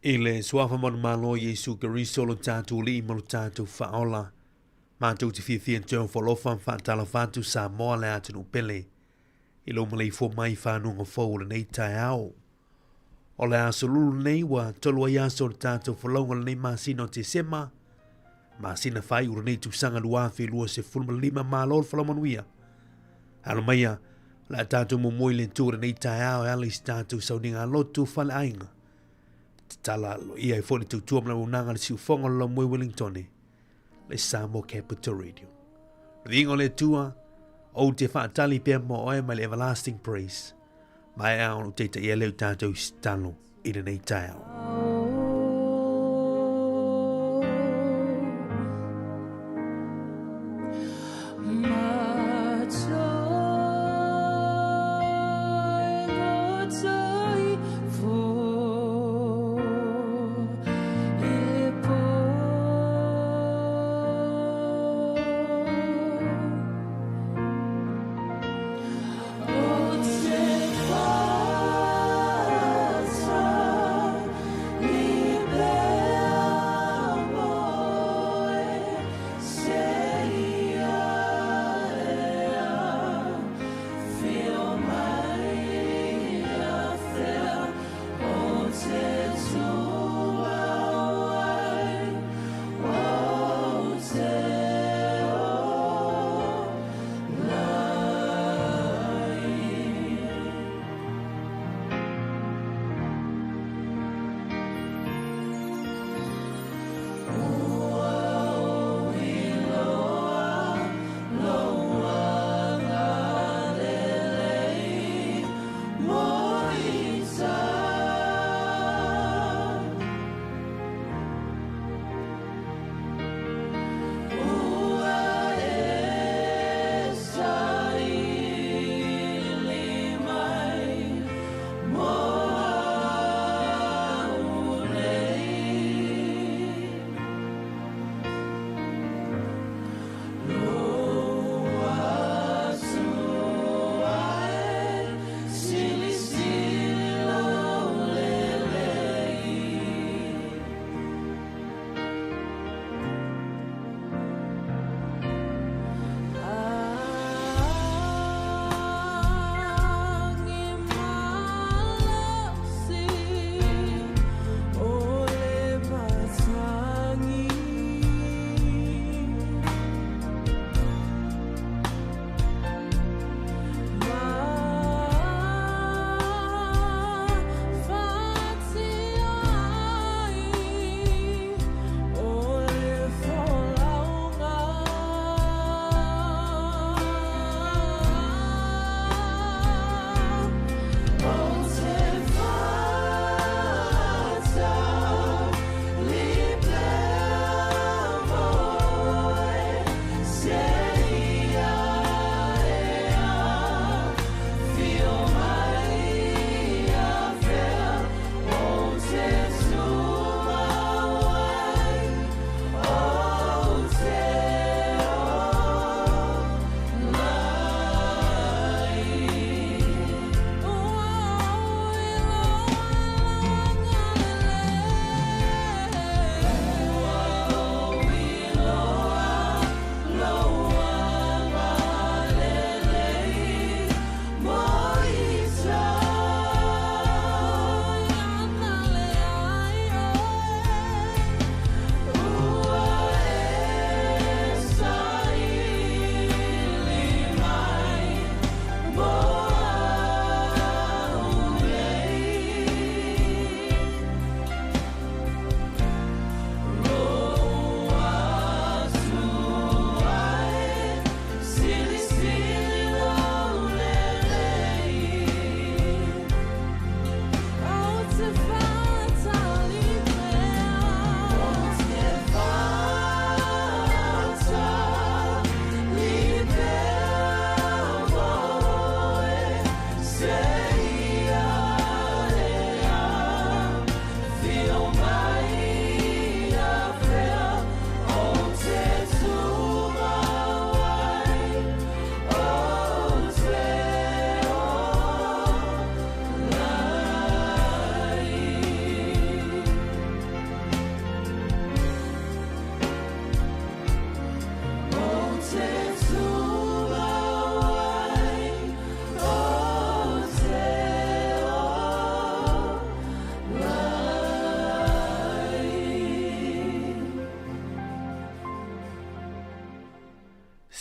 I le suafa manumalo o Iesu Keriso lo tatou Alii ma lo tatou Faaola, matou te fiafia toe folofa ma faatalofa atu Samoa le atunuu pele i lou maleifua mai i fanuga fou o lenei taeao. O le aso lulu lenei ua tolu ai aso o le tatou folauga o lenei masina o Tesema, masina faaiu o lenei tausaga 2025. Malo le folau manuia. Alo maia, o le a tatou muamua i le Atua i lenei taeao e ala i se tatou sauniga lotu faleaiga. Tatala aloaia ai foi le tautua ma le auaunaga a le siufofoga o le Laumoi Wellingtone, le Samoa Capital Radio. Le viiga o le Atua, ou te faatali pea mo oe mai le Everlasting Praise. Maea ona ou taitaia lea o tatou i se talo i lenei taeao.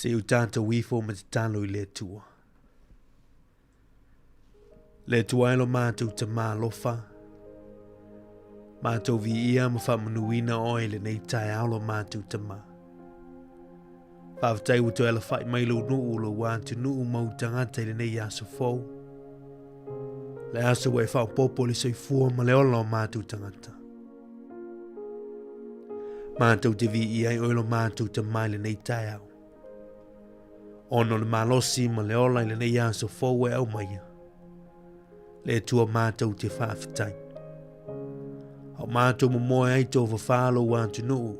Se i o tātou ifo ma tatalo i le Atua. Le Atua e lo mātou Tamā alofa, mātou viia ma faamanuina oe i lenei taeao lo mātou Tamā. Faafetai ua toe alafai mai lou nuu, lou atunuu ma ou tagata i lenei aso fou. Le aso ua e faaopoopo i le soifua ma le ola o mātou tagata. Mātou te viia ai oe lo mātou Tamā i lenei taeao. Ona o le malosi ma le ola i lenei aso fou e aumaia. Le Atua mātou te faafetai. A o mātou momoe ai tō whawhā lou atunuu,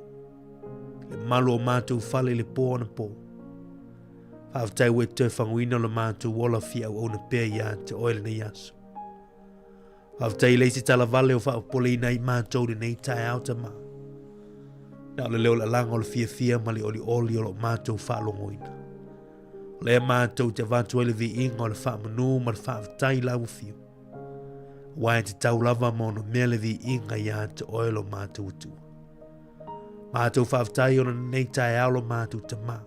le malu o mātou fale i le pō anapo. Faafetai ua e toe faguina o le mātou ola fia auauna pea ia te oe lenei aso. Faafetai i le isi talavale o faapopoleina ai mātou lenei taeao Tamā. Na o le leo o le alaga o le fiafia ma le olioli o lo mātou faalogoina. O lea mātou te avatu ai le viiga o le faamanu ma le faafetai i lau afio. Aua e tatau lava ma ono mea le viiga ia te oe lo mātou Atua. Mātou faafetai ona lenei taeao lo mātou Tamā.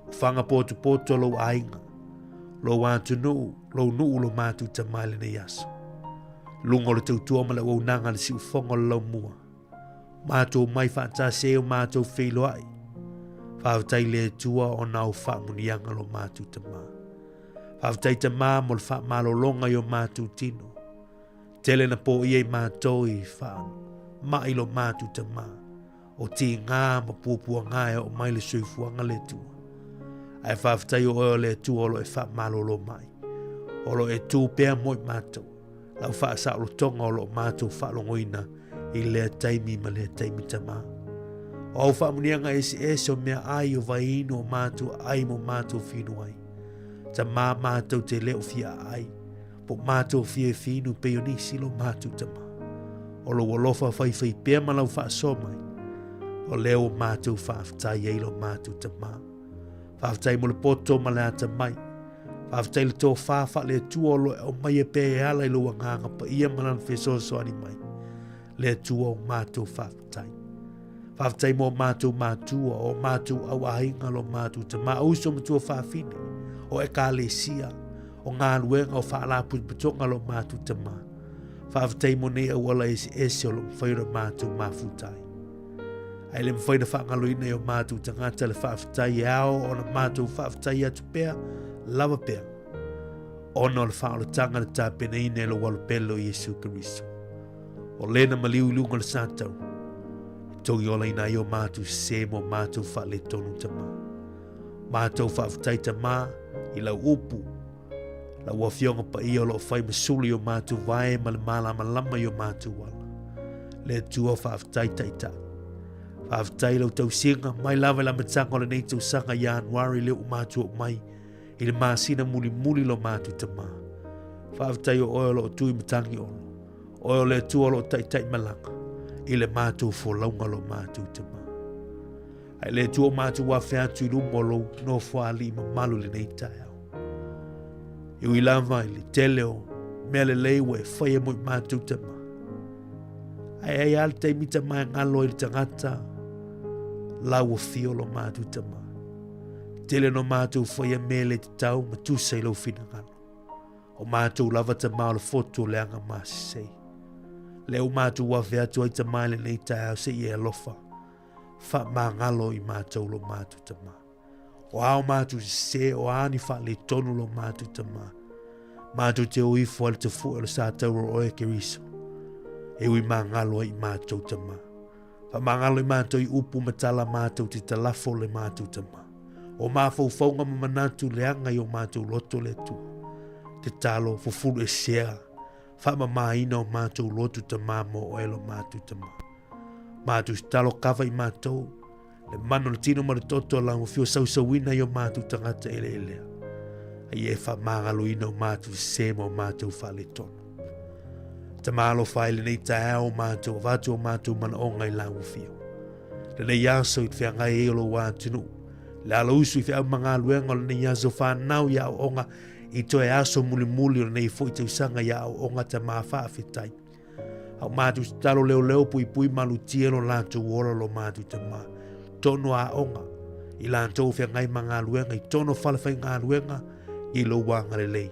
O whanga potopoto lou aiga, lou atunuu, lou nuu lo mātou Tamā i lenei aso. Lunga o le tautua ma le auaunaga le siufoga o le laumua. Mātou mai faatasi ai o mātou feiloai. Faafetai le Atua ona au faamuniaga lo mātou Tamā. Faafetai Tamā mo le faamalologa i o mātou tino. Tele na pōia i mātou i wha mai lo mātou Tamā. O tīgā ma puapuagā e oo mai le soifuaga le Atua. Ae faafetai o oe o le Atua o lo e faamalolo mai. O lo e tū pea mo i mātou. Lau faasaolotoga o lo o mātou faalogoina i lea taimi ma lea taimi Tamā. O au faamuniaga eseese o mea ai o vaiinu o mātou ai mo mātou whinu ai. Tamā mātou te leo fia ai. Po mātou fia e whinu pei o nisi lo mātou Tamā. O lou alofa whaiwhai pea ma lau faasoa mai. O lea o mātou faafetai ai lo mātou Tamā. Faafetai mo le poto ma le atamai. Faafetai le tofā faale-Atua o lo e aumaia pea e ala i lou Agaga Paia ma lana fesoasoani mai. Le Atua o mātou faafetai. Faafetai mo mātou mātua, o mātou auāinga lo mātou tamā, o uso matua faafine, o ekalesia, o galuega o faalapotopotoga lo mātou tamā. Faafetai mo nei auala eseese o lo mawhai o mātou mafuta ai. Ae le mawhai na whaangaloina i o mātou tagata le faafetai e ao ona mātou faafetai atu pea, lava pea. Ona o le whaolatanga le tapenaina e lou alo pele o Iesu Keriso. O lena maliu i lunga o le satau. E togi ola ina ai o mātou sese mo mātou faaletonu Tamā. Mātou faafetai Tamā i lau upu, Lau Afioga Paia o lo o fai ma sulu i o mātou vae ma le mālamalama i o mātou ala. Le Atua faafetai taitai. Faafetai lau tausiga mai lava i le amataga o lenei tausaga Ianuari lea ua mātou oo mai i le masina mulimuli lo mātou Tamā. Faafetai o oe o lo o tu i matangi olo. Oe o le Atua o lo o taitai malaga i le mātou folauga lo mātou Tamā. Ae le Atua o mātou afe atu i luma o lou nofoalii mamalu i lenei taeao. E ui lava i le tele o mea lelei ua e whaia mo i mātou tama. Ae ai a le taimi tama e ngalo ai le tangata, lau o fio lo mātou tama. Tele no mātou whaia me le te tau ma tusa i lou finagalo. O mātou lava tama o le fotu o le anga masisei. Le o mātou afe atu ai tama i lenei taeao se i e alofa. Faamagalo i mātou lo mātou Tamā. O a o mātou sese, o a ni faaletonu lo mātou Tamā. Mātou te o ifo ai le tafue o le sataura o oe Keriso. E ui māgalo ai i mātou Tamā. Faamagalo i mātou i upu ma tala mātou te talafo le mātou Tamā. O mafaufauga ma manatu leaga i o mātou loto le Atua. Te talo fufulu esea, faamamaina o mātou loto Tamā mo oe lo mātou Tamā. Mātou talo kava i mātou, le mana o le tino ma le toto la mo fio sausauina i o mātou tagata eleelea. Ai e whamāngaloina o mātou sese ma o mātou faaletonu. Tama alofa i lenei taeao o mātou, avatu o mātou manaonga i lau fio. Lenei aso i te wheangai ei o lou atunuu. Le alo usu i wheau magaluega o lenei aso whanau i aoaoga i toe aso mulimuli o lenei foi tausaga i aoaoga Tamā faafetai. Au mātou tatalo leoleo puipui malutia lo latou ola lo mātou Tamā. Tono aoga. I latou o feagai ma galuega i totonu o falefaigaluega, ia i lou agalelei.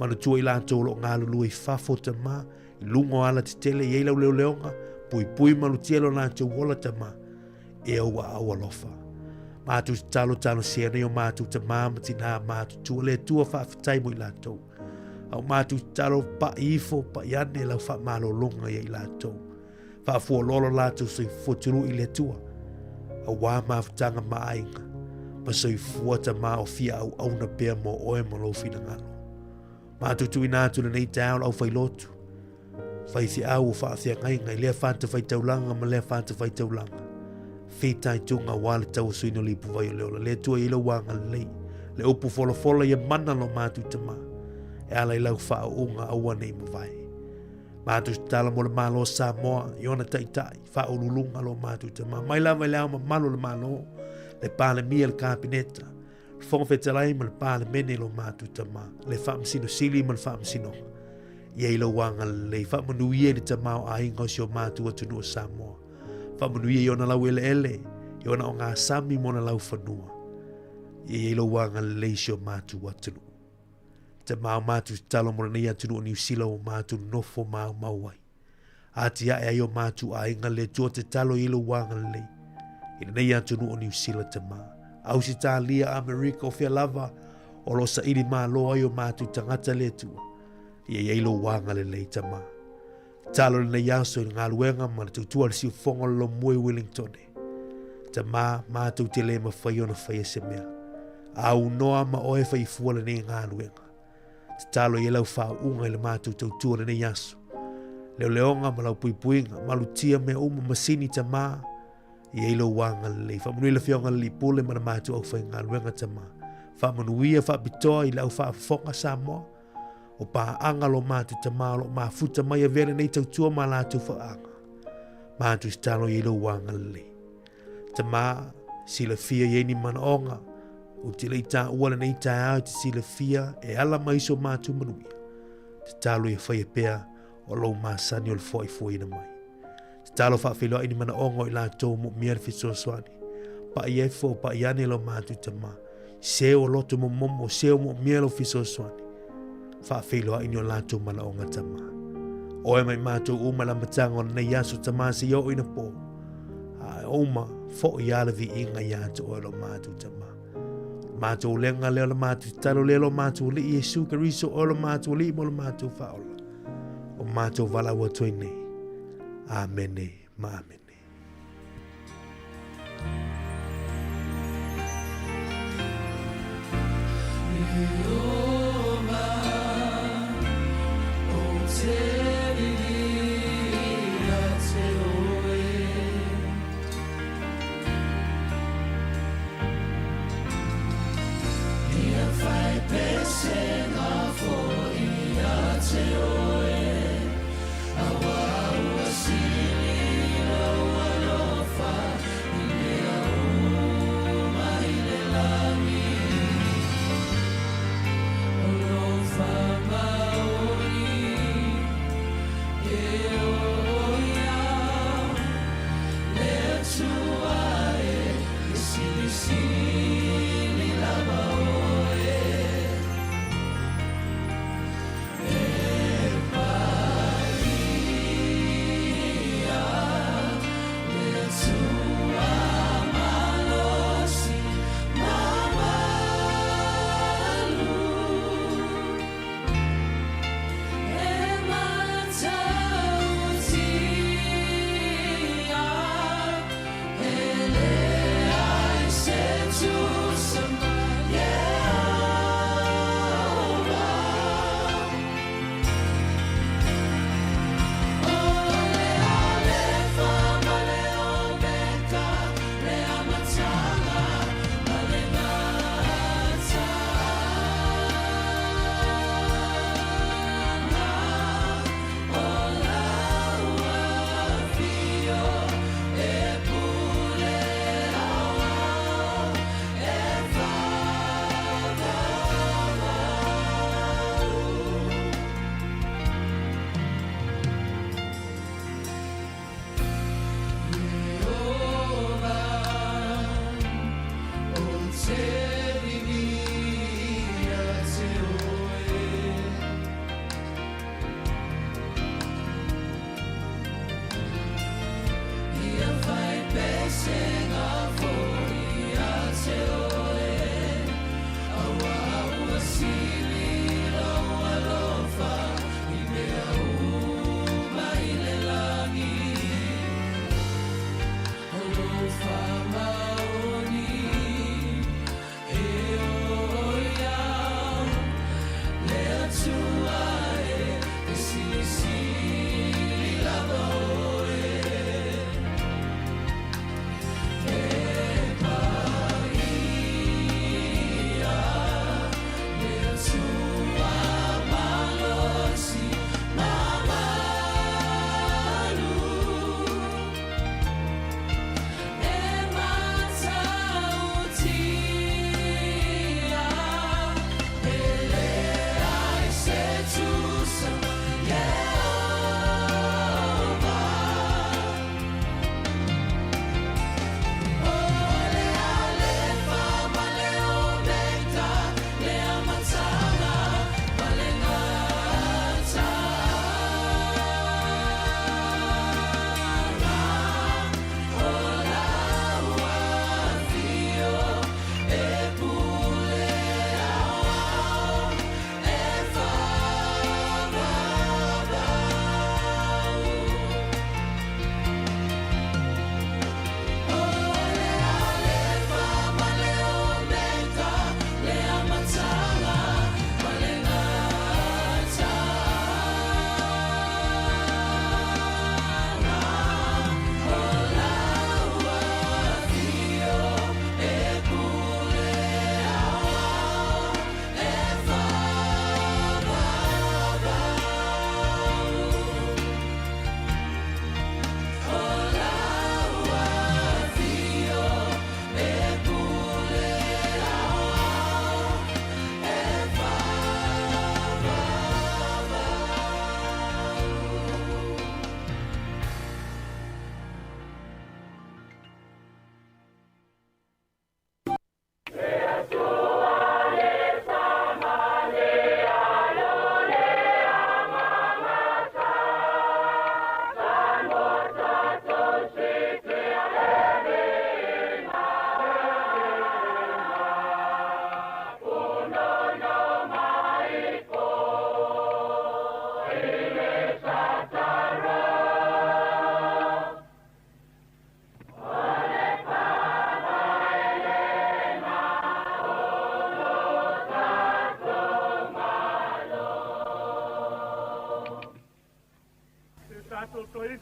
Manatua i latou o lo o galulue i fafo, Tama, i luga o alatetele, i ai lau leoleoga, puipui malutia lo latou ola, Tama, e ou aao alofa. Matou tatalo talosia nei o matou tamā ma tinā matutua, le Atua faafetai mo i latou. A o matou tatalo pai ifo, pai ane lau faamalologa ia i latou. Faafualoa lo latou soifua tului i le Atua, auā mafutaga ma aiga, ma soifua tamā o fia auauna pea mo oe ma lou finagalo. Matou tuuina atu lenei taeao le aufailotu, faifeau o faafeagaiga i lea fatafaitaulaga ma lea fatafaitaulaga. Fitaituga aua le tauasuina o le ipuvai o le ola. Le Atua i lou agalelei, le upu folafola ia mana lo matou tamā, e ala i lau faauuga aua ne i mavae. Matou tatalo mo le Malo o Samoa i ona taitai, faauluuluga lo matou tamā. Mai lava i le ao mamalu o le Malo, le Palemia, le Kapeneta, le Fofoga Fetalai ma le Palemene lo matou tamā, le Faamasino Sili ma le Faamasinoga. Ia i lou agalelei, faamanuia i le tamaoaiga o si o matou atunuu o Samoa. Faamanuia i ona laueleele, i ona ogasami ma ona laufanua. Ia i lou agalelei i si o matou atunuu. Tamā o matou tatalo mo lenei atunuu o Niu Sila ua matou nofo maumau ai. Atiae ai o matou aiga le Atua tatalo i lou agalelei i lenei atunuu o Niu Sila tamā. Ausetalia, Amerika, o fea lava o lo o saili malo ai o matou tagata le Atua. Ia i ai lou agalelei tamā. Tatalo lenei aso i le galuega ma le tautua a le siufofoga o le Lomue i Wellingtone. Tamā, mātou te le mawhai ona whaia se mea. Aunoa ma oe whaifua lenei galuega. Tatalo i e lau whaunga i le mātou tautua lenei aso. Leoleoga ma lau puipuiga, malutia mea uma masini tamā, i ai lou agalelei. Faamanuia le Afioga i le Alii Pule ma le matou aufaigaluega tamā. Faamanuia faapitoa i le au faafofoga Samoa. O paaga lo matou tamā o lo o mafuta mai avea lenei tautua ma latou faaga. Matou tatalo i ai lou agalelei. Tamā, silafia i ai ni manaoga, ou te le i taua lenei taeao i te silafia e ala mai so matou manuia. Tatalo ia whaia pea o lou masani o le foaifoaina mai. Tatalo faafeiloai ni manaoga o i latou moomia le fesoasoani. Paʻi efo, paʻi ane lo matou tamā. Seu o loto momomo, seu moomia lo fesoasoani. Faafeiloai ni o latou manaoga tamā. Oe mai matou uma le amataga o lenei aso tamā seia oo ina pō. A e uma foʻi lava le viiga ia te oe lo matou tamā. Matou ulega lea o le matou tatalo lea lo matou Alii Iesu Keriso oe lo matou Alii mo le matou Faaola. O matou valaau atu ai nei. Amene ma amene.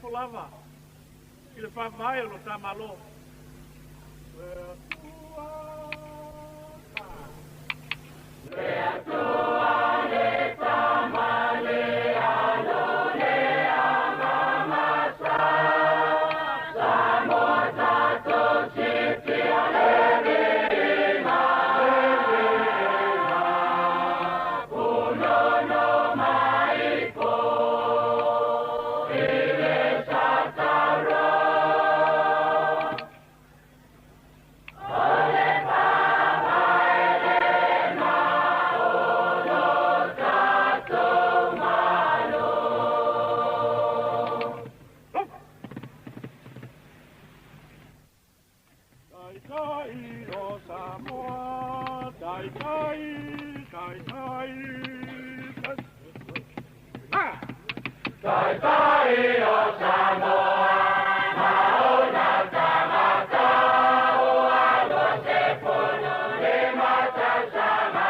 ifo lava i le faavae o lo ta Malo. Taitai o Samoa, taitai, taitai, ah! Taitai o Samoa, maona tagata, ua 20 tausaga.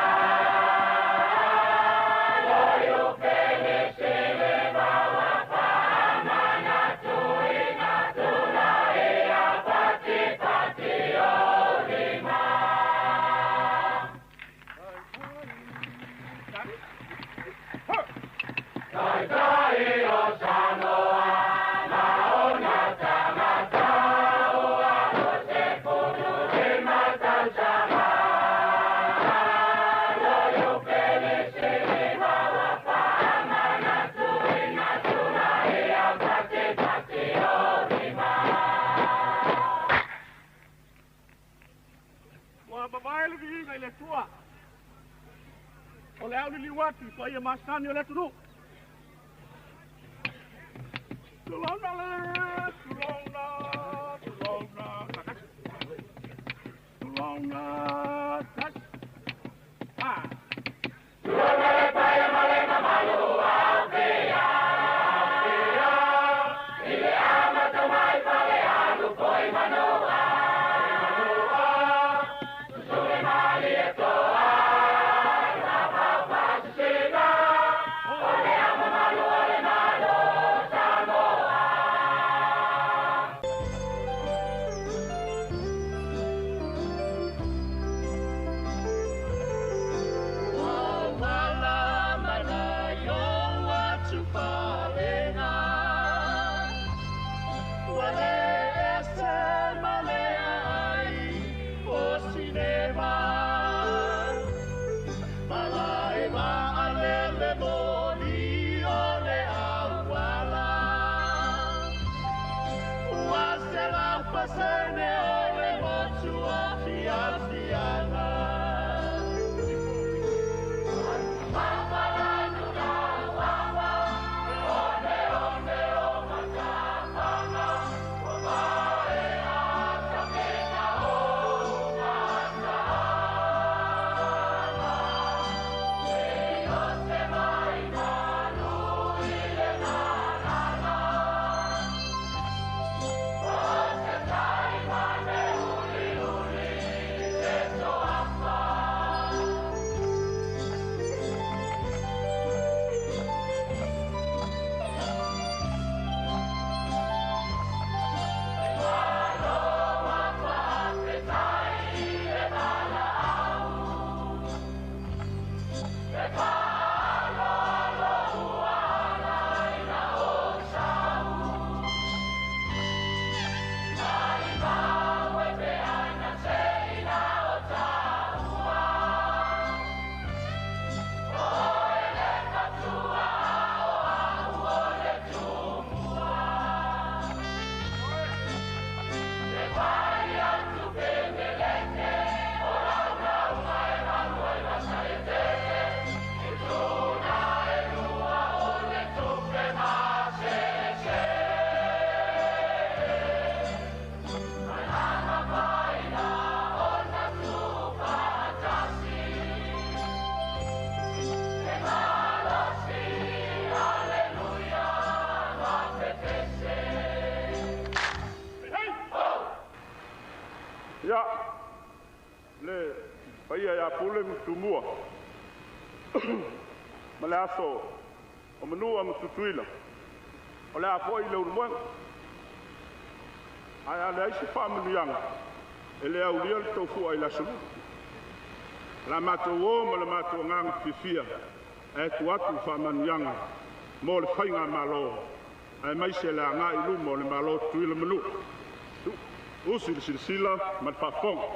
Loiu pene sili maua faamanatuina tulaia patipati o lima. Taitai o Samoa, maona tagata, ua 25 tausaga. Loiu pene sili maua faamanatuina tulaia patipati o lima. Ua mavae le viiga i le Atua o le auliliu atu i paia masani o le atunuu. Tulouna le, tulouna, tulouna, tulouna, tasi. Ah! Tulouna le paia ma le mamalu ua opea, opea, i le amata mai Falealu foi Manua, Manua, susue Malietoa, Tapaupasisina, o le ao mamalu o le Malo o Samoa. Ia, le paia ia Pule ma Tumua ma le aso o Manua ma Tutuila. O le a fo'i le ulumoega. Ae a leai se faamanuiaga, e le aulia le taufua i le aso lua. La matou o ma le matou agaga fiafia ae tuu atu faamanuiaga mo le faigamalo aemaise le agai i luma o le Malo Tutuila Manua. Usi le silasila ma le faafofoga.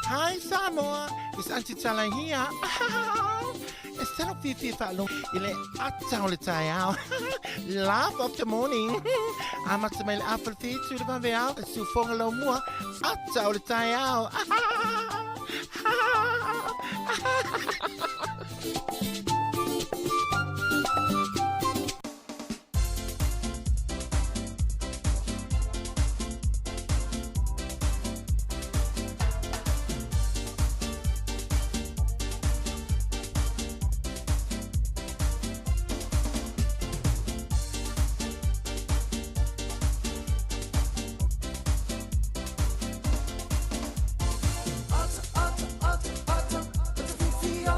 Hi Samoa, it's Auntie Tala here. E tala fiafia faalogo i le ata o le taeao. Laugh of the morning. Amata mai le afa le fitu le vaveao. Sufoga lau mua. Ata o le taeao. Ata, ata, ata, ata, ata fiafia.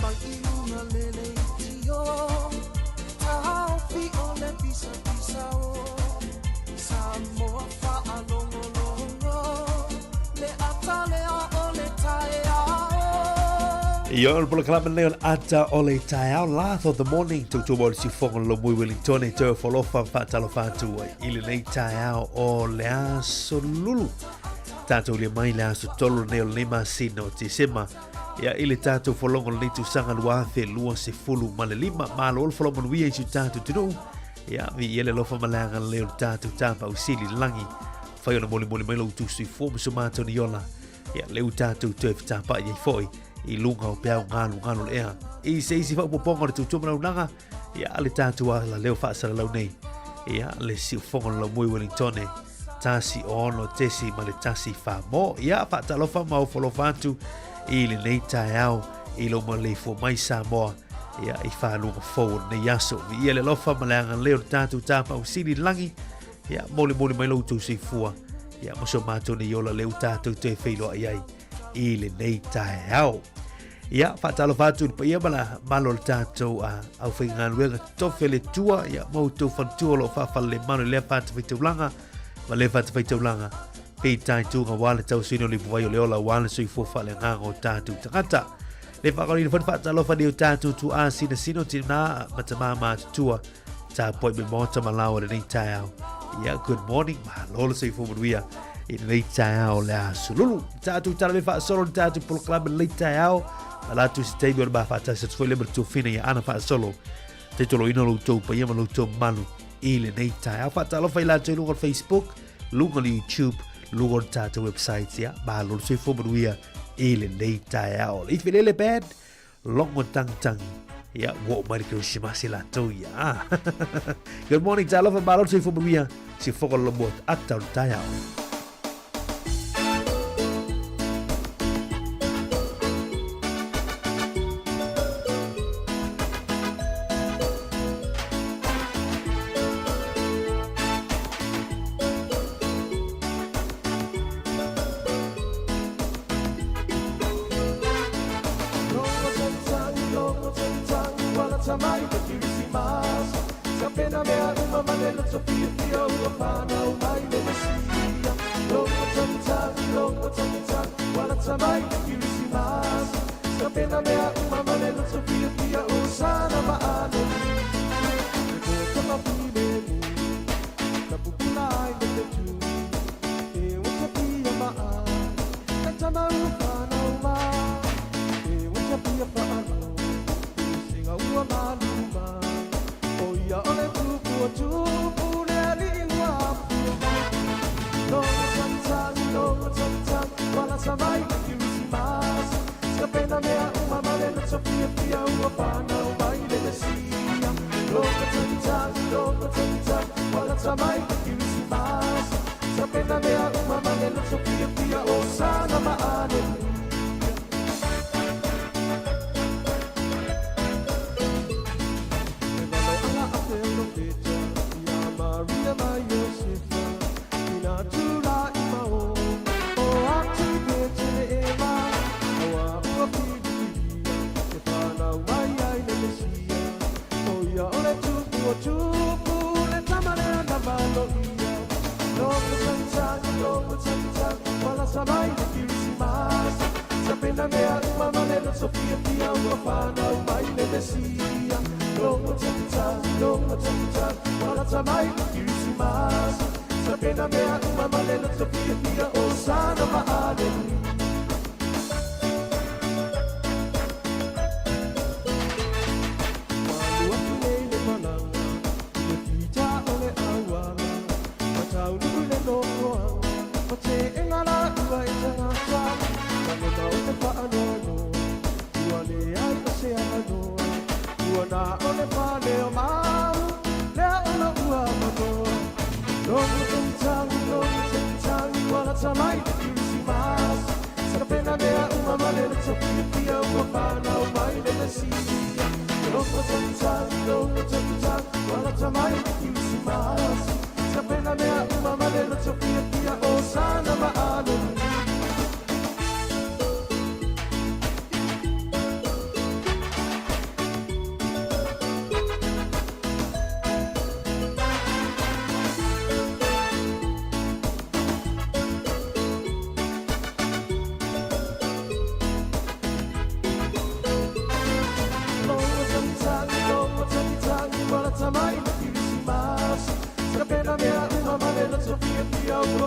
Mai i luga le leitio, taofi o le pisapisa o Samoa faalogologo le ata lea o le taeao. Ia o le polokalame lenei o le ata o le taeao, Laugh of the Morning, tautua mo le siufogo le lomui Wellington e toe folofa ma faatalofa atu ai i lenei taeao o le aso lulu. Tatou lia mai le aso tolu lenei o lenei masina o Tesema. Ia i le tatou folongo lenei tausaga 2025, malo le folau manuia i si o tatou atunuu. Ia, viia le alofa ma le agalelei o le tatou Tama ausili i le lagi. Fai ona molimoli mai lo outou soifua ma so matou nei ola. Ia, lea ua tatou toe fetapa'i ai foi i luga o peau galugalu o le ea. I se isi faaopoopoga o le tautua ma launaga, ia, le tatou alaleo faasalalau nei. Ia, le siufogo o le laumui Wellingtone, 16.1 mo. Ia, faatalofa ma ofo alofa atu i lenei taeao i lou maleifua mai Samoa. Ia, i faluga fou o lenei aso. Viia le alofa ma le agalelei o le tatou Tama ausili i le lagi. Ia, molimoli mai lo outou soifua. Ia, ma so matou nei ola lea ua tatou toe feiloai ai i lenei taeao. Ia, faatalofa atu i le paia ma le malo o le tatou aufaigaluega totofi a le Atua, ia, ma outou faletua o lo o faafalelemalu i lea fatafaitaulaga ma lea fatafaitaulaga. Peitai tuga aua le tausiga o le ipuvai o le ola aua le soifua faaleagaga o tatou tagata. Le faakaulina foi le faatalofa nei o tatou tuaa sinasina o tina ma tamā matutua tapuai me maota ma lao o lenei taeao. Ia, good morning, malo le soifua manuia i lenei taeao o le aso lulu. Tatou tala me faasolo le tatou polokalame lenei taeao. Ma latu se taimi o le mafaatasi atu foi le ma le tuafina ia ana faasolo. Taitoloina lo outou paia ma lo outou mamalu i lenei taeao. Faatalofa i latou i luga o le Facebook, luga o le YouTube, luga o le tatou website. Ia, malo le soifua manuia i lenei taeao. Le Ifelele Band, Logo Tangitangi. Ia, ua oo mai le Kerisimasi latou ia. Good morning, talofa, malo le soifua manuia. Sifogo le lomoa ata o le taeao.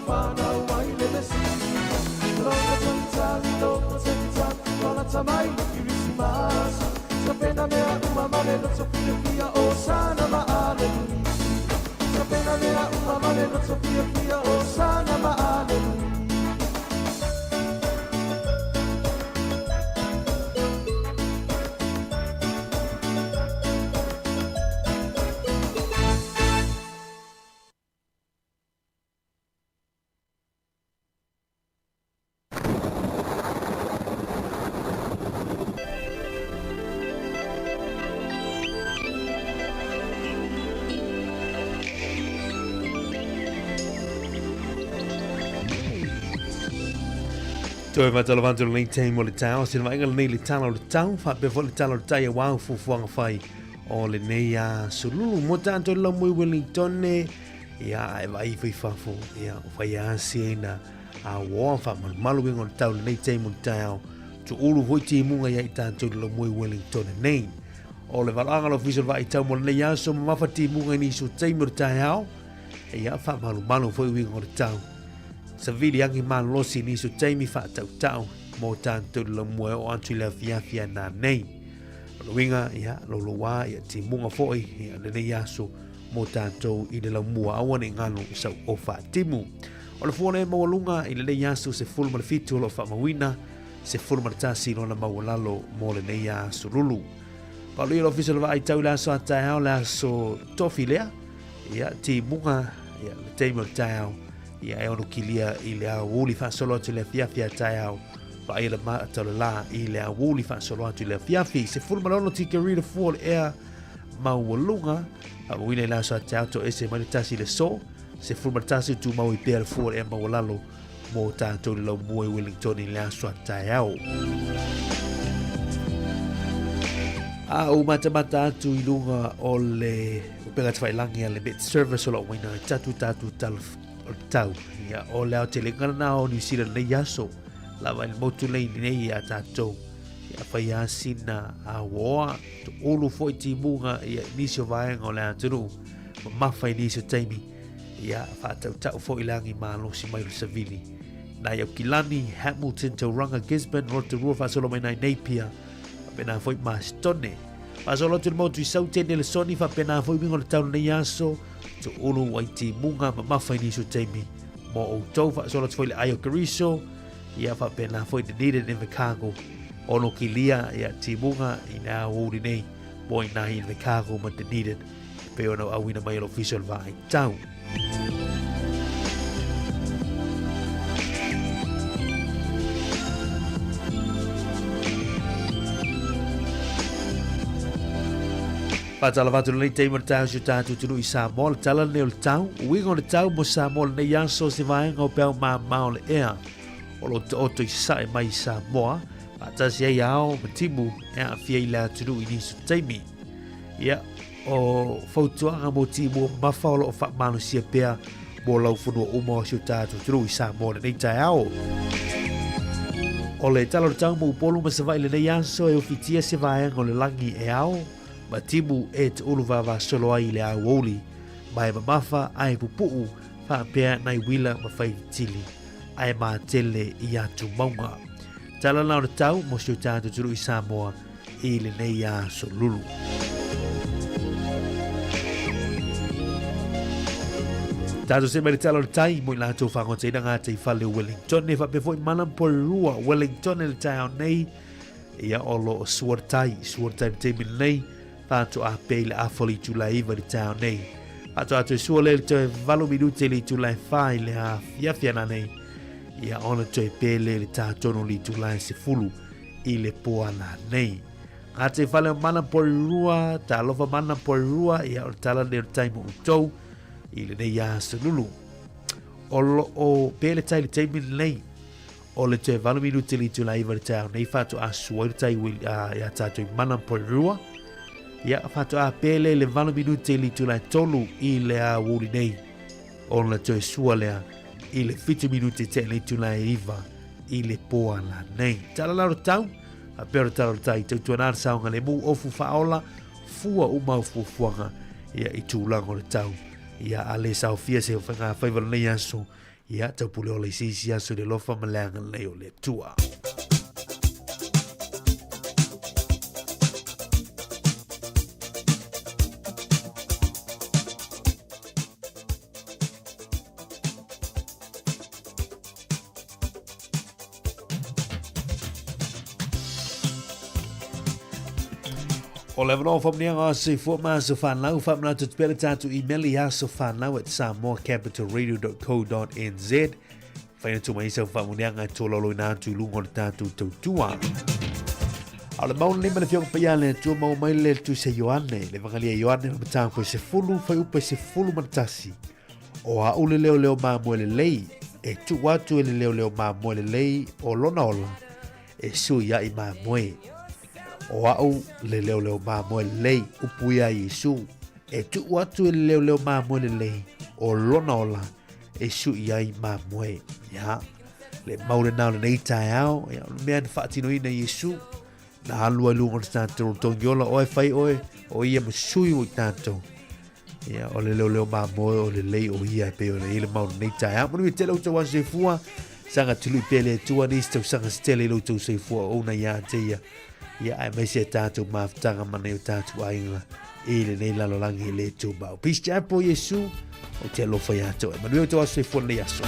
whānau mai le Mesia. Lona talitali, lona talitali, lona tamai le Kirisimasi. Tapena mea uma ma le loto fiafia, Osana ma aleluia. Tapena mea uma ma le loto fiafia, Osana ma aleluia. Toe faatalofa atu lenei taimi o le taeao, se vaaiga lenei le tala o le tau, faapea foi le tala o le tai aua fuafuaga fai o lenei aso lulu. Mo tātou le laumui Wellington, ia, e vaai ifo i fafo, ia, o fai asi ina a uoa faamalumalu uiga o le tau lenei taimi o le taeao, tuulu foi timuga ia i tātou le laumui Wellington nei. O le valaga lo ofisa o le vaai tau mo lenei aso, mamafa timuga i nisi o taimi o le taeao, ia, faamalumalu foi uiga o le tau. Savili agi malosi i nisi o taimi faatautau mo tātou le laumua e o atu i le afiafi a nā nei. O le uiga, ia, louloua, ia, timuga foi, ia, lenei aso, mō tātou i le laumua, aua ne i ngalo sau ofa timu. O le fua lea maualuga i lenei aso 17 o lo o faamauina, 11 lona maualalo mō lenei aso lulu. Palu i le ofisa o le vaai tau i le aso a taeao, le aso tofi lea, ia, timuga, ia, le taimi o le taeao, ia, e ono kilia i le aoauli faasolo atu i le afiafi a taeao, vaai le maata o le la i le aoauli faasolo atu i le afiafi. 16 tikeri le fua o le ea, maualuga, faamauina i le aso a te ato ese mai le tasi le so, 11 tumau i pea le fua o le ea maualalo mō tātou le laumua i Wellington i le aso a taeao. A o matamata atu i lunga o le upega tawhailangi a le Met Service o lau waina i tatu tatu tal o le tau. Ia, o le aotelega lena o New Zealand nei aso. Lava i le motu nei nei ia tātou. Ia whai asina a woa, to ulu foi timuga ia nisi o vaega o le atunuu. Mamafa i nisi o taimi. Ia whaatautau foi langi malosi mai o le savili. Nai Aukilani, Hamilton, Tauranga, Gisborne, Rotorua, whaasolo mai nai Napier. Whapena foi Marston. Whaasolo atu le motu i Sautene le Soni, whapena foi wingo le tau nei aso. To ulu wai timuga, mamafa i nisi o taimi. Mō outou, whaasolo atu foi le Aio Kariso. Ia faapena foi Dunedin Invercargill ono kilia ia timuga i nā uri nei mo i nā Invercargill ma Dunedin e pei ona auina mai e le ofisa o le vaai tau. Faatalofa atu lenei taimi o le taeao si o tatou atunuu i Samoa, le tala lenei o le tau. Uiga o le tau mo Samoa lenei aso se vaega o peau māmā o le ea o lo taoto i sae mai i Samoa, faatasi ai ao ma timu e aafia i le atunuu i nisi o taimi. Ia, o fautuaga mo timu o mamafa o lo o faamalosia pea mo laufanua uma o si o tatou atunuu i Samoa lenei taeao. O le tala o le tau mo Upolu ma Savaii lenei aso e ofitia se vaega o le lagi e ao ma timu e tuulu vavasolo ai i le aoauli ma e mamafa ae pupuu faapea nai uila ma faitili ae matele i atu mauga. Tala la o le tau mo si o tatou atunuu i Samoa i lenei aso lulu. Tātou se mai le tala o le tai, mo i lātou whangoteina ngā tei whale o Wellington, e whapea foi mana porua Wellington e le tai ao nei, ia o lo o suar tai, suar tai le teimi nei, whātu a pei le awhali tūlai iwa le tai ao nei. Whātu atu e sua le le toe 8 minute le tūlai whai le a fiafia nā nei, ia ona toe pele le tātono le tūlai se fulu i le poana nei. Ngā te whale o mana porirua, talofa mana porirua, ia o le tala nei o le taimi o outou, i lenei aso lulu. O lo o pē le tai le taimi lenei, o le toe 8 minute le itula iwa le taeao nei faatoa sua ai le tai ia tātou i mana porirua. Ia faatoa pē le le 8 minute le itula 3 i le aoauli nei, ona le toe sua lea i le 7 minute te le itula 9 i le poana nei. Tala la o le tau, a pea o le tala o le tai, tautuana le saoga le mu ofu whaola, fua uma o fuafuaga ia i tūlaga o le tau. Ia a le saofia se whainga whaiwa lenei aso, Ia, taupule ola i se isi aso i le alofa ma le agalelei o le Atua. O le avanoa faamaniaga o Soifua ma Aso Fanau, faamanatu atu pea le tatou email i asofanau@samoacapitalradio.co.nz. Whai atu mai sau faamuniaga e tolaulauina atu i luga o le tatou tautua. A o le mauna lima le fioga paia le Atua maua mai le Tusi a Ioane, le Evangelia Ioane, le mataupu e 10, fuaiupu e 11. O a'u le leoleo mamoe lelei, e tuu atu e le leoleo mamoe lelei o lona ola, e sui a'i mamoe. O a'u le leoleo mamoe lelei, upu ia a Iesu, e tuu atu e le leoleo mamoe lelei o lona ola, e sui ai mamoe. Ia, le mau lena o lenei taeao, ia, o le mea na faatinoina e Iesu, na alu ai luga o le tatou togiola, oe fai oe, o ia ma sui o i tatou. Ia, o le leoleo mamoe o lelei o ia e pei ona i ai le mau lenei taeao. Manuia tele outou aso soifua, saga tului pea le Atua nisi tausaga se tele i lo outou soifua o ouna ia te ia. Ia, aemaise a tatou mafutaga ma nai o tatou aiga i lenei lalolagi e le tumau. Peace Chapel, Iesu, ou te alofa ia te oe. Manuia outou aso soifua lenei aso.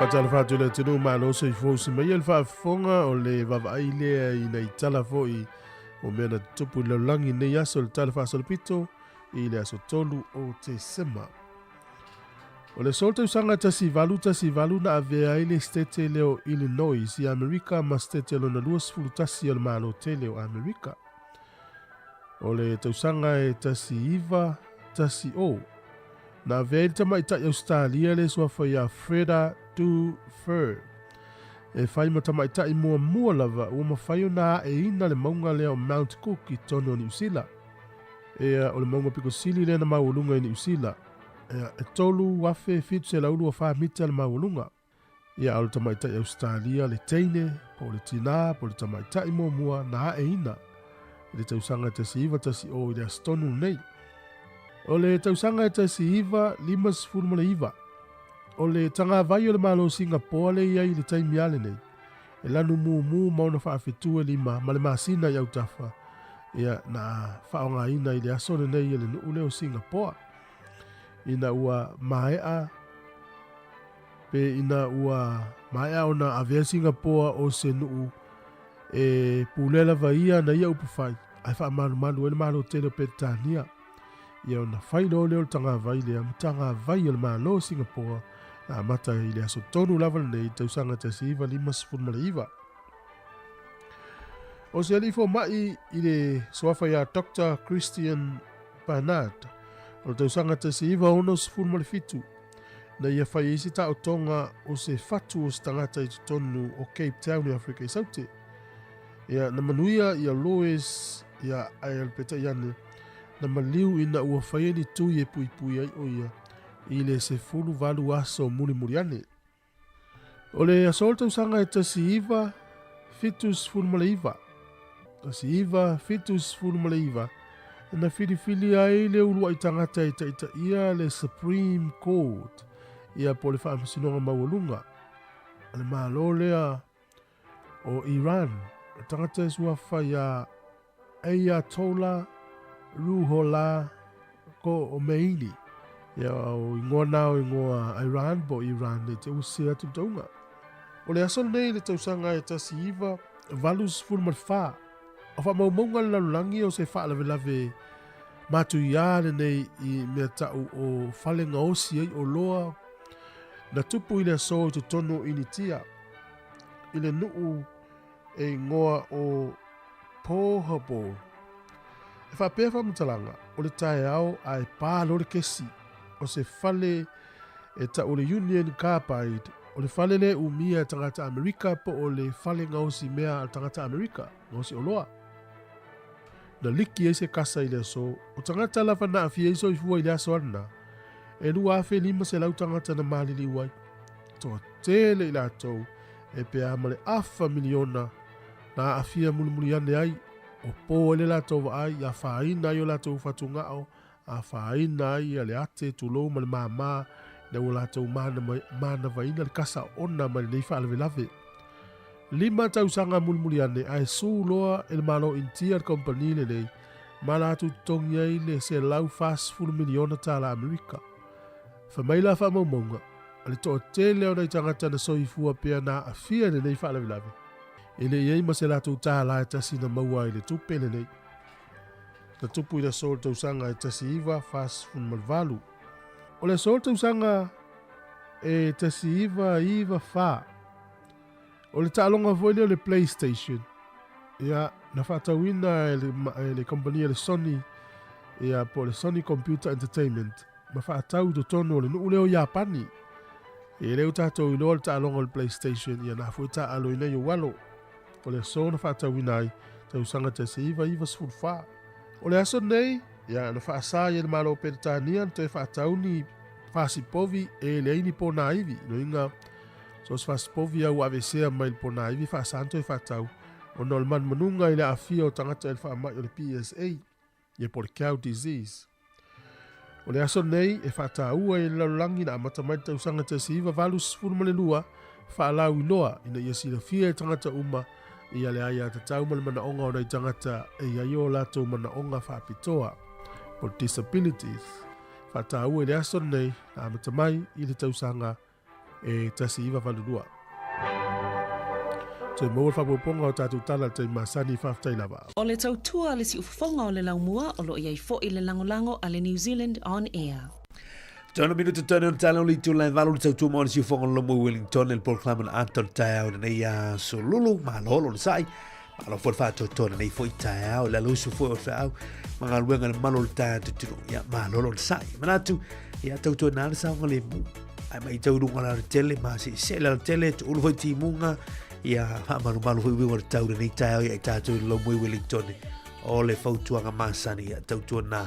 Faatalofa atu i le atunuu malo soifua usi mai le faafofoga o le vaavaai lea i nai tala foi o mea na tutupu i le lalolagi i lenei aso i le tala faasolopito i le aso 3 o Tesema. O le aso o le tausaga 1818 na avea ai le setete lea o Illinois i Amerika ma setete lona 21 o le Malo tele o Amerika. O le tausaga e 1910, na avea ai le tamaitai Ausetalia le suafa ia Freda Du Fur e fai ma tamaitai muamua lava ua mafai ona aeina le mauga lea o Mount Cook i totonu o Niu Sila. Ea, o le mauga pito sili lea na maualuga i Niu Sila. Ea, e 3,724 mita le maualuga. Ia, a o le tamaitai Ausetalia le teine, po o le tinā, po o le tamaitai muamua na aeina i le tausaga e 1910 i le aso tonu lenei. O le tausaga e 1959, o le tagavai o le Malo o Singapoa lea i ai i le taimi a lenei, e lanu mumu ma ona faafetu e lima ma le masina i autafa, ia, na faaaogaina i le aso lenei e le nuu lea o Singapoa. Ina ua maea pe ina ua maea ona avea Singapoa o se nuu e pulea lava ia na ia upufai ae faamalumalu ai le Malo tele o Peretania. Ia ona fai loa lea o le tagavai lea ma tagavai o le Malo o Singapoa na amata i le aso tonu lava lenei i le tausaga 1959. O se alii fomai i le suafa ia Doctor Christian Barnard o le tausaga 1967 na ia fai ai se taotoga o se fatu o se tagata i totonu o Cape Town i Afrika i Saute. Ia, na manuia ia Louis ia ae o le peitai ane, na maliu ina ua faia ni tui e puipui ai o ia i le 18 aso mulimuli ane. O le aso o le tausaga e 1979, 1979, na filifili ai le uluai tagata e taitaia le Supreme Court, ia po o le Faamasinoga Maualuga a le Malo lea o Iran, le tagata e suafa iā Ayatollah Ruhollah Khomeini. Ia, o ingoa na o ingoa Iran po Iran nei te ua atu le tauga. O le aso lenei i le tausaga e 1984, o faamaumauga a le lalolagi o se faalavelave matuiā lenei i mea tau o fale gaosi ai oloa na tupu i le aso i totonu o Initia i le nuu e igoa o Pohobol. E faapea faamatalaga, o le taeao ae pa loa le kesi o se fale e tau o le Union Carbide, o le fale lea e umia e tagata Amerika po o le fale gaosi mea a tagata Amerika, gaosi oloa. Na liki ai se kasa i le aso, o tagata lava na aafia ai soifua i le aso ana, e 2,500 tagata na maliliu ai. Toatele i latou e pea ma le afa miliona na aafia mulimuli ane ai, ua po ai le latou vaai, afaina ai o latou fatugao, afaina ai le ate, tulou ma le māmā, ina ua latou manavaina le kasa ona mai lenei faalavelave. Lima tausaga mulimuli ane ae su loa e le Malo Initia le kamupani lenei ma latou totogi ai le $140 miliona tala Amerika. Fai mai la faamaumauga, a le toatele o nai tagata na soifua pea na aafia i lenei faalavelave, e le i ai ma se latou tālā e tasi na maua ai le tupe lenei. Na tupu i le aso o le tausaga e 1948. O le aso o le tausaga e 1994, o le taaloga foi lea o le PlayStation, ia, na faatauina e le, e le kamupani a le Sony, ia, po o le Sony Computer Entertainment, ma faatau i totonu o le nuu lea o Iapani. E le o tatou iloa le taaloga o le PlayStation, ia na foi taaaloina i ou alo. O le aso na faatauina ai, tausaga 1994. O le aso nei, ia na faasa ai e le Malo o Peretania na toe faatau ni fasipovi e leai ni ponaivi. Loiga, so se fasipovi au ua aveesea mai le ponaivi faasa na toe faatau, ona o le manumanuga i le aafia o tagata i le faamai o le PSA. Ia po o le cow disease. O le aso nei e faataua ai e le lalolagi na amata mai le tausaga 1982 faalauiloa ina ia silafia e tagata uma ia le aiatatau ma le manaoga o nai tagata e i ai o latou manaoga faapitoa po o disabilities. Faataua i le aso nei na amata mai i le tausaga e 1982. Toe maua le faaopoopoga o tatou tala i le taimi masani, faafetai lava. O le tautua a le siufofoga o le laumua o lo o i ai foi le lagolago a le New Zealand On Air. Tonu minutu tonu o tala o le itula e valu le tautua mo le siufofoga o le laumua i Wellington le polokalame o le ata o le taeao i lenei aso lulu malo lona sai malo foi le faatoatoa lenei foi taeao le alusu foi o le feau ma galuega le malo o le taeao tutunu ia malo lona sai manatu ia tautua nā le saoga lemu ai mai tau lunga la tele ma se se la tele tu ulu foi timunga ia faamalumalu foi uiga o le tau lenei taeao ia i tātou i le laumua i Wellington o le fautuaga masani ia tautua nā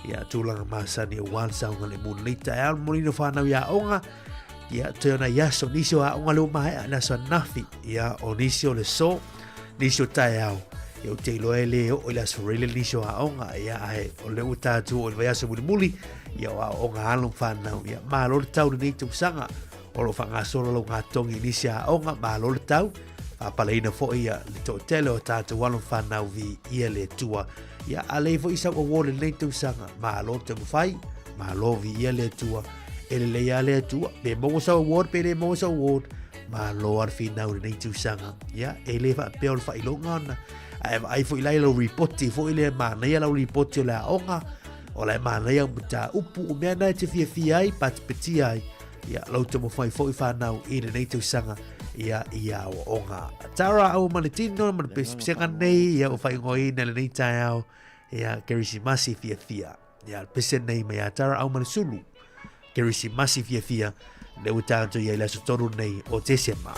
ia tulaga masani aua le saogalemu lenei taeao le momoliina o fanau i aoga ia toe ona i aso nisi o aoga le ua maea le aso ananafi ia o nisi o le so nisi o taeao ia ou te iloa e le oo i le aso Friday nisi o aoga ia ae o lea ua tatou oo i le vaiaso mulimuli ia o aoaoga a alo ma fanau ia malo le tau lenei tausaga o lo o faagasolo lau gatogi i nisi aoga malo le tau faapaleina foi ia le toatele o tatou alo ma fanau viia le Atua. Ia a leai foi sau award i lenei tausaga, malo le taumafai, malo viia le Atua. E lelei lava le Atua, pe maua sau award pe le maua sau award, malo lava le finau i lenei tausaga. Ia, e le faapea o le faailoga ona, ae vaai foi la i lau ripoti foi lea, manaia lau ripoti o le aoga, o la e manaia au mataupu, o mea na e te fiafia ai, patipatia ai, ia lau taumafai foi whanau i lenei tausaga ia i aoaoga. Tara au ma le tino ma le pesepesega nei ia o whaingoina lenei taeao ia Kerisimasi fiafia. Ia pese nei mai a Tara au ma le sulu. Kerisimasi fiafia le ua tātou ia i le aso tolu nei o Tesema.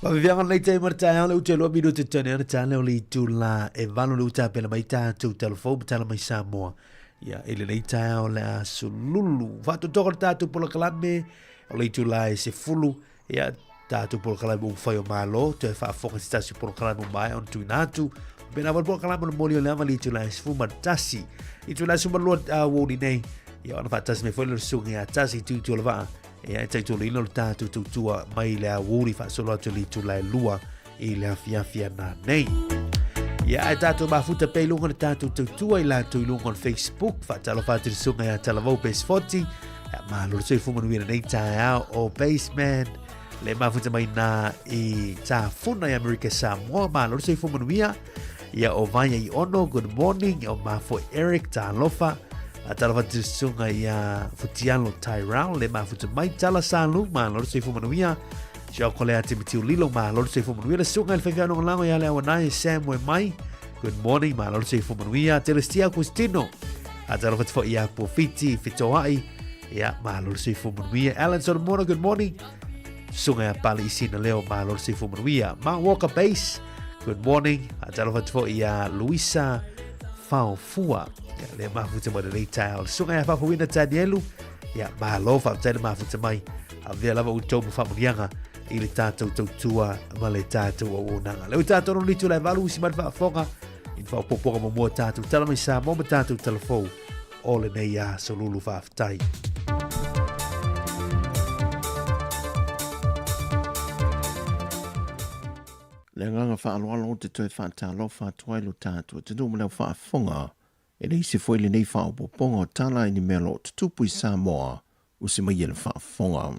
Faviviaga lenei taimi o le taeao le utu e lua minuti tane ana tane o le itula e valu le uta pela mai tātou talofou ma tala mai Samoa. Ia, i lenei taeao le aso lulu. Faatotoga le tātou polokalame o le itula e sefulu. Ia, tātou polokalame ua whai o malo, toe faafofoga se tasi o polokalame ua maea ona tuuina atu. Pena foi le polokalame o le moli o le ava le itula e sefulu ma le tasi. Itula e sefulu ma lua aoauli nei. Ia, ona faatasi mai foi le susuga ia Tasi Tutu o le Vaa. Ia, e taitoloina lo tātou tautua mai le aoauli faasolo atu le itula e lua i le afiafi ana nei. Ia, ae tātou mafuta pea i luga o le tātou tautua i latou i luga o le Facebook, faatalofa atu le susuga ia Talavou Besfoti, ia, malo le soifua manuia lenei taeao o Baseman, le mafuta mai nā i Tafuna i Amerika Samoa, malo le soifua manuia. Ia o Vaia i Ono, good morning. O Mafoe Eric, talofa. A talofa atu susuga ia Futialo Tyrell, le mafuta mai tala salu, malo le soifua manuia. Si o kole a Timothy Lilo, malo le soifua manuia. Le susuga i le whaiwhia longolago ia le awanai, Sam Moe Mai, good morning, malo le soifua manuia. Telestia Agustino, a talofa atu foi ia Pofiti, Fitoai, ia malo le soifua manuia. Alan Solomona, good morning. Susuga ia Pale Isina Leo, malo le soifua manuia. Mount Walker Base, good morning. A talofa atu foi ia Luisa Faofua, ia le mafuta mai lenei taeao. Le susuga ia Faafouina Tanielu, ia malo faafetai le mafuta mai. Avea lava outou ma faamanuiaga i le tatou tautua ma le tatou auaunaga. Lea ua tatou nonu litu le valu usi mai le faafofoga i le faaopoopoga muamua tatou tala mai Samoa ma tatou talafou o lenei aso lulu faafetai. Le agaga faaaloalo ou te toe faatalofa atu ai lo tatou atunuu ma le au faafofoga e le isi foi lenei faaopoopoga o tala i ni mea o lo o tutupu i Samoa usi mai e le faafofoga.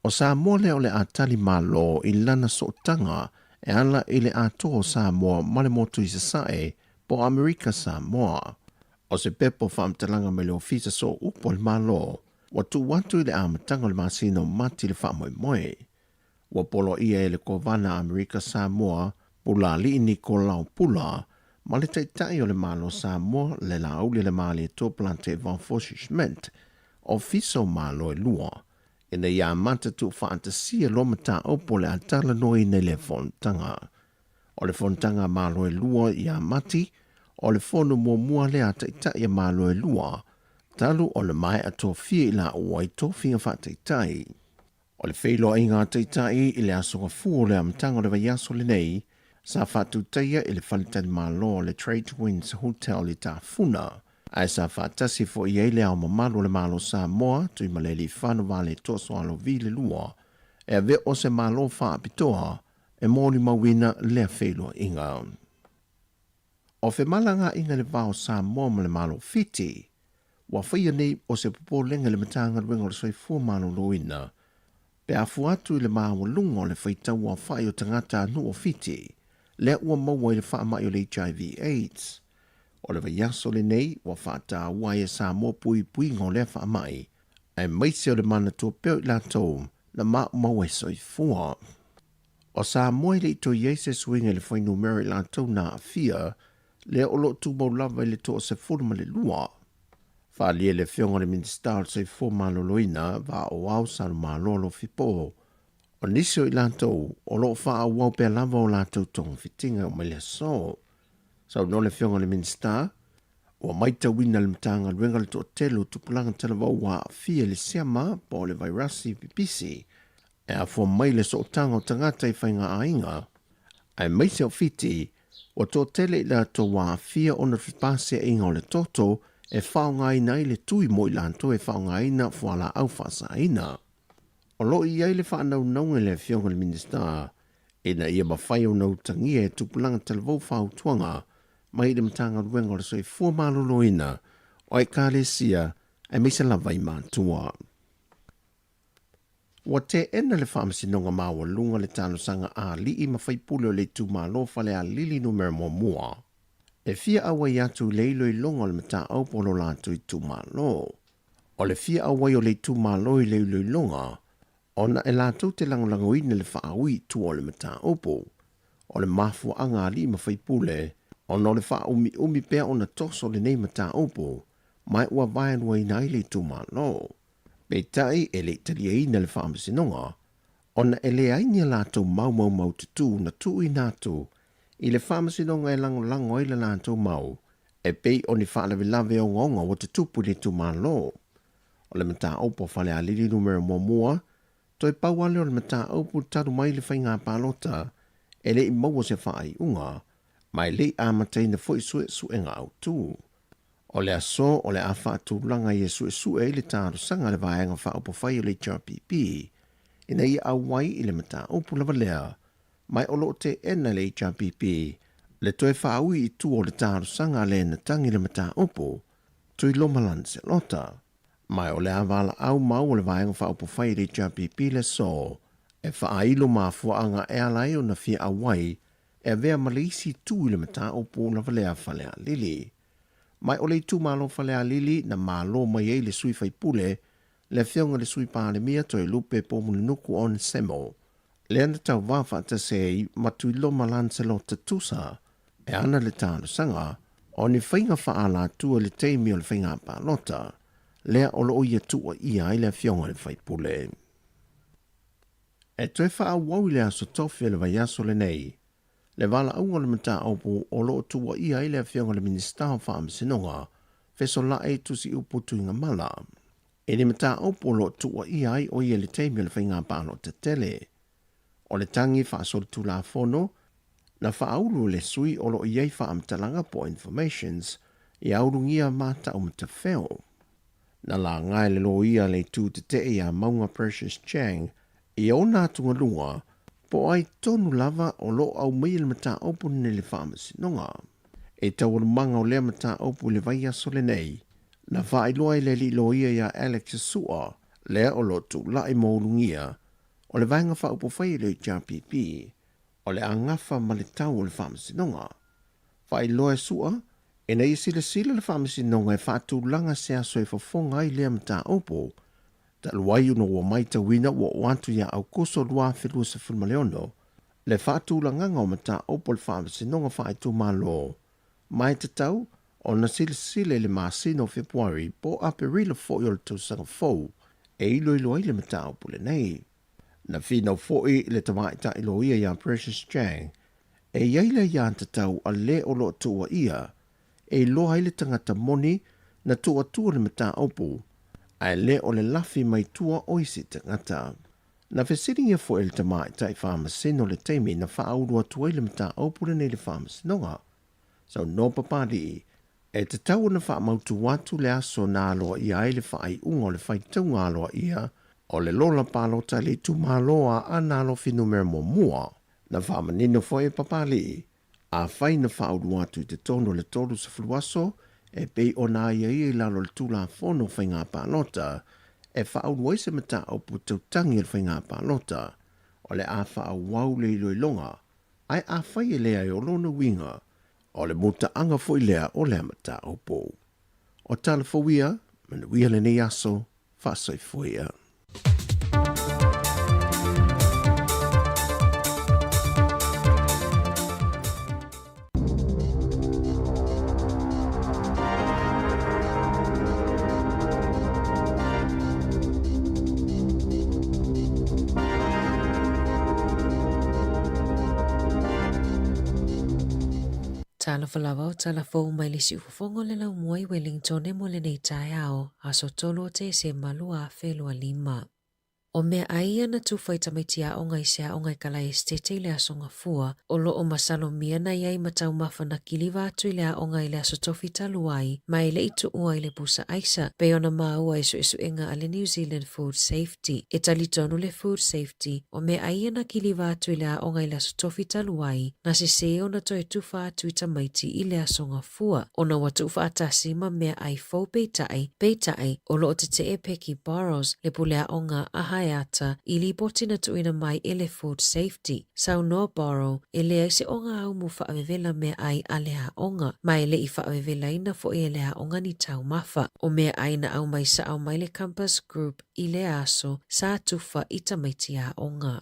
O Samoa lea o le a tali malo i lana sootaga e ala i le atoa o Samoa ma le motu i Sasae po o Amerika Samoa. O se pepa o faamatalaga mai le Ofisa Sooupu a le Malo ua tuu atu i le amataga o le masina o Mati le faamoemoe. Ua poloaia e le Kovana a Amerika Samoa, Pulaalii Nikolao Pula, ma le Taitai o le Malo Samoa, le Laauli le Malietoa Plante Valfosi Schmidt, Ofisa o Malo e lua, ina ia amata tuufaatasia loa mataupu o le a talanoaina i lea fonotaga. O le fonotaga a Malo e lua ia Mati, o le fono muamua lea a Taitai a Malo e lua, talu ona maea tofia i laua i tofiga faataitai. O le feiloaiga a Taitai i le Aso Gafua o le amataga o le vaiaso lenei, sa faatutaia i le faletalimalo o le Trade Winds Hotel i Tafuna, ae sa faatasi foi i ai Le Ao Mamalu o le Malo Samoa, Tuimalealiifano Vaaletoa Sualauvi le Lua, e avea o se Malo faapitoa e molimauina lea feiloaiga. O femalagaaiga i le va o Samoa ma le Malo o Fiti, ua faia nei o se popolega i le Matagaluega o le Soifua Maloloina pe a fua atu i le maualuga o le faitau aofai o tagatanuu o Fiti lea ua maua i le faamai o le HIV AIDS. O le vaiaso lenei ua faataua ai e Samoa puipuiga o lea faamai, aemaise o le manatua pea o i latou na maumau ai soifua. O Samoa e le i toe i ai se suiga i le fuainumera i latou na aafia, lea o lo o tumau lava i le 12. Faaalia e le Afioga i le Minisita o le Soifua Maloloina, Vaaoao Salomalo Alofi Po, o nisi o i latou o lo o faaauau pea lava o latou togafitiga e oo mai le aso. Saunoa le Afioga i le Minisita, ua maitauina e le Matagaluega le toatele o tupulaga talavou ua aafia i le siama po o le vairasi pipisi e afua mai le sootaga o tagata i faigaaiga, aemaise o Fiti, ua toatele i latou ua aafia ona fepaseaiga o le toto e faaaogaina ai le tui mo i latou e faaaogaina fualaau faasaina. O lo o i ai le faanaunauga i le Afioga i le Minisita ina ia mafai ona utagia e tupulaga talavou fautuaga mai le Matagaluega o le Soifua Maloloina o Ekalesia aemaise lava i matua. Ua teena le Faamasinoga Maualuga le talosaga a alii ma faipule o le itumalo Falealili Numera Muamua e fia auai atu i le iloiloga o le mataupu o lo latou itumalo. O le fia auai o le itumalo i le iloiloga ona e latou te lagolagoina le faaui i tua o le mataupu o le mafuaaga a alii ma faipule ona o le faaumiumi pea ona toso lenei mataupu ma ua vaeluaina ai le itumalo. Peitai e le i taliaina le Faamasinoga ona e leai ni a latou mau maumaututū na tuuina atu i le Faamasinoga e lagolago ai le latou mau e pei o ni faalavelave ogaoga ua tutupu i le itumalo. O le mataupu a Falealili Numera Muamua, toe pau lava lea o le mataupu talu mai le faiga palota e le i maua se faaiuga ma e le i amataina foi suesuega autu. O le aso o le a faatulaga ai e suesue ai le talosaga a le Vaega Faaupufai o le HRPP ina ia auai i le mataupu lava lea, ma o lo o teena e le HRPP le toe faaui i tua o le talosaga a le na tagi le mataupu, Tuiloma Lancelota. Ma o le a valaau mau o le Vaega Faaupufai a le HRPP le aso e faailo mafuaaga e ala ai ona fia auai. e avea ma le isi itu i le mataupu lava lea a Falealili. Ma o le itumalo Falealili na malo mai ai le sui faipule, le afioga i le Sui Palemia Toelupe Poumulinuku Onesemo, lea na tauvā faatasi ai ma Tuiloma Lancelot Tusa e ana le talosaga o ni faiga faaalatua i le taimi o le faiga palota lea o lo o ia tuuaia ai le afioga i le faipule. E toe faaauau i le Aso Tofi o le vaiaso lenei le valaauga o le mataupu o lo o tuuaia ai le Afioga i le Minisita o Faamasinoga, Fesola'i Tusiupu Tuigamala, i le mataupu o lo o tuuaia ai o ia i le taimi o le faiga palota tele. O le tagi faasolitulafono na faaulu e le sui o lo o i ai faamatalaga po o informations ia ulugia matau matafeo. Na laga e le loia le itu tetee ia Mauga Precious Chang i ona atugaluga po o ai tonu lava o lo o aumaia le mataupu lenei i le Faamasinoga. I taualumaga o lea mataupu i le vaiaso lenei, na faailoa e le alii loia ia Alex Sua, lea o lo o tulai mo Ulugia, o le Vaega Faaupufai a le HRPP, o le a gafa ma le tau o le Faamasinoga. Faailoa e Sua, ina ia silasila le Faamasinoga e faatulaga se aso e fofoga ai lea mataupu, talu ai ona ua maitauina ua oo atu ia Aokuso 2026 le faatulagaga o mataupu a le Faamasinoga Faaitumalo, ma e tatau ona silasila i le masina o Fepuari po o Aperila foi o le tausaga fou e iloilo ai le mataupu lenei. Na finau foi le tamaitai loia ia Precious Chang e i ai le aiatatau a le o lo o tuuaia e iloa ai le tagata moni na tuu atua le mataupu, ae le o le lafi mai tua o isi tagata. Na fesiligia foi e le tamaitai faamasino le taimi na faaulu atu ai le mataupu lenei i le faamasinoga. Saunoa Papalii, e tatau ona faamautu atu le aso na aloaia ai le faaiuga o le faitauga aloaia o le lola palota i le itumalo a Aana Alofi Numera Muamua. Na faamanino foi e Papalii, afai na faaulu atu i totonu o le 30 aso e pei ona aiaia i lalo o le Tulafono o Faiga Palota e faaulu ai se mataupu tautagi o le faiga palota, o le a faaauau le iloiloga, ae afai e leai o lona uiga, o le mutaaga foi lea o lea mataupu. O tala fou ia, manuia lenei aso, faasoifua ia. Talofa lava o tala fou mai le siufofoga o le laumua i Wellingtone mo lenei taeao, aso 3 o Tesema 2025. O mea ai ia na tufa i tamaiti aoga i se aoga i Kalaesetete i le Aso Gafua, o lo o masalomia na i ai ma taumafa na kiliva atu i le aoga i le Aso Tofi talu ai, ma e le i tuua i le pusa aisa, pei ona maua i suesuega a le New Zealand Food Safety. E talitonu le Food Safety, o mea ai ia na kiliva atu i le aoga i le Aso Tofi talu ai, na sesē ona toe tufa atu i tamaiti i le Aso Gafua. fua, ona ua tuufaatasi ma meaai fou peitai, peitai, o lo o tetee Peggy Burrows, le pule aoga a Haeata, i lipoti na tuuina mai e le Food Safety. Saunoa Burrow, e leai se ogaumu faavevela meaai a le aoga, ma e le i faavevelaina foi e le aoga ni taumafa. O meaai na aumai sao mai le Compass Group i lea aso, sa tufa i tamaiti aoga.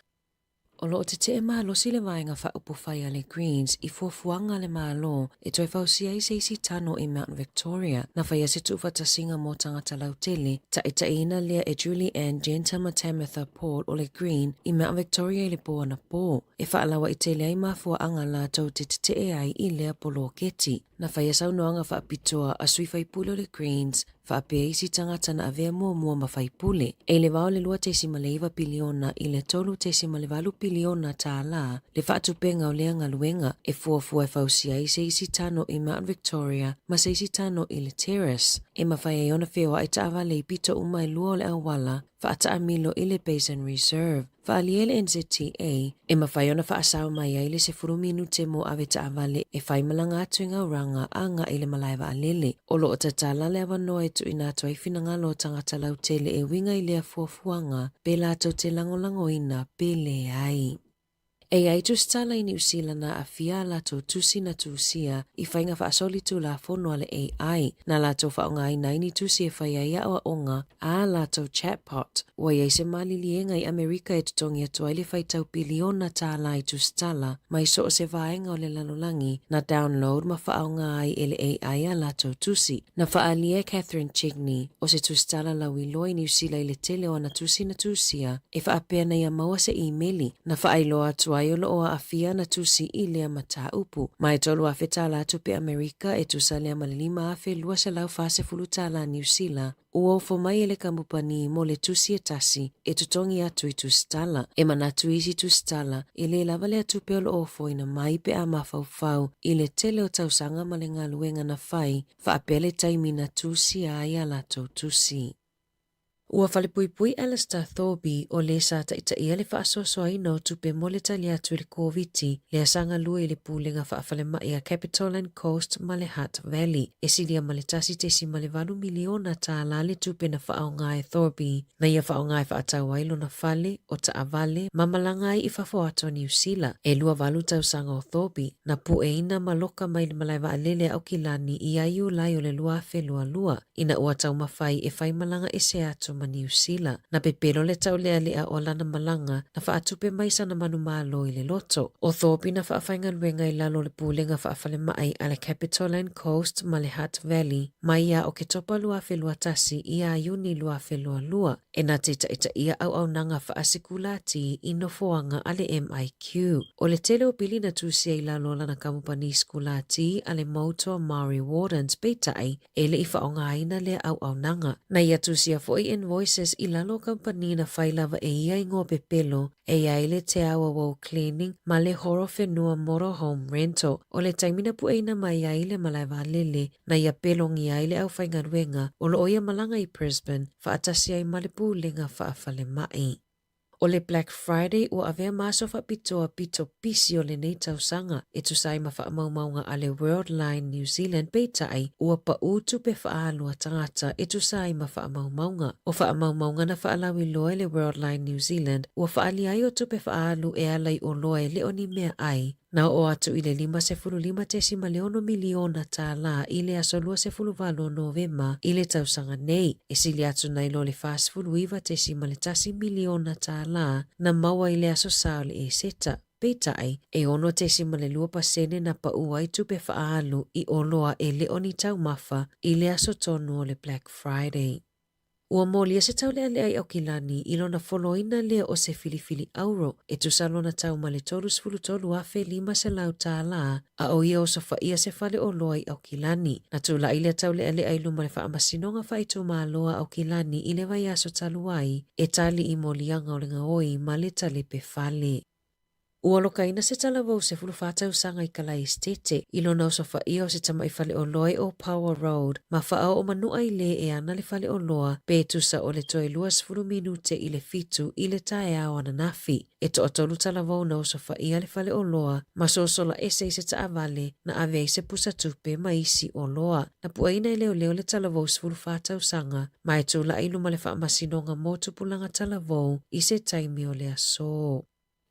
O lo o tetee malosi le Vaega Faaupufai a le Greens i fuafuaga a le Malo e toe fausia ai se isi tano i Mount Victoria. Na faia se tuufaatasiga mo tagata lautele, taitaiina lea e Julie Anne Genter ma Tamatha Paul o le Green i Mount Victoria i le po anapō, e faalauaitele ai mafuaaga latou te tetee ai i lea poloketi. Na faia saunoaga faapitoa a sui faipule o le Greens faapea isi tagata na avea muamua ma faipule. E i le vao le 2.9 piliona i le 3.8 piliona tālā le faatupenga o lea galuega e fuafua e fausia ai se isi tano i Mount Victoria ma se isi tano i le Terrace. E mafai ai ona feoai taavale i pito uma e lua o le auala faataamilo i le Basin Reserve. Faaalia e le NZTA, e mafai ona faasao mai ai le 10 minute mo ave taavale e fai malaga atu i Gauranga agai i le malae vaalele. O lo o tatala le avanoa e tuuina atu ai finagalo o tagata lautele e uiga i lea fuafuaga pe latou te lagolagoina pe leai. E i ai tusitala i Niu Sila na aafia a latou tusi na tusia i faiga faasoli tulafono a le AI na latou faaaogaina ai ni tusi e fai ai aoaoga a latou chatbot. Ua i ai se maliliega i Amerika e totogi atu ai le faitau piliona tālā i tusitala mai so o se vaega o le lalolagi na download ma faaaoga ai e le AI a latou tusi. Na faaalia e Catherine Chigney, o se tusitala lauiloa i Niu Sila i le tele o ana tusi na tusia, e faapea na ia maua se imeli na faailoa atu ai o lo o aafia ana tusi i lea mataupu. Ma e 3,000 tālā tupe Amerika e tusa lea ma le 5,240 tālā Niu Sila, ua ofo mai e le kamupani mo le tusi e tasi e totogi atu i tusitala. E manatu isi tusitala, e lē lava lea tupe o lo o ofoina mai pe a mafaufau i le tele o tausaga ma le galuega na fai faapea le taimi na tusia ai a latou tusi. Ua falepuipui Alistair Thorby, o le sa taitaia le faasoasoaina o tupe mo le tali atu i le Koviti, lea sa galue i le Pulega Faafalemai a Capital and Coast ma le Hutt Valley. E silia ma le $1.8 miliona tālā le tupe na faaaoga e Thorby na ia faaaoga e faatau ai lona fale, o taavale, ma malaga ai i fafo atu o Niu Sila. E 28 tausaga o Thorby, na pueina ma loka mai le malae vaalele a Aukilani ia Iulai o le 2022. Ina ua taumafai e fai malaga ese atu ma Niu Sila, na pepelo le taulealea o lana malaga na faatupe mai sana manumalo i le loto. ʻO Thorpe na faafaigaluega i lalo o le Pulega Faafalemai a le Capital and Coast ma le Hutt Valley mai ia Oketopa 2021 iā Iuni 2022 e na te taitaia auaunaga faasekulati i nofoaga a le MIQ. ʻO le tele o pili na tusia i lalo o lana kamupani sekulati a le Moutoa Maori Wardens peitai E le i faaaogaina lea auaunaga. Na ia tusia foi invoices i lalo o kamupani na fai lava e ia igoa pepelo e i ai le Te Awawau Cleaning ma le Horowhenua Motorhome Rental. O le taimi na pueina mai ai le malae vaalele na ia pelogia ai le aufaigaluega o lo o ia malaga i Brisbane faatasi ai ma le Pulega Faafalemai. ʻO le Black Friday ua avea ma aso faapitoa pito pisi o lenei tausaga e tusa ai ma faamaumauga a le Worldline New Zealand peitai ua paʻū tupe faaalu a tagata e tusa ai ma faamaumauga. ʻO faamaumauga na faalauiloa e le Worldline New Zealand ua faaali ai o tupe faaalu e ala i oloa e le o ni mea ʻai Na oo atu i le $55.6 miliona tālā i le aso 28 o Novema i le tausaga nei, e sili atu nai lo le $49.1 miliona tālā na maua i le aso Sa o le Eseta. Peitai, e 6.2 pasene na paʻū ai tupe faaalu i oloa e le o ni taumafa i le aso tonu o le Black Friday. Ua molia se taulealea i Aukilani i lona foloina lea o se filifili auro e tusa lona tau ma le 33,500 tālā, a ʻo ia osofaia se fale oloa i Aukilani. Na tulaʻi lea taulealea i luma o le Faamasinoga Faaitumalo a Aukilani i le vaiaso talu ai e tali i moliaga o le gaoi ma le talepe fale. Ua lokaina se talavou 14 tausaga i Kalaesetete i lona osofaia o se tamaʻi faleoloa i Opawa Road ma Faaoo Manuʻa i lē e ana le faleoloa pe tusa o le toe 20 minute i le fitu i le taeao ananafi. E toatolu talavou na osofaia le faleoloa ma sosola ese i se taavale na ave ai se pusa tupe ma isi oloa. Na pueina e leoleo le talavou 14 tausaga ma e tulaʻi i luma le Faamasinoga mo Tupulaga Talavou i se taimi o le aso.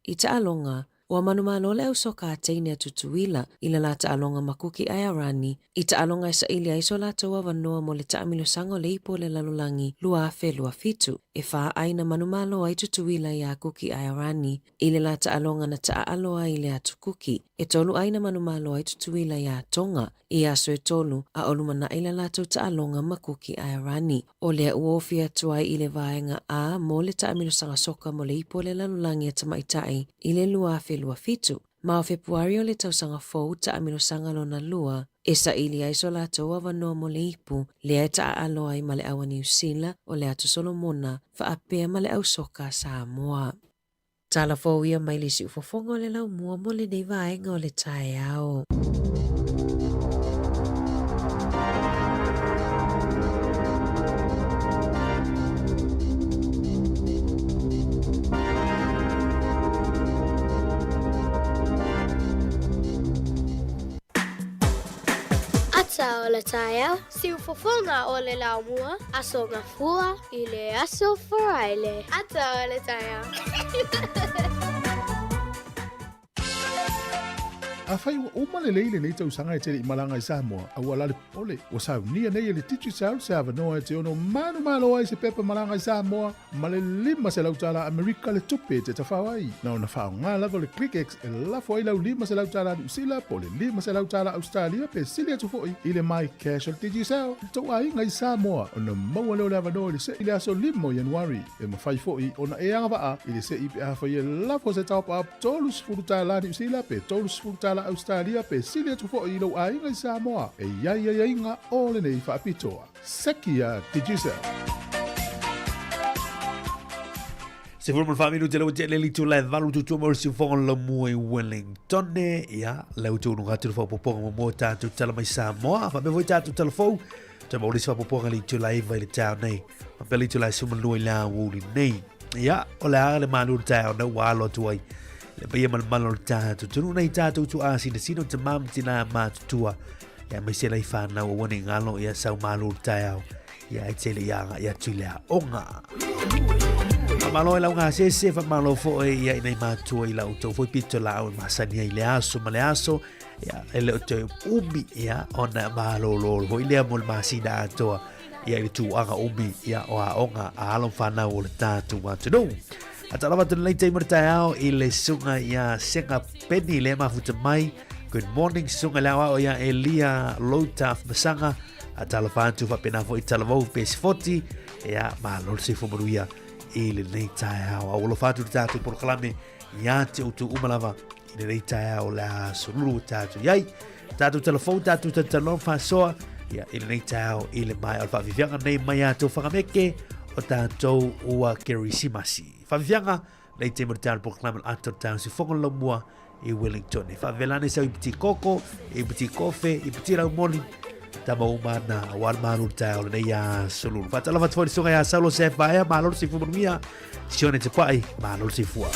I taaloga, ua manumalo le au soka a teine a Tutuila i le la taaloga ma Kuki Aearani i taaloga e saili ai so latou avanoa mo le taamilosaga o le ipu o le lalolagi 2027. E whā ʻāina manumalo ai Tutuila iā Kuki Aearani i le la taaloga na taaalo ai i le atu Kuki. E tolu ʻāina manumalo ai Tutuila iā Tonga i aso e tolu a o lumanaʻi la latou taaloga ma Kuki Aearani. ʻO lea ua ofi atu ai i le vaega A mo le taamilosaga soka mo le ipu o le lalolagi a tamaitai i le 2027. Ma o Fepuari o le tausaga fou taamilosaga lona lua e saili ai so latou avanoa mo le ipu lea e taaalo ai ma le au a Niu Sila o le Atu Solomona faapea ma le au soka a Samoa. Tala fou ia mai le siufofoga o le laumua mo lenei vaega o le taeao. Ata o le taeao, siufofoga o le laumua, aso Gafua i le aso Faraile. Ata o le taeao. Afai ua uma lelei lenei tausaga e te le i malaga i Samoa, aua la le popole, ua saunia nei e le Digicel se avanoa e te ono manumalo ai se pepa malaga i Samoa ma le $500 tala Amerika le tupe e te tafao ai. Na ona faaaoga lava le ClickX e lafo ai lau $500 tala Niu Sila po o le $500 tala Ausetalia pe sili atu foi i le MyCash o le Digicel i le tou aiga i Samoa ona maua lea o le avanoa i le se'i i le aso 5 o Ianuari. E mafai foi ona e agavaa i le se'i pe afai e lafo se top-up $30 Niu Sila pe $30 Ausetalia pe sili atu foi i lou aiga i Samoa. E i ai aiaiga o lenei faapitoa. Seki a Digicel. 14 minute le ua le itula e valu tutua mo le siufogo la mua i Wellington ia le utu nu gatu le whapopoga mo mo tātou tala mai Samoa whapea foi tātou tala fou te mauri se whapopoga le itula iva i le tau nei whapea le itula e sumalua i le aouli nei ia o le aga le malu le taeao nei ua alo atu ai le paia malemale o le tātou tunu nei tātou tu āsinasina o te māmatina mātutua ia mai se lai whānau o wane ngalo ia sau malu le taeao Ia e tele ia anga ia tui lea onga. Whamalo e lau ngā sese, whamalo fo e ia inei mātua i lau tau foi pito la au e masani ai le aso ma le aso, ia e leo te umi ia ona mālōlō hoi lea mo le masina atoa ia i le tūanga umi ia o a onga a alo whanau o le tātou atunuu. A ta lava tuna lei mo le taeao i le sunga ia Senga Penny le mafuta mai. Good morning sunga le ao ia Elia Loutaf Masanga. A talofa atu faapena foi talavou pe sefoti ia malo le soifua manuia i lenei taeao. A ua alofa atu le tatou polokalame ia te outou uma lava i lenei taeao o le a solulu o tatou i ai. Tatou talafou, tatou talatalanoa ma faasoa ia i lenei taeao i le maea o le faafiafiaga nei mai a tou whangameke o tatou ua Kerisimasi. Faafiafiaga nei te mo le taeao le polokalame o le Ata o le Taeao Sifogo le Laumua i Wellington. E faavelane sau i piti koko, i piti kofe, i piti raumoli, tama uma ana, aua le malo le taeao lenei aso lulu. Faatalofa atu foi le susuga ia Saulo Sefaea, malo le soifua manuia, Sione Te Pa'i, malo le soifua.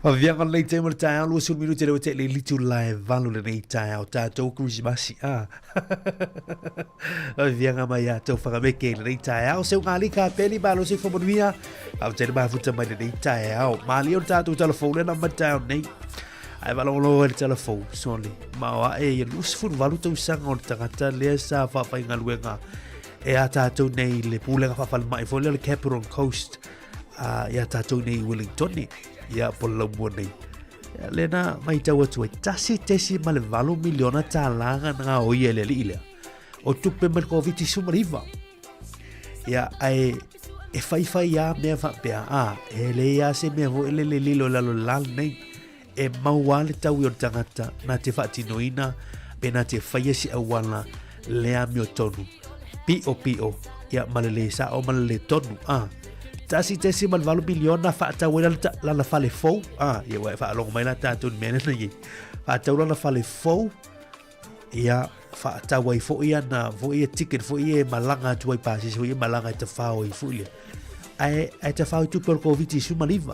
Faviaga lenei taimi o le taeao, 20 minute lea ua tea i le litu lae valu lenei taeao, tatou Kerisimasi, a. Faviaga mai ia tou whakameke i lenei taeao, seu ngā lika peli malo se whamanuia, faafetai le mafuta mai lenei taeao. Malie o le tatou tala fou lena mai le taeao nei. Ae faalogologo ai le tala fou, sole, ma o ae ia 28 tausaga o le tagata lea sa faafaigaluega e a tātou nei le pulega faafalemai foi lea o le Capital Coast iā tātou nei i Wellington ia po le laumua nei. Ia, lena maitau atu ai, 1.8 miliona tālā ngā ngā o ia le alii lea. O tupe mai le Covid-19. Ia, ae e whaiwhai a mea whapea, a, e le ia se mea fo ele le lilo lalo lal nei, e maua le tau i o le tangata, nā te whaatinoina, pe nā te whaia si awala, le amio tonu. Pio pio, ia ma le le sa o ma le le tonu, a. 1.8 miliona whaatau ai lana whale fou, a, ia wai whaalongo mai la tātou ni mea nena i. Whaatau lana whale fou, ia whaatau ai foi ana, foi e ticket, foi e malanga atu ai pasese, foi e malanga i te whao i foi lea. Ae, ae te whao i tupe o le Covid-19.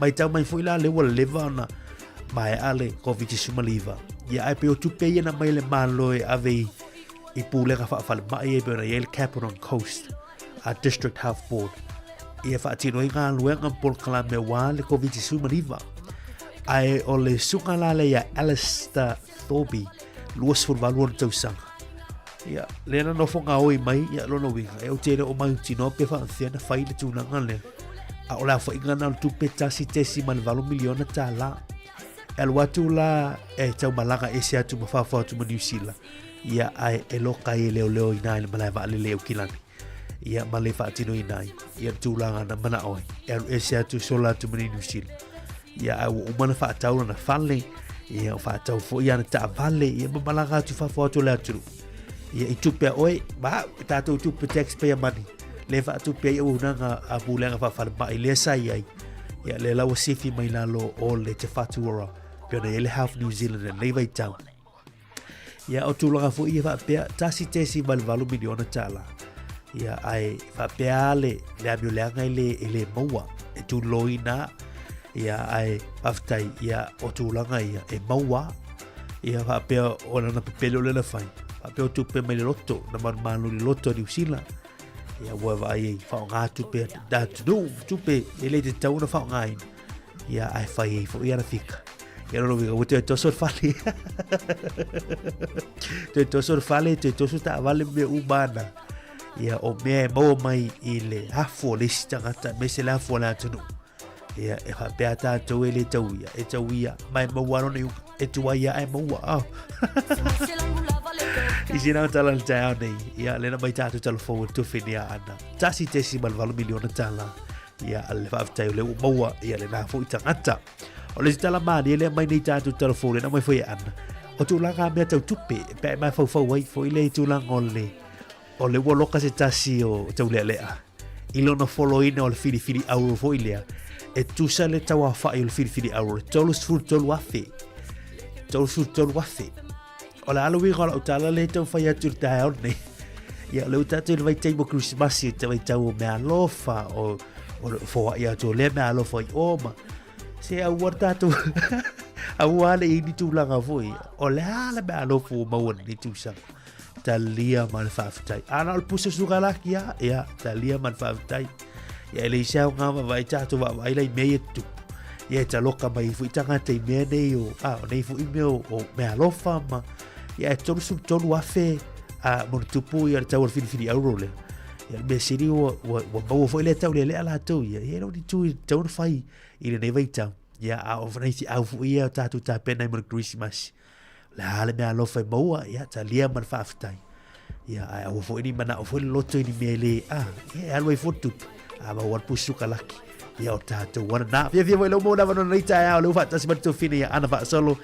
Mai tau mai foi la le ua leva ona mae a le Covid-19. Ia ae pe o tupe ia na mai le malo e ave i, i pūlega whaawhalemai e pe ona i le Capital Coast a District Health Board. Ia whaatino i ngā luenga polokalame wā le Covid-19. Ae o le sunga la le ia Alistair Thorby, 28 ona tausaga. Ia, le na nofo ngā oi mai, ia lona uiga, e o te o mai tino pe whaanthea na whai le tūnanga lea. A o le awhainga na o le tupe 1.8 miliona tālā. E alu atu la e tau malaga ese atu ma whawhao atu ma New Zealand. Ia, ai e loka i e leo leo i nā i le malae waalele o Kilani. Ia, ma le whaatino i nā ia le tūlanga na mana oi. E alu ese atu sola atu ma New Zealand. Ia, ai ua uma na whaatau na whale, ia, o whaatau fo ia na taavale, ia, ma malaga atu whawhao atu le aturu. Ia, i tupe a oe, ma, tātou tupe taxpayer money. Le whaatupe ai auaunaga a pulega faafalema'i lea sa i ai, ia lea la ua sifi mai lalo o le Te Whatu Ora, pe ona i ai le Health New Zealand i lenei vaitau. Ia, o tulaga foi ia faapea, 1.8 miliona tālā. Ia, ae faapea le, le amioleaga e le, e le maua, e tūloina, ia, ae faafetai, ia, o tulaga ia, e maua, ia, faapea o lana pepele o le na whai, faapea o tupe mai le loto, na manumalo i le loto a New Zealand, ia, ua vaai ai, whaonga tupe, da tunu, tupe, e le te tau na whaongaina. Ia, ae whai ai fo ia na fika. Ia lona uiga, ua toe toso le fale. Toe toso le fale, toe toso taavale ma mea uma ana. Ia, o mea e maua mai i le afu o le isi tagata, aemaise le afu o le atunuu. Ia, e faapea tātou e le tauia, e tauia, ma e maua lona iuga, e tuai ia e maua. Oh. I sina o tala le taeao nei, ia, lena mai tātou tala fou e tuwhi ni a ana. 1.8 miliona tālā. Ia, le faafetai o lea ua maua, ia lenā foi tagata. O le isi tala malie lea mai nei tātou tala fou lena mai foi e Ana. O tulaga a mea tau tupe, pe ai mafaufau ai foi le tulaga o le, o le ua loka se tasi o Taulealea. I lona foloina o le filifili auro foi lea, e tusa le tauaofai o le filifili auro, 33,000. 33,000. O le a le uiga o lau tala lea e taumafai atu i le taeao lenei. Ia, o lea ua tatou i le vaitaimi o Kerisimasi, te vaitau o meaalofa, o, o le foai atu o lea meaalofa i o ma. Se aua le tatou, aua le i ni tulaga foi. O le a le meaalofa ua maua lenei tausaga. Talia ma le faafetai. A na o le pusa sukalaki a, ia, talia ma le faafetai. Ia, e leai se aoga vaavaai tatou vaavaai la i mea ia tutupu. Ia e taloka mai foi tagata i mea nei o, a, o nei foi mea o, o meaalofa ma, ia e 33,000 A mo le tupu ia le tau o le filifili auro lea. Ia le mea sili ua, ua, ua maua foi lea tau lea lea latou ia. Ia e le o ni tu i tau na fai i lenei vaitau. Ia a o nai feau foi ia o tatou tapena ai mo le Kerisimasi. O le a le mea alofa e maua, ia talia ma le faafetai. Ia ae aua foi ni manao foi le loto i ni mea e le, a, ia e alu ai foi le tupe. A maua le pusi sukalaki. Ia o tatou ana na. Fiafia foi lau maua na nei taeao lea ua faatasi mai le tuafine ia Ana Faasolo.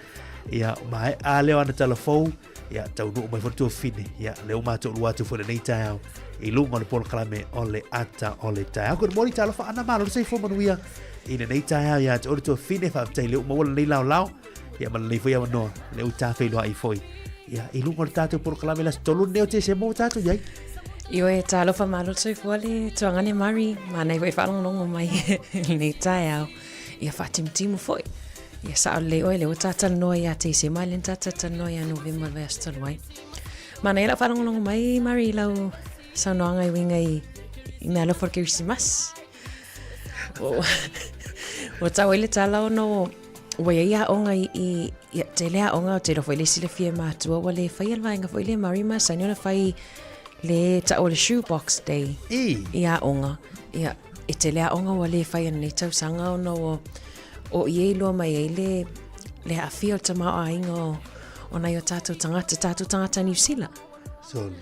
Ia maea lea o ana tala fou. Ia taunuu mai foi le tuafine. Ia lea ua matou lua atu foi lenei taeao i luga o le polokalame o le ata o le taeao. Good morning, talofa Ana, malo le soifua manuia i lenei taeao ia te oe le tuafine. Faafetai lea ua maua lenei laolao. Ia ma lenei foi avanoa lea ua tafeiloai foi. Ia i luga o le tatou polokalame le aso 3 lenei o Tesema ua tatou i ai. Ioe, talofa malo le soifua le tuagane Mari, manaia foi faalogologo mai i lenei taeao. Ia faatimutimu foi. Ia sao lelei oe lea ua ta talanoa ia Tesema, lea na ta talanoa ia Novema le vaiaso talu ai. Manaia lau faalogologo mai Mari i lau saunoaga e uiga i, i meaalofa o le Kerisimasi. Ua tau ai le tala ona o ua i ai aoga i, i, i tele aoga o te iloa foi le silafia e matua ua le faia le vaega foi lea Mari masani ona fai le tau o le shoebox day I. i aoga. Ia, e tele aoga ua le faia i lenei tausaga ona ua o i e iloa mai ai le, le aafia o le tamaoaiga o, o nai o tātou tagata, tātou tagata Niu Sila. Sorry.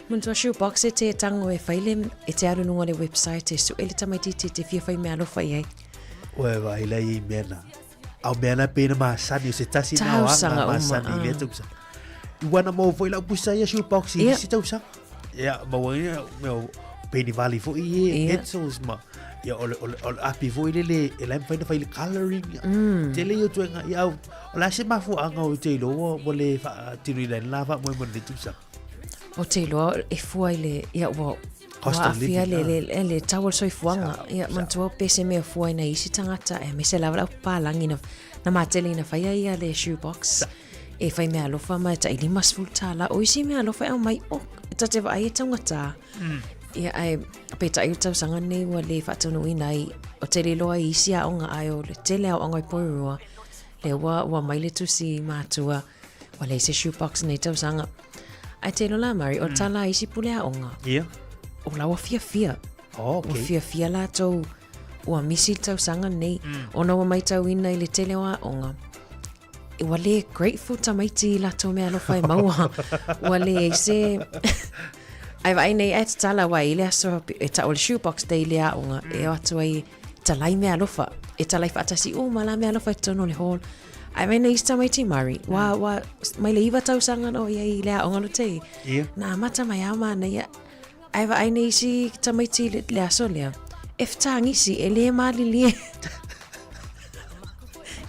Manatua shoebox e te tango e fai le, e te alu luga o le website e sue le tamaitiiti e te fia fai meaalofa i ai. Ua e vaai la i mea na. A o mea na pei na masani o se tasi na o anga masani i lea tausaga. I wana maua foi lau pusa ia shoebox i isi tausaga. Ia, maua ia, mea o Penny Valley foi e pencils ma ia o le, o le, o le api foi lele e lai mawhai na whai le coloring. Tele ia tuenga, ia au, o la se mafuaanga o te iloa ua le whaatino i lain la wha moe mo le tausaga. O te iloa e fua i le, ia ua, Cost of living, le, le, le, le tau o le soifuaga. Ia, manatua pe se mea fua i nai isi tagata, aemaise lava le au papalagi na, na matele ina faia ia le shoebox. E fai meaalofa ma e tai $50. O isi meaalofa e aumai, oh, ta te vaai e taugata. Ia, ae peitai o le tausaga lenei ua le faataunuuina ai, o tele loa i isi aoga, ae o le tele aoaoga i Porirua, lea ua, ua mai le tusi matua, ua leai se shoebox nei tausaga. Ae te iloa la Mari, o le tala a isi pule aoga, O la ua fiafia. Oh, okay. Ua fiafia latou, ua misi le tausaga nei, ona ua maitauina i le tele o aoga, ua le grateful tamaiti i latou meaalofa e maua. Ua leai se... Ae vaai nei, ae tatala ua i le aso e tau o le shoebox day i le aoga, e o atu ai talai meaalofa, e talai faatasi uma la meaalofa i totonu o le hall. Ae vaai nei isi tamaiti Mari, ua, ua mai le 9 tausaga na o ia i le aoga no te i. Na amata mai a manaia, Ae vaai nei isi tamaiti i le aso lea, e fetagisi, e le malilie.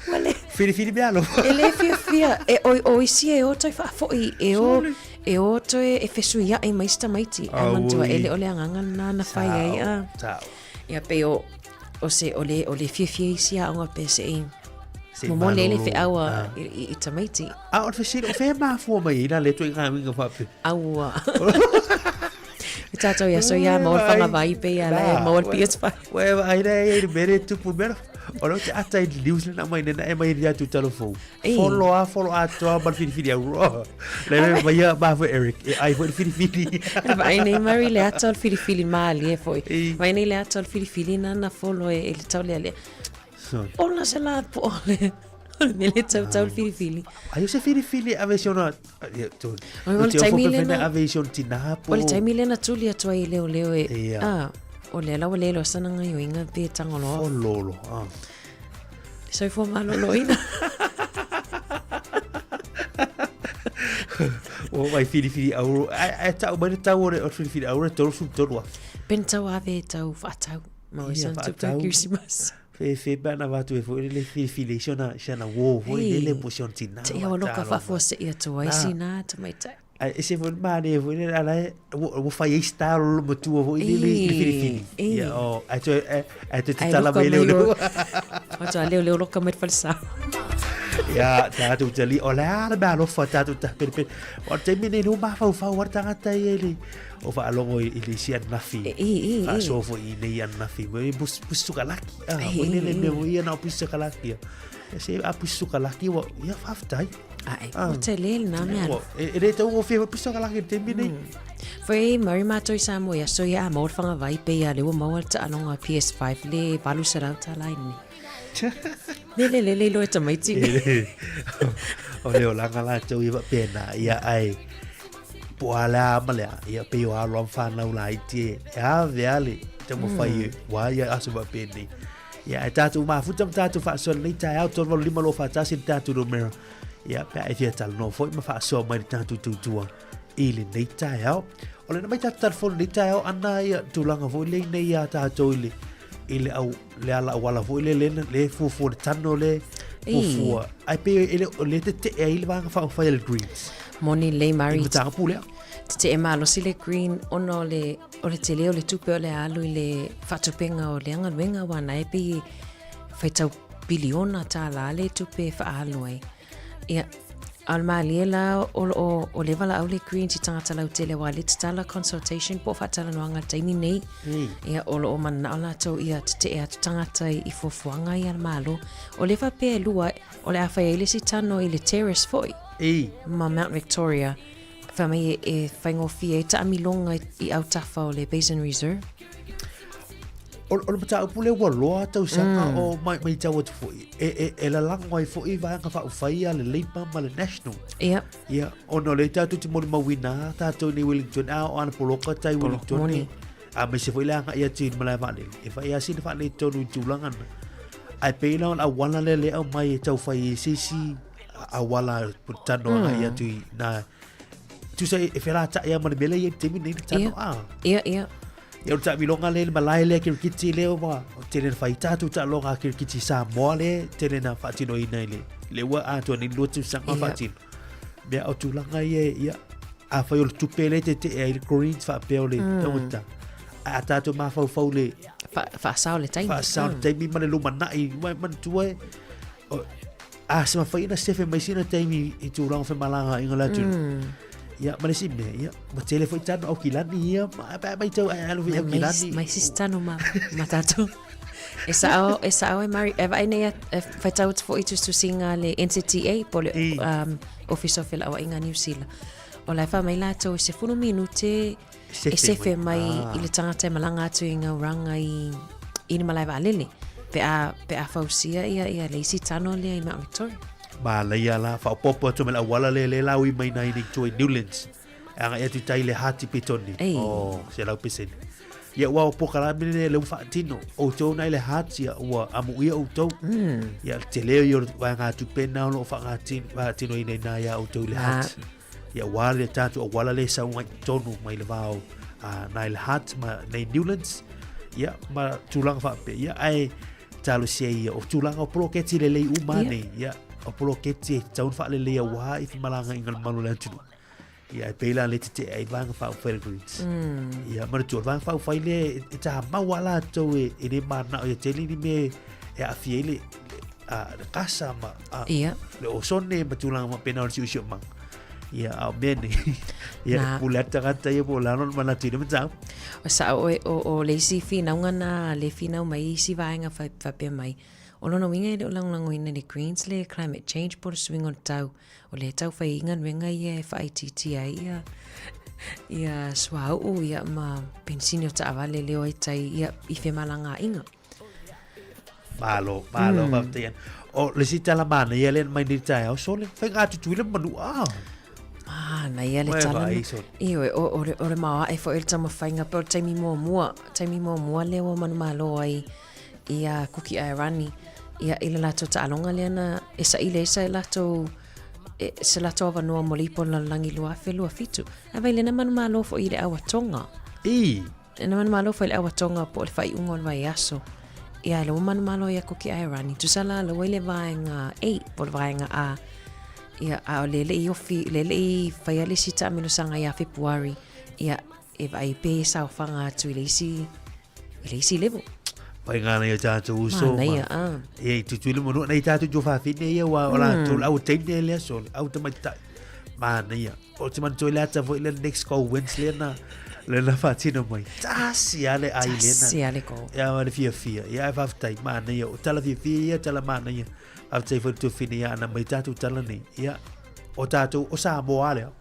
Ua le... Whiriwhiri mea alofa. E le fiafia, e o, o isi e o toe faafoi, e o, e o toe e fesuiai mai isi tamaiti. Ae manatua, e le o le agaga lena na fai ai. A. Sao. Ia pei o, o se, o le, o le fiafia isi aoga pe se i Se momoli ai le malolo. feau a, Ah. i, i, i tamaiti. A o le fesili, o fea mafua mai ai na le toe ngā uiga whape? Aua. E tātou ia so ia maua le whangawai pe ia la e maua le PS5. Ua e vaai nei e le mere tupu mera. O leo te ata i le news lena mai nena e mai atu talo fou. Follow a follow a toa ma le whiriwhiri au. Oh. Le me mai ia mā foi Eric. E ai foi le whiriwhiri. Vaai nei Murray le ata o le whiriwhiri mālie foi. Vaai nei le ata o le whiriwhiri nana follow e, e le tau lea lea. Ola se la po o le o le mele tau tau le whiriwhiri. Ai o se whiriwhiri ave si ona O le taimi lena ave si ona tina po. O le taimi lena tuli atu ai leo leo e. Ah, o lea la ua le iloa sana gaioiga pe tagoloa. Fololo. Ah. Soifua maloloina. O mai whiriwhiri auro. Ai ai tau mai le tau o le whiriwhiri auro e 33 afe. Pena tau ave e tau whaatau. Ma o san tupe Christmas. Fe fe pe ana watu e foi le whiriwhiri si ona si ana wo foi le le po si ona tina. Te ia loka whaafua se ia tu ai si nā tamaitai. Ai e se foi mane foi le ala e ua fai ai style o le matua foi le le whiriwhiri. Ia o ai toe ai toe tatala mai leo leo. O toe leo leo loka mai le falesa. Ia, tātou tali, o le a le mea alofa tātou tapenepene. O le taimi nei, no mafaufau a le tagata ia i le, o faalogo i le isi ananafi. I, i, i. Faasoa foi i nei ananafi. Mo i pusi sukalaki. Ah, mo i le mea mo ia na o pusi sukalaki. E se a pusi sukalaki, wa, ia whaftai. Ai, o te le nā mea alofa. E le tau o whia pusi sukalaki i te taimi nei. Foi mari mātou i Samoa ia so ia a maua le whangawai pe ia le ua maua le taaloga PS5 le 800 tāla i nei. Lele lele i loe tamaiti. O le olanga lātou i wapena, ia ai po a le a ma le a, ia pe o alo am whanau la i tie, e a ve ale, te mo whai e, wā ia aso wapene. Ia e tātou mafuta ma tātou whaasoa nei tae au, tōn walu lima lo whātasi le tātou numero. Ia, pea e fia talanoa foi ma whaasoa mai le tātou tautua i lenei taeao. O lena mai tātou telefone nei taeao ana ia tulaga foi lei nei a tātou i le i le au le ala auala foi le le le fuafua le tano le fuafua. Ai pe e le o le te te ai le vanga whaofai le greens. Moni lei mari. I matanga pule. Te te e malosi le green ona o le o le tele o le tupe o le alu i le whaatupenga o le angaluenga wana e pe whaitau piliona tālā le tupe whaalu ai. Ia, a o le mālie la o lo o, o le valaau le Greens i tagata lautele aua le tatala consultation po o faatalanoaga i le taimi nei. Ia, o lo o mananao latou ia tetee atu tagata i, i fuafuaga ia a le Malo. O lea faapea e lua, o le a fai ai le isi tano i le terrace foi ma Mount Victoria, fai mai e, e faigofie ai taamiloga i, i autafa o le Basin Reserve. O, o le mataupu lea ua loa tausaga mm. o mai, mai tau atu foi, e, e, e lalago ai foi vaega faaufai a le Labour ma le National. Ia. Ia, ona o lea tātou te molimauina, tātou nei Wellington, a o ana poloka tai Wellington. Moni. A me se foi le anga ia te malae vaalele. E whai a sina whaalei tonu i tūlanga na. Ai pēla o le auala le le au mai e tau whai e sisi auala tano anga ia tui nā. Tusa e whera ta ia mana mele ia te taimi nei tano a. Ia, ia. Ia o le taamiloga lea i le malae lea kirikiti lea ua tele na fai tātou taaloga a kirikiti Samoa lea tele na faatinoina i le le ua atoa nei lua tausaga o faatino. Mea o tulaga ia ia afai o le tupe lea e tetea ai le Greens faapea o le taugata. Ae a tātou mafaufau le Faasao le taimi. Faasao le taimi ma le lumanai manatua e a se mafai ona sefe mai sina taimi i tulaga o femalagaaiga o le atunuu. Ia, ma le isi mea, ia, ua tele foi tano Aukilani ia, ma pe a matau ae alu foi Aukilani. Mai sisi tano ma, ma tātou. E sao, e sao e Mari, e vaai nei e whaitau atu foi tusitusiga a le NZTA po le um, Office of Felauaiga Niu Sila. O la e wha mai lātou e 10 minute e sefe mai i le tangata e malaga atu i Ngauranga i, i le malae vaalele. Pe a, pe a fausia ia, ia le isi tano lea i Mount Victoria. Manaia la, faaopoopo atu ma le auala lea lea la ui mai nai nei tua i Newlands. E agai atu i tai le Hati Petone. Ei. Oh, 100%. Ia ua o pokalame lea lea ua faatino. Outou nai le Hati ia ua amuia outou. Ia le tele ia o le vaegatupe na o lo o faatinoina i na ia outou i le Hati. Ia ua le tātou auala le sau ngai tonu mai le vao a Nile Hart ma nei Newlands. Ia, ma tulaga whaapea. Ia, ai talosia ia. O tulaga o poloketi le lei uma Ia. nei. Ia, o poloketi e taun whaalelei a wā i whimalanga i ngā malu le atunu. Ia, e peila le te te ai vanga whau whai Greens. Ia, mana tua, vanga whau whai le, e taha maua lātou e, e le mana o ia tele ni me e awhi ai le, a, le kasa ma, a, Ia. le osone ma tulaga faapena o le siosiomaga. Ia, a o mea nei, ia, Nā. e pule atu tagata ia po o le a lona manatu i le mataupu. O sao oe, o, o le isi finauga na le finau mai i isi vaega whai, whapea mai. O lona uiga e le o lagolagoina le Greens le climate change po o le suiga o le tau. O lea e tau whai i galuega ia e whaaitiitia ai ia, ia suauu ia ma penisini o taavale leo ai tai ia i femalagaaiga. Malo, malo, mm. faafetai ana. O le isi tala manaia lea na mai nei le taeao, sole, faiga Tutuila ma Manua. Manaia le Ua e tala. vaai, sole. Ioe, o, o, le, o le maoae foi o le taumafaiga pe o le taimi muamua, taimi muamua lea ua manumalo ai ia Kuki Airani ia i le latou taaloga lea na e saili ai sa latou e, se latou avanoa mo le ipu o le lalolagi 2027. Ae vai lea na manumalo foi i le au a Tonga. I. Na manumalo foi le au a Tonga po o le faaiuga o le vaiaso. Ia, le ua manumalo ia Kuki Airani. Tusa la laua i le vaega A, po o le vaega A. Ia, a o le le i ofi, le le i faia le isi taamilosaga ia Fepuari, ia, e vaai pea ia saofaga atu i le isi, i le isi level. Whaingana i o tātou uso. Manaia, a. Ia, i tutuila mo nua nei tātou tō whawhine ia, wā o rātou, au teine lea, so, au tamaitai. Manaia. O te manu toi le ata foi le next goal wins le na, le na whātino mai. Tasi ale ai le na. Tasi ale ko. Ia, ma le fia fia. Ia, e whawhitai, manaia. O tala fia fia ia, tala manaia. Whawhitai foi tō whine ia, ana mai tātou tala nei. Ia, o tātou, o Samoa lea.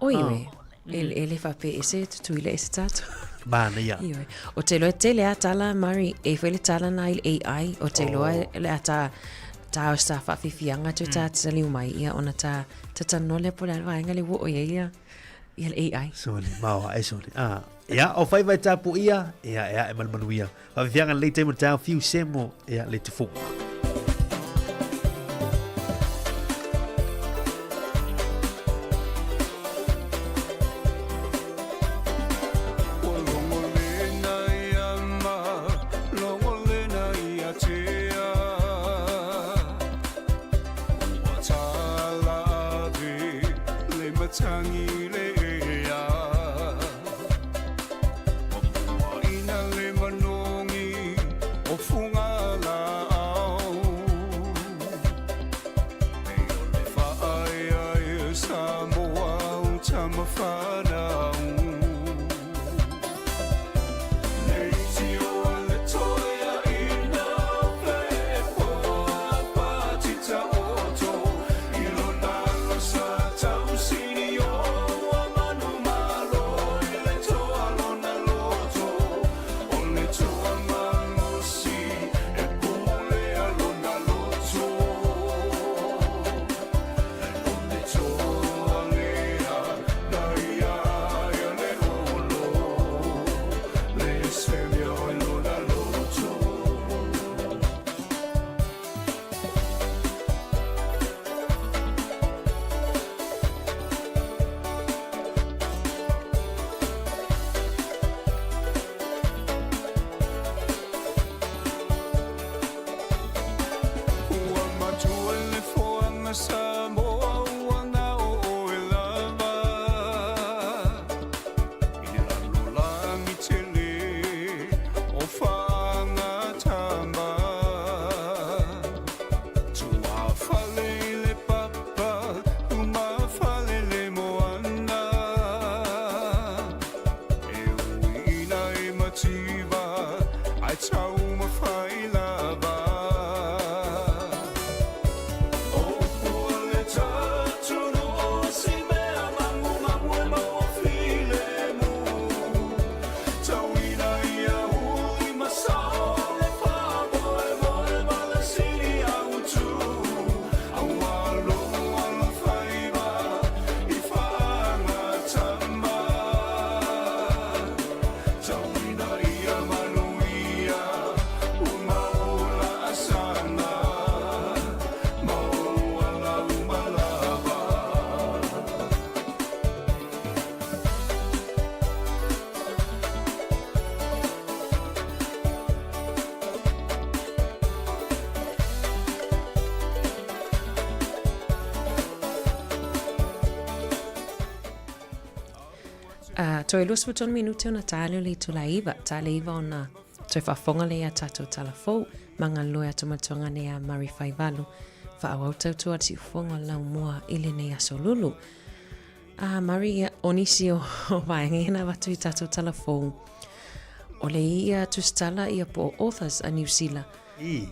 Oi, oi. E, e le whape e se tutuila e se tātou. Māna ia. Ioi. O te loa tele a tala, Murray, e whai le tala nā i le AI, o te loa oh. le a tā, tā o sa whawhiwhianga tu tā mm. tali mai ia ona tā tata nole po le vaenga le wo o ia ia ia le AI. Sole, maoa, e sole. Ah. Ia, o whai vai tāpu ia, ia, ia, e manumanu ia. Whawhiwhianga lei teimu tāu whiu semo, ia, le te whonga. Uh, toe 23 minute ona tāle o le itula iva, tāle iva ona toe whaafonga le ia tātou tala fou, manga loe atu matuanga nei a Murray Faivalu, whaawau tautua ti ufonga lau mua i le nei aso lulu. A Murray, ia, o nisi o, o vaenga ia na watu i tātou tala fou. O le ia tusitala ia po o authors a New Zealand. I.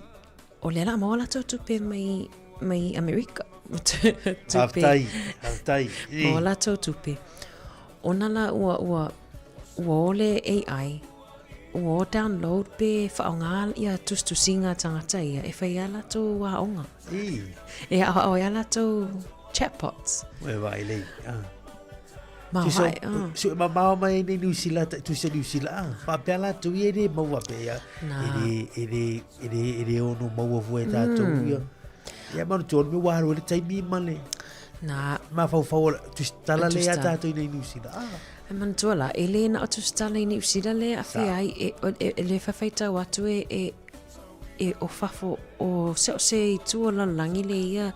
O le la maua latou tupe mai, mai Amerika. Tupe. Haftai, haftai. Maua latou tupe. Ona la ua, ua, ua ole AI, ua o download pe whaonga ia tusitusinga tangata ia e whai a latou aonga. I. E aoao ai a latou chatbots. Ue vai lei. Ah. Ma Tusa, vai, ah. su ma mao mai nei New Zealand, tusa New Zealand, ah, whapea la tu i re maua pe ia. Nā. E re, e re, e re, e re ono maua fue tātou ia. Ia manu tōnu me wāro le taimi male. Nā, Ma whau whau, tusa tala le a Tusitala. tātou i nei New Zealand. Ah. E manatua la, e le na o tusitala i New Zealand le a Sa. ai, e, e, e le whawhaitau atu e, e, e o fafo o se o se i tua lalagi le ia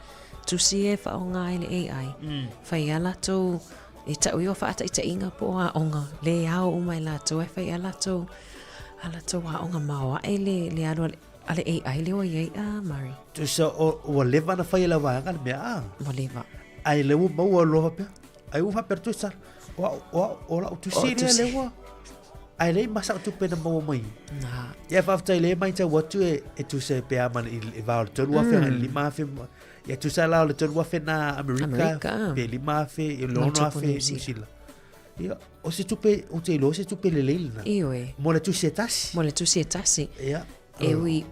tusi e whaonga ai le AI. Mm. Whai a latou, e tau i o whaataitaiga po o aoga, le ao uma i latou, e whai a latou A latou aoga maoaʻe le, le alu a le, a le AI lea ua i ai a Murray. Tusa o, ua leva na fai e la vaega le mea a. Ua leva. Ai le ua maua loa faapea. Ai ua faapea tusa. O au, o au, o lau tusi lea le ua. Ai le ma sau tupe na maua mai. Na. Ia faafetai le mai tau atu e, e tusa e pea ma i, i va o le 3000 mm. 5000 Ia tusa la o le 3000 na Amerika, Amerika. pe 5000 i le Ma tupu 6000 New New Zealand. Zealand. Ia, o se tupe, o te iloa o se tupe lelei lena. Ioe. Mo le tusi e tasi. Mo le tusi e tasi. Ia. E ui,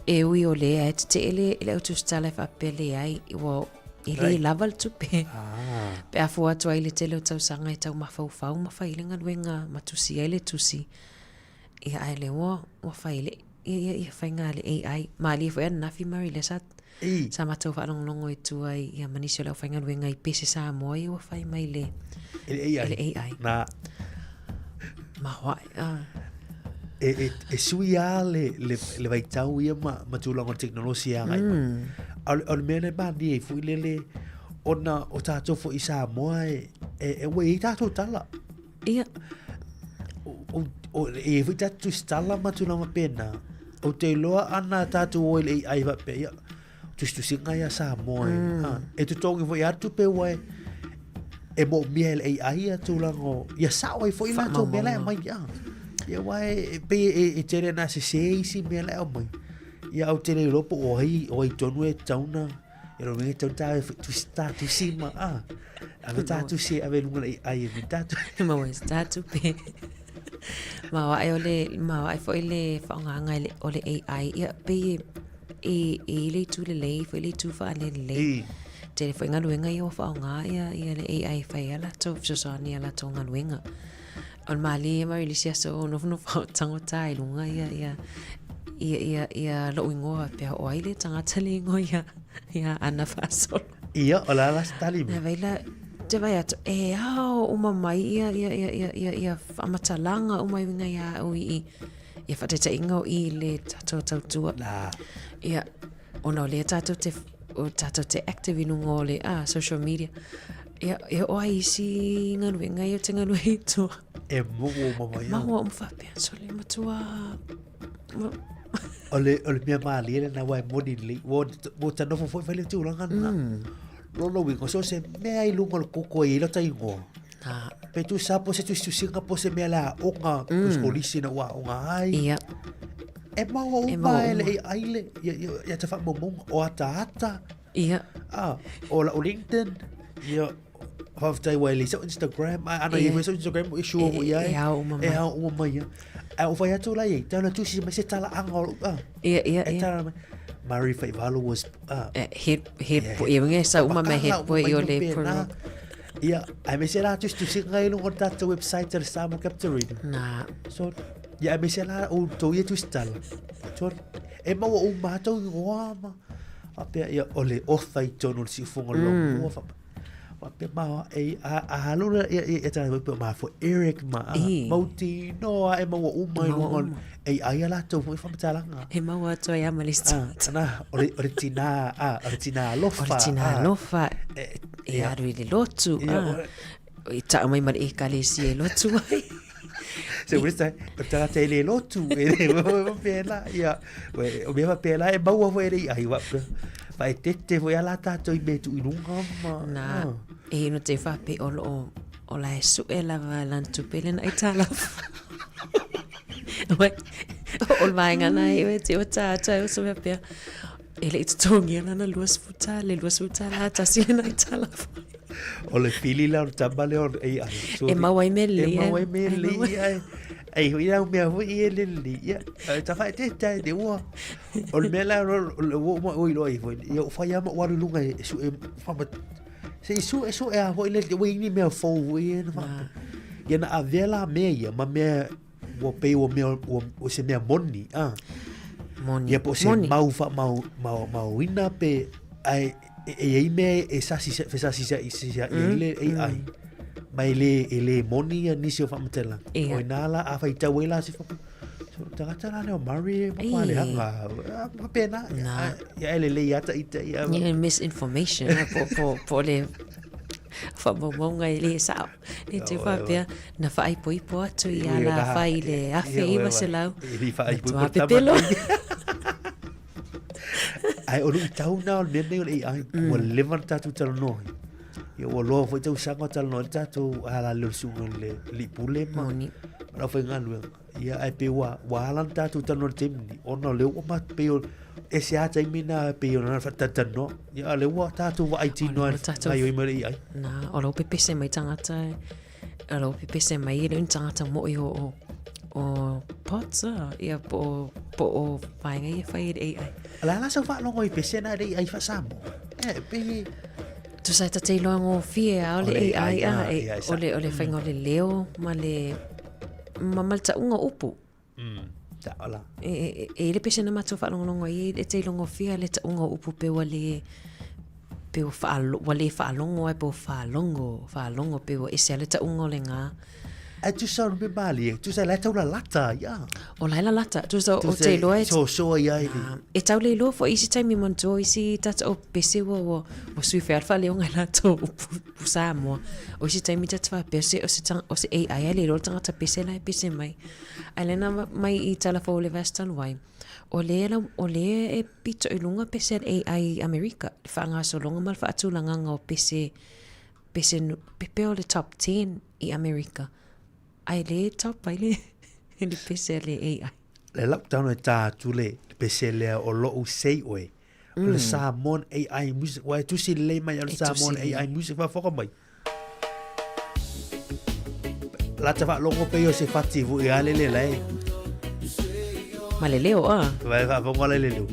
e ui o lea e tetee le, le au tusitala e faapea leai, ua e le Right. lava le tupe. Ah. Pe a fua atu ai le tele o tausaga e tau mafaufau ma fai le galuega ma tusi ai le tusi. Ia ae lea ua, ua fai le, ia, ia, ia faiga a le AI. Malie foi ananafi Murray lea sa, I. sa matou faalogologo i tua i, ia ma nisi o le aufaigaluega i pese Samoa ia ua fai mai le, I le AI. i le AI. Na, Maoae, ah. e, e, e sui a le, le, le vaitau ia ma, ma tulaga o le tekonolosi e agai mai. A o le- o le mea lea e manaia ai foi lele, ona o tatou foi i Samoa e, e, e ua i ai tatou tala. Ia. O, o, e i ai foi tatou tusitala ma tulaga faapena. Ou te iloa ana tatou o i le AI faapea, ia, tusitusiga ia Samoa e. Mm. E totogi foi a tupe ua e, e moomia e le AI ia tulaga o, ia sao ai foi latou mea la e aumai. Ah. Ia aua e, e pei e, e tele na sese isi mea la e aumai. Ia ou te le iloa po o ai, o ai tonu e tatau na, e lo winga tau tā tusi tā tusi ma a. Ave tā tusi ave lunga le AI e me tā tusi. Ma ua tā tupe. Maoaʻe o le, maoaʻe foi le faaaogaga e le, o le AI. Ia, pei e, e, e i le itu lelei foi le itu faalelelei. Tele foi galuega ia ua faaaoga ia, ia le AI e fai ai a latou fesoasoani i a latou galuega. O le malie mai le isi aso o nofonofo au tangata i luga ia, ia, ia, ia, ia lou ingoa faapea o ai le tagata le ingoa ia, ia Ana Faasolo. Ia, o le a la se tali mai? Vai la, te vai atu, e ao uma mai ia, ia, ia, ia, ia, ia faamatalaga uma e uiga iā au i, ia faataitaiga o i le tatou tautua. Nā. Ia, ona o lea tatou te, o tatou te active i luga o le ah, social media. Ia, e oo ai isi galuega ia ou te galue i tua. E maua uma mai E maua uma faapea, sole matua. O le, o le mea mālie lena aua e moni lelei. Ua, ua ta nofo foi fai le tulaga lena. Lona uiga, so o se mea i luga o le koko e i ai lota ingoa. Nā. Pe tusa po se tusitusiga po se mea le aoga, mm. po se kolisi na ua aoga ai. Ia. E maua uma e le ai le, ia, ia, ia ta faamaumauga, o ataata. Ia. Ah, o lau LinkedIn, ia, faafetai ua e leai sau Instagram, a ana ia foi sau Instagram, e sure foi ai. E ao uma mai. E ao uma mai, ia. Ae o fai atu la i ai, tau na tusi mai se talaaga o lou, ah. Ia, ia, E ia. tala mai, Murray Faivalo was, ah. Head, head, ia winga e sau uma mai head boy i o le pro. Ia, aemaise la tusitusiga i luga o le tatou website a le Samoa Capital Radio. Nā. So, ia aemaise la outou ia tusitala. So, e maua uma lava tou ingoa ma faapea, ia, o le author i totonu o le siufofoga o le lomua, faapea ma, e, a, a alu la, ia, ia, ia tala mai, ma fo Eric ma, a, E. mautinoa e maua uma i Maua luga o le, uma. e ai a latou foi faamatalaga. E maua atu ai lava ma le isi Ah, tagata. na, o le, o le tinā, ah, o le tinā alofa. O le tinā ah. alofa, E, e ia. alu i le lotu, Ia, ah. o- I taa mai ma le ekalesia e lotu ai. Se uista, o tagata e le lotu, e le faapena, ia, o mea faapena e maua foi e le ia, ai faapea, faaeteete foi a la tatou i mea tuu i luga ma, Na, ah. e ino te whape o loo, o la e sue lava lana tupe lena aitalafu. Wai, o le vaega na e te o tātou, o se mea pea, e le i totogia lana 20 tala, le 20 tala tasi lena aitalafu. O le fili la o le tama lea o le AI. E maua ai mea lelei. E maua ai mea E maua lelei. Ai, ai hui lau mea foi e lelei. Ia, e ta whaeteete ai te ua. O le mea la, o le ua uma oi loa i foi. Ia, o whai ama waru lunga e su e whama. Se i su e su e a foi le, ua ini mea fou foi e na whapa. Ia na avea la mea ia, ma mea, ua pei ua mea, ua, ua se mea moni, ah. Moni. Ia po o se Moni. mau wha, mau, mau, mauina pe, ai, e, e iai mea e sasi, fesasi sa, i si sa, i le AI. Ma e le, e le moni ia nisi o whaamatela. Ia. O ina la, a whaitau e la se whapa. So, tagata la leo Murray, ma Ei. pale hanga. Ah, Whapena. Nā. Ia, ia ele le iata ita, ia. Ia, misinformation, eh, po, po, po le... Faamaumauga e le sao. Le te faapea, na faaipoipo atu i a la fai i le 1900. E le faaipoipo Matua pepelo. Ai, o luʻitau na o le mea nei o le AI, ua leva ona tatou talanoa ai. Ia, ua loa foi tausaga o talanoa ai le tatou alalele o le susuga i le alii pule ma Moni. ma le aufaigaluega. Ia, ae pei ua, ua ala ona tatou talanoa i le taimi lenei, ona o lea ua ma- pei o, ese lava taimi na pei ona faatalatalanoa. Ia, a o lea ua tatou vaai tino O ai lea ua tatou- gaoioi mai le AI. Na, o lou pepese mai tagata, o lou pepese mai e le o ni tagata moi o, o, o pots, ah, ia po o, po o vaega ia e fai e le AI. O le a la sau faalogo i pese na e le AI faa-Samoa? E, pei... Tusa e ta te iloa gofie a o le O le AI, AI, ah, ah, e, AI o le, o le faiga o le leo ma le, ma, ma le tauga o upu. Sao la. E, e, e, e le pese na matou faalogologo ai, e te ilogofia le tauga o upu pe ua le, pe ua faalo, ua le faalogo ai pe ua faalogo, faalogo pe ua ese lava le tauga o le gā. Ae tusa o le mea malie, tusa la e tau lalata ai, a. O la e lalata, tusa o te iloa e... Sosoa i ai le... E tau le iloa foi isi taimi manatua isi tata o pese ua, ua, ua sui fai lava le faaleoga i latou upu, upu Samoa. O isi taimi ta te faapea o se, o se, o se AI ae le iloa le tagata pese la e pese mai. Ae lena mai i tala fou o le vasi talu ai, o lea lau, o lea e pito i luga pese a le AI i Amerika, le faagasologa ma le faatulagaga o pese, pese pepea o le top 10 i Amerika. Ae le top ai le, le pese a le AI. Le lau tano e tā atu le pese lea o lo'u sei oe. O le Samoan AI Music. Ua e tusi lelei mai o le E tusi Samoan lelei. AI Music faafofoga mai. Lata faalogo pei o se fati foi a le le la e. Ma le leo, a. Vai faafofoga le le leo.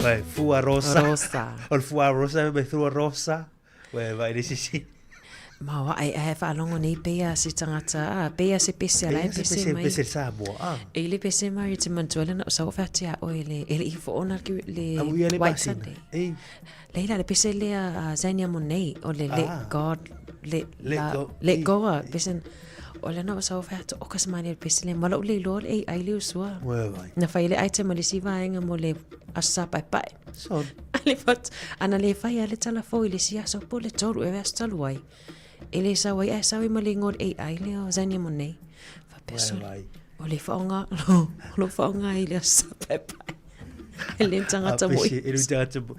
Ué, fua rosa. Rosa. O le fua rosa me fua rosa. Ué, vai le sisi. Ma wa ai ai faalogo nei pei a se tagata, a pei a se pese a la e pese Pese mai. pese Samoa. Ah. E le pese mai e te manatua le na o sau whatea o e le e le ifo ona le le Au ia le White masina. Sunday. Ei. Leila le pese lea a Zania Monet o le Let Ah. God Let Let la, Go. Let Ei. Go a pese o le na o sau whatea o ka semani le pese le malo le iloa le ai le usua. Ué, vai. Na fai le item a le isi vaega mo le aso sa paepae. So, A le fat, ana le fai a le tala fou i le isi aso po le tolu e aso talu ai. E le sau ai, ae sau ai ma le ingoa o le AI lea o Zania Monet. Faapea Ué, sole. vai. O le whaonga, lo, lo whaonga i le aso sa paepae. E le tangata a mo pese, e le tagata mo.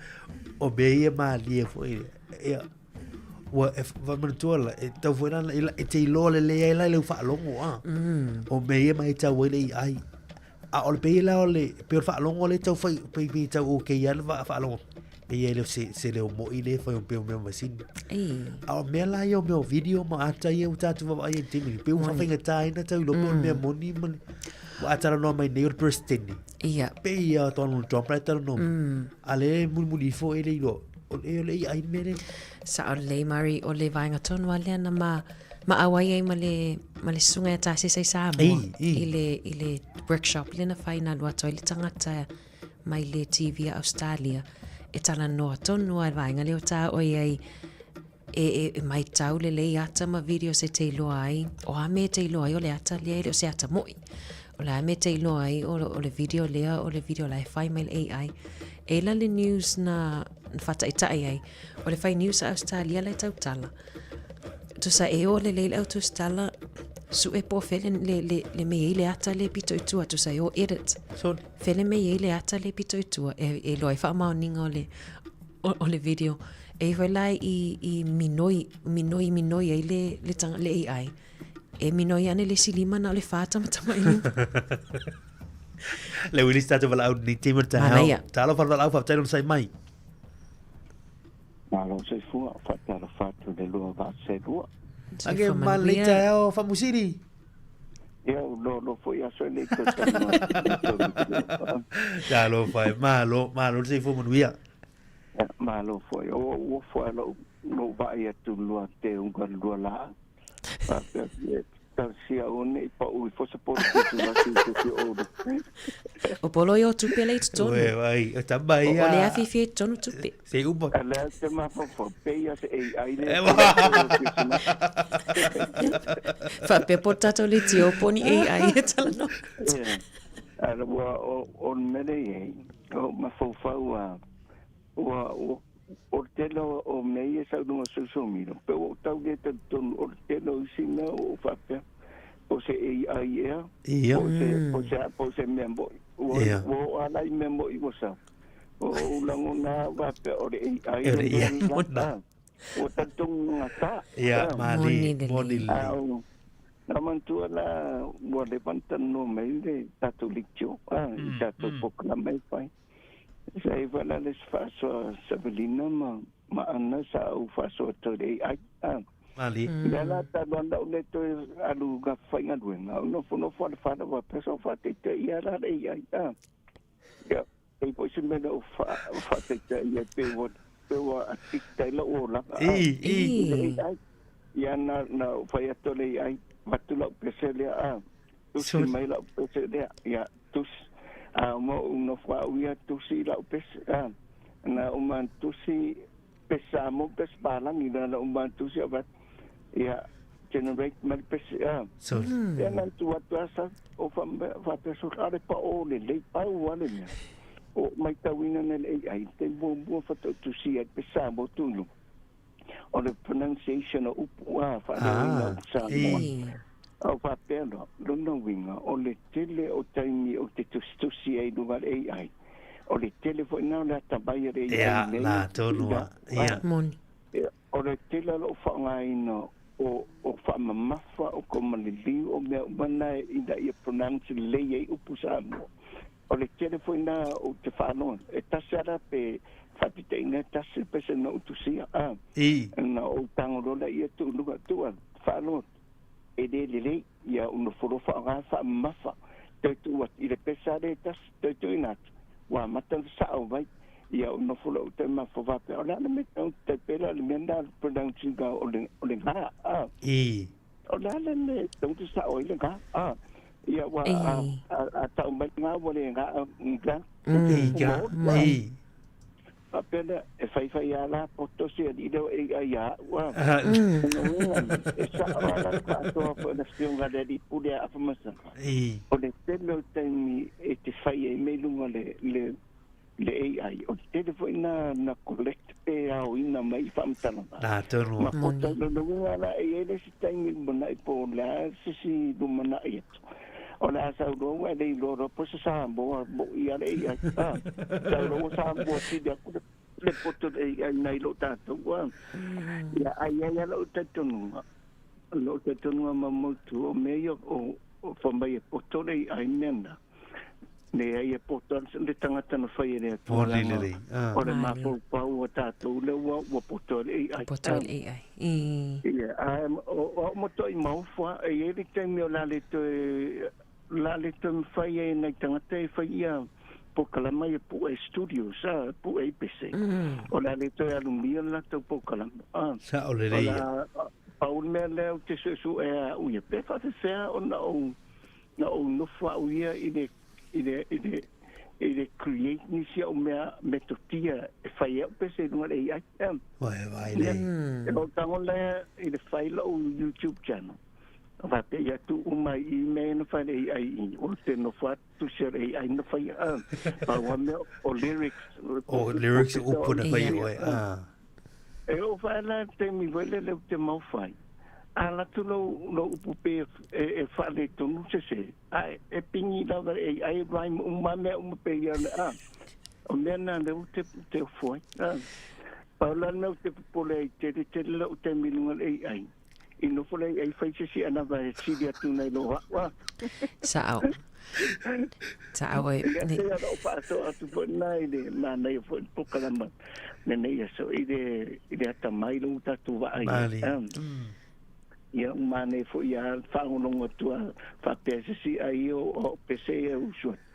O mea ia malie foi. Ia, ua e whamanatua la, e tau foi lana, e te iloa lelei ai la i lau faalogo, a. O mea ia mai tau ai le AI. A o le pei la o le, pei o le faalogo le tau fai, pei pei tau okay ia le faalogo. Pei e le se, se leo moi le fai o pei o mea masini. Ei. A o mea la ia o mea o video ma ata ia o tātou vaavaai ai i le taimi nei. Pei ua faafaigataina tau iloa pei o le mea moni ma le, ua a talanoa mai nei o le Peresetene. Ia. Pei ia Donald Trump la e talanoa mai. A lea e mulimuli ifo e le iloa, o le, o le AI le mea lea. Sao lelei Murray, o le vaega tonu lava lea na ma, ma auai ai ma le, ma le susuga ia Tasesa i Samoa. Ei, ei. I le, i le workshop lea na fai na alu atu ai le tagata mai le TV a Australia e talanoa tonu lava i le vaega lea o tāoi ai e, e, e maitau lelei ata ma videos e te iloa ai, o a mea e te iloa ai o le ata lea e le o se ata mo'i. O le a mea e te iloa ai o, o le video lea, o le video la e fai mai le AI. E la le news na, na whataita'i ai, o le fai news a Australia la e tautala. Tusa e o lelei le au tusitala, su'e po o fea le, le, le, le mea i le ata le pito i tua, tusa e o edit. So, Fea le mea i le ata le pito i tua, e, e iloa ai faamaoniga o le, o, o le video. E iho ai la i, i minoi, minoi, minoi ai le, le, tanga, le AI. E minoi ane le isi lima na o le whā tamatama i lima. Le Willis tātou valaau ni taimi o le taeao. Manaia. Talofa le valaau, faafetai lona sai mai. Malo soifua, faatalofa atu i le lua vaa selua. Ake malei taeao Faamusiri. Ia, u lolo foi aso e nei toe talanoa atu i le tou video. Talofa e, malo, malo le soifua manuia. Ia, malo foi. O ou ofo a lou, lou vaai atu i le lua teuga le lua laau. Faapea e talosia aua ne i pau ifo se polo pitu lasi i se isi o ulu. O Popolo i o tupe le i totonu. Ue, ai, o tama O ia. o le afifi i totonu tupe. Se uma. A lea te mafaufau, pe ia se AI le. Faapea po o tatou leitio po o ni AI e talanoa. Ia. Ala ua o o le mea lea e i ai, o mafaufau a ua ua o le tele o o mea ia e sau i luga o social media, pe ua ou tau le talitonu o le tele o isi mea ua ou faapea, po o se AI ea, Ia. po o se po o se a po o se mea moni. Ua Ia. ua oo lava la i mea moni ua sau. Ua ou lagona lava faapea o le AI E le le mea AI le la. mona. A, ua talitonu gata. Ia, A, Moni mali, lelei. moni a lelei. o na manatua la ua leva ona talanoa mai le tatou leitio, a, i tatou polokalame e fai. Sa i ai foi la le isi faasoa Savelina ma ma Ana sa ou faasoa atu i le AI. A, Mali. lea la talu lava ona ou le toe alu gafaigaluega, ou nofonofo lava i le fale faapea sa ou faataitaia la le AI. A, ia, e i ai foi se mea na ou faataitaia ai pe ua pe ua addict ai lou olaga, a, I, i. i le AI. Ia na na ou fai atu i le AI, avatu lau pese lea, a, tusi Sorry. mai lau pese lea, ia, tusi. A uma ou nofo au ia tusi lau pese, a, na uma ona tusi pese Samoa ma pese palagi, na na uma ona tusi avatu, ia, generate mai le pese, a. Sorry. Ia na tu atu a sa, o faapea sole, a le pao lelei, pau lava le mea. O matauina nei le AI, te muamua faatoa tusia ai le pese Samoa tu i luga. O le pronunciation o upu a, faaleoina Ah, upu Samoa. i. A o faapea loa, lona uiga, o le tele o taimi ou te tusitusi ai i luga o le AI, o le tele foi lena o le atamai a le AI Ia, i mea la ia tonu ina, a. Ia. Moni. Ia, o le tele o lou faaaogaina o o faamamafa, o komaliliu, o mea uma na ina ia pronounce lelei ai upu Samoa. O le tele foi lena ou te faalogo, e tasi lava la pe faapitaina e tasi le pese na ou tusia, a, I. na ou tago loa lea tuu i luga, tuu atu, faalogo atu, e le lelei, ia ou nofo loa faaaoga faamamafa, toe tuu atu i le pese lava lea e tasi, toe tuuina atu, ua amata ona sao mai, ia ou nofo loa ou toe mafaufau faapea, o le a le mea e tai pei la o le mea lena o le pronounce ina o le, o le ga, a. I. O le a le mea e tatau ona sao ai le ga, a. Ia ua a, a, a tau mai le ga ua le ga, ga, I ga, i. Faapea lea, e faifai lava la poto si alii lea o AI ia au, a. Lona uiga, e sao lava la le faasoa foi a le Afioga i le Alii Pule a Afamasaga, o le tele o taimi e te fai ai mea i luga o le, le, le AI, o le tele foi na, na collect pe aoina mai i faamatalaga. Nā tonu Ma poto, lona uiga la, e i ai le isi taimi lumanai po o le a se isi lumanai atu. O le a sau loa ua e le iloa loa po o se Samoa moʻi a le AI. A, sau loa ua Samoa sili atu le, le poto le AI nai lo tatou. A, ia, ae i ai lava lou talitonuga, lou talitonuga maumautu, o mea ia o, o fai mai e poto le AI mea na. Leai e poto ana le tagata na fai e le Atua Moni leaga lelei. Ah. o le Mali. mafaufau o tatou lea ua ua poto ai le AI. Poto ai le AI. I. Ia, a o o au matuai maofa, e i ai le taimi o le a le toe o le a le toe mafai ai e nai tagata e fai ia polokalama ia pue studios, a, pue i pese. O le a le toe alumia le latou polokalama. A, Sao o lelei le ia. a pau le mea lea ou te suesuea au ia, pe faafefea ona ou Na ou nofo au ia i le, i le, i le, i le create nisi au mea metotia e fai au pese i luga le AI. Vai, vai Ia, le. e lou tago lea i le fai lou YouTube channel. Faapea ia tuu uma i mea na fai le AI i, o te nofo atu tusi o le AI na fai a. Pau lava mea o lyrics. O lyrics upu na fai oe. Ah. E oo fae la le taimi foi lele ou te mau fai, a alu atu lou, lou upu pe e, e faaletonu se se, ae e pigi lava e ai rhyme uma mea uma pe ia le a. O mea na lea ou te, te ofo ai. A. Pau la le mea ou te popole ai tele tele lou taimi i luga o le AI. I nofo le AI fai se isi anava e sili atu nai lo au a. Sa'o. Sa'o e. Ia te ia lou faasoa atu foi lena i le manaia foi le polokalama lenei aso i le i le atamai lou tatou vaai ai. Malie. Ia ua manaia foi ia faalogologo atu a faapea se isi ai o o pese ia usu atu.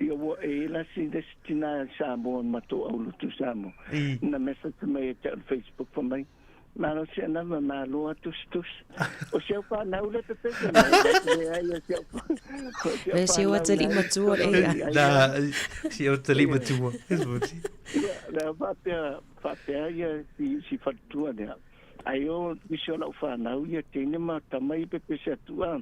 Ia ua e i la si le isi tina Samoa ma matou aulotu Samoa I. na message mai ia te au i le Facebook fai mai. Malosi ana ma malo a tusitusi. O si au whanau le pepese mai, leai o si au o si au Le si au whanau atalii na i matua totonu le o le AI. Na, AI. si au atalii Ia, matua. ia, le faapea, faapea ia si, si faletua lea. Ai o nisi o lau whanau ia teine ma tama i pepese atu a.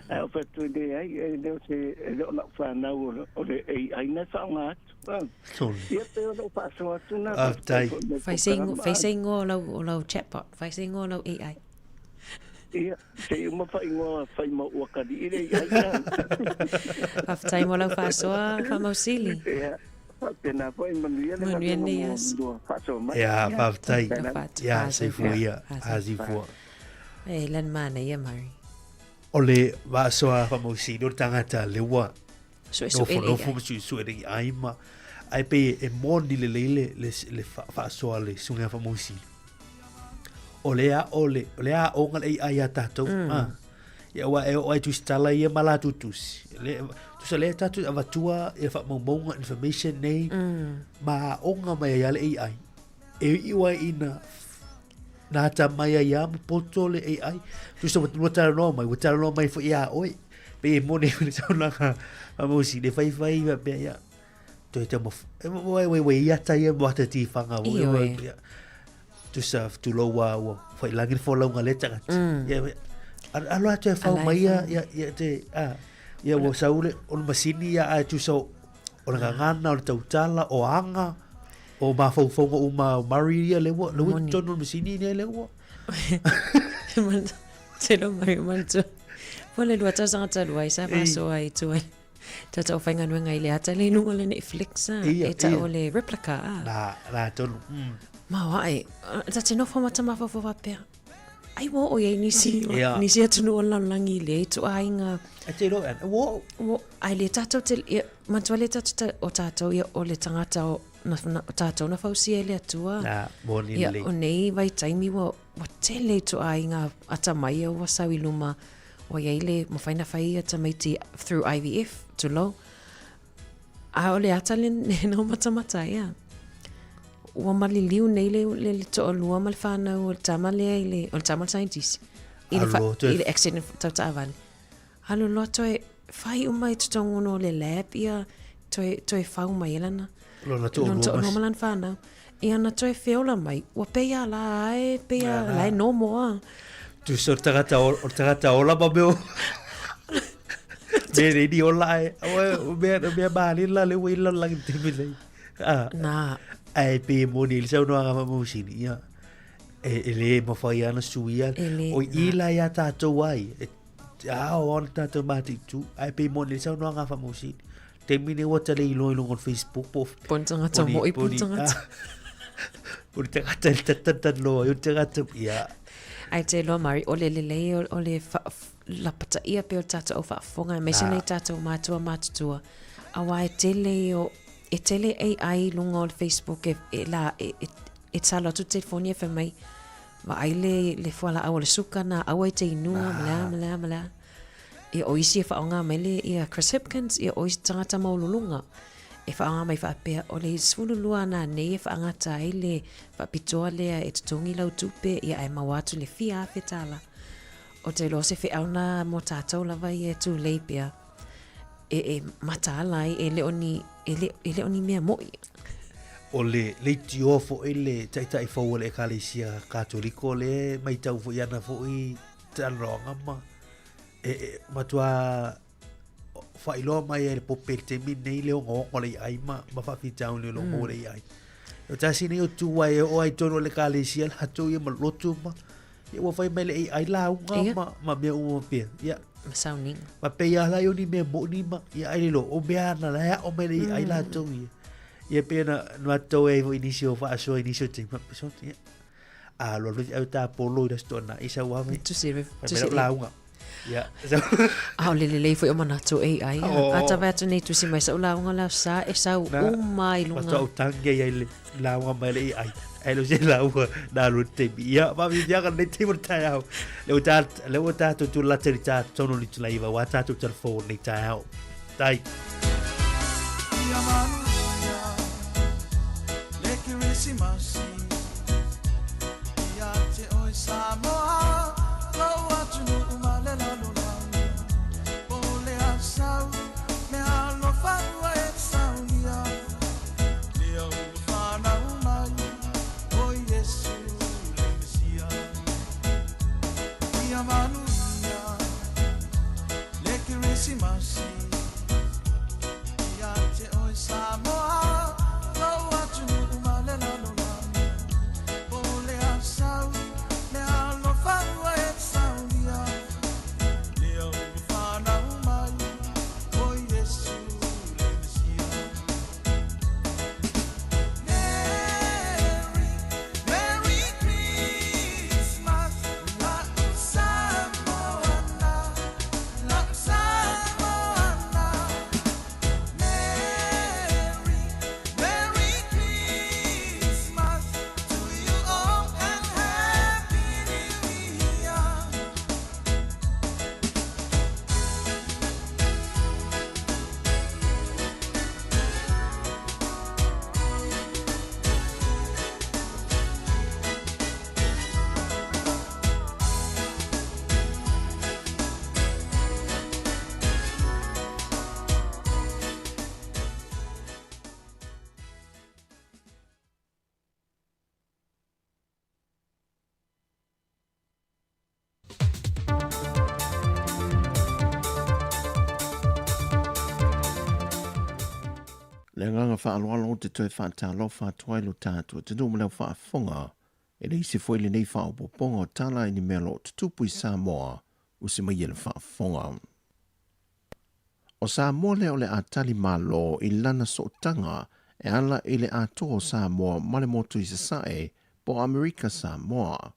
Ai o whatu leai, e le o se, e le o lau whanau o le, o le AI na whaonga atu. A. Tonu. Ia pe o lau whaasoa atu na, Faafetai. faafetai foi mo le Fai se ingoa, polokalama fai a. se ingoa o lau, o lau chatbot, fai se ingoa o lau AI. Ia, se i uma faaigoa fai ma uakalii le AI a. Faafetai mo lau faasoa, Faamausili. Ia, faapena foi manuia le Manuia galuega lenei mo aso. lua faasoa mai. Ia, Ia, faafetai. faapena. Alofa atu. Ia, soifua Soifua. ia. Soifua. Soifua. E lani manaia, Murray. O le faasoa Faamausili o le tagata lea ua Suesue le nofonofo AI. ma suesue le AI ma ae pei e moni lelei le, le, le faasoa a le susuga ia Faamausili. O le a o le, o le aoga le AI iā tatou. Mm. Ah. Ia aua e oo ai tusitala ia ma latou tusi. Le, tusa lea tatou avatua ia faamaumauga information nei mm. ma aoga mai ai le AI. E iu ai ina na ata mai ai ia ma poto le AI. Tusa ua talanoa mai, ua talanoa mai foi iā oe. Pei e moni le saunoaga a Mausi, le faifai faapea ia. Toe taumaf... Ua ua ua i ata ia mo ata tifaga ua Ioe. ia. Tusa tulou ua ua faiilagi le folauga a lea tagata. Ia ia alo atu e fau Ala e mai ia fau. ia ia te a ia ua sau le o le masini ia ae tusa o o le gagana o le tautala o aga o mafaufauga uma o Murray ia le ua le ua i Moni. totonu o le masini lea le ua. Telo mai o manatua. Po le lua tausaga talu ai sa Ei. faasoa ai tua i tatau faigaluega i le ata le i luga o le Netflix a. Ia, E tau ia. o le replica a. Na, na tonu. Mm. Ma o ae, ta te nofo ma ta mafaufau faapea, ai ua oo i ai nisi, Ia. nisi atunuu o le lalolagi i le ituaiga. E te iloa, ua oo. Ua, ai le tatou te, ia, manatua le tatou ta, o tatou ia o le tagata o, na, na, o tatou na fausia e le Atua. Na, moni Ia, lelei. o nei vaitaimi ua, ua tele ituaiga atamai ia ua sau i luma, ua i ai le mafai ona fai ia tamaiti through IVF, tulou. A o le ata lena o matamata ai a. Ua maliliu nei le, le, le toalua ma le whanau o le tama lea i le, o le tama o le scientist, i le, fa, Alo, toe i le accident tau taavale. Alu loa toe fai uma i totonu o le lab ia toe, toe fau mai e lana. Lona toalua Lona toalua mas- ma lana whanau. Ia na toe feola mai, ua pei a la e, pei a la e nomo a. Tusa o le tagata o le tagata ola ma mea o mea nei ni ola ai. O mea, o mea malie la le ua i le lalolagi i le taimi nei. Ah. Nā. Ae pei e moni ai le saunoaga Faamausili, ia, e, e lē mafai lava ona suia. E lē, O i nā. la iā tatou ai, e ao ona tatou mataitu, ae pei e moni ai le saunoaga a Faamausili. Taimi nei ua tale iloa i luga o le Facebook po o Po o ni tagata po ni- mo'i po po o ni ni- tagata. po o ni tagata e tatatanoa ai o ni tagata, ia. Ae te iloa Mari, o le lelei o, o le wha, lapataia pea o le tatou au faafofoga, aemaise Ah. nei tatou matua matutua, auā e tele o, e tele AI i luga o le Facebook e, e la, e, e, e talo atu telefoni e fai mai, vaai le, le fualaau o le suka na, aua e te inua, ma le a, ma le a, ma le a. Ia, o isi e faaaoga mai le, ia Chris Hipkins, ia o isi tagata maualuluga, e faaaoga mai faapea, o le 12 ananei e faagata ai le faapitoa lea e totogi lau tupe, ia ae maua atu le fia afe tala. Ou te iloa o se feau na mo tatou lava ia e tulei pea, e, e mataala ai, e le o ni, e le, e le o ni mea mo'i. O le leitioa foi le taitai fou o le Ekalesia Katoliko lea e matau foi i ana foi talanoaga ma e, e matua faailoa mai ai e le pope i le taimi lenei le ogaoga o le AI ma, ma faafitauli o lo o maua le AI. O tasi nei o tu ai e oo ai i totonu o le Ekalesia latou ia ma lotu ma ia ua fai mai le AI lauga Ia. ma, ma mea uma pea. Ia. Ma sauniga. Ma pei lava la ia o ni mea moni ma ia ai le iloa o mea ana la e ao mai le AI latou ia. Ia pei ona matou ai foi i nisi o faasoa i nisi o taimi faapea ia. A alu alu au tapolo i le Aso Toonai sau lava Tusi fai mai tusi lau lauga. Ia. A o le lelei foi o manatu AI. Oo. A ta vaai atu nei tusi mai sau lauga le Aso Sa e sau Na, uma i luga. Faatoa ou tagi ai i le lauga mai le AI. Ai le o se lauga na alu i le taimi. Ia, faafiafiaga lenei taimi o le taeao. Le ua ta, le ua tatou tulata i le ta tonu i le itulaiva, ua tatou telefoni lenei taeao. Tai. Ia manuia le Kerisimasi ia te te oe Samoa, lou atunuu ma le lalolagi. Po o le a sau, mea alofa ua e saunia. Lea ua fanau mai, o Iesu le Mesia. Ia manuia le Kerisimasi. Ia te oe Samoa, lou atunuu ma le lalolagi. Po o le a sau, mea alofa ua e saunia. Lea ua fanau mai, o Iesu le Mesia. Merry, Merry Christmas, la'u Samoana, la'u Samoana. Merry, Merry Christmas to you all and Happy New Year. Le agaga faaaloalo ou te toe faatalofa atu ai lo tatou atunuu ma le au faafofoga e le isi foi lenei faaopoopoga o tala i ni mea o lo o tutupu i Samoa usi mai e le faafofoga. O Samoa lea o le a tali malo i lana sootaga e ala i le atoa o Samoa ma le motu i Sasae po o Amerika Samoa.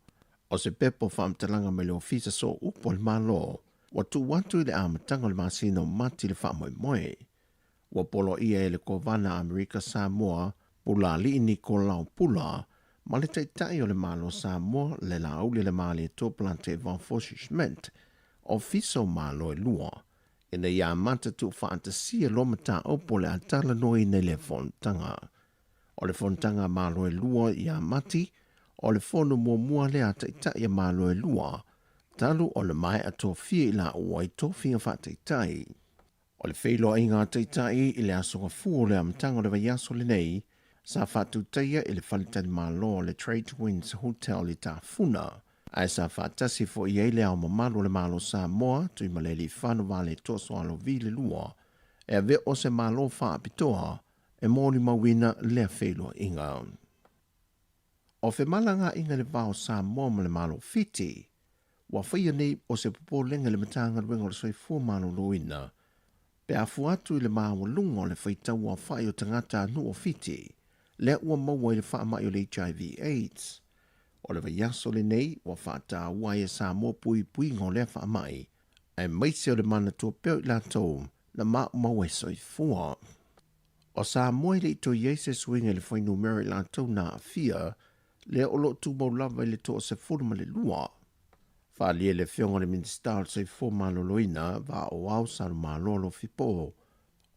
O se pepa o faamatalaga mai le Ofisa Sooupu a le Malo ua tuu atu i le amataga o le masina o Mati le faamoemoe. Ua poloaia e le Kovana a Amerika Samoa, Pulaalii Nikolao Pula, ma le Taitai o le Malo o Samoa, le Laauli le Malietoa Planté Valfauche Schmidt, Ofisa o Malo e lua, ina ia amata tuufaatasia loa mataupu o le a talanoaina i lea fonotaga. O le fonotaga a Malo e lua ia Mati, o le fono muamua lea a Taitai a Malo e lua, talu ona maea tofia i laua i tofiga faataitai. O le feiloaiga a Taitai i le Aso Gafua o le amataga o le vaiaso lenei, sa faatutaia i le faletalimalo o le Trade Winds Hotel i Tafuna, ae sa faatasi foi i ai Le Ao Mamalu o le Malo o Samoa, Tuimalealiifano Vaaletoa Sualauvi le Lua, e avea o se Malo faapitoa e molimauina lea feiloaiga. O femalagaaiga i le va o Samoa ma le Malo o Fiti, ua faia nei o se popolega i le Matagaluega o le Soifua Maloloina pe a fua atu i le maualuga o le faitau aofai o tagatanuu o Fiti lea ua maua i le faamai o le HIV AIDS. O le vaiaso lenei ua faataua ai e Samoa puipuiga o lea faamai, aemaise o le manatua pea o i latou na maumau ai soifua. O Samoa e le i toe i ai se suiga i le fuainumera i latou na aafia, lea o lo o tumau lava i le 12. Faaalia le Afioga i le Minisita o le Soifua Maloloina, Vaaoao Salomalo Alofi Po,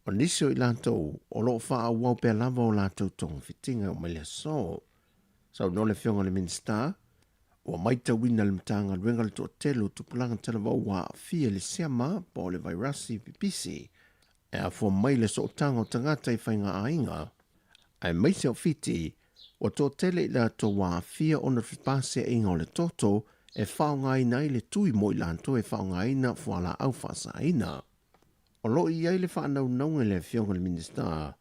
o nisi o i latou o lo o faaauau pea lava o latou togafitiga e oo mai le aso. Saunoa le Afioga i le Minisita, ua maitauina e le Matagaluega le toatele o tupulaga talavou ua aafia i le siama po o le vairasi pipisi e afua mai le sootaga o tagata i faigaaiga, aemaise o Fiti, ua toatele i latou ua aafia ona o le fepaseaiga o le toto e faaaogaina ai le tui mo i latou e faaaogaina fualaau faasaina. O lo o i ai le faanaunauga i le Afioga i le Minisita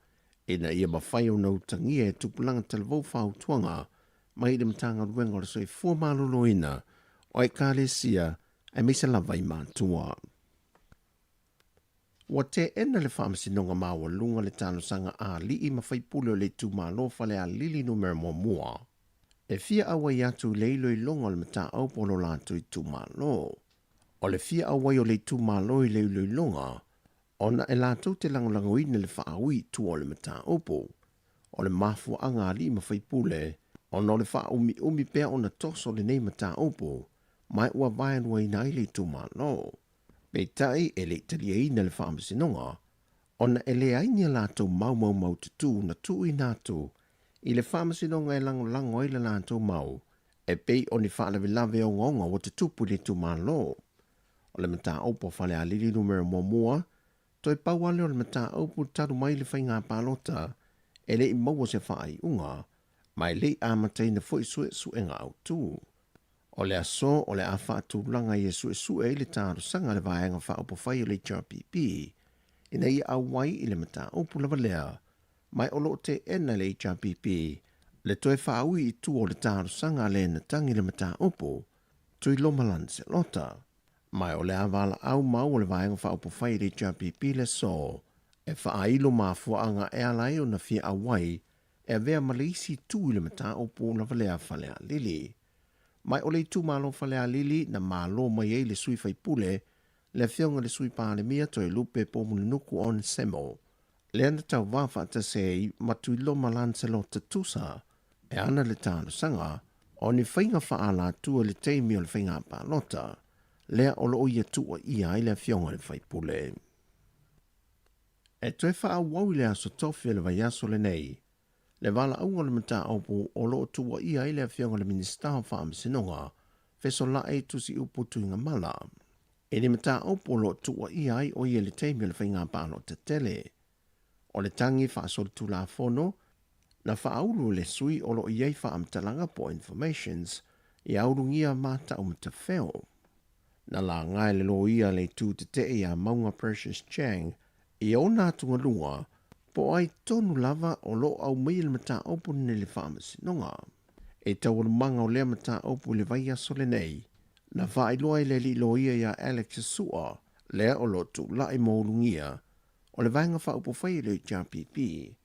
ina ia mafai ona utagia e tupulaga talavou fautuaga mai i le Matagaluega o le Soifua Maloloina o Ekalesia aemaise lava i matua. Ua teena le Faamasinoga Maualuga le talosaga a alii ma faipule o le itumalo Falealili Numera Muamua e fia auai atu i le iloiloga o le mataupu o lo latou itumalo. O le fia auai o le itumalo i le iloiloga ona e latou te lagolagoina le faaui i tua o le mataupu o le mafuaaga a alii ma faipule ona o le faaumiumi pea ona toso lenei mataupu ma ua vaeluaina ai le itumalo. Peitai, e le i taliaina le Faamasinoga, ona e leai ni a latou mau maumau tutū na tuuina atu i le Faamasinoga e lagolago ai le latou mau e pei o ni faalavelave ogaoga ua tutupu i le itumalo. O le mataupu a Falealili Numera Muamua, toe pau lava lea o le mataupu talu mai le faiga palota e le i maua se faaiuga, ma e le i amataina foi suesuega autu. O le aso o le a faatulaga ai e suesue ai le talosaga a le Vaega Faaupufai o le HRPP ina ia auai i le mataupu lava lea, ma o lo o teena e le HRPP le toe faaui i tua o le talosaga a le na tagi le mataupu, Tuiloma Lancelota. Ma o le a valaau mau a le Vaega Faaupufai a le HRPP le aso e faailo mafuaaga e ala ai ona fia auai e avea ma le isi itu i le mataupu lava lea a Falealili. Ma o le itumalo Falealili na malo mai ai le sui faipule, le afioga i le Sui Palemia Toelupe Poumulinuku Onesemo, lea na tauvā faatasi ai ma Tuiloma Lancelot Tusa e ana le talosaga o ni faiga faaalatua i le taimi o le faiga palota, lea o lo o ia tuuaia ai le afioga i le faipule. E toe faaauau i le Aso Tofi o le vaiaso lenei le valaauga o le mataupu o lo o tuuaia ai le Afioga i le Minisita o Faamasinoga, Fesola'i Tusiupu Tuigamala, i le mataupu o lo o tuuaia ai o ia i le taimi o le faiga palota tele. O le tagi faasolitulafono na faaulu e le sui o lo o i ai faamatalaga po o informations ia ulugia mataumatafeo. Na laga e le loia le itu tetee ia Mauga Precious Chang i ona atugaluga po o ai tonu lava o lo o aumaia le mataupu lenei i le Faamasinoga. I taualumaga o lea mataupu i le vaiaso lenei, na faailoa ai le alii loia ia Alex Sua, lea o lo o tulai mo Ulugia, o le Vaega Faaupufai a le HRPP,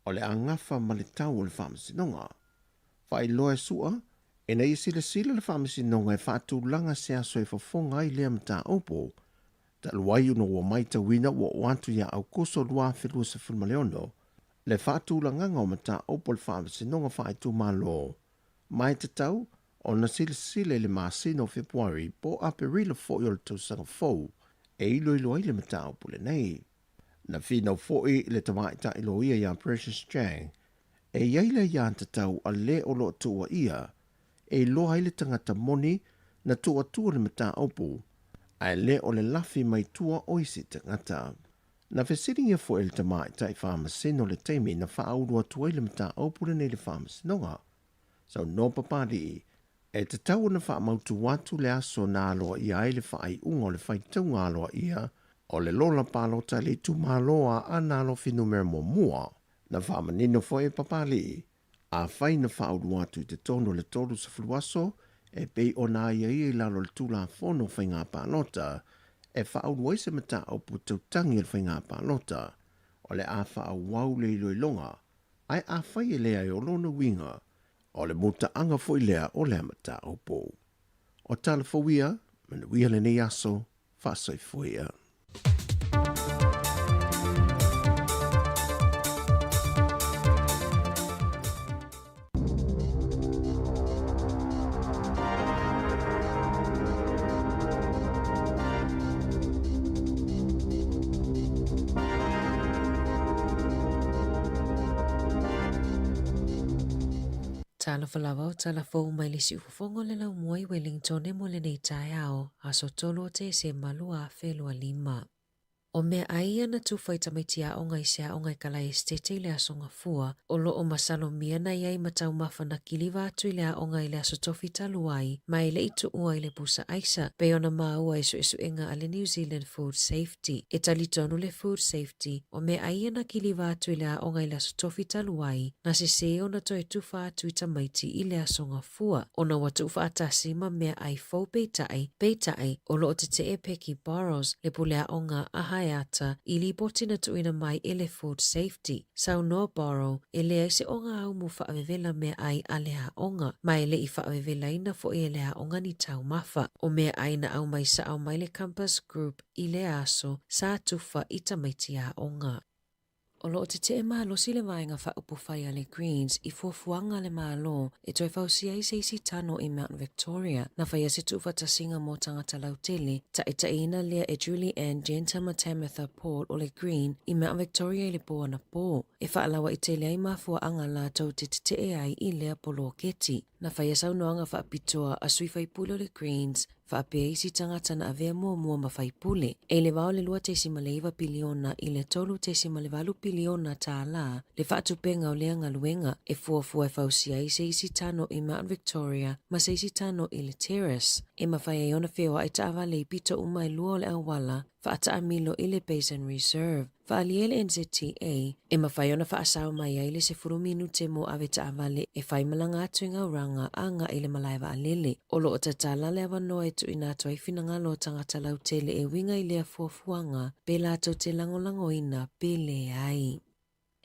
o le a gafa ma le tau o le Faamasinoga. Faailoa e Sua, ina ia silasila le Faamasinoga e faatulaga se aso e fofoga ai lea mataupu, talu ai ona ua matauina ua oo atu ia Aokuso 2026 le faatulagaga o mataupu a le Faamasinoga Faaitumalo, ma e tatau ona silasila i le masina o Fepuari po o Aperila foi o le tausaga fou e iloilo ai le mataupu lenei. Na finau foi le tamaitai loia ia Precious Chang e i ai le aiatatau a le o lo o tuuaia e iloa ai le tagata moni na tuuatua le mataupu, ae le o le lafi mai tua o isi tagata. Na fesiligia foi e le tamaitai faamasino le taimi na faaulu atu ai le mataupu lenei i le faamasinoga. Saunoa Papalii, e tatau ona faamautu atu le aso na aloaia ai le faaiuga o le faitauga aloaia o le lola palota i le itumalo a Aana Alofi Numera Muamua. Na faamanino foi e Papalii, afai na faaulu atu i totonu o le 30 aso e pei ona aiaia i lalo o le Tulafono o Faiga Palota e faaulu ai se mataupu tautagi a le faiga palota, o le a faaauau le iloiloga, ae afai e leai o lona uiga, o le mutaaga foi lea o lea mataupu. O tala fou ia, manuia lenei aso, faasoifua ia. Talofa lava o tala fou mai le siufofoga o le laumua i Wellingtone mo lenei taeao, aso 3 o Tesema 2025. O meaai ia na tufa i tamaiti aoga i se aoga i Kalaesetete i le Aso Gafua, o lo o masalomia na i ai ma taumafa na kiliva atu i le aoga i le Aso Tofi talu ai, ma e le i tuua i le pusa aisa, pei ona maua i suesuega a le New Zealand Food Safety. E talitonu le Food Safety, o meaai ia na kiliva atu i le aoga i le Aso Tofi talu ai, na sesē ona toe tufa atu i tamaiti i le Aso Gafua, ona ua tuufaatasi ma meaai fou peitai, peitai, o lo o tetee Peggy Burrows, le pule aoga a Haeata, i lipoti na tuuina mai e le Food Safety. Saunoa Borrow, e leai se ogāumu faavevela meaai a le aoga, ma e le i faavevelaina foi e le aoga ni taumafa. O meaai na aumai sao mai le Compass Group i lea aso, sa tufa i tamaiti aoga. O lo o tetee malosi le Vaega Faaupufai a le Greens i fuafuaga a le Malo e toe fausia ai se isi tano i Mount Victoria. Na faia se tuufaatasiga mo tagata lautele, taitaiina lea e Julie Anne Genter ma Tamatha Paul o le Green i Mount Victoria i le po anapo, e faalauaitele ai mafuaaga latou te tetee ai i lea poloketi. Na faia saunoaga faapitoa a sui faipule o le Greens faapea isi tagata na avea muamua ma faipule, e le vao le 2.9 piliona i le 3.8 piliona tālā le faatupenga o lea galuega e fuafua e fausia ai se isi tano i Mount Victoria ma se isi tano i le Terrace e mafai ai ona feoai taavale i pito uma e lua o le auala faataamilo i le Basin Reserve. Faaalia e le NZTA, e mafai ona faasao mai ai le 10 minute mo avetaavale e fai malaga atu i Gauranga agai i le malae vaalele. O lo o tatala le avanoa e tuuina atu ai finagalo o tagata lautele e uiga i lea fuafuaga pe latou te lagolagoina pe leai.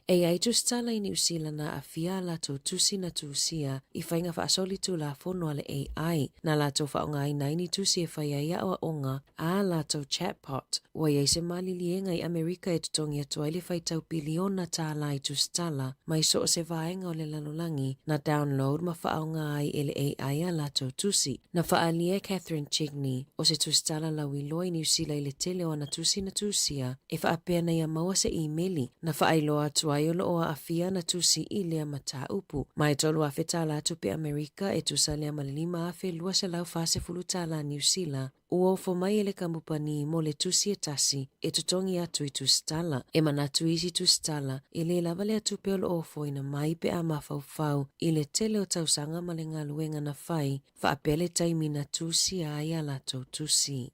E i ai tusitala i Niu Sila na aafia a latou tusi na tusia i faiga faasoli tulafono a le AI, na latou faaaogaina ai ni tusi e fai ai aoaoga a latou chatbot. Ua i ai se maliliega i Amerika e totogi atu ai le faitau piliona tālā i tusitala mai so o se vaega o le lalolagi na download ma faaaoga ai e le AI a latou tusi. Na faaalia e Catherine Chigney, o se tusitala lauiloa i Niu Sila i le tele o ana tusi na tusia, e faapea na ia maua se imeli na faailoa atu ai o lo o aafia ana tusi i lea mataupu. Ma e 3,000 tālā tupe Amerika e tusa lea ma le 5,240 tālā Niu Sila, ua ofo mai e le kamupani mo le tusi e tasi e totogi atu i tusitala. E manatu isi tusitala, e lē lava lea tupe o lo o ofoina mai pe a mafaufau i le tele o tausaga ma le galuega na fai faapea le taimi na tusia ai a latou tusi.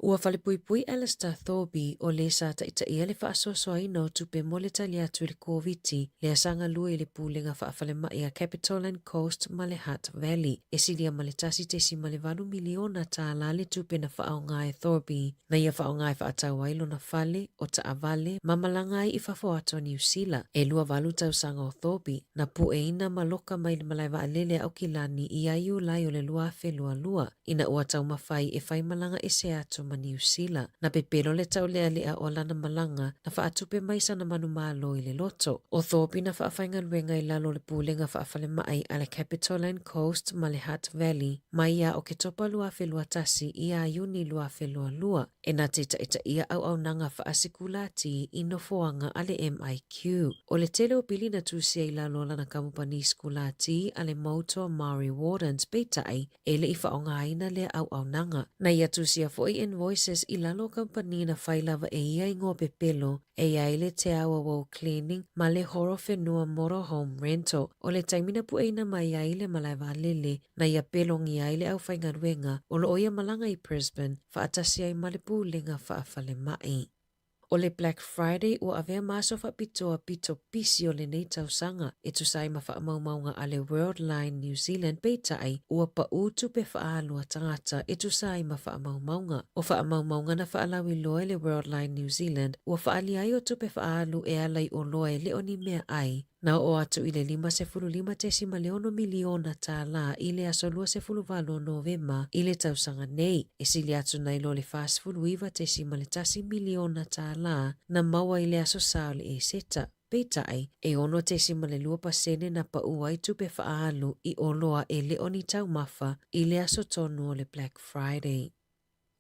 Ua falepuipui Alistair Thorby, o le sa taitaia le faasoasoaina o tupe mo le tali atu i le Koviti, lea sa galue i le Pulega Faafalemai a Capital and Coast ma le Hutt Valley. E silia ma le $1.8 miliona tālā le tupe na faaaoga e Thorby, na ia faaaoga e faatau ai lona fale, o taavale, ma malaga ai i fafo atu o Niu Sila. E 28 tausaga o Thorby, na pueina ma loka mai le malae vaalele a Aukilani ia Iulai o le 2022. Ina ua taumafai e fai malaga ese atu ma Niu Sila, na pepelo le taulealea o lana malaga na faatupe mai sana manumalo i le loto. ʻO Thorpe na faafaigaluega i lalo o le Pulega Faafalemai a le Capital and Coast ma le Hutt Valley mai ia Oketopa 2021 iā Iuni 2022 e na te taitaia auaunaga faasekulati i nofoaga a le MIQ. ʻO le tele o pili na tusia i lalo o lana kamupani sekulati a le Moutoa Maori Wardens peitai E le i faaaogaina lea auaunaga. Na ia tusia foi invoices i lalo o kamupani na fai lava e ia igoa pepelo e i ai le Te Awa Wall Cleaning ma le Horowhenua Motorhome Rental. O le taimi na pueina mai ai le malae vaalele na ia pelongia ai le aufaigaluega o lo o ia malaga i Brisbane faatasi ai ma le Pulega Faafalemai. ʻO le Black Friday ua avea ma aso faapitoa pito pisi o lenei tausaga e tusa ai ma faamaumauga a le Worldline New Zealand peitai ua paʻū tupe faaalu a tagata e tusa ai ma faamaumauga. ʻO faamaumauga na faalauiloa e le Worldline New Zealand ua faaalia ai o tupe faaalu e ala i oloa e le o ni meaʻai Na oo atu i le $55.6 miliona tālā i le aso 28 o Novema i le tausaga nei, e sili atu nai lo le $49.1 miliona tālā na maua i le aso Sa o le Eseta. Peitai, e 6.2 pasene na paʻū ai tupe faaalu i oloa e le o ni taumafa i le aso tonu o le Black Friday.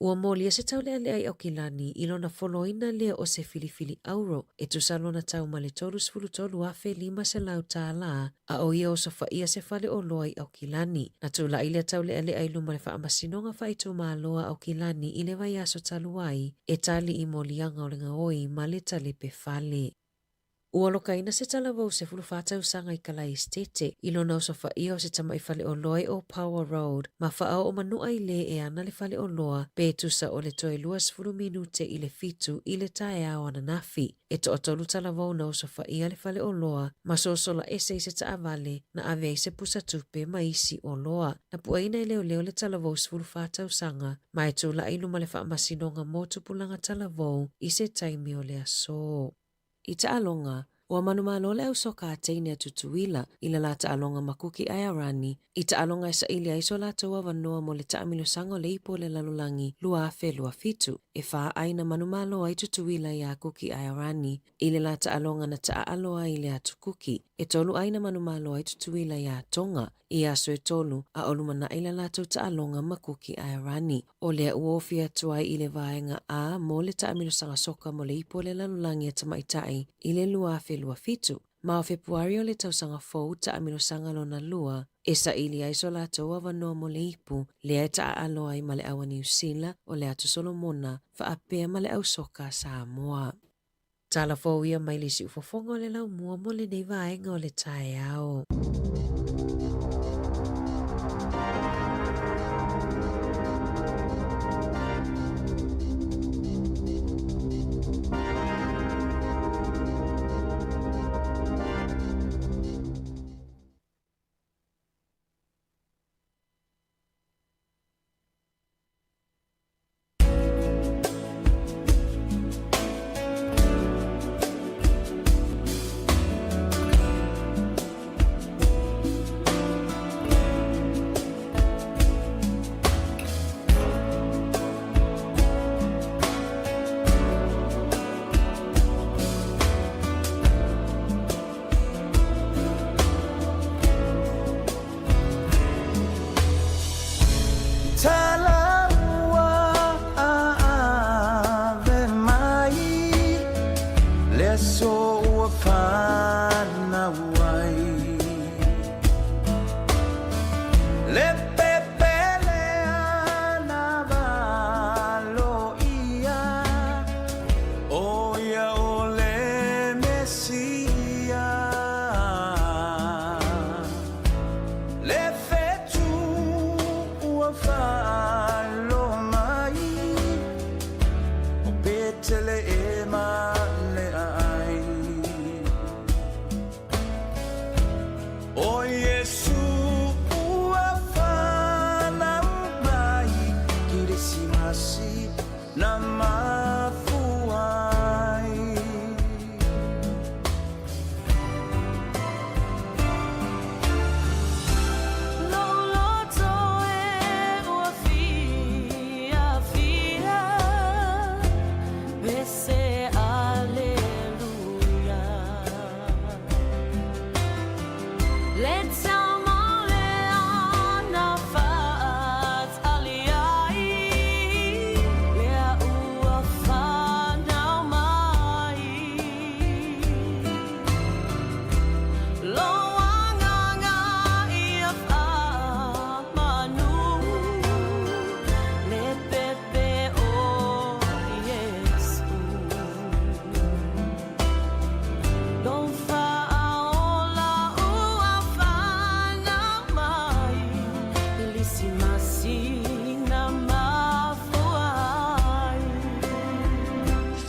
Ua molia se taulealea i Aukilani i lona foloina lea o se filifili auro e tusa lona tau ma le $33,500 tālā, a ʻo ia osofaia se fale oloa i Aukilani. Na tulaʻi lea taulealea i luma le Faamasinoga Faaitumalo a Aukilani i le vaiaso talu ai e tali i moliaga o le gaoi ma le talepe fale. Ua lokaina se talavou 14 tausaga i Kalaesetete i lona osofaia o se tamaʻi faleoloa i Opawa Road ma Faaoomanuʻa i lē e ana le faleoloa pe tusa o le toe 20 minute i le fitu i le taeao ananafi. E toatolu talavou na osofaia le faleoloa ma sosola ese i se taavale na ave ai se pusa tupe ma isi oloa. Na pueina e leoleo le talavou 14 tausaga ma e tulaʻi i luma le Faamasinoga mo Tupulaga Talavou i se taimi o le aso. I taaloga, ua manumalo le au soka a teine a Tutuila i le la taaloga ma Kuki Aearani i taaloga e saili ai so latou avanoa mo le taamilosaga o le ipu o le lalolagi 2027. E whā ai na manumalo ai Tutuila iā Kuki Aearani i le la taaloga na taaalo ai i le atu Kuki. E tolu ai na manumalo ai Tutuila iā Tonga i aso e tolu a o lumanaʻi la latou taaloga ma Kuki Aearani. ʻO lea ua ofi atu ai i le vaega A mo le taamilosaga soka mo le ipu o le lalolagi a tamaitai i le 2027. Ma o Fepuari o le tausaga fou taamilosanga lona lua, e saili ai so latou avanoa mo le ipu, lea e taaalo ai ma le au a Niu Sila o le Atu Solomona faapea ma le au soka a Samoa. Tala fou ia mai le siufofoga o le laumua mo lenei vaega o le taeao.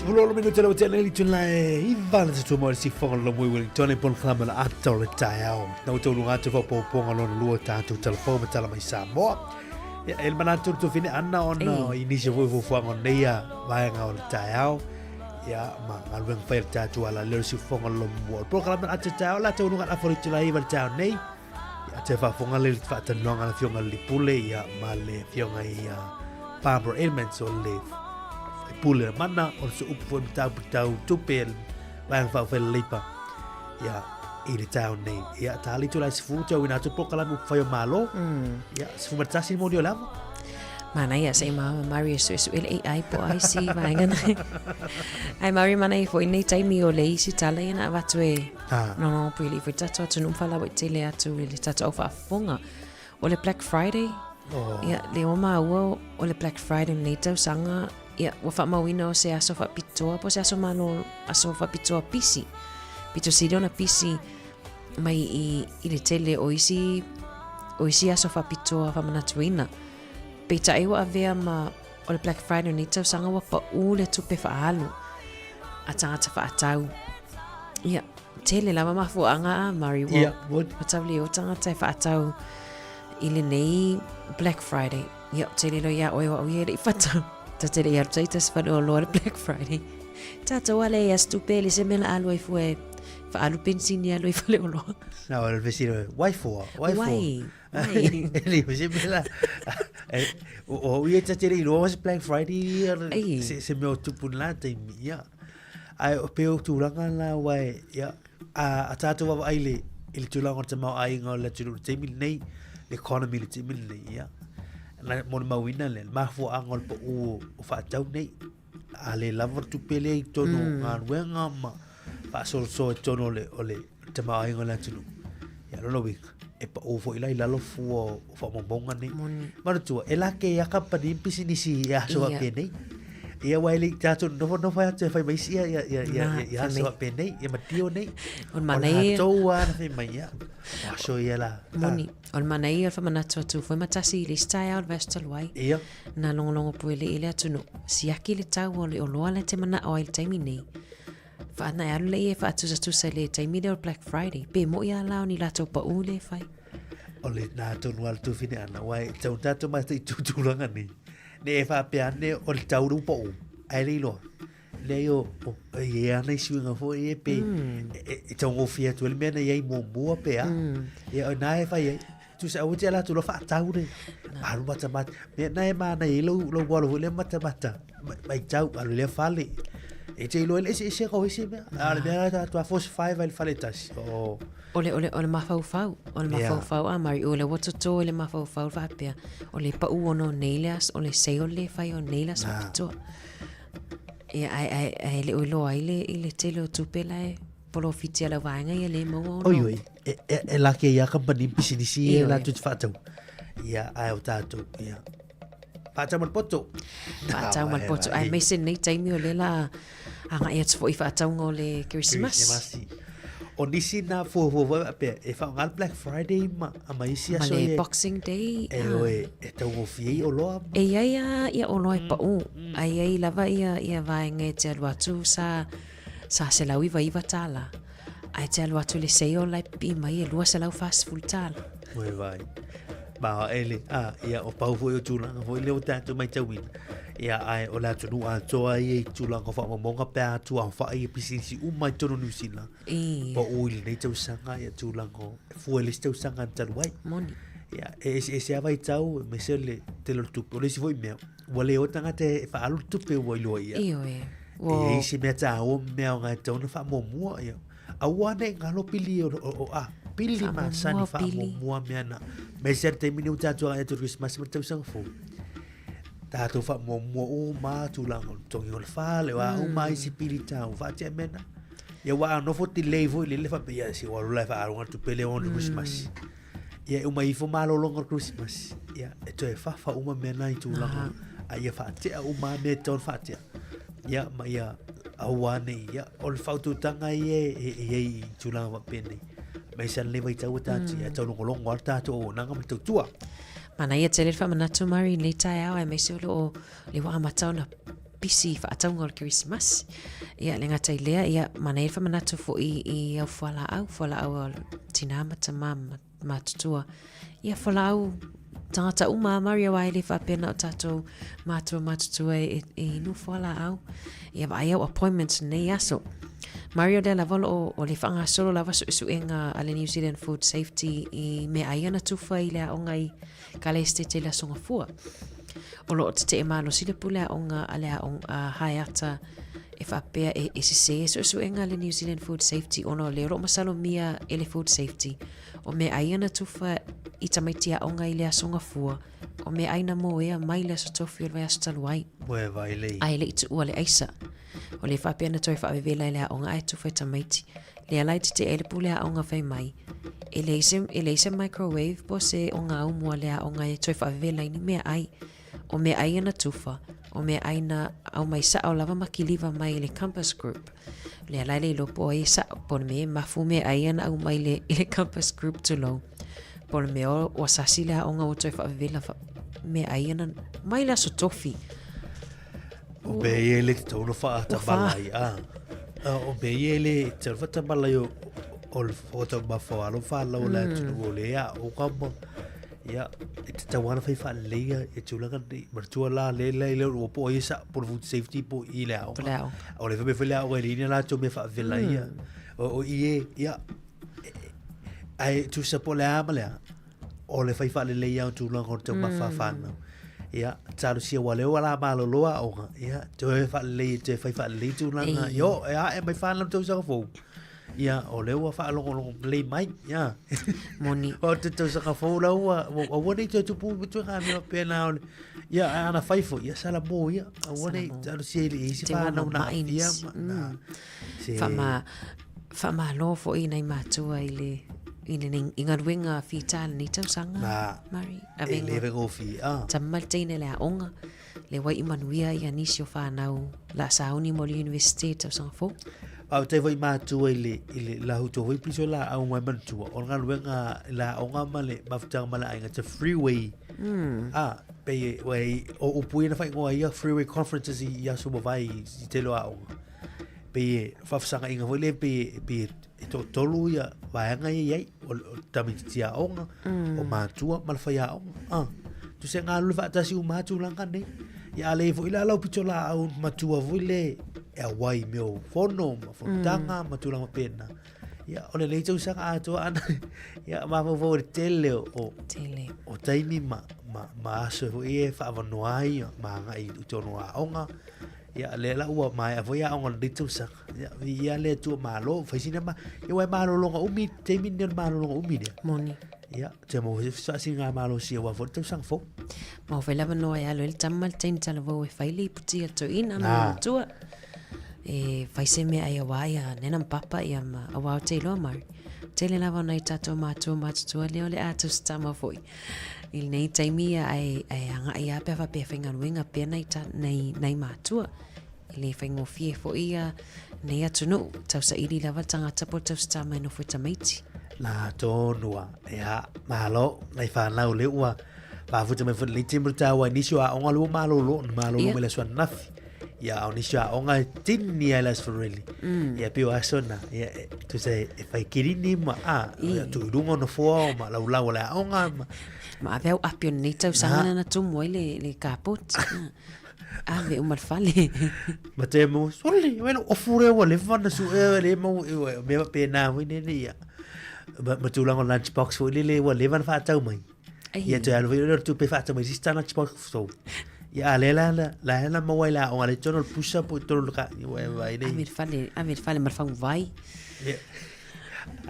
Sefulu minute le ua tea nei le itula e iva le tatua mo le sifoga lo mui Wellington e pon kalama le ata o le taeao. Na ua tauluga atu faaopoopoga lona lua tatou talafou ma tala mai Samoa. Ia, e le manatu le tofine ana ona i nisi foi fuafuaga o nei vaega o le taeao. Ia, ma galuega fai a le tatou ala leo le sifoga lo mua. O le polokalame le ata o le taeao, la taunuga le afa o le itula iva le taeao nei. Ia, te faafofoga le faatalanoaga a le afioga i le Pule, ia, ma le afioga ia Barbara Edmonds o le Pule le mana, o le soopu foi mataupu tau tupe le vaega faaupufai le Leipa, ia, i le taeao nei. Ia, ta ali tula i 10 tau ina atu polokalame upufai o Malo. Ia, 11 le moni o le ava. Manaia se i ma Mari e suesue le AI po o ai si vaega nei. Ai Mari manaia foi nei taimi o le isi tala ia na avatu e Ah. No, no, pui li foi tatou atunuu ma faalauaitele atu i le tatou au faafofoga. O le Black Friday, oh. ia, le o maua o le Black Friday lenei tausaga, ia, ua faamauina o se aso faapitoa po o se aso malo, aso faapitoa pisi. Pito sili ona pisi mai i, i le tele o isi, o isi aso faapitoa faamanatuina. Peitai ua avea ma o le Black Friday o lenei tausaga ua paʻū le tupe faaalu a tagata faatau. Ia, tele lava mafuaaga a Murray ua, Ia, ua ua tau le o tagata e faatau i lenei Black Friday. Ia, tele loa ia oe o au ia e le i faatau. Ta tele i alu taita se fale oloa le Black Friday. Tatou ale ia se tupe le se mea la alu ai fua e faaalu penisini alu ai fale oloa. Na, o le fesili, why for? Why for? Why? E le se mea la. O ia ta te le iloa se Black Friday Ei. se, se mea o tupu la taimi, ia. Ai o pe o tūranga la wai, ia, a, a tātou wawa ai le, i le tūranga o te tamaoaiga o le atunuu le taimi lenei, le economy le taimi lenei, ia. Na, mo le mauina le, le mafuaaga o le pau o, o faatau nei. A le lava le tupe lea i totonu o galuega ma faasoasoa i totonu o le, o le tamaoaiga o le atunuu. Ia, lona uiga, e pau foi la i lalo fua o faamaumauga nei. Manatua, e lake ia kamupani ma pisinisi i aso faapenei. Ia, aua e le i tatou nofonofo ai atu e fai mai isi ia, ia, ia, ia, ia, ia aso faapenei, ia madio nei. O le manaia. O latou lava na fai mai, ia, o aso ia la. Moni, o le manaia o le faamanatu atu foi ma tasi i le isi taeao o le vaiaso talu ai. Ia. Na logologo pue le i le atunuu, siaki le tau o le oloa la e te manao ai i le taimi nei. Whaana e alu lea e whaatusatusa i le taimi lea o Black Friday. Pe moi a la o ni latou pa'u le whai. O le nā tonu a le tūwhine ana, wai, tau tātou mai te tūtūranga nei. Ne e whaapea ane o le tau rū pa'u, ai le iloa. Le o, o, e ana i suinga fo e pe, e, e tau ngofia atu ele mea na iai muamua pe a. Ia o nā e whai ai. Tusa aua te ala atu lo whaatau re. Alu matamata. Mea na e mana i lou, lou walo foi le matamata. Mai tau, alu lea fale. E te iloa ele ese ese ko ese mea. A le mea ta tua force five ai le fale tasi. O. O le, o le, o le mafaufau, o le mafaufau a Mari, o le ua toto i le mafaufau faapea, o le pa'u ona o nei le aso, o le sale le fai o nei le aso faapitoa. Ia, ae, ae, ae le o iloa ai le, i le tele o tupe la e polofiti a lau vaega ia le maua ona. Oi, oi, e, e, e lake ia kampani pisinisi e la tu te whaatau. Ia, ai o tātou, ia. Whaatau ma le poto. Whaatau ma le poto. Ai, meise nei taimi o le la anga ia tfo i whaatauga o le Christmas. Christmas. O nisi na fuafua foi faapea, e whaonga le Black Friday ma, ma isi aso Ma le Boxing Day. E oe, e taugofie ai oloa. E iai a ia oloa e pa'u. Ai iai lava ia, ia vaega e te alu atu sa, sa 199 tālā. Ae te alu atu i le sale la e pipii mai e 240 tālā. Oi vai. Ma ele, a, ia, o pau foi o tūlanga foi le o tātou maitauina. Ia, ai, o le atunuu atoa ia i tūlanga whaamamonga pe atu a whaai e pisinisi uma i tonu New Zealand. I. Po ui lenei tausaga, ia tūlanga o, e fua i le isi tausaga na talu ai. Moni. Ia, e ese ese lava i tau, me se le tele o le tupe. O le isi foi mea, ua le o tagata e whaalu le tupe ua iloa ia. Ioe. E iai se mea tāua ma mea o ngai tau na whaamuamua ia. Aua nei ngalo pili o, o, o a, pili masani whaamuamua mea na. Me se te taimi ni o tātou agai atu Christmas ma tausaga fou. Tātou whaamuamua o mā tūlanga o le tongi o le whale, o a o mā isi pili tāu, whaatea mea na. Ia wā nofo te lei foi lele whapea, ia si waru lai whaaronga tupe le on Christmas. Ia e uma ifo malōlōga o le Kerisimasi, ia e toe fafa uma mea na i tulaga, a ia faatea uma lava mea e tatau ona faatea. Ia ma ia aua nei, ia o le faautautaga ia e i ai i tulaga faapenei. Aemaise lava lenei vaitau ua tatou, ia taulogologo lava le tatou auaunaga ma le tautua. Manaia tele le faamanatu Mari i lenei taeao aemaise o lo o le ua amata ona pisi i faatauga o le Kerisimasi. Ia, le gata i lea, ia, manaia le faamanatu foi i au fualaau, fualaau a tinā ma tamā ma matutua. Ia, fualaau tagata uma a Mari aua e le faapea na o tātou mātua matutua e, e inu fualaau. Ia, vaai au appointments nei aso. Mari o lea lava o lo o, o le whaangasolo lava suesuega a le New Zealand Food Safety i meaai ana tufa i le aoga i Ka le Esitete i le Aso Gafua. O lo o tetee malosi le pule aoga a le aoga a Haeata e faapea e, e sesē suesuega a le New Zealand Food Safety ona o lea o lo o masalomia e le Food Safety o meaai ana tufa i tamaiti aoga i le Aso Gafua o meaai na mōea mai le Aso Tofi o le vaiaso talu ai. Moe vai lei. Ae le i tuua le aisa. O le faapea na toe faavevela e le aoga ae tufa i tamaiti. Lea la e tetee ai le pule aoga fai mai, e leai se, e leai se microwave po o se ogaumu a le aoga e toe faavevela ai ni meaai. O meaai ana tufa, o meaai na aumai sa'o lava ma kiliva mai i le Compass Group. Lea la e le iloa po o ai e sa'o, po o le mea e mafu meaai ana aumai le, i le Compass Group tulou. Po o le mea o, ua sasi le aoga ua toe faavevela fa, meaai ana mai le aso tofi. O mea ia e le tatau ona faatamala ai, a. O mea ia e le tatau ona faatamala ai o le whakataumafa o alo whanau o le atunuu o le aoga ma ia, e tatau lava ona fai faalelei ia tulaga nei. Manatua la le le le ua po o ai sa po o le food safety po i le aoga. Le aoga. O le faapea foi le aoga e leai ni a latou mea faavela ia. O i e, ia, ae tusa po o le a ma le a, o le fai faalelei lava o tulaga o le taumafa a whānau. Ia, talosia ua leo ala malolo aoga. Ia, toe faalelei, toe fai faalelei tulaga. Ei. Io, e ae mai whānau tausaga fou. Ia, o lea ua faalogologo lelei mai. Ia. Moni. O te tausaga fou la ua, aua nei toe tupu ma toe ngā mea pēnā o le, ia, ai ana whai foi, ia, sala mō ia. Aua nei, talosia i le isi Te ua whānau nā mama'i ia, nisi. ma, nā. Se, Whaama, Faamalo foi i nai matua i le i lenei i galuega fita lenei tausaga. Na, Mari, e le faigofie. Ah. Tama ma le teine le aoga, le wai i manuia ia nisi o whanau la sauni mo le university tausaga fou. Faafetai foi matua i le i le lahuto foi piso la au mai manatua o le galuega la aoga ma le mafutaga ma le aiga te freeway. Ah, pe wai o upu ia na whaingoa ia freeway conferences i, i aso mawai i, i te loa aoga. Pei e faafesagaiga foi lea pei e, pei e toatolu ia vaega ia i ai, o, o le tamaitiiti aoga, o matua ma le faiaoga. Ah, tusa e galulue faatasi uma lava tulaga nei. Ia a le foi la lau pitolaau matua foi le e auai i mea o fono ma fonotaga ma tulaga faapena. Ia, o lenei tausaga atoa ana, ia, mafaufau i le tele o, o, Tele. o taimi ma, ma, ma aso foi e faaavanoa ai ma agai i totonu o aoga. Ia, lea la ua maea foi aoga o lenei tausaga. Ia, viia le Atua malo, fai sina ma, ia ua e malologa umi, taimi lenei o le malologa umi lea. Moni. Ia, te mo se faasiliga malosi aua foi le tausaga fou. Ma o lava noa e alo ai le tama ma le teine talavou e fai le iputi a le toeaina ma le matua. E fai se mea ai aua ia nena ma papa ia ma aua o te iloa Mari. Tele lava o nai tatou matua matutua lea o le a tusitama foi. I lenei taimi ia ae, ae agai lava pe a faapea e faigaluega pea nai, ta, nai, nai matua. E le faigofie foi ia nei atunuu, tausaili lava le tagata po o le tausitama e nofo i tamaiti. Nā tonu a, ia, malo, nai whanau le ua, whafuta mai foi le timu tāua i nisi o aoga le ua malolo, na malolo mai le aso ananafi. Ia, o nisi o aoga e tini ai le aso Fareli. Ia, pei o aso na, ia, e, tusa e, e whai kirini ma, a, ia, tu i runga o nofoa o ma laulau o le aoga ma. Ma ave au api o lenei tausaga na na tumu ai le, le kapoti. Ave uma le fale. Ma te mo, sole, wena ofu rea ua leva na su e le mau, e ua, mea pēnā foi nene ia. Ma, ma tūlanga lunchbox foi lele ua leva na whaatau mai. Ia te alu foi le tupe whaatau mai sista lunchbox so. Ia a le la la la la maua i la o le tono le pusa po tono le ka ua e vai nei. Ave le fale, ave le fale ma le fangu vai. Ia.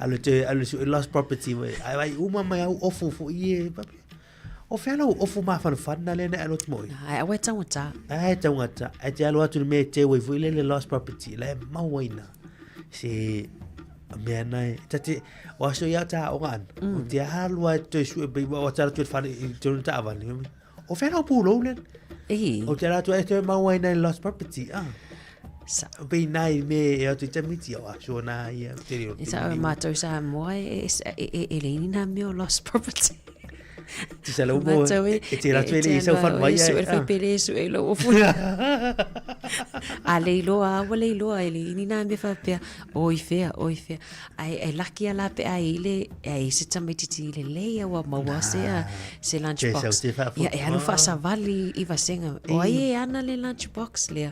Alu te alu su lost property wai. Ai vai uma mai au ofu fo i e papi. O whea lau ofu māwhanawhana le na alo atu moi. Ai aua e taugata. Ai taugata. Ai te alo atu le mea te wai fo i le le lost property. La e maua ina. Se mea nai. Tate, o aso ia ta o ngana. O te alu ai te sue bei o tara tu whare i te runa taavale. O whea lau pūlou le. Ei. O te ala atu e te maua ina i lost property. Ah. Sa. Pei nai me e atu i tamiti o aso nā ia te reo. E sa o mātou sa moa e, e, e, e, e leini nā mea o lost property. Te sa lau mo, e te ratu e le i sau whanau ai. Su e whai pere su e lau ofu. A le iloa, a ua le iloa e leini nā mea whapea, o i whea, o i whea. Ai, e laki a la pe ai i le, e ai se tamaititi i le lei a ua maua se a, se lunch box. Ia, e alu whaasavali i vasenga. O ai e ana le lunch box lea.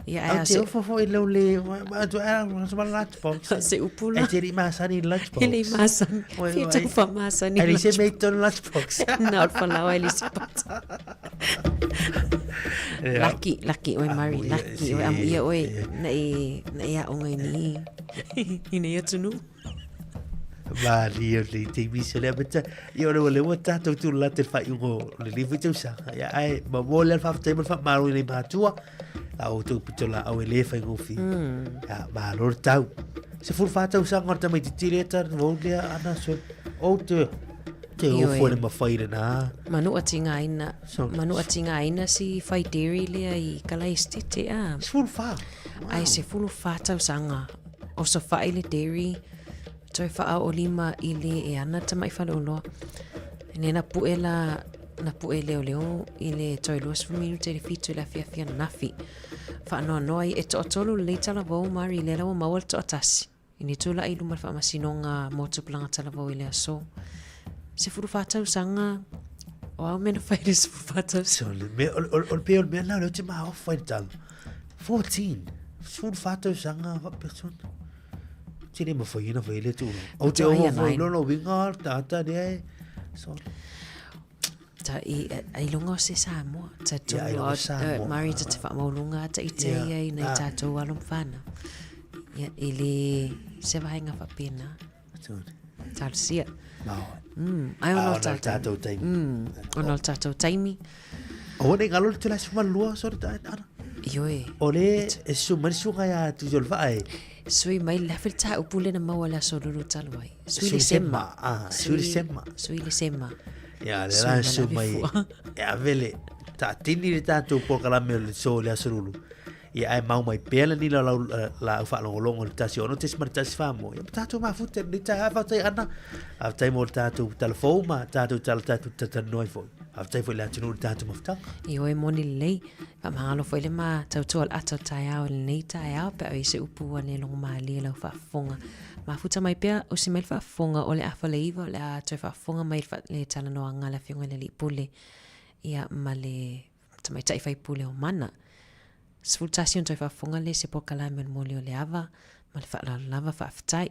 Ia, ai, te ofo foi lau le, atu a, ma lunchbox. Se upu la. E te ri masani lunchbox. E le masani. Fia tau wha masani. E le se mei tonu lunchbox. Na o whalau ai le se pata. Laki, laki oe Mari, laki oe amu ia oe, na e, na e aonga i ni, i nei atunu. Mali o le te miso le amata. Ia o le ua leua tātou tū la te whai ungo o le lifu tausaga. Ia ai, ma mō le whawhtai ma whamaro i nei mātua. La o tau pito la au e le whai ngofi. Ia, malo le tau. Se furu whā tausaga o tamai te tire ta vau lea ana so. O te, te ofo le mawhai le nā. Manu ati ngā ina, manu ati ngā ina si whai dairy lea i Kalaistete a. Se furu whā. Ai, se furu whā tausaga. O so whai le dairy. Toe whaaolima i le e ana tamai faleoloa. Ene na pu'e la, na pu'e leoleo i le toe 20 minute i le 7 i le afiafi ananafi. Whaanoanoa i e toatolu lelei talavou mari i lela ua maua le toatasi. I ne tula'i i luma le faamasinoga mo tupulaga talavou i le aso. 14 tausaga, o au mea na fai i le 14 tausaga. So, le mea, o, o, o le pei o le mea na o lea ou te maofa i le tala. 14, 14 tausaga, faapea Te le mawhai ina whai le tū. Au te oho whai lono winga tāta lea e. So. Ta i, ai lunga o se Samoa. Ta tū yeah, o Samoa. Mari ta te whaamaulunga ta i te ia i nei tātou alo mwhana. Ia, i le se vahenga whapena. Talosia. Maoi. Ai ono o tātou taimi. Ono o tātou taimi. O ne ngalo le tula suma lua so ta ana. Ioe. O le e suma ni sunga ya tu jol vae. Sui mai le afe le tāupu lena maua le aso lulu talu ai. Sui le sema. Ah, sui le sema. Sui le sema. Ia, le la sui mai e ave le taatini le tātou polokalame o le so le aso lulu. Ia, ae mau mai pea le nila lau la au whaalongolongo le 1 6.1 whaamo. Ia, ma tātou mafuta, ni tā whaatai ana. Whaatai mō le tātou telefou ma tātou tala tātou tatanoa foi. Whaatai foi le atunu le tātou mafutanga. I oe moni lelei, faamagalo foi le ma tautua o le ata o le taeao i lenei taeao pe a o i ai se upu ua le logomalie lau faafofoga. Mafuta mai pea, usi mai le faafofoga o le afa le iva o le a toe faafofoga mai le talanoaga a le Afioga i le Alii Pule ia ma le Tamaitai Faipule o Mana. 11 ona toe faafofoga lea i se polokalame o le Moli o le Ava ma le faaaloalo lava faafetai.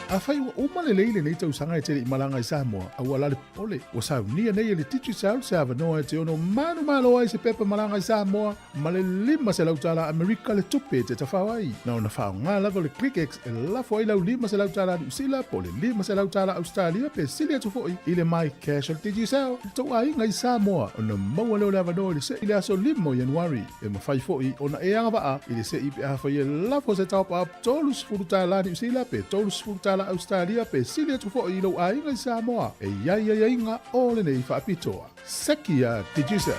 Afai ua uma lelei lenei tausaga e te le i malaga i Samoa, aua la le popole, ua saunia nei e le Digicel se avanoa e te ono manumalo ai se pepa malaga i Samoa ma le $500 tala Amerika le tupe e te tafao ai. Na ona faaaoga lava o le ClickX e lafo ai lau $500 tala Niu Sila po o le $500 tala Ausetalia pe sili atu foi i le MyCash a le Digicel i tou aiga i Samoa ona maua lea o le avanoa i le se'i i le aso 5 o Ianuari. E mafai foi ona e agavaa i le se'i pe afai e lafo se top-up $30 Niu Sila pe $30 Ausetalia pe sili atu foi i lou aiga i Samoa. E i ai aiaiga o lenei faapitoa. Seki a Digicel.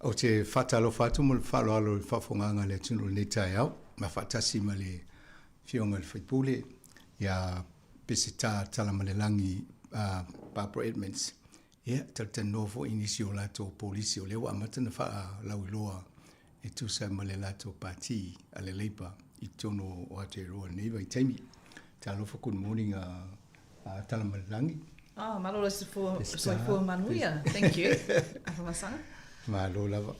Ou te faatalofa atu ma le faaaloalo i le faafofogaaga a le atunuu i lenei taeao, ma faatasi ma le Afioga i le Sui Usufono ia Peseta Talamalelagi Barbara Edmonds. Ia, talatalanoa foi i nisi o latou polisi o lea ua amata ona faalauiloa e tusa ma le latou pati a le Labour i totonu o Aotearoa i lenei vaitaimi. Talofa, good morning Talamalelagi. Oh, malo le soifua manuia. Thank you. Afamasaga. Malo lava.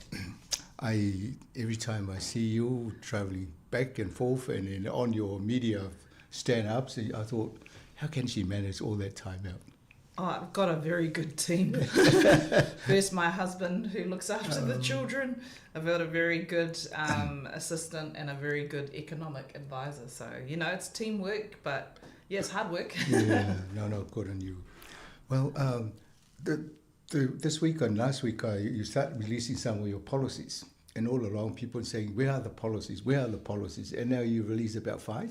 I, every time I see you traveling back and forth and then on your media stand-ups, I thought, how can she manage all that time out? Oh, I've got a very good team. First, my husband who looks after the children. I've got a very good assistant and a very good economic advisor. So, you know, it's teamwork, but yeah, it's hard work. Yeah, no, no, good on you. Well, this week and last week, you start releasing some of your policies. And all along, people saying, where are the policies? Where are the policies? And now you release about 5?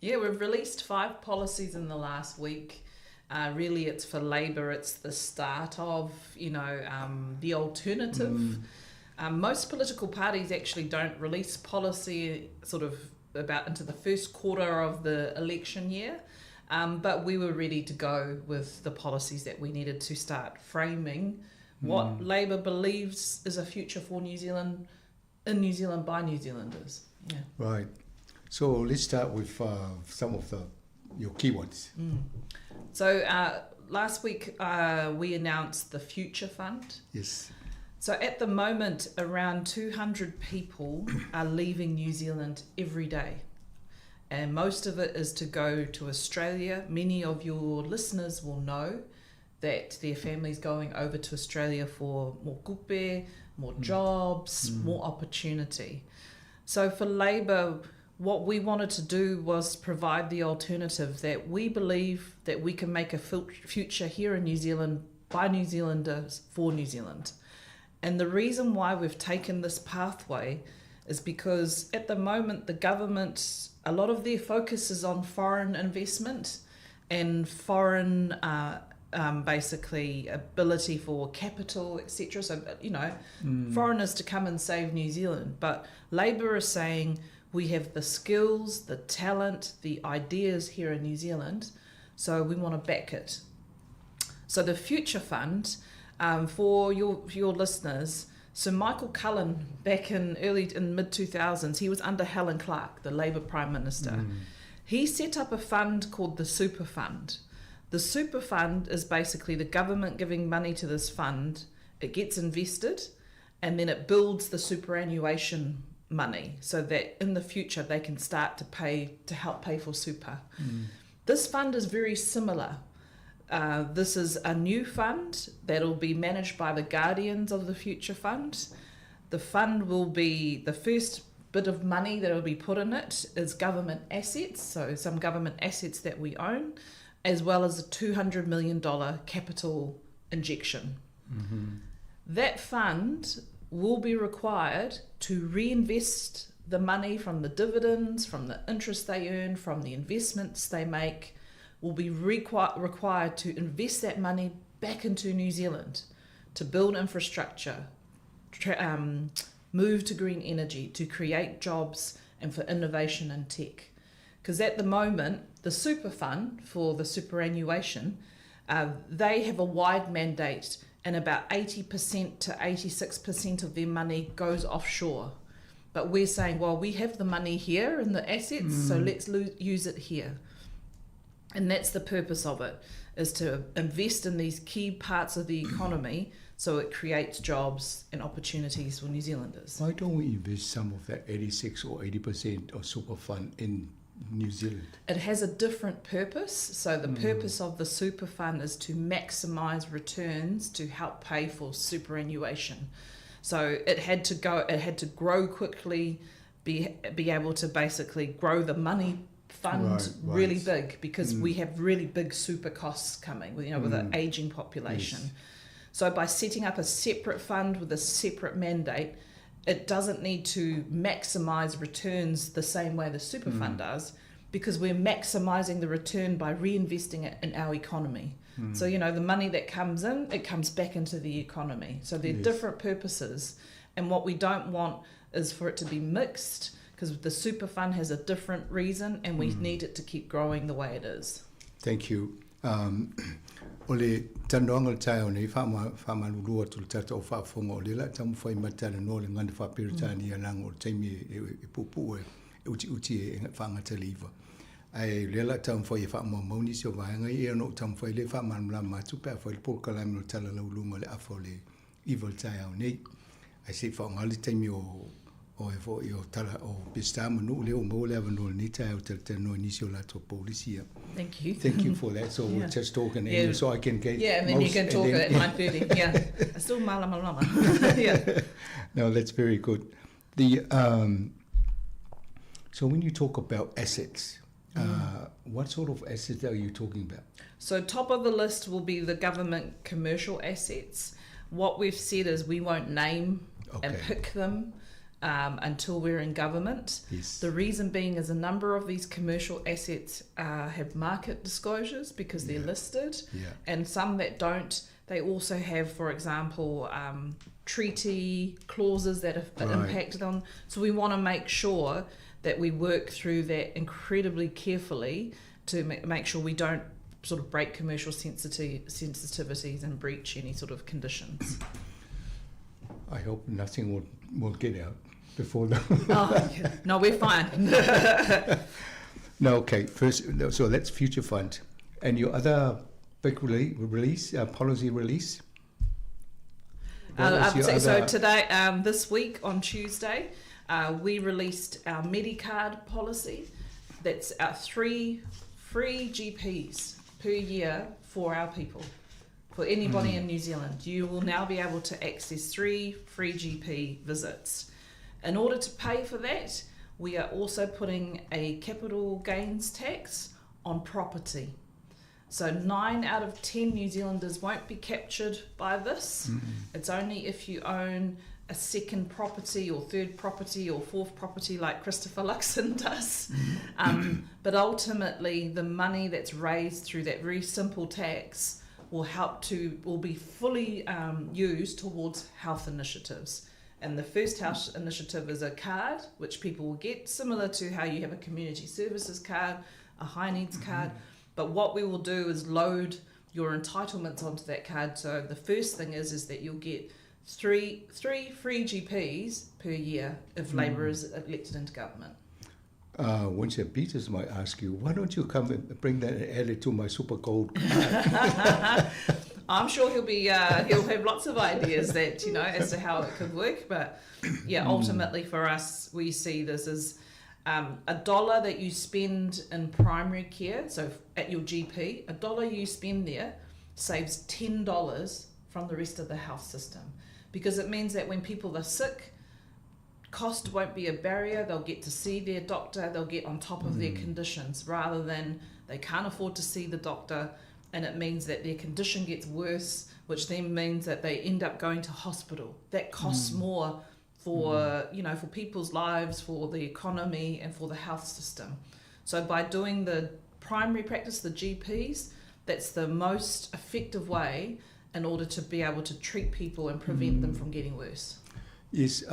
Yeah, we've released 5 policies in the last week. Really, it's for Labour. It's the start of, you know, the alternative. Most political parties actually don't release policy sort of about into the first quarter of the election year. But we were ready to go with the policies that we needed to start framing what Labour believes is a future for New Zealand, in New Zealand, by New Zealanders. Yeah. Right. So let's start with some of the your key ones. Mm. So uh, last week uh, we announced the Future Fund. Yes. So at the moment, around 200 people are leaving New Zealand every day. And most of it is to go to Australia. Many of your listeners will know that their family's going over to Australia for more kupe, more mm. jobs, mm. more opportunity. So for Labour, what we wanted to do was provide the alternative that we believe that we can make a future here in New Zealand by New Zealanders for New Zealand. And the reason why we've taken this pathway is because at the moment the government, a lot of their focus is on foreign investment and foreign uh, um, basically ability for capital, etc. So, you know, mm. foreigners to come and save New Zealand. But Labour is saying we have the skills, the talent, the ideas here in New Zealand, so we want to back it. So the Future Fund, um, for your, for your listeners, so Michael Cullen, back in early in mid 2000s, he was under Helen Clark, the Labour Prime Minister. Mm. He set up a fund called the Super Fund. The super fund is basically the government giving money to this fund. It gets invested and then it builds the superannuation money so that in the future they can start to pay to help pay for super. Mm. This fund is very similar. Uh, this is a new fund that'll be managed by the Guardians of the Future Fund. The fund will be the first bit of money that will be put in it is government assets, so some government assets that we own as well as a $200 million capital injection. Mm-hmm. That fund will be required to reinvest the money from the dividends, from the interest they earn, from the investments they make, will be requ- required to invest that money back into New Zealand to build infrastructure, tra- um, move to green energy, to create jobs, and for innovation and tech. Because at the moment, the super fund for the superannuation, uh, they have a wide mandate and about 80% to 86% of their money goes offshore. But we're saying, well, we have the money here in the assets, mm. so let's lo- use it here. And that's the purpose of it, is to invest in these key parts of the economy so it creates jobs and opportunities for New Zealanders. Why don't we invest some of that 86 or 80% of super fund in New Zealand? It has a different purpose. So the mm. purpose of the super fund is to maximize returns to help pay for superannuation. So it had to go it had to grow quickly, be be able to basically grow the money fund right, right. really big because mm. we have really big super costs coming, you know, with mm. an aging population. Yes. So by setting up a separate fund with a separate mandate, it doesn't need to maximize returns the same way the super mm. fund does because we're maximizing the return by reinvesting it in our economy. Mm. So, you know, the money that comes in, it comes back into the economy. So they're yes. different purposes. And what we don't want is for it to be mixed because the super fund has a different reason and we mm. need it to keep growing the way it is. Thank you. Um, o le talanoaga o le taeao nei, faamalulu atu i le tatou faafofoga o lea o le a taumafai ma talanoa le gagana faa-Peretania leaga o le taimi e puupuu e utiuti e faagata le iva. Ae o lea o le a taumafai e faamaumau nisi o vaega ia ona ou taumafai lea e faamalamalama atu pe afai le polokalame o le Tala Laualuga o le afa o le iva o le taeao nei. Ae se i faaaoga le taimi o o e foi o tala o Peseta ma Nuu lea ua maua le avanoa i lenei taeao e talatalanoa i nisi o latou polisi ia. Thank you. Thank you for that. So yeah. we'll just talk in English yeah. so I can get Yeah, and then you can talk then, at 9:30. Yeah. Still malama lama. yeah. No, that's very good. The um, so when you talk about assets, uh, mm. what sort of assets are you talking about? So top of the list will be the government commercial assets. What we've said is we won't name okay. and pick them um, until we're in government. Yes. The reason being is a number of these commercial assets uh, have market disclosures because they're yeah. listed, yeah. and some that don't. They also have, for example, um, treaty clauses that have right. impacted on. So we want to make sure that we work through that incredibly carefully to ma- make sure we don't sort of break commercial sensiti- sensitivities and breach any sort of conditions. I hope nothing will, will get out before the. oh, yeah. No, we're fine. No, okay. First, so that's Future Fund. And your other big release, policy release? So today, this week on Tuesday, we released our Medicard policy. That's our 3 free GPs per year for our people. For anybody in New Zealand, you will now be able to access 3 free GP visits. In order to pay for that, we are also putting a capital gains tax on property. So 9 out of 10 New Zealanders won't be captured by this. It's only if you own a second property or third property or fourth property like Christopher Luxon does. But ultimately, the money that's raised through that very simple tax will be fully used towards health initiatives. And the first health initiative is a card, which people will get, similar to how you have a community services card, a high needs card. But what we will do is load your entitlements onto that card. So the first thing is that you'll get three free GPs per year if Labour is elected into government. Winston Peters might ask you, why don't you come and bring that and add it to my super gold card? I'm sure he'll have lots of ideas that, you know, as to how it could work. But yeah, ultimately for us, we see this as a dollar that you spend in primary care, so at your GP, a dollar you spend there saves $10 from the rest of the health system, because it means that when people are sick, cost won't be a barrier. They'll get to see their doctor, they'll get on top of their conditions, rather than they can't afford to see the doctor, and it means that their condition gets worse, which then means that they end up going to hospital. That costs more for you know, for people's lives, for the economy, and for the health system. So by doing the primary practice, the GPs, that's the most effective way in order to be able to treat people and prevent them from getting worse. Yes,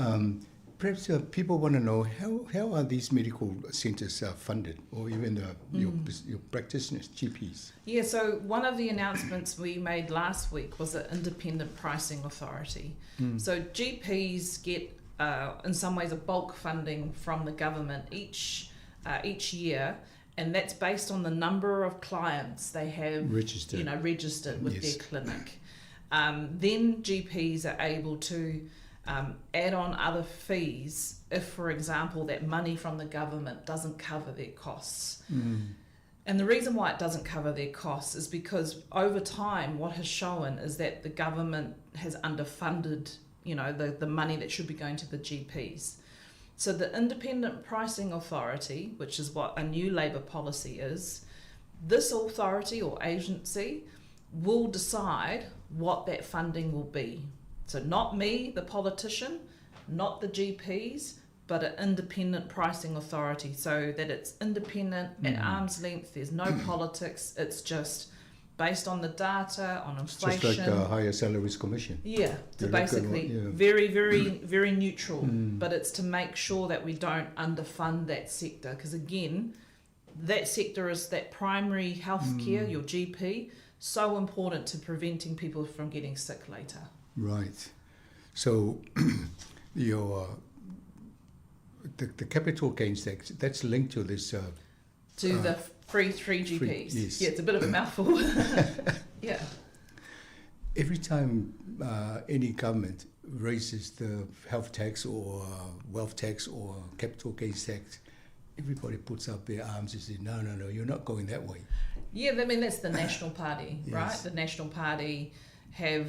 perhaps people want to know how are these medical centres funded, or even your practitioners, GPs? Yeah, so one of the announcements we made last week was an independent pricing authority. So GPs get, in some ways, a bulk funding from the government each year, and that's based on the number of clients they have registered, registered with their clinic. Then GPs are able to add on other fees if, for example, that money from the government doesn't cover their costs. And the reason why it doesn't cover their costs is because over time what has shown is that the government has underfunded, the money that should be going to the GPs. So the Independent Pricing Authority, which is what a new Labour policy is, this authority or agency will decide what that funding will be. So not me, the politician, not the GPs, but an independent pricing authority, so that it's independent, at arm's length, there's no politics, it's just based on the data, on inflation. Just like the Higher Salaries Commission. Yeah, so basically very, very, very neutral, but it's to make sure that we don't underfund that sector, because again, that sector is that primary health care, your GP, so important to preventing people from getting sick later. Right. So your the capital gains tax, that's linked to this... to the free 3 GPs. Yes. Yeah, it's a bit of a mouthful. Yeah. Every time any government raises the health tax or wealth tax or capital gains tax, everybody puts up their arms and says, no, no, no, you're not going that way. Yeah, I mean, that's the National Party, right? The National Party have...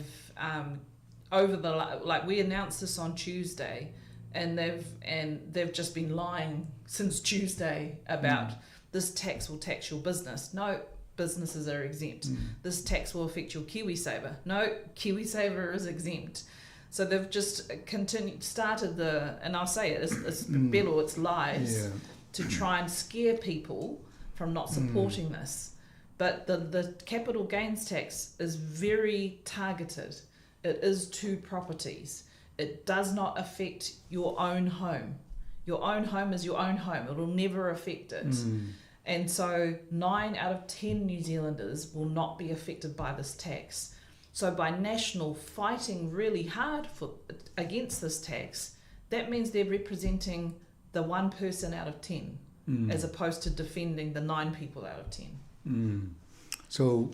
over the like we announced this on Tuesday, and they've just been lying since Tuesday about this tax will tax your business. No, businesses are exempt. This tax will affect your KiwiSaver. No, KiwiSaver is exempt. So they've just continued started the, and I'll say it, it's bello, it's lies to try and scare people from not supporting this. But the capital gains tax is very targeted. It is to properties. It does not affect your own home. Your own home is your own home. It will never affect it. And so 9 out of 10 New Zealanders will not be affected by this tax. So by National fighting really hard against this tax, that means they're representing the one person out of 10. As opposed to defending the 9 people out of 10. So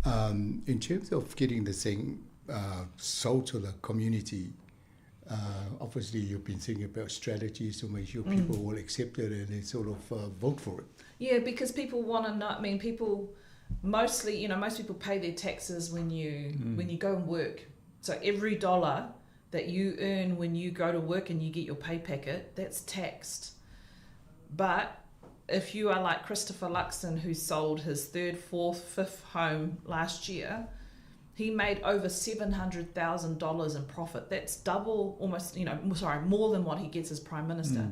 in terms of getting the thing sold to the community, obviously you've been thinking about strategies to make sure people will accept it and then sort of vote for it. Yeah, because people want to know. I mean, people mostly, you know, most people pay their taxes when you when you go and work. So every dollar that you earn when you go to work and you get your pay packet, that's taxed. But if you are like Christopher Luxon, who sold his third, fourth, fifth home last year, he made over $700,000 in profit. That's double, almost, you know, sorry, more than what he gets as Prime Minister.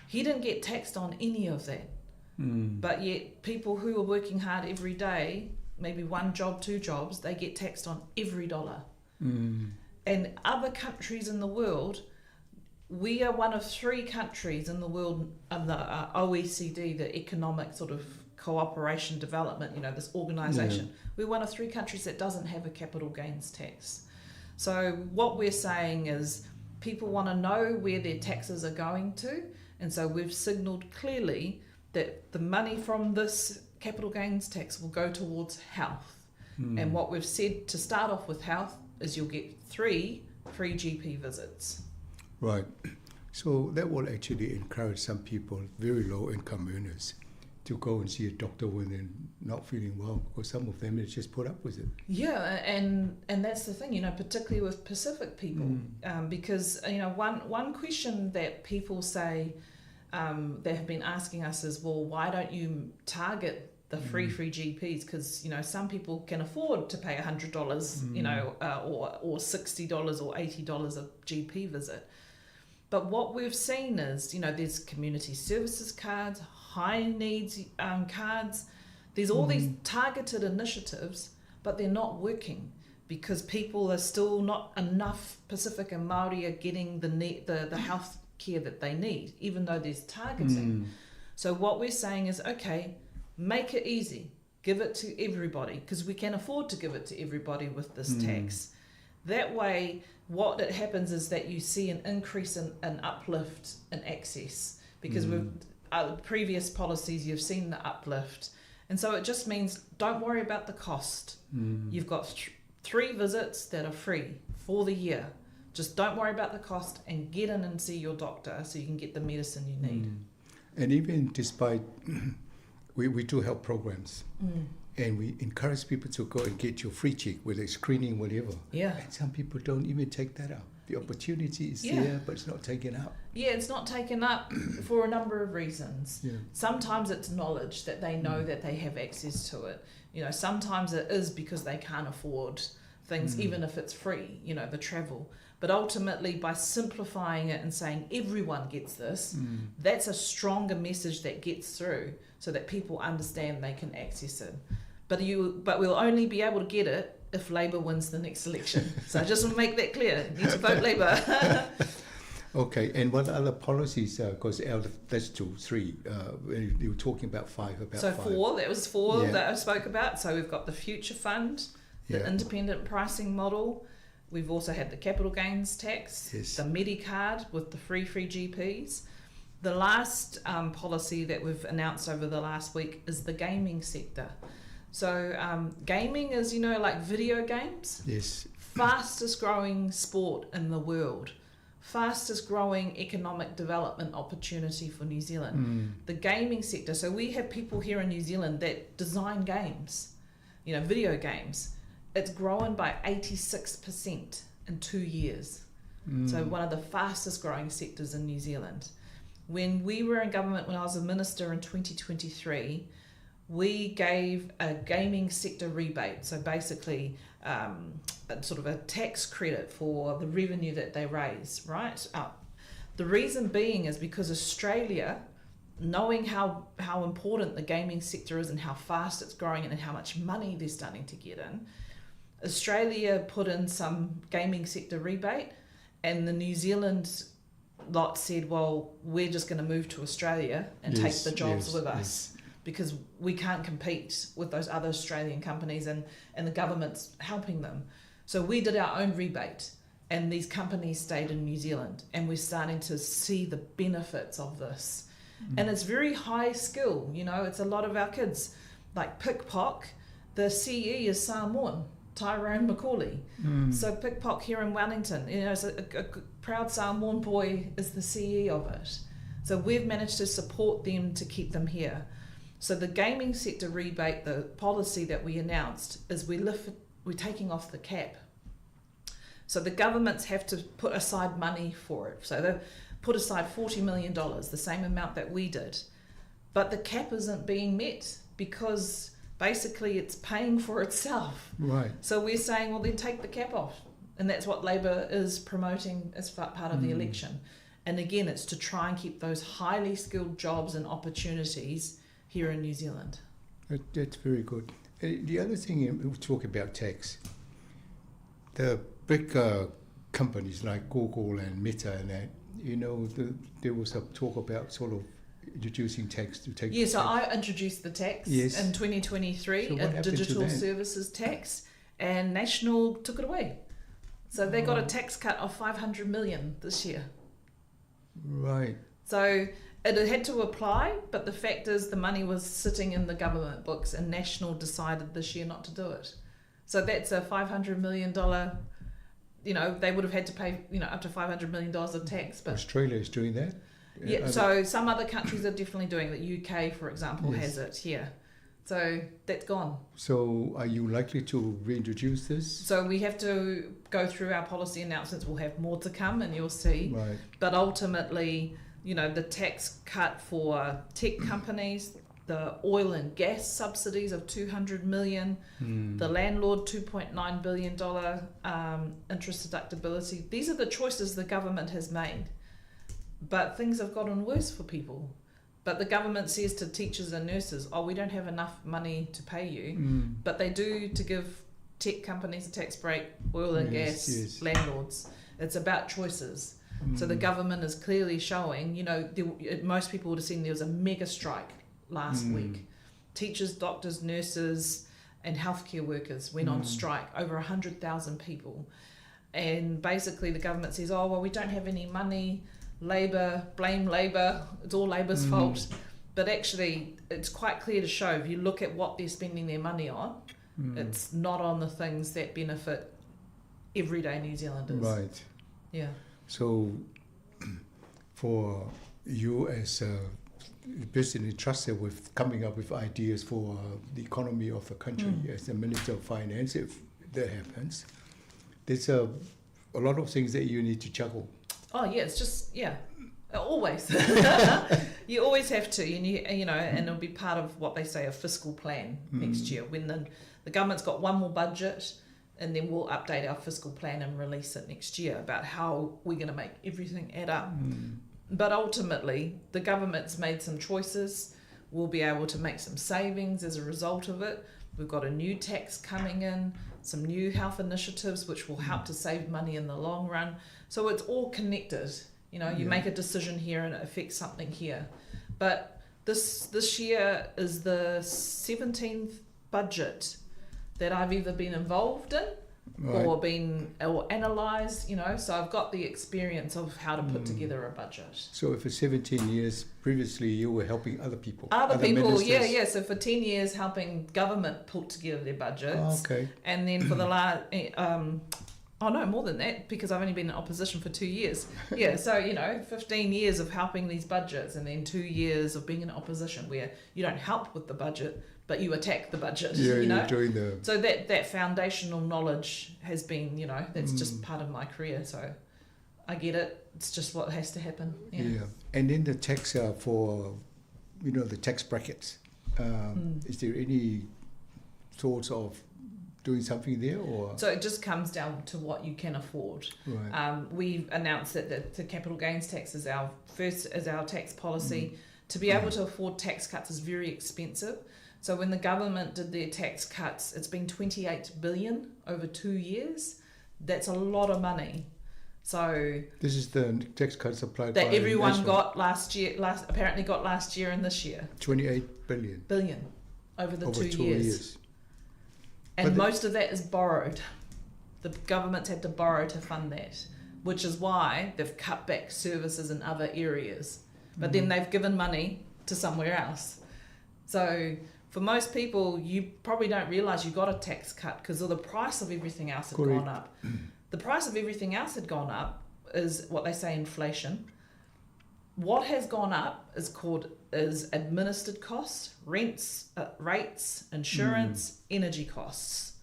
He didn't get taxed on any of that. But yet people who are working hard every day, maybe one job, two jobs, they get taxed on every dollar. And other countries in the world, we are one of 3 countries in the world, the OECD, the Economic sort of Cooperation Development, you know, this organisation. We're one of 3 countries that doesn't have a capital gains tax. So what we're saying is people want to know where their taxes are going to. And so we've signalled clearly that the money from this capital gains tax will go towards health. And what we've said to start off with health is you'll get 3 free GP visits. Right. So that will actually encourage some people, very low income earners, to go and see a doctor when they're not feeling well, because some of them just put up with it. Yeah, and that's the thing, you know, particularly with Pacific people, because, you know, one question that people say they have been asking us is, well, why don't you target the free GPs? Because, you know, some people can afford to pay $100, you know, or $60 or $80 a GP visit. But what we've seen is, you know, there's community services cards, high needs cards. There's all these targeted initiatives, but they're not working because people are still not enough Pacific and Māori are getting the health care that they need, even though there's targeting. So what we're saying is, okay, make it easy. Give it to everybody, because we can afford to give it to everybody with this tax. That way, what it happens is that you see an increase in an uplift in access, because with previous policies, you've seen the uplift. And so it just means don't worry about the cost. You've got 3 visits that are free for the year. Just don't worry about the cost and get in and see your doctor so you can get the medicine you need. And even despite, we do help programs. And we encourage people to go and get your free check, whether it's screening, whatever. And some people don't even take that up. The opportunity is there, but it's not taken up. Yeah, it's not taken up for a number of reasons. Sometimes it's knowledge that they know that they have access to it. You know, sometimes it is because they can't afford things, even if it's free, you know, the travel. But ultimately, by simplifying it and saying everyone gets this, that's a stronger message that gets through so that people understand they can access it. But we'll only be able to get it if Labour wins the next election. So I just want to make that clear. You need to vote Labour. Okay, and what other policies? Because out of that's 2, 3. You were talking about 5. About So five. 4. That was 4 that I spoke about. So we've got the Future Fund, the independent pricing model. We've also had the capital gains tax, the Medicard with the free GPs. The last policy that we've announced over the last week is the gaming sector. So gaming is, you know, like video games. Fastest growing sport in the world. Fastest growing economic development opportunity for New Zealand. The gaming sector. So we have people here in New Zealand that design games, you know, video games. It's grown by 86% in 2 years. So one of the fastest growing sectors in New Zealand. When we were in government, when I was a minister in 2023, we gave a gaming sector rebate. So basically, a sort of a tax credit for the revenue that they raise, right? The reason being is because Australia, knowing how important the gaming sector is and how fast it's growing and how much money they're starting to get in, Australia put in some gaming sector rebate, and the New Zealand lot said, well, we're just going to move to Australia and take the jobs with us. Because we can't compete with those other Australian companies, and the government's helping them. So we did our own rebate, and these companies stayed in New Zealand, and we're starting to see the benefits of this. And it's very high skill, you know, it's a lot of our kids. Like PikPok, the CE is Samoan, Tyrone McCauley. So PikPok here in Wellington, you know, it's a proud Samoan boy is the CE of it. So we've managed to support them to keep them here. So the gaming sector rebate, the policy that we announced, is we're taking off the cap. So the governments have to put aside money for it. So they've put aside $40 million, the same amount that we did. But the cap isn't being met because basically it's paying for itself. So we're saying, well, then take the cap off. And that's what Labor is promoting as part of the election. And again, it's to try and keep those highly skilled jobs and opportunities here in New Zealand. That's very good. The other thing, we talk about tax. The big companies like Google and Meta and that, there was a talk about sort of introducing tax to take. Yeah, so tax. I introduced the tax in 2023, So what a happened to digital that? services tax, and National took it away. So they got a tax cut of 500 million this year. So it had to apply, but the fact is the money was sitting in the government books, and National decided this year not to do it. So that's a $500 million, they would have had to pay, up to $500 million of tax. But Australia is doing that? Yeah, Other so some other countries are definitely doing it. The UK, for example, has it here. So that's gone. So are you likely to reintroduce this? So we have to go through our policy announcements. We'll have more to come, and you'll see. But ultimately, the tax cut for tech companies, the oil and gas subsidies of $200 million, the landlord $2.9 billion interest deductibility. These are the choices the government has made. But things have gotten worse for people. But the government says to teachers and nurses, oh, we don't have enough money to pay you. But they do to give tech companies a tax break, oil and gas, landlords. It's about choices. So the government is clearly showing, most people would have seen there was a mega strike last week. Teachers, doctors, nurses and healthcare workers went on strike, over 100,000 people. And basically the government says, oh, well, we don't have any money. Labor, blame Labor, it's all Labor's fault. But actually, it's quite clear to show, if you look at what they're spending their money on, it's not on the things that benefit everyday New Zealanders. So for you as a person entrusted with coming up with ideas for the economy of the country, as the Minister of Finance, if that happens, there's a lot of things that you need to juggle. Oh, yeah, it's just, yeah, always. You always have to, and, and it'll be part of what they say, a fiscal plan next year. When the government's got one more budget, and then we'll update our fiscal plan and release it next year about how we're going to make everything add up. But ultimately, the government's made some choices. We'll be able to make some savings as a result of it. We've got a new tax coming in, some new health initiatives which will help to save money in the long run. So it's all connected. You make a decision here and it affects something here. But this year is the 17th budget that I've either been involved in or been or analysed, so I've got the experience of how to put together a budget. So for 17 years previously you were helping other people. Other other people, yeah, ministers. yeah. So for 10 years helping government put together their budgets. Oh, okay. And then for the oh no, more than that, because I've only been in opposition for 2 years. Yeah, so, 15 years of helping these budgets and then 2 years of being in opposition where you don't help with the budget, but you attack the budget, Yeah, you you're know? doing the... So that foundational knowledge has been, that's just part of my career. So I get it. It's just what has to happen. Yeah. Yeah. And then the tax for, the tax brackets. Is there any thoughts of doing something there? Or? So it just comes down to what you can afford. We've announced that the capital gains tax is our first, is our tax policy. To be able to afford tax cuts is very expensive. So when the government did their tax cuts, it's been $28 billion over 2 years. That's a lot of money. So this is the tax cuts applied that by everyone national. got last year, last apparently got last year and this year. 28 billion. Billion over the Over 2 two years. years. And But the most of that is borrowed. The government's had to borrow to fund that, which is why they've cut back services in other areas. But then they've given money to somewhere else. So for most people, you probably don't realise you got a tax cut because the price of everything else had Correct. gone up. The price of everything else had gone up is what they say inflation. What has gone up is called is administered costs, rents, rates, insurance, energy costs.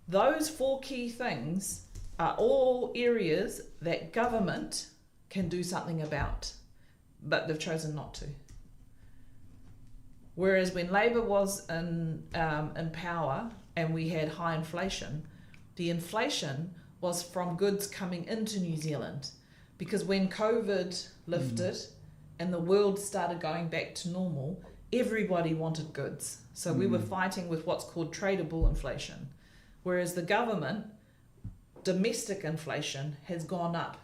Those four key things are all areas that government can do something about, but they've chosen not to. Whereas when Labor was in power and we had high inflation, the inflation was from goods coming into New Zealand. Because when COVID lifted and the world started going back to normal, everybody wanted goods. So we were fighting with what's called tradable inflation. Whereas the government, domestic inflation has gone up.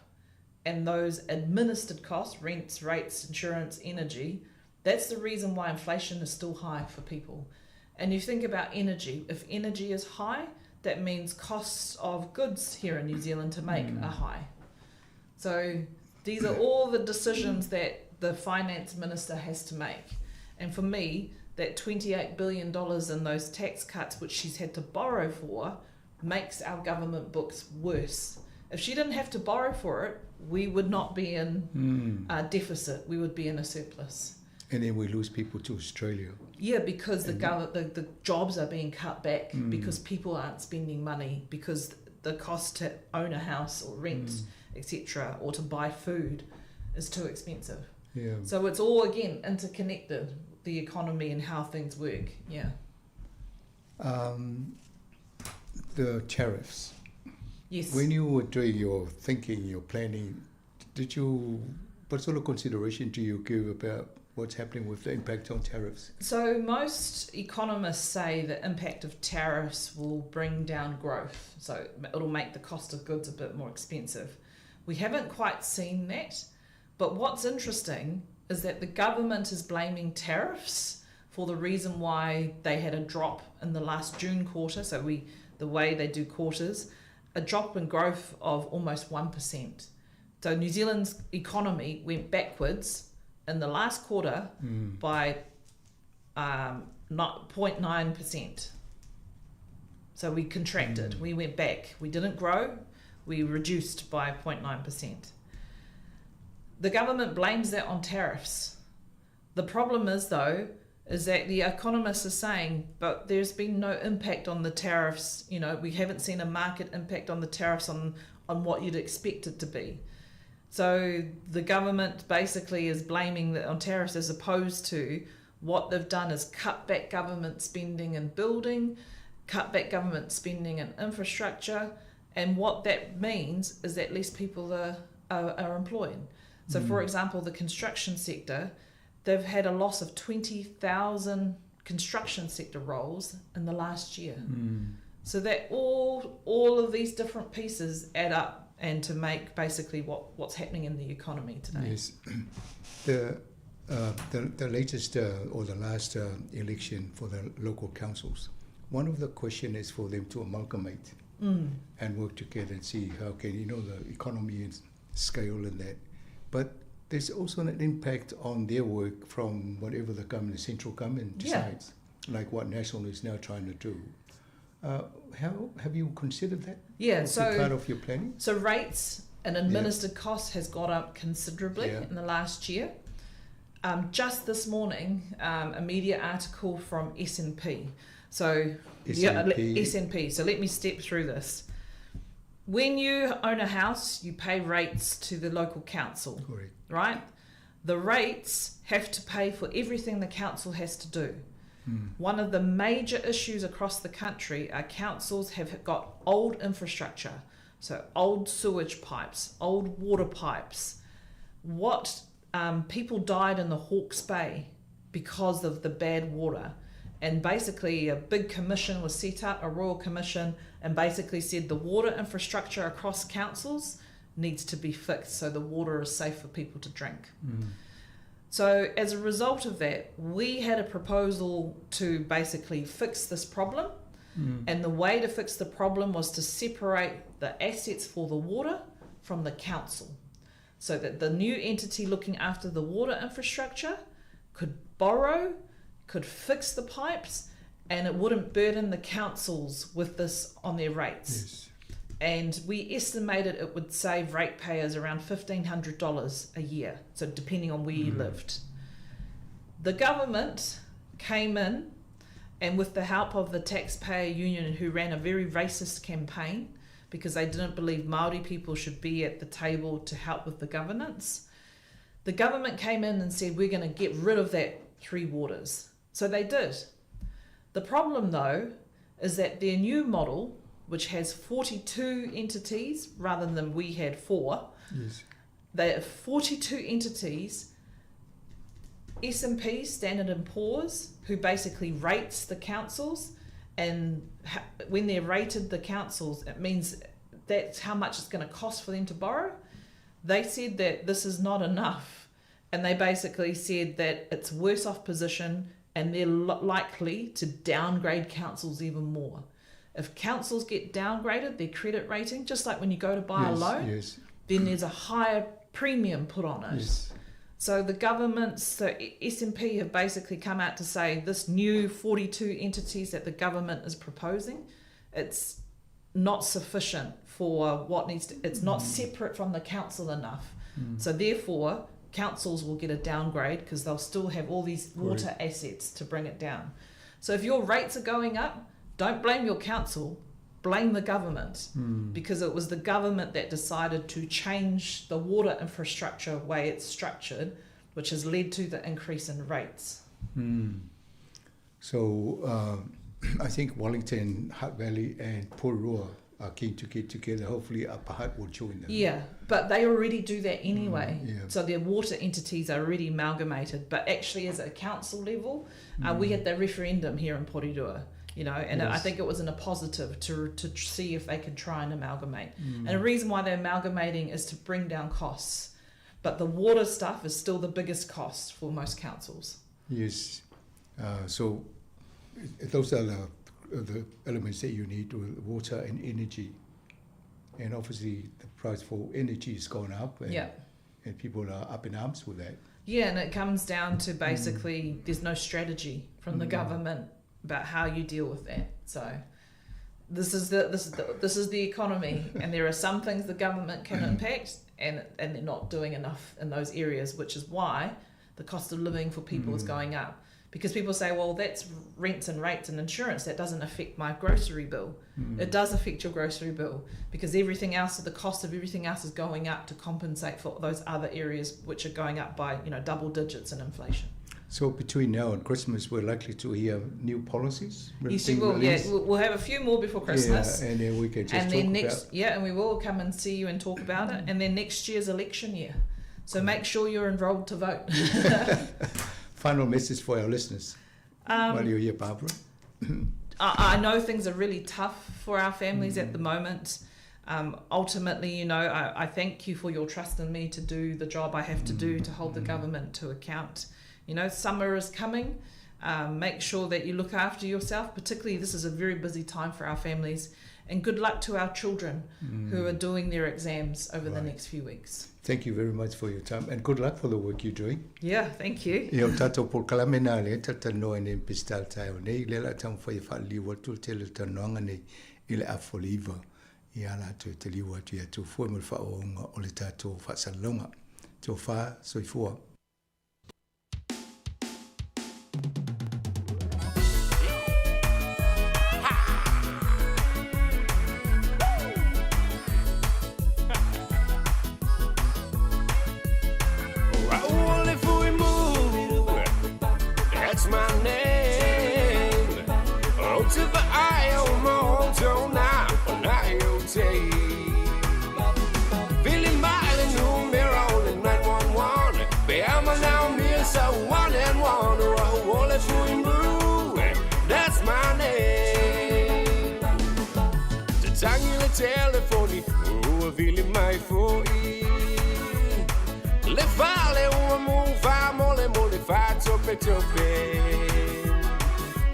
And those administered costs, rents, rates, insurance, energy, that's the reason why inflation is still high for people. And you think about energy. If energy is high, that means costs of goods here in New Zealand to make are high. So these are all the decisions that the finance minister has to make. And for me, that $28 billion in those tax cuts, which she's had to borrow for, makes our government books worse. If she didn't have to borrow for it, we would not be in a deficit. We would be in a surplus. And then we lose people to Australia. Yeah, because the the jobs are being cut back because people aren't spending money, because the cost to own a house or rent, etc., or to buy food is too expensive. Yeah. So it's all, again, interconnected, the economy and how things work. Yeah. The tariffs. Yes. When you were doing your thinking, your planning, what sort of consideration do you give about what's happening with the impact on tariffs? So most economists say the impact of tariffs will bring down growth. So it'll make the cost of goods a bit more expensive. We haven't quite seen that. But what's interesting is that the government is blaming tariffs for the reason why they had a drop in the last June quarter. So the way they do quarters, a drop in growth of almost 1%. So New Zealand's economy went backwards in the last quarter by not 0.9%. So we contracted, we went back. We didn't grow, we reduced by 0.9%. The government blames that on tariffs. The problem is, though, is that the economists are saying, but there's been no impact on the tariffs. You know, we haven't seen a market impact on the tariffs on what you'd expect it to be. So the government basically is blaming on tariffs, as opposed to what they've done is cut back government spending and building, cut back government spending and infrastructure. And what that means is that less people are employed. So, for example, the construction sector, they've had a loss of 20,000 construction sector roles in the last year. So that all of these different pieces add up and to make basically what's happening in the economy today. Yes. The latest or the last election for the local councils, one of the questions is for them to amalgamate and work together and see how can, the economy and scale and that. But there's also an impact on their work from whatever the government, the central government decides, like what National is now trying to do. How have you considered that? Yeah, Was so it part of your planning? So rates and administered costs has gone up considerably in the last year. Just this morning, a media article from S&P. So S&P. Yeah, S&P. So let me step through this. When you own a house, you pay rates to the local council. Correct. Right? The rates have to pay for everything the council has to do. One of the major issues across the country are councils have got old infrastructure, so old sewage pipes, old water pipes. What people died in the Hawke's Bay because of the bad water. And basically a big commission was set up, a royal commission, and basically said the water infrastructure across councils needs to be fixed so the water is safe for people to drink. So as a result of that, we had a proposal to basically fix this problem. And the way to fix the problem was to separate the assets for the water from the council. so that the new entity looking after the water infrastructure could borrow, could fix the pipes, and it wouldn't burden the councils with this on their rates. Yes. And we estimated it would save ratepayers around $1,500 a year, so depending on where you lived. The government came in, and with the help of the taxpayer union, who ran a very racist campaign because they didn't believe Māori people should be at the table to help with the governance, the government came in and said, we're going to get rid of that three waters. So they did. The problem, though, is that their new model, which has 42 entities rather than we had 4, Yes. they have 42 entities, S&P, Standard & Poor's, who basically rates the councils, and when they're rated the councils, it means that's how much it's going to cost for them to borrow. They said that this is not enough, and they basically said that it's worse off position, and they're likely to downgrade councils even more. If councils get downgraded, their credit rating, just like when you go to buy a loan, then there's a higher premium put on it. Yes. So the governments, so S&P have basically come out to say this new 42 entities that the government is proposing, it's not sufficient for what needs to, it's not separate from the council enough. So therefore, councils will get a downgrade because they'll still have all these water assets to bring it down. So if your rates are going up, don't blame your council, blame the government, because it was the government that decided to change the water infrastructure way it's structured, which has led to the increase in rates. So I think Wellington, Hutt Valley and Porirua are keen to get together. Hopefully Upper Hutt will join them. Yeah, but they already do that anyway. So their water entities are already amalgamated. But actually as a council level, we had the referendum here in Porirua, you know, and I think it was in a positive to see if they could try and amalgamate. And the reason why they're amalgamating is to bring down costs. But the water stuff is still the biggest cost for most councils. Yes. So those are the elements that you need, water and energy. And obviously the price for energy has gone up. And, and people are up in arms with that. Yeah, and it comes down to basically there's no strategy from the government about how you deal with that. So this is the economy, and there are some things the government can impact, and they're not doing enough in those areas, which is why the cost of living for people is going up. Because people say, well, that's rents and rates and insurance. That doesn't affect my grocery bill. It does affect your grocery bill, because everything else, the cost of everything else is going up to compensate for those other areas which are going up by, you know, double digits in inflation. So between now and Christmas, we're likely to hear new policies? Yes, you will. Yeah, we'll have a few more before Christmas. Yeah, and then we can just talk about... Yeah, and we will come and see you and talk about it. And then next year's election year. So make sure you're enrolled to vote. Final message for our listeners while you're here, Barbara. I know things are really tough for our families at the moment. Ultimately, you know, I thank you for your trust in me to do the job I have to do to hold the government to account. You know, summer is coming. Make sure that you look after yourself. Particularly, this is a very busy time for our families. And good luck to our children who are doing their exams over the next few weeks. Thank you very much for your time, and good luck for the work you're doing. Yeah, thank you. Ia o tātou polokalame nā le talanoa nei Pesita le taeao nei, le la taumafai e faaliliu atu le tele o le talanoaga nei i le afu o le iva i a latou e taliu atu ia Tofua ma le faaauauga o le tatou faasalalauga. Tofa, soifua. That's my name. Oh, to the I, O, mo, to na, na, O, T. Feeling my numero, 911. Be I'm now me, so 1 and 1. Oh, all if we move. That's my name. The tangi le telefoni, oh, vili mai foi. Le fale ua mufa mole mole fa tope tope.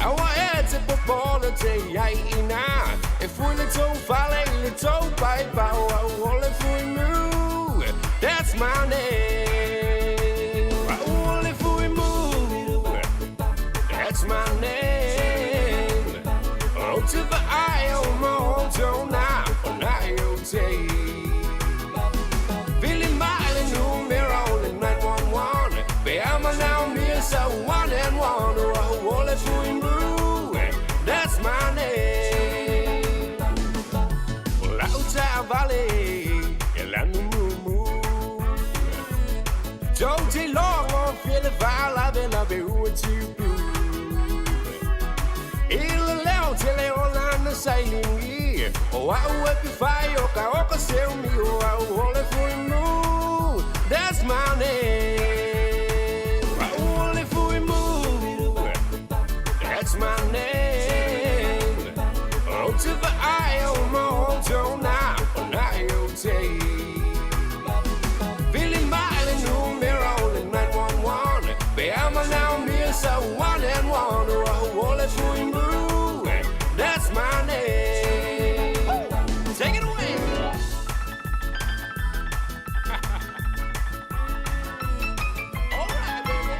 Aua e te popolo te ai ina. E fui le tau fale le tau pai pau au ole fui mu. That's my name. Raul Fuimu, that's my name. Oh, to the eye, oh, mo, to na, oh, na, you take. Billy Miley, numero, 911. Be I'm now, me, so one and one. Raul Fuimu, that's my name. Lauta Valley, Elanumu. Don't take long on feel the fire, then I'll be with you. Oh, I will be fire, oh, that's my name. Raul Fuimu, that's my name. Oh, to the eye, oh, mo, to na, oh, na, you take. Billy Miley, numero, 911. Be I'm now, me, so one and one. Raul Fuimu, that's my name. Take it away. All right, baby.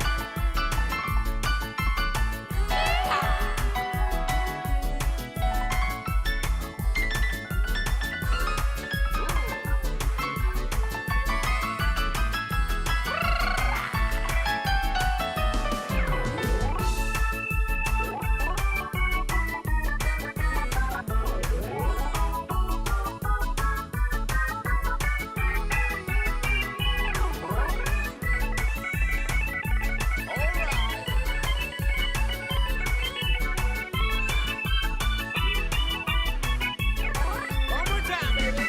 One more time, baby.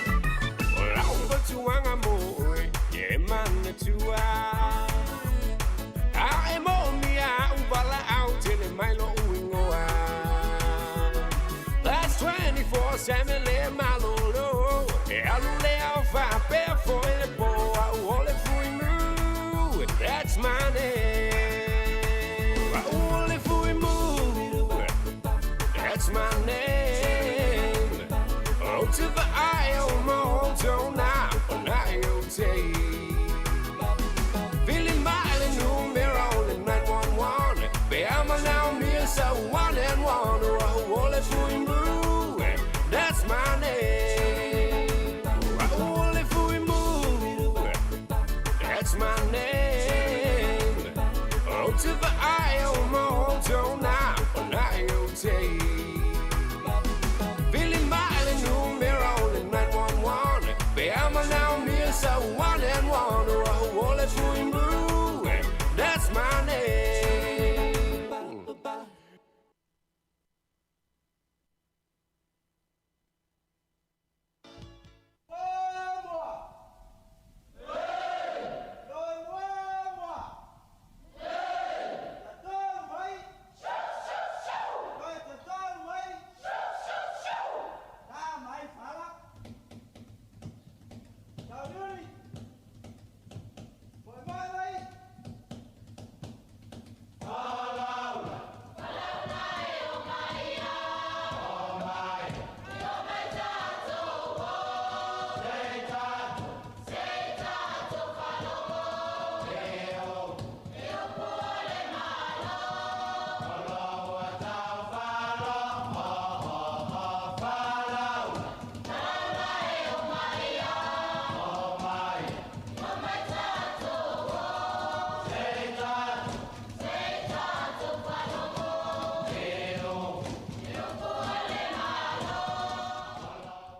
That's 24/7 le malolo. E alu le au fa pe fo le po au ole fui mu. That's my name. Raul fui mu. That's my name. Oh, to the eye, oh, mo, to na, oh, na, you take. Billy Miley, numero, 911. Be I'm now, me, so one and one. Raul fui mu. That's my name. Raul fui mu. That's my name. Oh, to the eye, oh, mo, to na, oh, na, you take. Billy Miley, numero, 911. Be I'm now, me, so one and one. Raul fui mu. That's my name.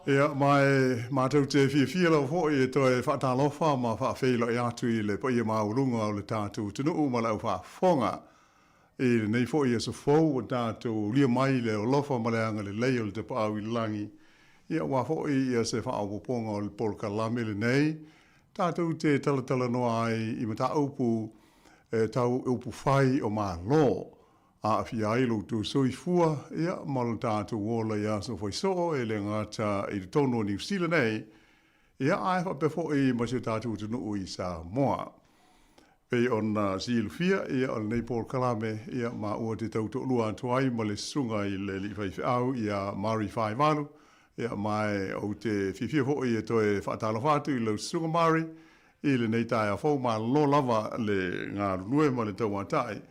Ia, ma e mātou te fiafia lava foi e toe faatalofa ma faafeiloai atu i le paia maualuga o le tatou atunuu ma le aufaafofoga i lenei foi aso fou ua tatou aulia mai le alofa ma le agalelei o le Tapaau i le Lagi. Ia, aua foi ia se faaopoopoga o le polokalame lenei, tatou te talatalanoa ai i mataupu e tau i upufai o Malo. Aafia ai lo outou soifua, ia, ma lo tatou ola i aso faisoo, e le gata i totonu o Niu Sila nei, ia, ae faapea foi ma si o tatou atunuu i Samoa. Pei ona silafia, ia, o lenei polokalame, ia, ma ua te tau toalua atu ai ma le susuga i le alii faifeau ia Mari Faivalu, ia, ma e ou te fiafia foi e toe faatalofa atu i lau susuga Mari, i lenei taeao fou. Malo lava le galulue ma le tauatai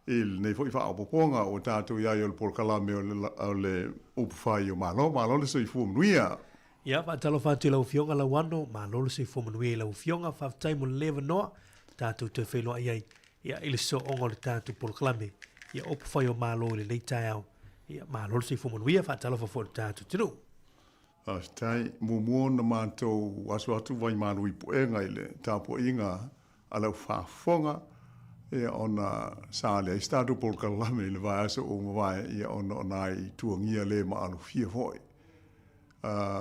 i lenei foi faaopoopoga ua tatou i ai o le polokalame o le upu fai o Malo. Malo le soifua manuia. Ia, faatalofa atu i lau Afioga Lauano, malo le soifua manuia i lau Afioga, faafetai mo le avanoa tatou toe feiloai ai ia, i le sooga o le tatou polokalame ia upu fai o Malo i lenei taeao. Ia, malo le soifua manuia, faatalofa foi i le tatou atunuu. Faafetai. Muamua ona matou aso atu vaimalu i puega i le tapuaiga a lau faafofoga, ia ona sa leai se tatou polokalame i le vaiaso ua mavae, ia ona o nai tuagia le maalofia foi.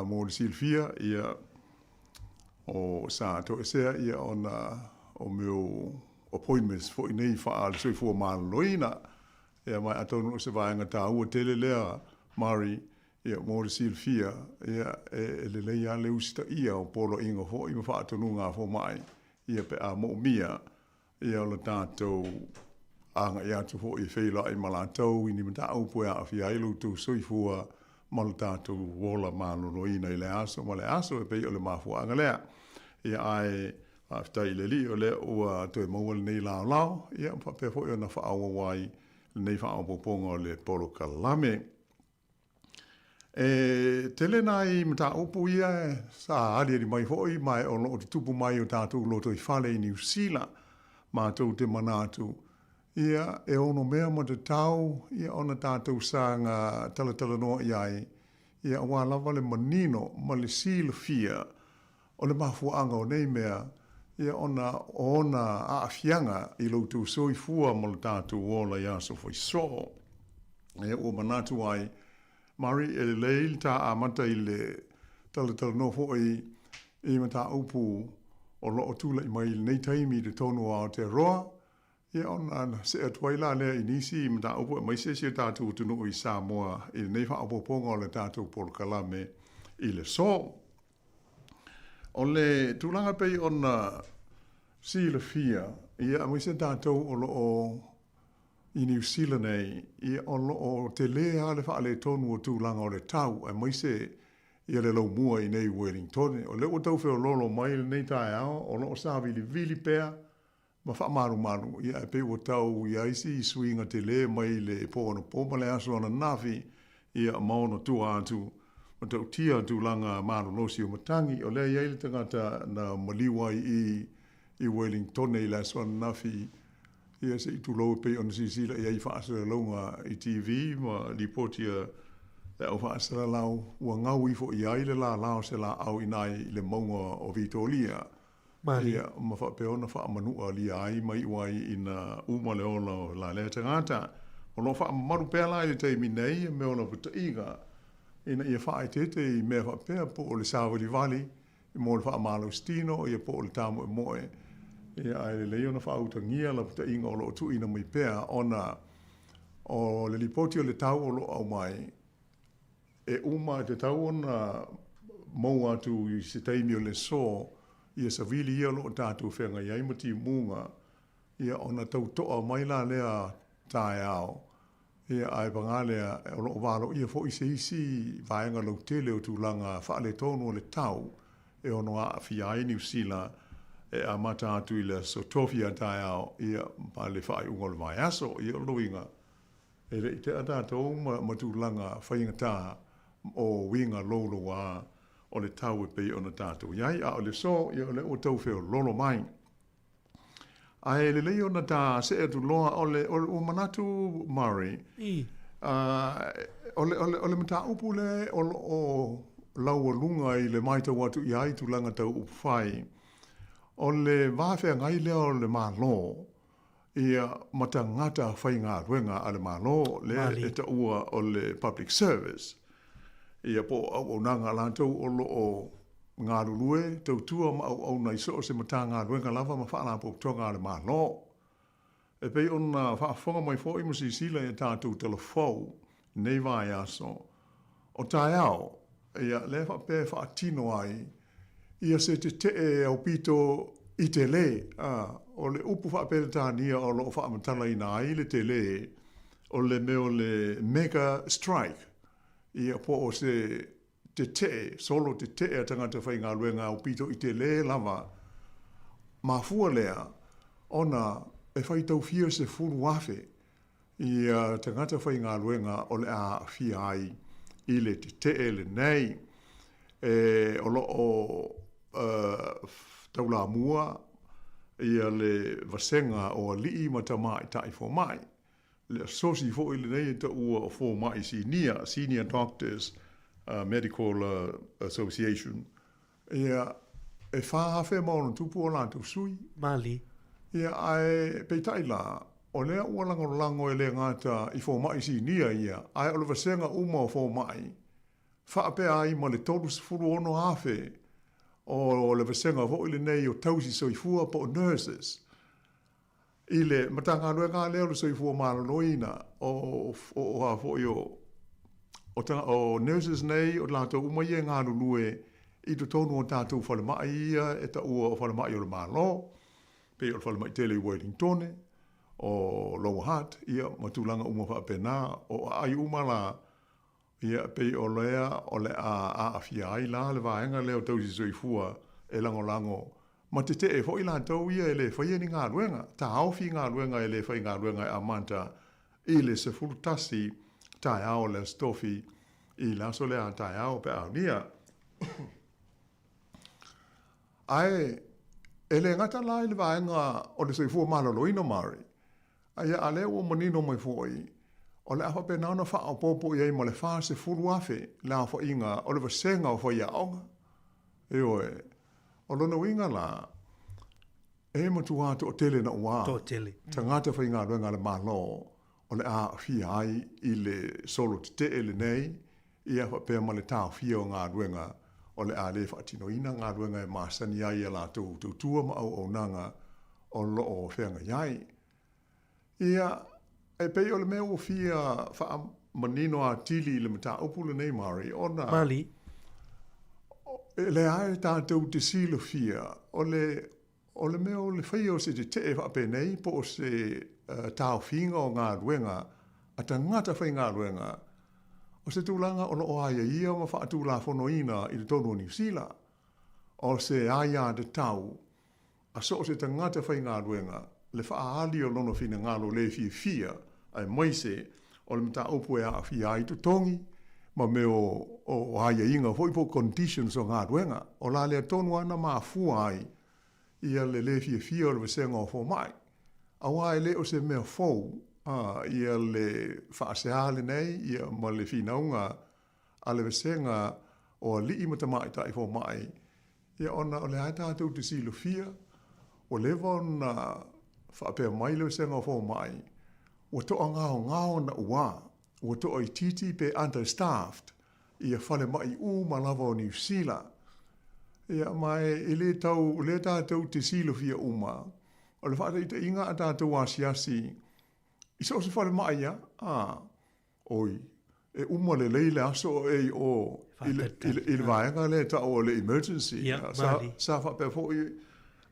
Mo le silafia, ia, o sa toesea ia ona o mea o appointments foi nei faa-le soifua maloloina. Ia ma atonu o se vaega taua tele lea, Mari, ia, mo le silafia, ia, e lelei lava le usitaia o poloaiga foi ma faatonuga a fomai, ia, pe a moomia, ia, o le tatou agai atu foi e feiloai ma latou i ni mataupu e aafia ai lo outou soifua ma lo tatou ola maloloina i lea aso ma lea aso, e pei o le mafuaaga lea. Ia, ae faafetai i le Alii o lea ua toe maua lenei laolao, ia, ma faapea foi ona faaauau ai lenei faaopoopoga o le polokalame. E tele nai mataupu ia sa aliali mai foi ma o lo o tutupu mai i o tatou lotoifale i Niu Sila. Matou te manatu, ia, e ono mea matatau ia ona tatou saga talatalanoa i ai, ia aua lava le manino ma le silafia o le mafuaaga o nei mea, ia ona o ona aafiaga i lo outou soifua ma lo tatou ola i aso faisoo. Ia ua manatu ai, Mari, e lelei le ta amata i le talatalanoa foi i mataupu o lo o tulai mai i lenei taimi i totonu o Aotearoa, ia ona see atu ai la lea i nisi mataupu aemaise si o tatou atunuu i Samoa i lenei faaopoopoga o le tatou polokalame i le aso. O le tulaga pei ona silafia, ia aemaise tatou o lo o i Niu Sila nei, ia o lo o tele lava le faaletonu o tulaga o le tau, aemaise ia le laumua i nei Wellingtone. O lea ua tau feoloolo mai lenei taeao, o lo o savilivili pea ma faamalumalu, ia ae pei ua tau i ai si suiga tele mai le po anapo ma le aso ananafi, ia ma ona tua atu ma tautia tulaga malolosi o matagi. O lea e i ai le tagata na maliu ai i i Wellingtone i le aso ananafi, ia se i tulou e pei ona silasila i ai i faasalalauga i TV ma lipoti a le au faasalalau, ua gau ifo i ai le lala o se laau i ina i le mauga o Vitoria. Ia, ma faapea ona faamanualia ai ma iu ai ina uma le ola o la lea tagata. O lo o faamamalu pea la i le taimi nei ia mea o lapataiga ina ia faaeteete i mea faapea po o le savalivali mo le faamalositino ia po o le tāmoemoe, ia ae lelei ona faautagia lapataiga o lo o tuuina mai pea ona o le lipoti o le tau o lo o aumai e uma e tatau ona maua atu i se taimi o le aso ia savili ia o lo o tatou feagai ai ma timuga, ia ona tau toa mai la lea taeao, ia ae paga lea o lo o valoia foi se isi vaega lautele o tulaga faaletonu o le tau e ono aafia ai Niu Sila e amata atu i le aso Tofi a taeao ia ma le faaiuga o le vaiaso. Ia o lona uiga, E le i tea tatou ma tulaga faigata o uiga louloua o le tau e pei ona tatou i ai, a o le aso, ia o lea ua tau feololo mai. Ae lelei ona ta see atu loa, o le, ua manatu Murray, o le, o le, o le mataupu lea o lo o laualuga i le matau atu i ai tulaga tau upufai, o le va feagai lea o le Malo ia ma tagata faigaluega a le Malo, lea e taua o le public service, ia po o auaunaga a latou o lo o galulue, tautua ma auauna i so o se Matagaluega lava ma Faalapotopotoga a le Malo. E pei ona faafofoga mai foi ma silasila i a tatou talafou i nei vaiaso, o taeao, ia, lea e faapea e faatino ai ia se tetee aupito i tele, a, o le upu faa-Peretania o lo o faamatalaina ai le tele, o le mea o le mega strike, ia, po o se tetee, solo tetee a tagata faigaluega aupito i tele lava. mafua lea ona e faitau fia 10,000 ia tagata faigaluega o le a aafia ai i le tetee lenei. E, o lo o taulamua ia le vasega o alii ma tamaitai fomai. Le asosi foi lenei e taua o Fomai Sinia, Senior Doctors Medical Association, ia, e 4,000 ma ono tupu o latou sui. Mali. Ia, ae peitai la, o lea ua lagolago e le gata i fomai sinia ia, ae o le vasega uma o fomai, faapea ai ma le 36,000 o le vasega foi lenei o tausi soifua po o nurses. I le Matagaluega lea o le Soifua Maloloina, o o a foi o o o nurses nei, o latou uma ia e galulue i totonu o tatou falemai ia e taua o falemai o le Malo, pei o le falemai tele i Uelintone, o Lower Hutt, ia ma tulaga uma faapena. O aai uma la, Ia, pei o lea o le a aafia ai la le vaega lea o tausi soifua e lagolago ma tetee foi latou ia e le faia ni galuega, taofi galuega e le faigaluega e amata i le 11 taeao o le Aso Tofi i le aso lea a taeao pe a aulia. Ae e le gata la i le vaega o le soifua maloloina Mari, Aia, a lea ua manino mai foi, o le a faapena ona faaopoopo i ai ma le 40,000 le aofaiga o le vasega o faiaoga. Ioe. O lona uiga la, e matua toatele naua Toatele. tagata faigaluega a le Malo o le a aafia ai i le solo tetee lenei, ia faapea ma le taofia o galuega o le a le faatinoina galuega e masani ai a latou tautua ma auaunaga o lo o feagai ai. Ia, e pei o le mea ua fia faamanino atili i le mataupu lenei Mari, ona Mali. e lea e tatou te silafia o le o le mea o le faia o se tetee faapenei po o se taofiga o galuega a tagata faigaluega, o se tulaga o lo o aiaia ma faatulafonoina i totonu o Niu Sila, o se aiatatau a so o se tagata faigaluega le faaali o lona finagalo le fiafia aemaise o le mataupu e aafia ai totogi ma mea o aiaiga foi po o conditions o galuega. O la lea tonu lava na mafua ai ia le le fiafia o le vasega o fomai. Aua e le o se mea fou ia le faasea lenei ia ma le finauga a le vasega o alii ma tamaitai fomai, ia ona o lea tatou te silafia, ua leva ona faapea mai le vasega o fomai, ua toagaogao naua, ua toaitiiti pe understaffed ia falemai uma lava o Niu Sila. Ia, ma e le tau, o lea tatou te silafia uma, o le faataitaiga a tatou asiasi i so o se falemai lava, a, Oi, e uma lelei le aso o e i o i le, i le, i le vaega lea e tau o le emergency. Ia, sa, mali. sa faapea foi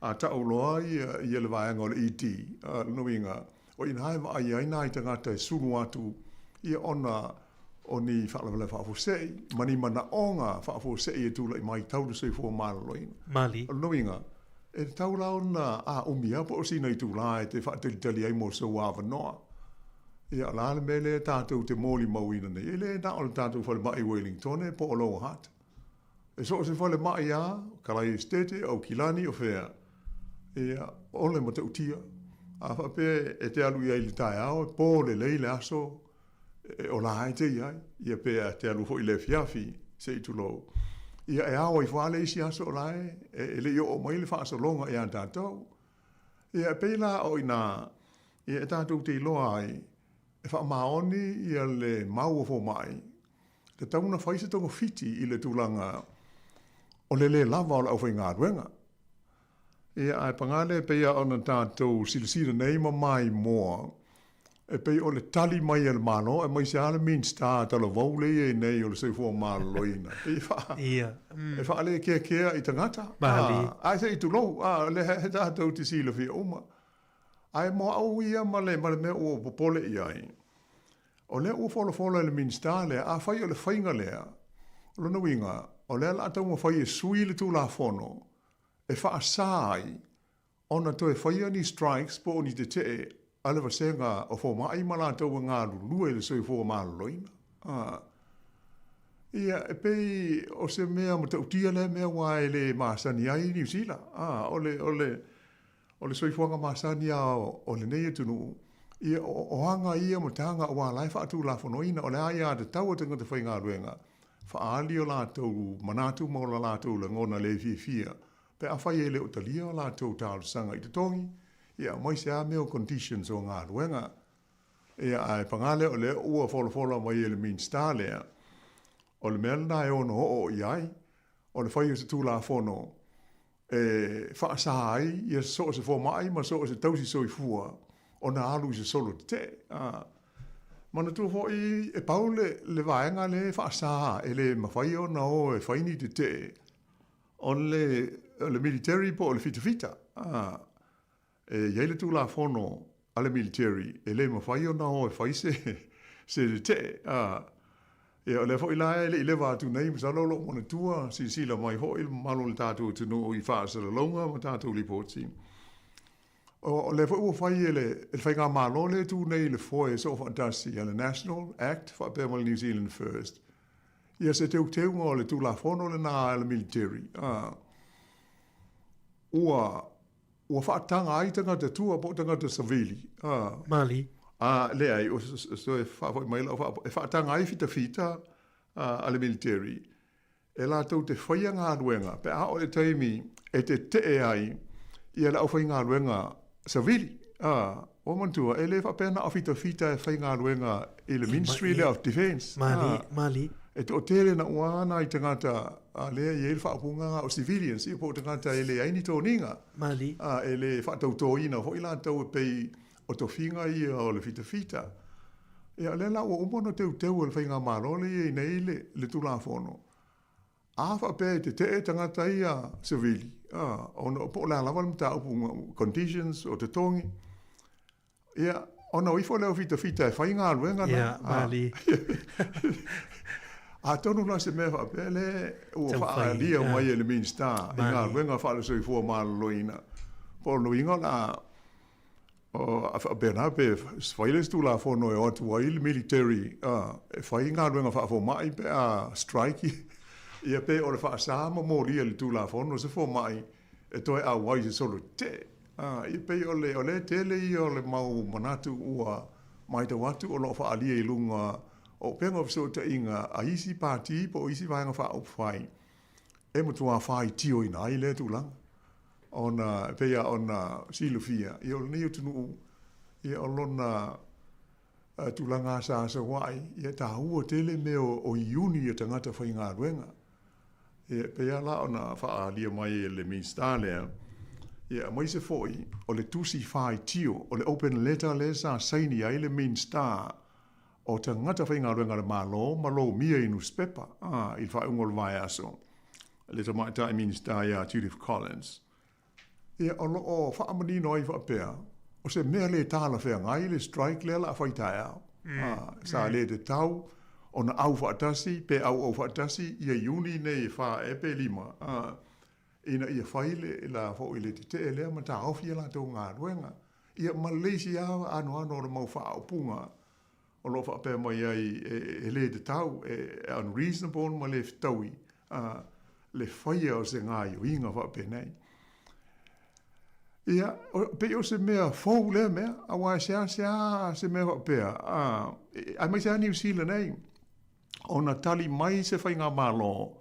a tau loa ia, ia le vaega o le ED, lona uiga, o i ina e vaai ai nai tagata e sulu atu ia ona o ni faalavelave faafuasei ma ni manaoga faafuasei e tulai mai tau le soifua maloloina. Mali. O lona uiga, e tatau la ona umi lava po o sina itulā e te faatalitali ai mo sou avanoa. Ia, o le a le mea lea tatou te molimauina nei? E le na o le tatou falemai i Wellingtone po o Lower Hutt. E so o se falemai lava, o Kalai Esetete, o Aukilani, o fea, ia, o le matautia. A faapea e te alu i ai i le taeao, e po lelei le aso, e ola ai te i ai, ia pe a te alu foi i le afiafi, se i tulou. Ia, e ao ifo lava le isi aso o la e, e le i oo mai le faasologa ia tatou. Ia, e pei la o i ina, ia, e tatou te iloa ai, e faamaoni ia le mau o fomai, tatau ona fai se togafiti i le tulaga o le lē lava o le aufaigaluega. Ia, ae paga lea e pei lava ona tatou silasila nei ma maimoa, e pei o le tali mai a le Malo, aemaise lava le Minisita talavou lea e i ai nei o le Soifua Maloloina, e pei e faa, Ia. e faalekekea i tagata. Malie. Ae se i tulou, a, o lea e tatou te silafia uma. Ae mo au ia ma le, ma le mea ua ou popole i ai, o lea ua folafola e le Minisita lea, afai o le faiga lea, o lona uiga, o lea o le a taumafai e sui le Tulafono e faasa ai. ona toe faia ni strikes po o ni tetee a le vasega o fomai ma latou e galulue i le soifua maloloina. A, ia, e pei o se mea matautia lea mea aua e le masani ai Niu Sila. A, o le, o le, o le soifuaga masani lava o lenei atunuu, ia, o aga ia ma taga aua la e faatulafonoina, o le aiatatau a tagata faigaluega, faaali o latou manatu ma o latou lagona le fiafia Pe afai e le o talia o latou talosaga i totogi, ia aemaise lava mea o conditions o galuega. Ia ae paga lea o lea ua folafola mai e le Minisita lea, o le mea lena e ono oo i ai, o le fai o se Tulafono e faasa ai ia so o se fomai ma so o se tausi soifua ona alu i se solo tetee. A manatua foi e pau le, le vaega lea e faasa e le mafai ona o e fai ni tetee O le, o le military po o le fitafita, a, e i ai le Tulafono a le military e le mafai ona o e fai se, se tetee, a. Ia, o lea foi la e le i leva atu nei, masalo o lo o manatua, silasila mai foi le mamalu o le tatou atunuu i faasalalauga ma tatou lipoti. O lea foi ua fai e le, e le faigamalo lea e tu nei i le foe soofaatasi a le National Act faapea ma le New Zealand First, Ia se teuteuga o le Tulafono lena a le military, ā, ua, ua faataga ai tagata tua po o tagata savili, ā. Mali. Ā, leai, o se faafoi mai lau faa, e faataga ai fitafita a le military, e latou te faia galuega pe a oo i le taimi e tetee ai ia le aufaigaluega Savili, ā, ua manatua, e le faapea na o fitafita e faigaluega i le Ministry lea of Defence. Mali, mali. E toatele na ua nai tagata a lea e i ai le faaupuga o civilians, ia po o tagata e leai ni toniga. Mali. Ā, e le faatautoina foi latou e pei o tofiga ia o le fitafita. Ia, o lea la ua uma ona teuteu e le Faigamalo lea e i ai nei le, le Tulafono. A faapea e tetee tagata ia savili, a, ona po o le a lava le mataupu, conditions o totogi, ia, ona o ifo lea o fitafita e fai galuega na. Ia, mali. Atonu la se mea faapea le ua faaalia mai e le Minisita i galuega faale-soifua maloloina, po o le uiga o le a A faapena pe fai le isi Tulafono e o atu ai le military e fai galuega faafomai pe a strike ia pe o le faasa ma molia i le Tulafono se fomai e toe auai i se solo tetee. Ia pei o le o le tele ia o le mau manatu ua matau atu o lo o faaalia i luga o upega o fesootaiga a isi pati po o isi vaega faaupufai e matua faitioina ai lea tulaga. Ona e pei lava ona silafia, ia o lenei atunuu, ia o lona tulaga asaasaua'i, ia e taua tele mea o iuni a tagata faigaluega. Ia e pei lava la ona faaalia mai e le Minisita lea, ia aemaise foi o le tusi faitio, o le open letter lea sa saini ai le Minisita o tagata faigaluega a le Malo ma lomia i nusipepa i le faaiuga o le vaiaso. le Tamaitai Minisita ia Judith Collins, ia o lo o faamanino ai faapea, o se mea le talafeagai le strike lea o le a fai taeao. Sa le tatau ona au faatasi pe auau faatasi ia Iuni nei e 4 ea pe 5, ina ia fai le la foi le tetee lea ma taofi a latou galuega. Ia ma le isi lava anoano o le mau faaupuga o lo o faapea mai ai e le tatau, e unreasonable ma le fetaui le faia o se gaioiga faapenei. Ia, pei o se mea fou lea mea, aua e seasea se mea faapea, aemaise lava Niu Sila nei, ona tali mai se faigamalo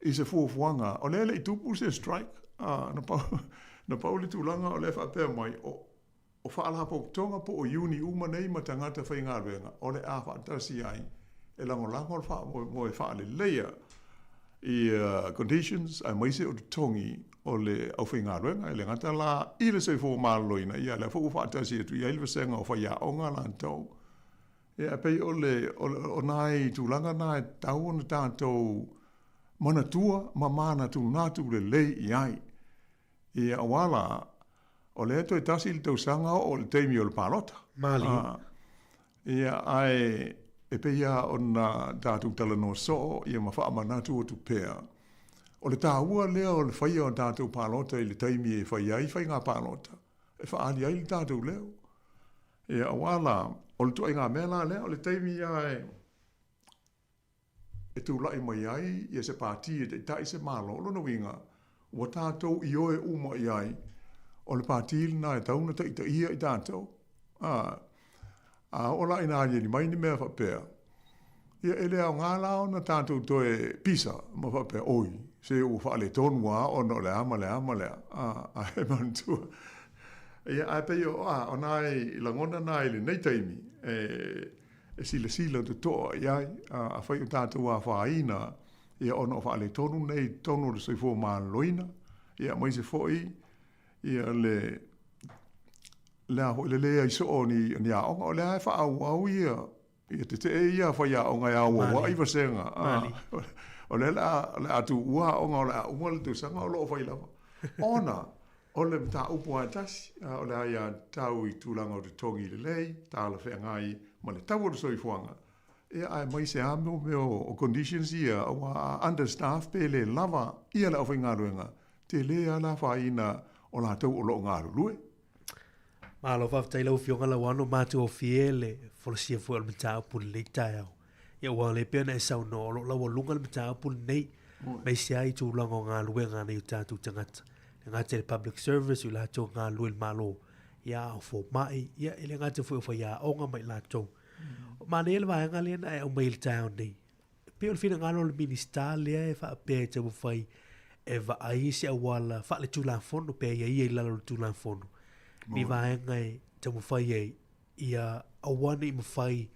i se fuafuaga, o lea e le i tupu se strike, na pau le tulaga o lea e faapea mai, o O faalapotopotoga po o iuni uma nei ma tagata faigaluega o le a faatasi ai e lagolago le faamoemoe faaleleia i conditions aemaise o totogi o le aufaigaluega. E le gata la i le soifua maloloina, ia lea foi ua faatasi atu i ai le vasega o faiaoga latou. Ia e pei o le o nai tulaga na e tatau ona tatou manatua ma manatunatu lelei i ai. Ia, aua la, o lea toe tasi le tausaga oo i le taimi o le palota. Malie. Ia, ae e pei lava ona tatou talanoa soo ia ma faamanatu atu pea. O le tāua lea o le faia o tatou palota i le taimi e fai ai faiga palota, e faaali ai le tatou leo. Ia, aua la, o le ituaiga mea la lea, o le taimi lava e, e tulai mai ai ia se pati e taitai se Malo, o lona uiga, ua tatou ioe uma i ai, o le pati lena e tatau ona taitaia i tatou. A, a oo la ina aliali mai ni mea faapea, ia e le aoga la ona tatou toe pisa ma faapea, oi, se ua faaletonu lava ona o le a ma le a ma le a. A, ae manatua, ia, ae pei o, a, o nai lagona na i lenei taimi, e, e silasila totoa i ai, afai o tatou afaina ia ona o faaletonu nei i totonu o le soifua maloloina, ia aemaise foi ia le le a foi le leai soo o ni, ni aoga, o lea e faaauau ia ia tetee ia faiaoga e auauai vasega. O lea o le a tuua aoga o le a uma le tausaga o lo o fai lava. Ona O le mataupu lava e tasi, o le aiatatau i tulaga o totogi lelei, talafeagai ma le tau o le soifuaga, ia aemaise lava mo mea o conditions ia, aua a understaff pe le lava ia le aufaigaluega, tele lava le afaina o latou o lo o galulue. Malo faafetai lau Afioga Lauano, matagofie le folasia foi o le mataupu i lenei taeao. Ia aua o lea e pei ona e saunoa, o lo o laualuga le mataupu lenei, aemaise lava i tulaga o galuega a nai o tatou tagata. E le gata i le public service, o i latou e galulue i le Malo, ia a o fomai, ia e le gata foi o faiaoga ma i latou. Manaia le vaega lea na e aumai i le taeao nei. E pei o le finagalo o le Minisita lea e faapea e taumafai e vaai i se auala faaletulafono pe aiaia i lalo o le Tulafono ni vaega e taumafai ai ia aua ne i mafai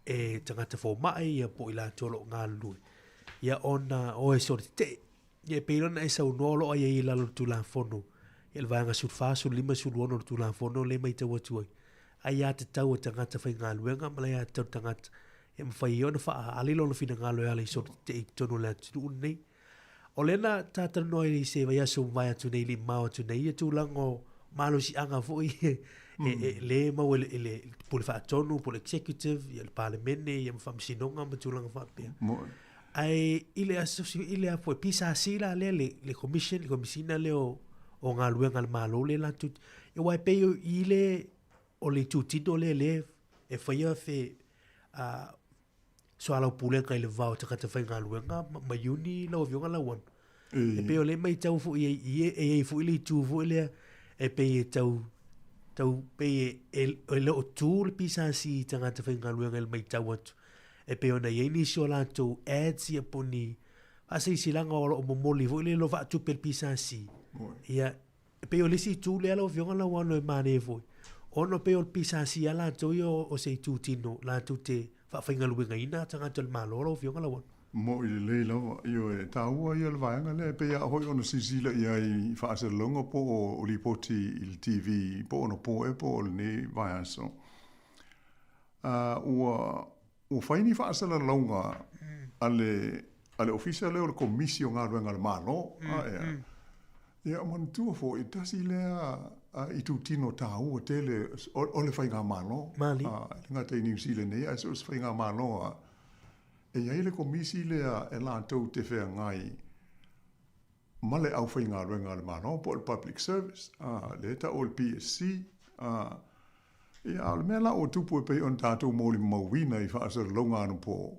e tagata fomai ia po o i latou o lo o galulue ia ona o e soli tetee. Ia e pei ona e saunoa o lo o aiaia i lalo o le Tulafono ia le vaega 14, 15, 16 o le Tulafono lea e matau atu ai, aiatatau a tagata faigaluega ma le aiatatau a tagata e mafai ai ona faaali lona finagalo e ala i soli tetee i totonu o le atunuu lenei. O lea na talatalanoa ai i se vaiaso ua mavae atu nei, le i mamao atu nei, ia tulaga o malosiaga foi e, e, e, le e maua i le Pule Faatonu, po o le Executive, ia le Palemene, ia ma Faamasinoga ma tulaga faapea. Ae i le aso, i le apo, PSC la lea, le, le Commission, le Komisina lea o, o galuega a le Malo lea latou, aua e pei i le, o le itutino lea lea e faia fe, a, soalaupulega i le va o tagata faigaluega ma, ma iuni lau Afioga Lauano. E pei o lea e matau foi i ai, e i ai foi le itu foi lea e pei e tau, tau pei e, e, e le o tū le PSC i tagata faigaluega i le matau atu. E pei ona i ai nisi o latou ads ia po o ni faasilasilaga o lo o momoli foi lea o lo o faatupe e le PSC. Ia, E pei o le isi itu lea lau Afioga Lauano e manaia foi, ona e pei o le PSC lava latou ia o se itutino latou te faafaigaluegaina tagata o le Malo lau Afioga Lauano. Moʻi lelei lava. Ioe, e taua ia le vaega lea, e pei lava foi ona silasila i ai i faasalalauga po o lipoti i le TV po o anapo ea po o lenei vaiaso. Ua Ua fai ni faasalalauga a le a le Ofisa lea o le Komisi o Galuega a le Malo, a ea. Ia, manatua foi, tasi lea itutino taua tele o le faigamalo. Mali. E le gata i Niu Sila nei, ae so o se faigamalo lava, e i ai le komisi lea e latou te feagai ma le aufaigaluega a le Malo po o le Public Service, a, lea e tau o le PSC, a, ia, a o le mea la ua tupu e pei ona tatou molimauina i faasalalauga anapo,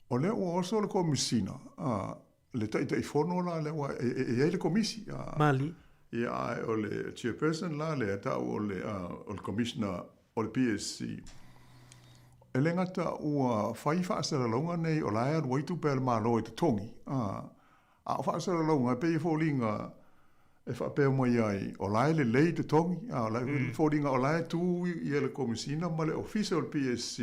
o lea ua oso le Komesina, a, le Taitaifono la lea ua, e, e, e i ai le Komisi, a, Mali. Ia, ae o le Chairperson la lea e tau o le, a, o le Commissioner o le PSC, e le gata ua fai faasalalauga nei o la e alu ai tupe a le Malo e totogi, a, A o faasalalauga e pei e foliga e faapea mai ai, o la e lelei totogi, a o la e foliga o la e tu ia le Komesina ma le Ofisa o le PSC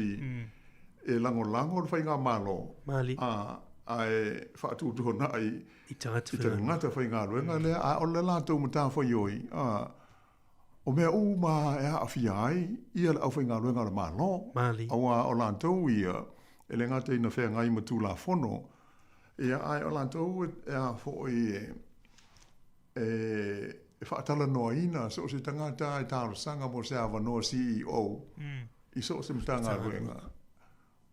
e lagolago le Faigamalo, a, ae faatuatuanai i tagata faigaluega lea, a o le latou matafaioi, a, o mea uma e aafia ai ia le aufaigaluega a le Malo, aua o latou ia e le gata ina feagai ma Tulafono, Ia, ae o latou e a foi e, e faatalanoaina so o se tagata e talosaga mo se avanoa CEO mm. i so o se Matagaluega.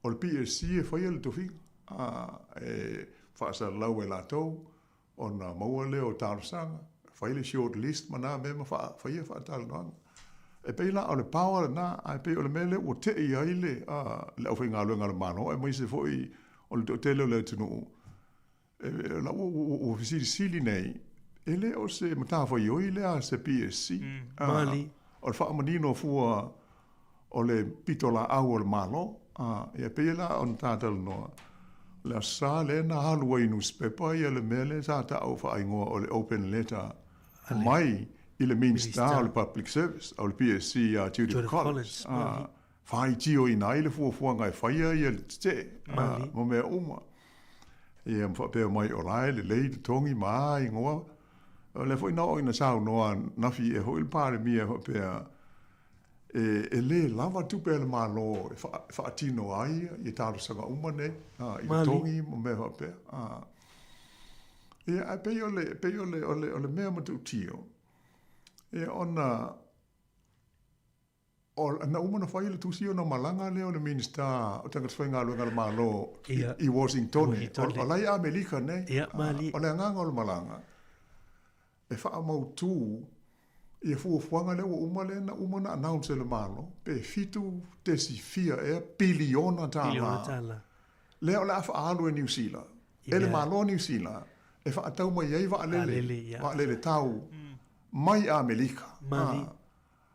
O le PSC e faia le tofiga, a, e faasalalau e latou. Ona maua lea o talosaga, fai le short list ma na mea ma faia faatalanoaga. E pei la o le power lena, ae pei o le mea lea ua tei ai le le aufaigaluega a le Malo aemaise foi o le toatele o le atunuu, o la ua ua fesilisili nei, e le o se matafaioi lea a se PSC. O le faamanino fua o le pitolaau a le Malo. Ia e pei la ona ta talanoa, o le Aso Sa lea na alu ai i nusipepa ia le mea lea sa taua faaigoa o le open letter mai i le Minista o le Public Service, o le PSC ia Judith Collins, faitioina ai le fuafuaga e faia ia le tetee ma mea uma. Ia ma faapea mai o la e lelei totogi ma a igoa. O lea foi na oo ina saunoa nafi ea foi le Palemia faapea, E lē lava tupe a le Malo e faatino ai ia talosaga uma nei i totogi ma mea faapea. Ia, ae pei o le, pei o le, o le, o le mea matautia, ia ona o, na uma ona fai le tusi ona malaga lea o le Minisita o Tagata Faigaluega a le Malo i Washington, o la e i Amerika nei. O le agaga o le malaga, e faamautu ia fuafuaga lea ua uma lea na uma ona announce e le Malo pe 7.fia ea piliona tala lea o le a faaalu e Niu Sila e le Malo o Niu Sila e faatau mai ai vaalele vaalele tau mai Amelika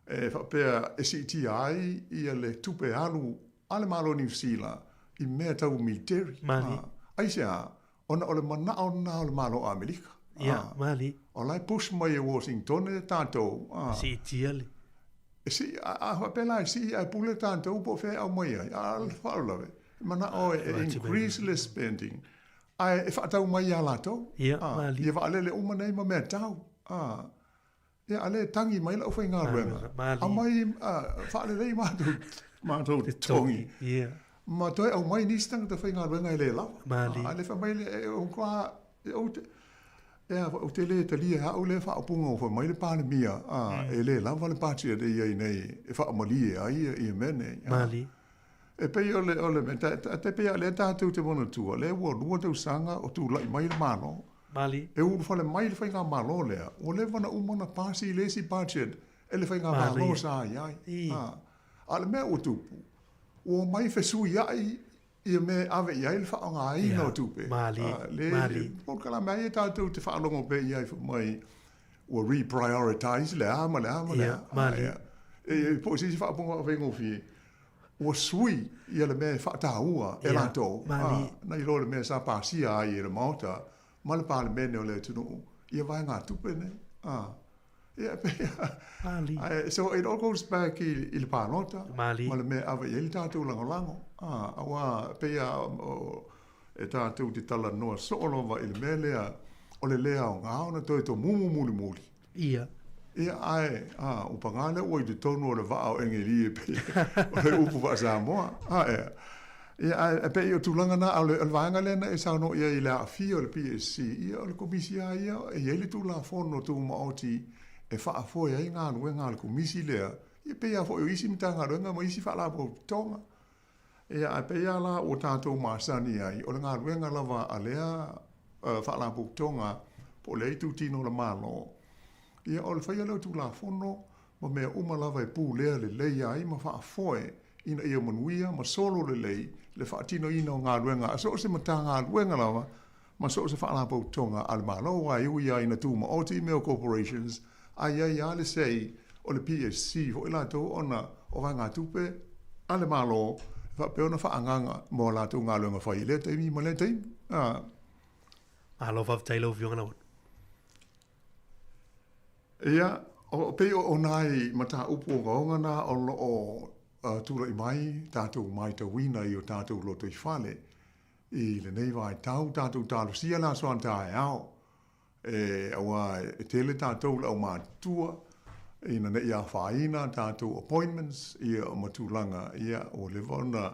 e faapea e siitia ai ia le tupe alu a le Malo o Niu Sila i mea tau military. Aisea? Ona o le manao lena o le Malo o Amerika. Ia, malie. O la e push mai e Washington e tatou. Siitia le. E sii, a faapea la e sii ae pule tatou po o fea e aumai ai. A o le faalavelave, e manao e increase le spending ae e faatau mai ia latou. Ia, malie. Ia vaalele uma nei ma mea tau. Ia, a lea e tagi mai le aufaigaluega, aumai faalelei matou, matou totogi. Ia. Ma toe aumai nisi tagata faigaluega e le lava. A lea fai mai le, e matua, ou te, e ou te le talia e au lea faaupuga ua fai mai le Palemia, e le lava le budget e i ai nei e faamalie ai ia mea nei. Malie. E pei o le, o le mea, e pei lava o lea tatou te manatua, lea ua lua tausaga o tulai mai le Malo. Malie. E ulufale mai le Faigamalo lea, ua leva ona uma ona pasi le isi budget e le Faigamalo sa i ai. A o le mea ua tupu, ua omai fesuiai ia mea e ave i ai le faaaogaina o tupe. Malie. Malie. Polokalame lava ia tatou te faalogo pea i ai fai mai ua reprioritize le a ma le a ma le a. Malie. E po o se isi faaupuga faafaigofie, ua sui ia le mea e faataua e latou, nai lo le mea sa pasia ai e le Maota ma le Palemene o le atunuu ia vaegatupe nei. Ia, e pei a, so it all goes back i le palota ma le mea e ave i ai le tatou lagolago. Aua e pei a e tatou te talanoa soo lava i le mea lea o le le aoga ona toe tomumu mulimuli. Ia. Ia, ae, a, ua pagā lea ua i totonu o le vaa o Egelie e pei o le upu faa-Samoa. A, ea. Ia, ae, e pei o tulaga na, a o le, o le vaega lea na e saunoa i ai i le aafia o le PSC, ia, o le Komisi lava ia, e i ai le Tulafono Tumaoti e faafoe ai galuega a le Komisi lea, ia, pei lava foi o isi Matagaluega ma isi Faalapotopotoga. Ia, ae pei lava la ua tatou masani ai, o le galuega lava a lea Faalapotopotoga po o lea itutino o le Malo, ia o le faia lea o Tulafono ma mea uma lava e pulea lelei ai ma faafoe ina ia manuia ma solo lelei le faatinoina o galuega a so o se Matagaluega lava ma so o se Faalapotopotoga a le Malo, aua e ui lava ina tumaoti mea o corporations, ae i ai lava le say o le PSC foi latou ona o vaegatupe a le Malo e faapea ona faaagaaga mo a latou galuega fai i lea taimi ma lea taimi. Malo faafetai lau Afioga Naomi. Ia, o pei o nai mataupu ogaoga na o lo o tulai mai tatou matauina i o tatou lotoifale i lenei vaitau, tatou talosia le aso a taeao E, aua e tele tatou le aumatutua ina ne i afaina a tatou appointments ia ma tulaga ia ua leva ona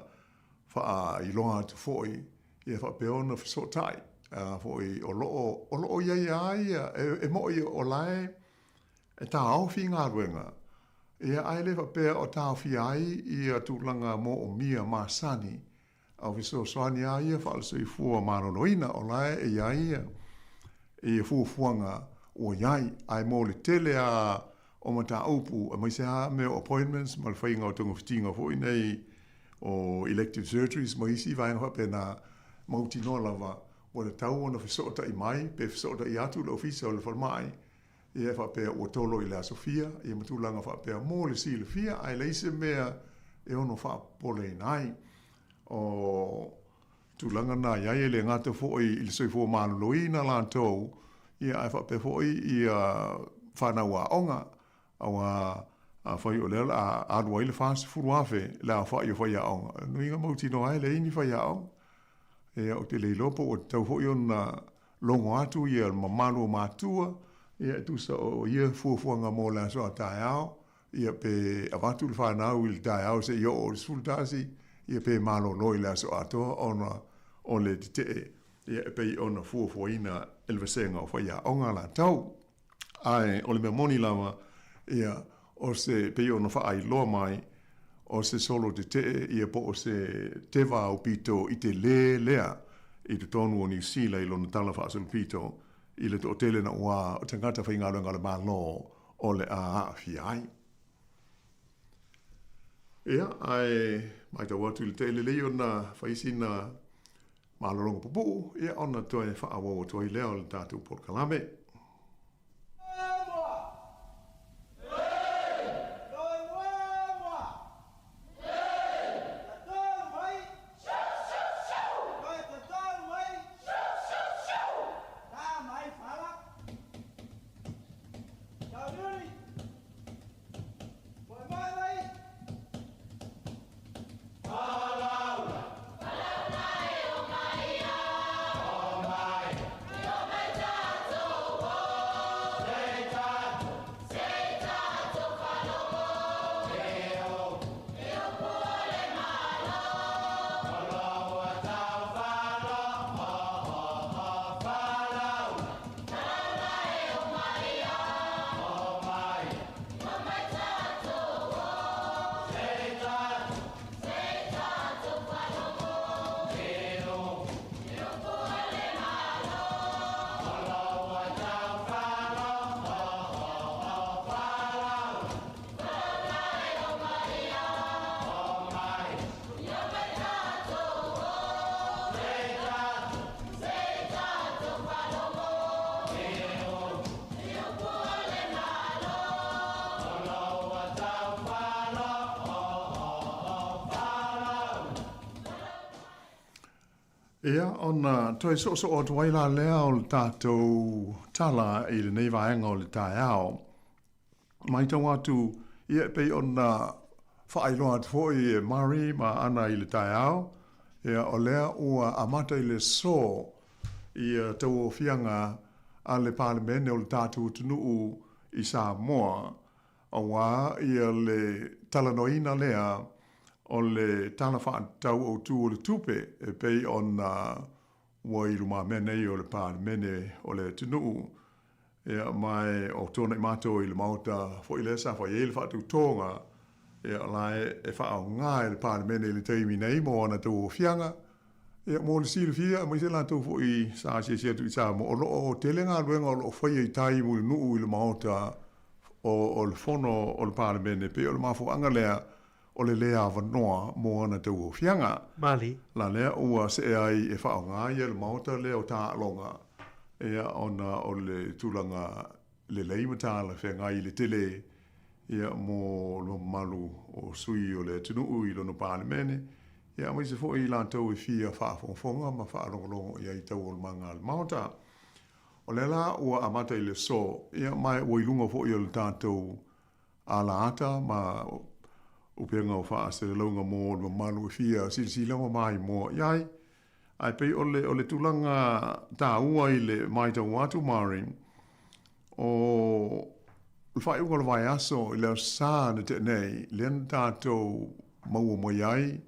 faailoa atu foi ia faapea ona fesootai a foi o lo o o lo o i ai lava ia e mo'i o la e e taofi galuega ia ae le faapea o taofia ai ia tulaga moomia masani A o fesoasoani lava ia faale-soifua maloloina o la e i ai ia. i fuafuaga ua i ai, ae mo le tele a o mataupu, aemaise lava mea o appointments ma le faiga o togafitiga foi nei o elective surgeries ma isi vaega faapena, mautinoa lava ua tatau ona fesootai mai pe fesootai atu le Ofisa o le Falemai, ia e faapea ua tolo i le aso fia, ia ma tulaga faapea mo le silafia, ae leai se mea e ono faapopoleina ai. O tulaga na i ai, e le gata foi i le soifua maloloina latou, ia ae faapea foi ia fanau aoga, aua afai o lea o le a alu ai le 40,000 le aofai o faiaoga, lona uiga mautinoa e leai ni faiaoga. Ia ou te le iloa po ua tatau foi ona logo atu ia le mamalu o matua, ia e tusa o ia fuafuaga mo le aso a taeao, ia pe avatu le fanau i le taeao seia oo i le 11, ia pe malolo i le aso atoa ona o le tetee, ia e pei ona fuafuaina e le vasega o faiaoga latou. Ae o le mea moni lava, ia, o se, pei ona faailoa mai, o se solo tetee ia po o se teva aupito i telē lea i totonu o Niu Sila i lona tala faasolopito i le toatele naʻuā o tagata faigaluega a le Malo o le a aafia ai. Ia, ae matau atu i le tele lelei ona fai sina malologa pupuu, ia ona toe faaauau atu ai lea o le tatou polokalame. Ia, ona toe soosoo atu ai la lea o le tatou tala i lenei vaega o le taeao. Matau atu, ia e pei ona faailoa atu foi e Murray ma Ana i le taeao, ia o lea ua amata i le aso ia tauaofiaga a le Palemene o le tatou atunuu i Samoa, aua ia le talanoaina lea o le Tala Faatatau Autu o le Tupe e pei ona ua i lumamea nei o le Palemene o le atunuu. Ia, ma o tuanai matou i le Maota foi lea sa fai ai le faatautoga, ia, o la e faaaoga e le Palemene i le taimi nei mo ana tauaofiaga. Ia, mo le silafia, aemaise latou foi sa asiasi atu i Samoa, o lo o tele galuega o lo o faia i tai Mulinuu i le Maota o le Fono o le Palemene, pei o le mafuaaga lea o le lē avanoa mo ana tauaofiaga. Mali. La lea ua see ai e faaaoga ia le Maota lea o Taaloga, ia, ona o le tulaga lelei ma talafeagai i le tele, ia, mo le mamalu o sui o le atunuu i lona Palemene, ia, aemaise foi i latou e fia faafogafoga ma faalogologo i ai i taualumaga a le Maota. O lea la ua amata i le aso, ia, ma ua i luga foi o le tatou alaata ma upega o faaselelauga mo le mamalu e fia silasila ma maimoa i ai. Ae pei o le, o le tulaga taua i le matau atu Maureen, o le faaiuga o le vaiaso i le Aso Sa na tea nei, lea na tatou maua mai ai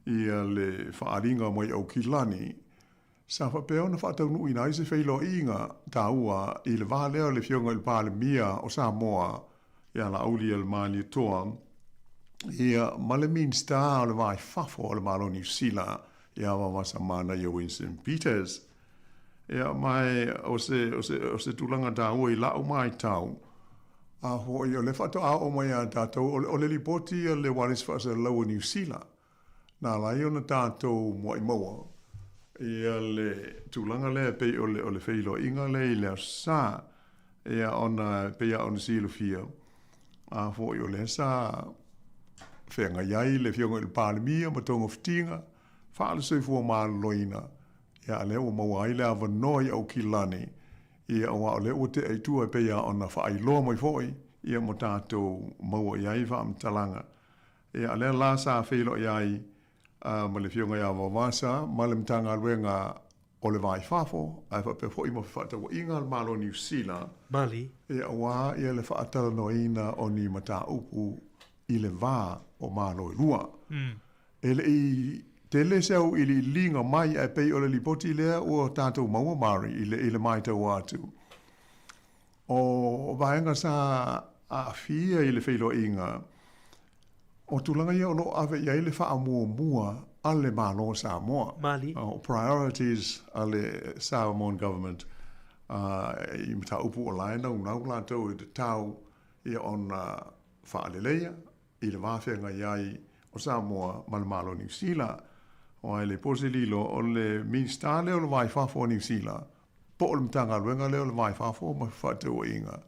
ia le faaaliga mai Aukilani Sa faapea ona faataunuuina ai se feiloaiga taua i le va lea o le Afioga i le Palemia o Samoa ia Laaulialemalietoa ia ma le Minisita o le Va i Fafo o le Malo o Niu Sila ia Vaavasamanaia Winston Peters. Ia, ma e, o se, o se, o se tulaga tāua i la'u maitau, a foi, o lea faatoa oo mai ia tatou, o le, o le lipoti a le Ualesi Faasalalau o Niu Sila, na ala ai ona tatou mua'i maua ia le tulaga lea e pei o le, o le feiloaiga lea i le Aso Sa. Ia, ona e pei lava ona silafia, a foi o lea sa feagai ai le Afioga i le Palemia ma togafitiga faale-soifua maloloina, ia a lea ua maua ai le avanoa i Aukilani, ia aua o lea ua tea i tua e pei lava ona faailoa mai foi, ia ma tatou maua i ai faamatalaga. Ia a lea la sa feiloai ai ma le Afioga ia Vaovasa ma le Matagaluega o le Va i Fafo, ae faapea foi ma fefaatauaiga a le Malo o Niu Sila, Mali. Ia aua ia le faatalanoaina o ni mataupu i le va o Malo e lua. E le i tele se auiliiliga mai ae pei o le lipoti lea ua tatou maua Mari i le i le maitau atu. O vaega sa aafia i le feiloaiga, o tulaga ia o lo o ave i ai le faamuamua a le Malo o Samoa. Mali. O priorities a le Samoan Government i mataupu o la e naunau latou e tatau ia ona faaleleia i le va feagai ai o Samoa ma le Malo o Niu Sila. Aua e le po se lilo, o le Minisita lea o le Va i Fafo o Niu Sila, po o le Matagaluega lea o le Va i Fafo ma Fefaatauaiga,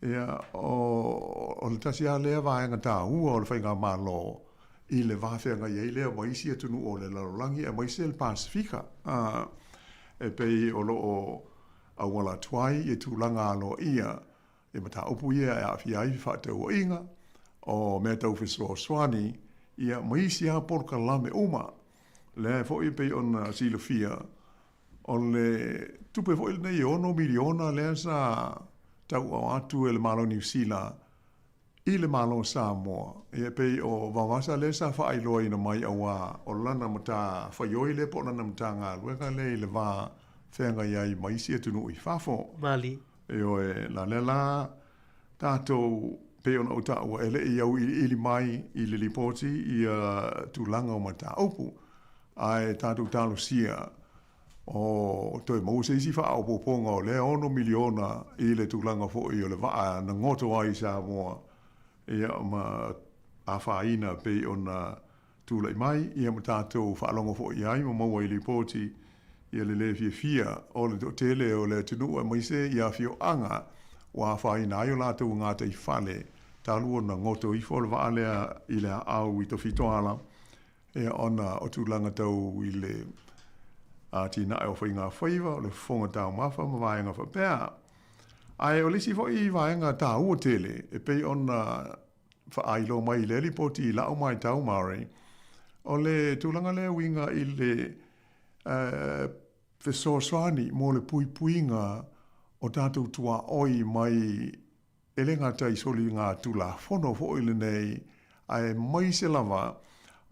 ia, o, o le tasi lava lea vaega taua o le Faigamalo i le va feagai ai lea ma isi atunuu o le lalolagi aemaise le Pasefika, a, e pei o lo o auala atu ai i tulaga aloaia I mataupu ia e aafia ai fefaatauaiga, o mea tau fesoasoani, ia, ma isi lava polokalame uma. Lea foi e pei ona silafia, o le tupe foi lenei e $6 miliona lea sa tauao atu e le Malo o Niu Sila i le Malo o Samoa, ia e pei o Vaovasa lea sa faailoaina mai auā o lana matafaioi lea po o lana Matagaluega lea i le va feagai ai ma isi atunuu i fafo. Mali. Ioe, la lea la tatou, pei ona ou taua, e le i auiliili mai i le lipoti ia tulaga o mataupu, ae tatou talosia o toe maua se isi faaopoopoga o lea $6 miliona i le tulaga foi o le vaa na goto ai i Samoa, ia ma afaina pei ona tulai mai, ia ma tatou faalogo foi i ai ma maua i lipoti ia le le fiafia o le toatele o le atunuu aemaise i afioaga ua afaina ai o latou gataifale talu ona goto ifo le vaa lea i le aau i Tafitoala ia ona o tulaga tau i le atinae o faigafaiva, o le fofoga taumafa ma vaega faapea. Ae o le isi foi vaega taua tele e pei ona faailoa mai i lea lipoti i la'u maitau Murray, o le tulaga lea e uiga i le fesoasoani mo le puipuiga o tatou tuaoi mai e le gata i soligatulafono foi lenei aemaise lava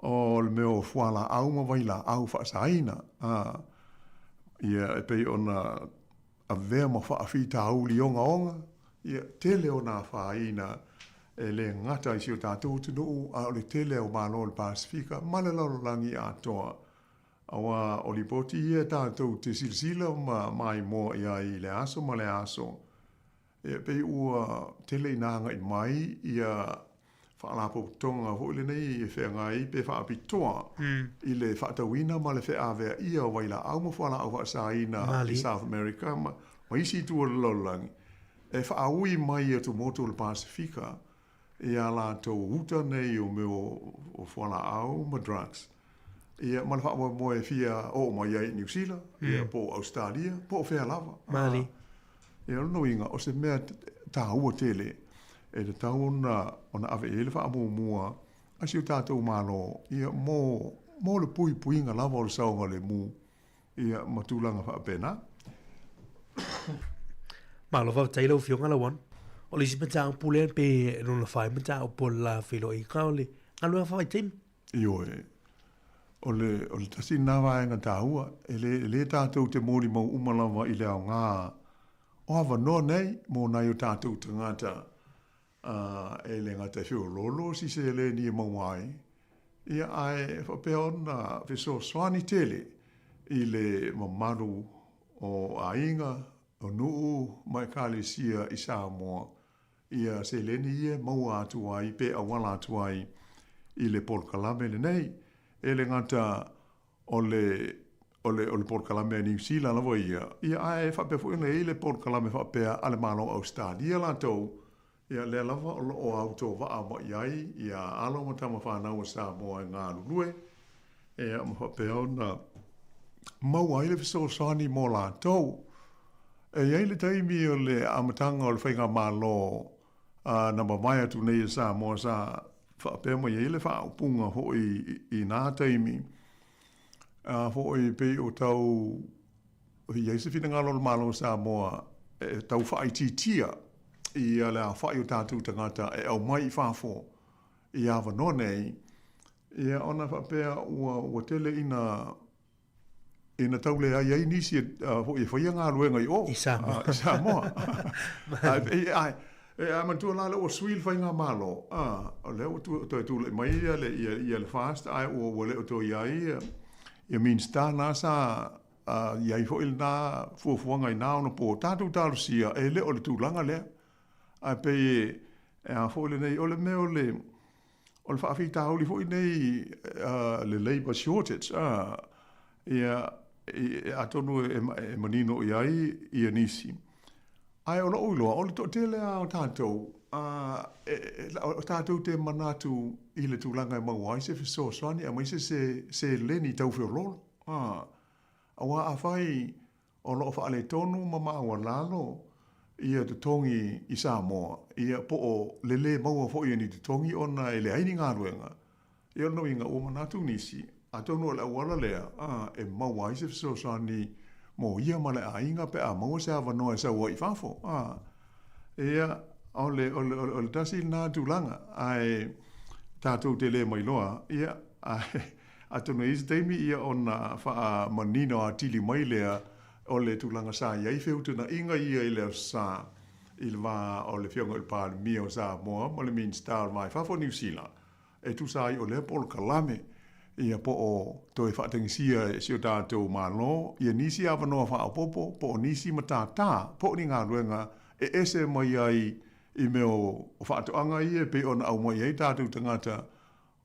o le mea o fualaau ma vailaau faasaina ia e pei ona avea ma faafitauli ogaoga, ia, tele ona afaina e le gata i si o tatou atunuu, a o le tele o Malo o le Pasefika ma le lalolagi atoa. Aua o lipoti ia tatou te silasila ma maimoa i ai i le aso ma le aso, E pei ua tele ina agai mai ia faalapotopotoga foi lenei e feagai pe faapitoa i le faatauina ma le feaveaia o vailaau ma fualaau faasaina i South America ma isi itu o le lalolagi e faaui mai i atumotu o le Pasefika i a latou uta nei o mea o fualaau ma drugs, ia, ma le faamoemoe e fia oo mai ai i Niu Sila, ia, po o Ausetalia, po o fea lava. Mali. Ia, o lona uiga, o se mea taua tele e tatau ona, ona ave i ai le faamuamua a si o tatou Malo, ia, mo, mo le puipuiga lava o le saogalemu ia, ma tulaga faapena. Malo faafetai lau Afioga Lauano. O le isi mataupu lea pe lona fai mataupu o le la feiloaiga o le galuega faavaitaimi. Ioe. O le, o le tasi lena vaega taua, e le, e le tatou te molimau uma lava i le aoga o avanoa nei mo nai o tatou tagata ā, e le gata e feoloolo si seleni e maua ai, ia, ae faapea ona fesoasoani tele i le mamalu o aiga, o nuu ma ekalesia i Samoa, ia seleni ia e maua atu ai pe auala atu ai i le polokalame lenei. E le gata o le o le o le polokalame a Niu Sila lava ia, ia ae faapea foi ona i ai le polokalame faapea a le Malo o Ausetalia latou, ia lea lava o lo o autovaa mai ai ia alo ma tama fanau a Samoa e galulue, ia ma faapea ona maua ai le fesoasoani mo latou. E i ai le taimi o le amataga o le faigamalo a na mavae atu nei e Samoa sa faapea mai ai le faaupuga foi i na taimi, a foi pei o tau i ai se finagalo o le Malo o Samoa e tau faaitiitia ia le aofai o tatou tagata e aumai i fafo i avanoa nei, ia ona faapea ua ua tele ina ina tau leai ai nisi foi e faia galuega i o i Samoa. I Samoa. Ae e manatua la lea ua sui le faigamalo, o lea ua toe tulai mai ia le ia ia le FAST ae ua ua le o toe i ai ia ia Minisita na sa i ai foi lena fuafuaga i na onapo. Tatou talosia e le o le tulaga lea. Ae pei e a foi lenei, o le mea o le O le faafitauli foi nei le labour shortage, ia, atonu e manino i ai ia nisi. Ae o lou iloa, o le toatele lava o tatou, o tatou te manatu i le tulaga e maua ai se fesoasoani aemaise se seleni tau feoloolo. Aua afai O lo o faaletonu ma maualalo ia totogi i Samoa, ia po o le lē maua foi o ni totogi ona e leai ni galuega. Ia o lona uiga ua manatu nisi, atonu o le auala lea e maua ai se fesoasoani mo ia ma le aiga pe a maua se avanoa e sau ai i fafo. Ia, o le, o le, o le tasi lena tulaga, ae tatou te le mailoa, ia, ae Atonu e i ai se taimi ia ona faamanino atili mai lea o le tulaga sa i ai feutanaiga ia i le Aso Sa i le va o le Afioga i le Palemia o Samoa ma le Minisita o le Va i Fafo o Niu Sila e tusa ai o lea polokalame ia po o toe faatagisia e si o tatou Malo ia nisi avanoa faaopoopo po o nisi matata po o ni galuega e ese mai ai i mea o faatoaga ia e pei ona aumai ai tatou tagata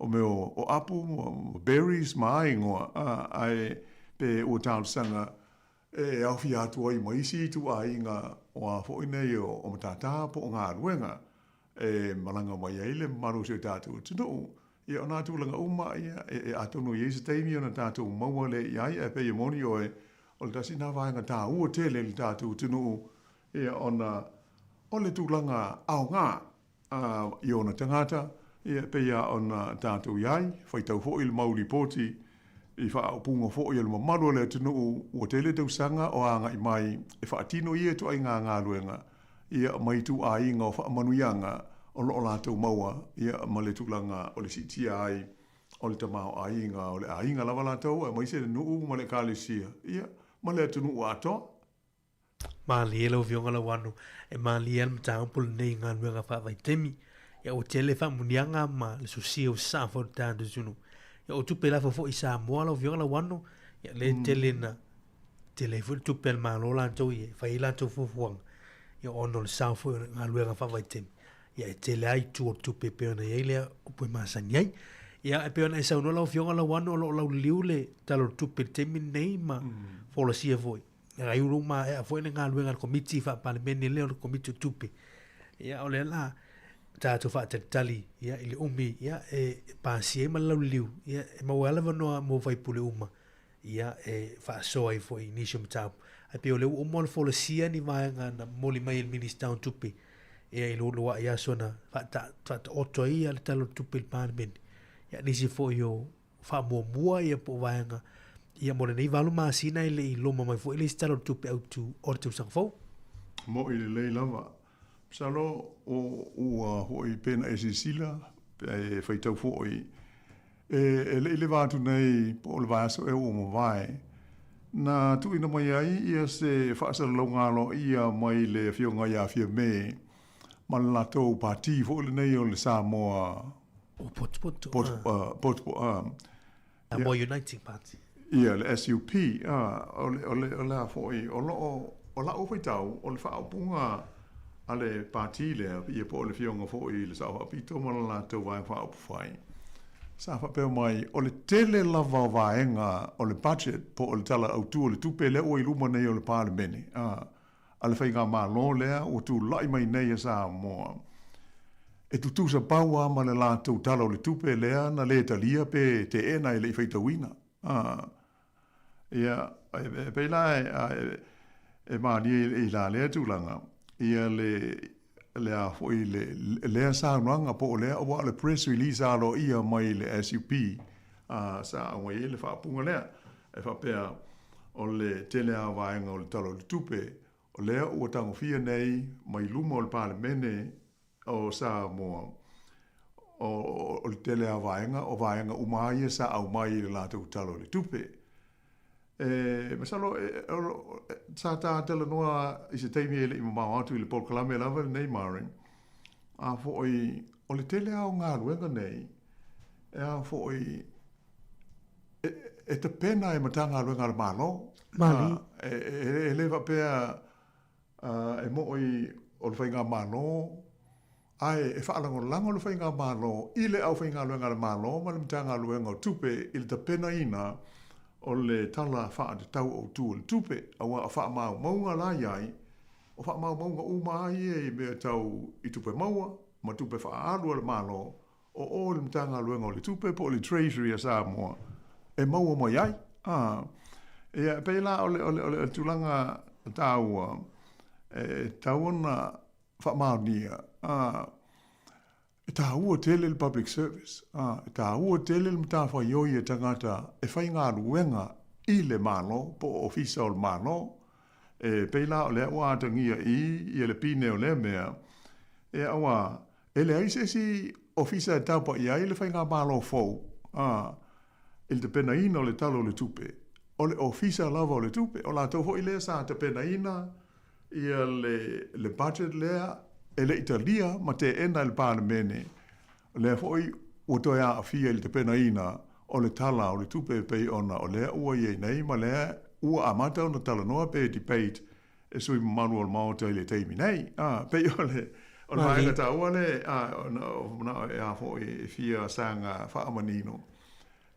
O mea o apu ma berries ma a igoa, ae pe ua talosaga e aofia atu ai ma isi ituaiga o a foi nei o matata po o galuega e malaga mai ai le mamalu o si o tatou atunuu. Ia o nā tulaga uma ia, e atonu e i ai se taimi ona tatou maua lea i ai, ae pei e moni ʻoe, o le tasi lena vaega taua tele i le tatou atunuu, ia ona o le tulaga aoga ā, i ona tagata, ia, e pei lava ona tatou i ai, faitau foi le mau lipoti i faaupuga foi a le mamalu o le atunuu ua tele tausaga o agai mai e faatino ia ituaiga galuega, ia, ma ituaiga o faamanuiaga o lo o latou maua, ia, ma le tulaga o le siitia ai o le tamaoaiga o le aiga lava latou, aemaise le nuu ma le ekalesia, ia, ma le atunuu atoa. Malie lau Afioga Lauano, e malie lava le mataupu lenei i galuega faavaitaimi. Ia ua tele faamuniaga ma le sosia o saa foi o le tatou atunuu. Ia o tupe lafo foi i Samoa lau Afioga Lauano, ia lea e tele na tele ai foi le tupe a le Malo latou ia e fai ai latou fuafuaga. Ia ona o le sao foi o galuega faavaitaimi, ia e tele lava itu o le tupe e pei ona i ai lea upu e masani ai. Ia e pei ona e saunoa lau Afioga Lauano o lo o lauliliu le Tala o le Tupe i le taimi lenei ma folasia foi. Ai ua maea foi le galuega a le Komiti Faa-Palemene lea o le Komiti o Tupe. Ia, o lea la tatou faatalitali ia, i le umi ia, e pasia ai ma le lauliliu, ia, e maua ai le avanoa mo faipule uma ia, e faasoa ai foi i nisi o mataupu. Ae pei o lea ua uma ona folasia ni vaega na momoli mai e le Minisita o Tupe ia, i lualuai aso na faataoto ai ia le Tala o le Tupe i le Palemene. Ia, nisi foi o faamuamua ia po o vaega ia mo lenei valu masina e le i loma mai foi le isi Tala o le Tupe Autu o le tausaga fou. Moʻi lelei lava. Masalo o ua foi pe na e silasila pe e faitau foi e le i leva atu nei po o le vaiaso ea ua mavae na tuuina mai ai ia se faasalalauga aloaia mai le Afioga ia Fiame ma le latou pati foi lenei o le Samoa O Potopoto. Potopoto. Samoa Uniting Party. Ia, le SUP, ā, o le, o le, o le a foi, o lo o, o la'u faitau, o le faaupuga a le Pati lea, ia po o le Afioga foi i le Sao Faapito ma le latou Vaega Faaupufai, sa faapea mai, o le tele lava o vaega o le budget po o le Tala Autu o le Tupe lea ua i luma nei o le Palemene, ā, a le Faigamalo lea ua tulai mai nei a Samoa, e tutusa pau lava ma le latou Tala o le Tupe lea na le talia pe teena e le i faitauina. A, ia, e pei la e malie i la lea tulaga, ia le, le a foi le, lea saunoaga po o lea, aua o le press release aloaia mai le SUP, a, sa aumai ai le faaupuga lea, e faapea, o le tele lava o vaega o le Tala o le Tupe, o lea ua tagofia nei mai luma o le Palemene o Samoa, o, o le tele lava o vaega, o vaega uma lava ia sa aumai i le latou Tala o le Tupe. E masalo e, e, sa ta talanoa i se taimi e le i mamao atu i le polokalame lava lenei Maureen, a foi o le tele lava o galuega nei, e a foi e, e tapena e Matagaluega a le Malo. Mali. A, e, e, e le faapea e moʻi o le Faigamalo, ae e faalagolago le Faigamalo i le aufaigaluega a le Malo ma le Matagaluega o Tupe i le tapenaina o le Tala Faatatau Autu o le Tupe, aua o faamaumauga la i ai, o faamaumauga uma lava ia i mea tau i tupe maua ma tupe faaalu a le Malo, o o i le Matagaluega o le Tupe po o le Treasury a Samoa e maua mai ai. A, ia, e pei la o le, o le, o le tulaga taua e tatau ona faamaonia, a, e taua tele le public service, a, e taua tele le matafaioi a tagata e faigaluega i le Malo po o ofisa o le Malo. E pei la o lea ua atagia i i le pine o lea mea, e aua E leai se isi ofisa e tapa i ai le faigamalo fou, a, i le tapenaina o le Tala o le Tupe, o le Ofisa lava o le Tupe. O latou foi lea sa tapenaina ia le, le budget lea e le i talia ma teena e le Palemene, o lea foi ua toe aafia i le tapenaina o le Tala o le Tupe e pei ona o lea ua i ai nei ma lea ua amata ona talanoa pe debate e sui mamalu o le Maota i le taimi nei. A, pei o le, o le vaega taua le, a, ona o manao e a foi e fia saga faamanino,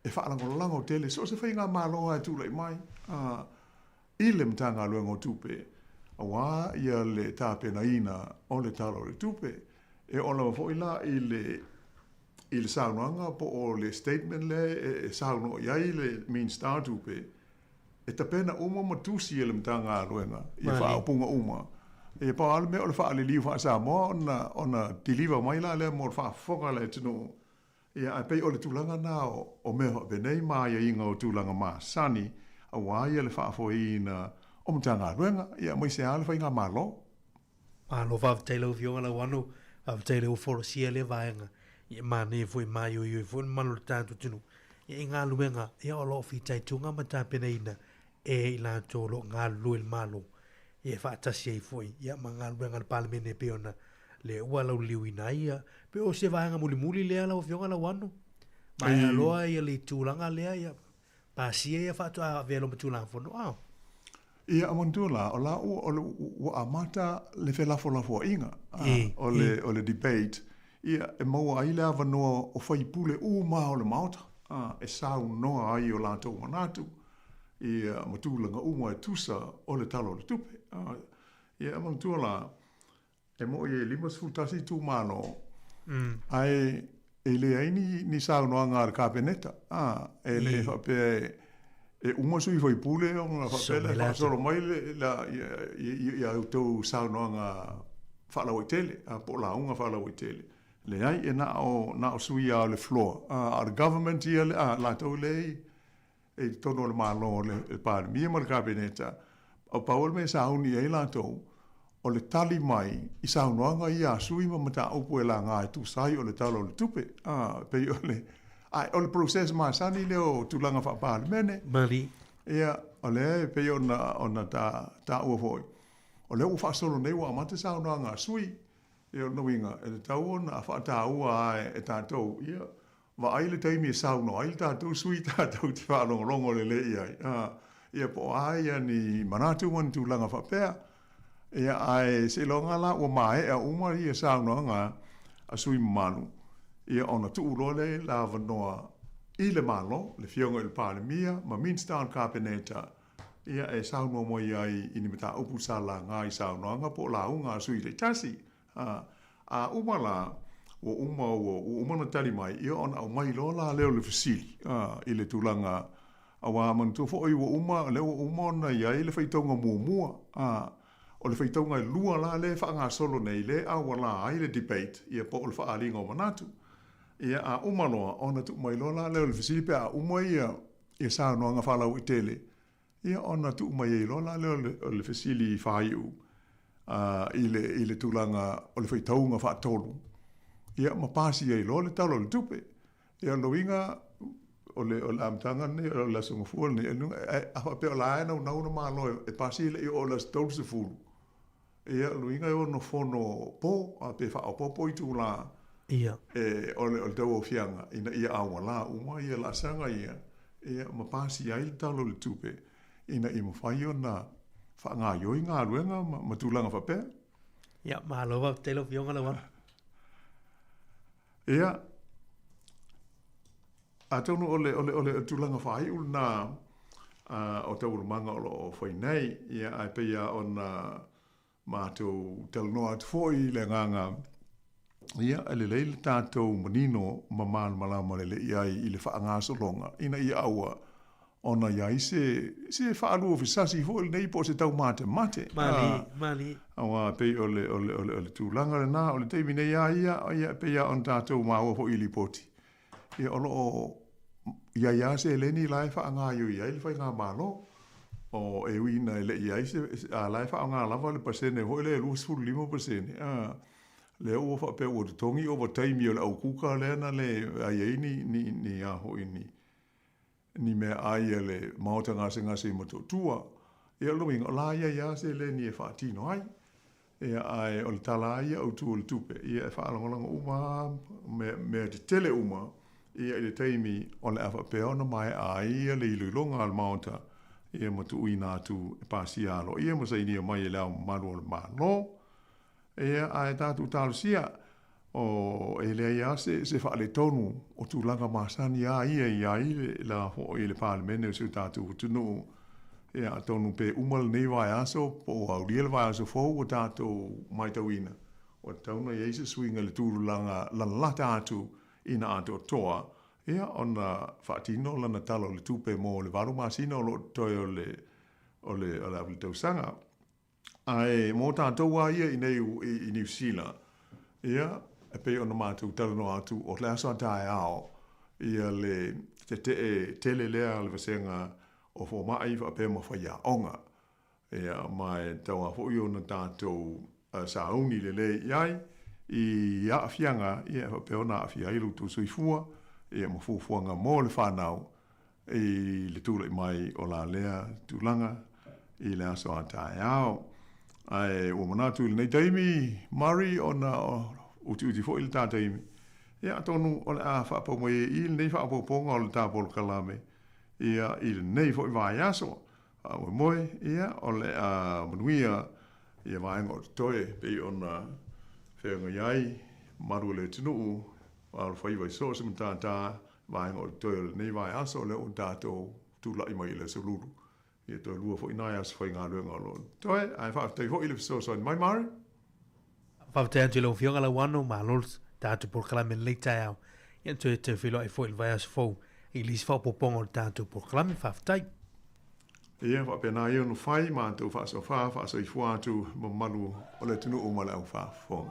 e faalagolago tele so o se faigamalo lava e tulai mai, a, i le Matagaluega o Tupe, aua ia le tapenaina o le Tala o le Tupe. E oo lava foi la i le, i le saunoaga po o le statement lea e, e saunoa i ai le Minisita o Tupe, E tapena uma ma tusi e le Matagaluega ia faaupuga uma. Ia pau lava le mea o le faaliliu faa-Samoa ona, ona deliver mai la lea mo le faafofoga a le atunuu. Ia ae pei o le tulaga na o, o mea faapenei ma aiaiga o tulaga masani aua ia le faafoeina o Matagaluega, ia aemaise lava le Faigamalo. Malo faafetai lau Afioga Lauano, faafetai lea ua folasia lea vaega. Ia manaia foi maioio ai foi le mamalu o le tatou atunuu ia i galuega ia o lo o fitaituga ma tapenaina e i latou o lo o galulue i le Malo ia e faatasi ai foi ia ma galuega a le Palemene e pei ona lea ua lauliliuina ai ia pe o se vaega mulimuli lea lau Afioga Lauano. Maea loa ia le tulaga lea ia Pasia ia faatoa avea loa ma Tulafono, a. Ia, manatua la, o la ua, o le, ua amata le felafolafoaiga, a, o le, o le debate, ia, e maua ai le avanoa o faipule uma o le Maota, a, e saunoa ai o latou manatu, ia, ma tulaga uma e tusa o le Tala o le Tupe. A, ia, manatua la, E moʻi e 51 itumalo, ae e leai ni, ni saunoaga a le Kapeneta, a, e le faapea e, e uma sui faipule ona faapea lea faasolo mai le, la, ia, ia, ia outou saunoaga faalauaitele, a, po o lauga faalauaitele. Leai, e na o, na o sui lava o le floor, a, a o le government ia, a, latou lea e i totonu o le Malo, le Palemia ma le Kapeneta, o pau o le mea e sauni i ai latou, o le tali mai i saunoaga ia a sui ma mataupu e laga e tusa ai o le Tala o le Tupe. A, pei o le, a o le process masani lea o tulaga faa-Palemene. Mali. Ia, o lea e pei ona, ona ta, taua foi, o lea ua faasolo nei ua amata saunoaga a sui, ia o lona uiga, e tatau ona faataua lava e tatou, ia. Vaai le taimi e saunoa ai le tatou sui tatou te faalogologo lelei i ai, a, ia po o a ia ni manatu ma ni tulaga faapea. Ia, ae seiloga la ua maea uma ia saunoaga a sui mamalu, ia ona tuu loa lea le avanoa i le Malo, le Afioga i le Palemia ma Minisita o le Kapeneta, ia e saunoa mai ai i ni mataupu sa laga i saunoaga po o lauga a sui taitasi. A, a uma la, ua uma, ua, ua uma ona tali mai, ia ona aumai loa la lea o le fesili, a, i le tulaga, aua manatua foi ua uma, o lea ua uma ona i ai le faitauga muamua, a, o le faitauga e lua la lea e faagasolo nei, lea e auala ai le debate, ia po o le faaaliga o manatu. Ia, a uma loa, ona tuu mai loa la lea o le fesili pe a uma ia, ia saunoaga faalauaitele, Ia ona tuu mai ai loa la lea o le fesili faaiu i le, i le tulaga o le faitauga faatolu, ia ma pasi ai loa le Tala o le Tupe. Ia o lona uiga, o le, o le amataga lenei, o le Aso Gafua lenei, a faapea o la e naunau le Malo e pasi e le i oo i le aso 30, Ia, o lona uiga e ono fono po, a pe faaopoopo itulā Ia. e, o le, o le tauaofiaga ina ia aualā uma ia laasaga ia, ia, ma pasia ai le Tala o le Tupe ina ia mafai ona faagaioi galuega ma, ma tulaga faapea. Ia, malo faafetai lau Afioga Lauano. Ia, atonu o le, o le, o le tulaga faaiu lena o taualumaga o lo o fai nei, ia, ae pei lava ona matou talanoa atu foi i le agaga, ia, e lelei le tatou manino ma malamalama lelei ai i le faagasologa ina ia aua ona i ai se, se faaluafesasi foi lenei po o se taumatemate. Malie, malie. Aua e pei o le, o le, o le, o le tulaga lena, o le taimi nei lava ia, ia e pei lava ona tatou maua foi i lipoti, ia o lo o i ai lava seleni la e faagaioi ai le faigamalo. O, e ui ina e le i ai se, a la e faaaoga lava le pasene foi lea e 25%, a, lea ua faapea ua totogi ovataimi o le aukuka lea na le ai ai ni, ni, ni a foi ni, ni meaai a le maota gasegase i Motootua. Ia, o lona uiga, o la e i ai lava seleni e faatino ai. Ia, ae o le tala lava ia autu o le tupe, ia e faalagolago uma lava mea, mea tetele uma, ia i le taimi o le a faapea ona maea ai ia le iloiloga a le Maota, ia ma tuuina atu e pasia aloaia ma sainia mai e Le Ao Mamalu o le Malo. Ia, ae tatou talosia, o, e leai lava se, se faaletonu o tulaga masani lava ia i ai le, la foi le Palemene o si o tatou atunuu. Ia, atonu pe uma lenei vaiaso po o aulia le vaiaso fou ua tatou maitauina, ua tatau ona i ai se suiga i le tulaga lalata atu ina atoatoa, ia, ona faatino lana Tala o le Tupe mo le valu masina o lo o totoe o le, o le, o le tausaga. Ae mō tātou a ia i nei i Niu Sila, ia, e pei ona mātou talanoa atu, o le aso a taeao, ia le tetee tele lea a le vasega o fomai faapea ma faiaoga. Ia, ma e tatau lava foi ona tātou sauni lelei i ai i aafiaga, ia, e faapea ona aafia ai lo outou soifua, ia, ma fuafuaga mo le whanau, i le tulai mai o la lea tulaga i le aso a taeao. Ae ua manatu i lenei taimi, Murray, ona utiuti foi le ta taimi, ia atonu o le a faapau mai ai i i lenei faaopoopoga o le ta polokalame, ia i lenei foi vaiaso. Faamoemoe, ia o le a manuia ia vaega o totoe e pei ona feagai ai malu o le atunuu, alofaiva i so o se matata, vaega o totoe o lenei vaiaso lea ua tatou tulai mai i le aso Lulu. Ia toe lua foi nai aso faigaluega o lo o totoe, ae faafetai foi i le fesoasoani mai Murray. Faafetai atu i lau Afioga Lauano, malo le tatou polokalame i lenei taeao. Ia toe toe feiloai foi i le vaiaso fou i le isi faaopoopoga o le tatou polokalame. Faafetai. Ia faapena ia ona fai matou faasofa faasoifua atu mamalu o le atunuu ma le au faafofoga.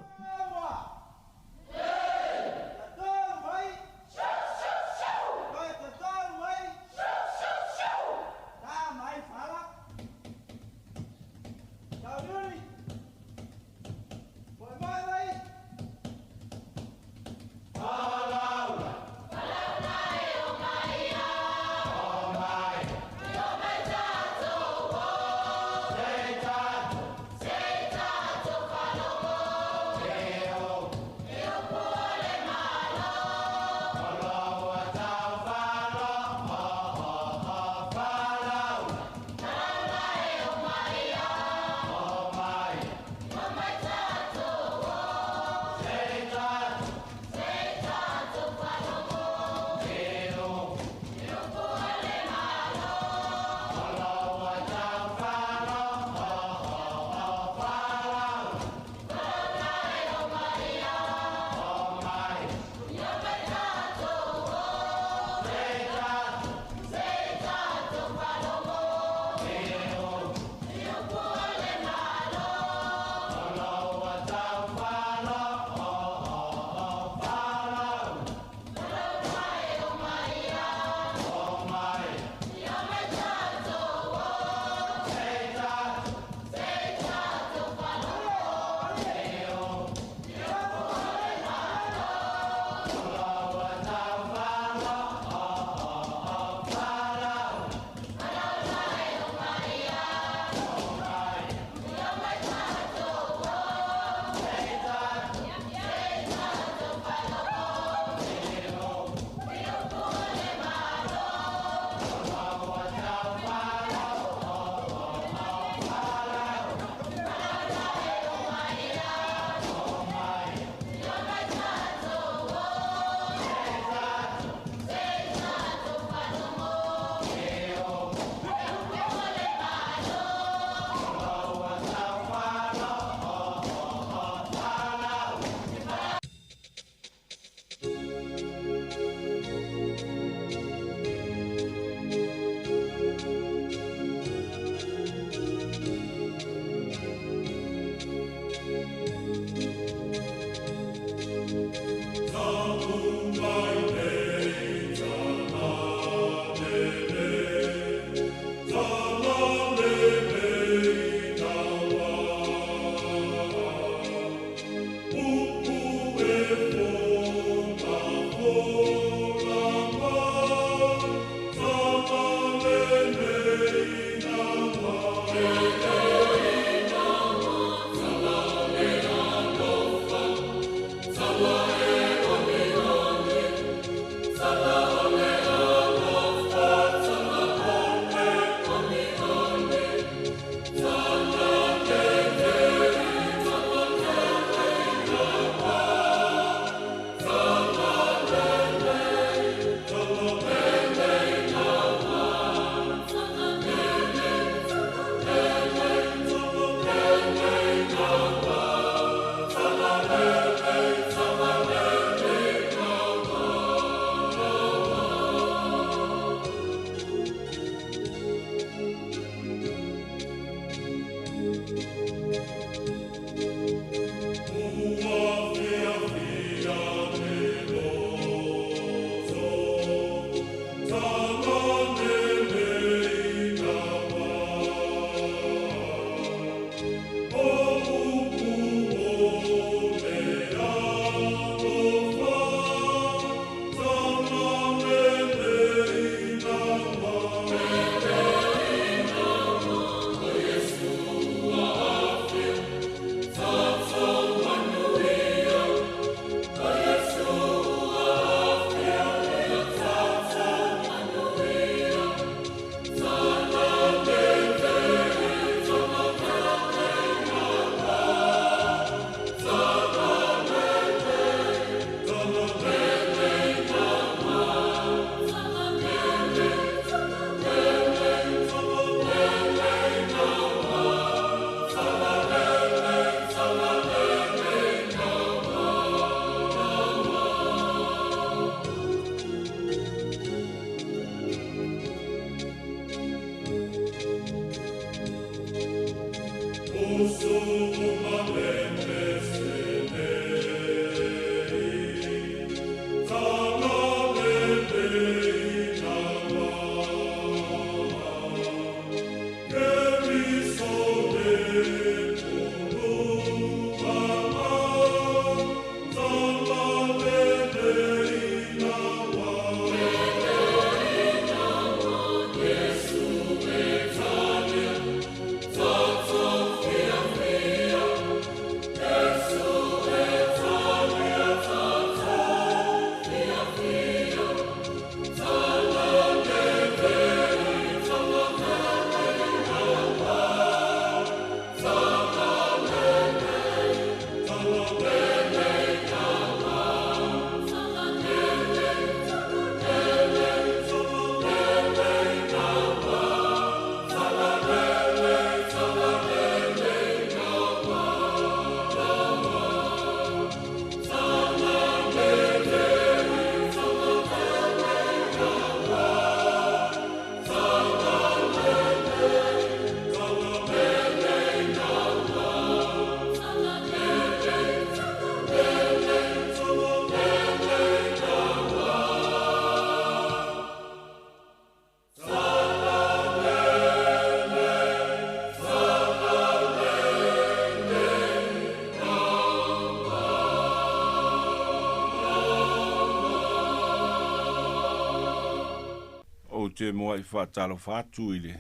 te mua'i fa'atalofa atu i le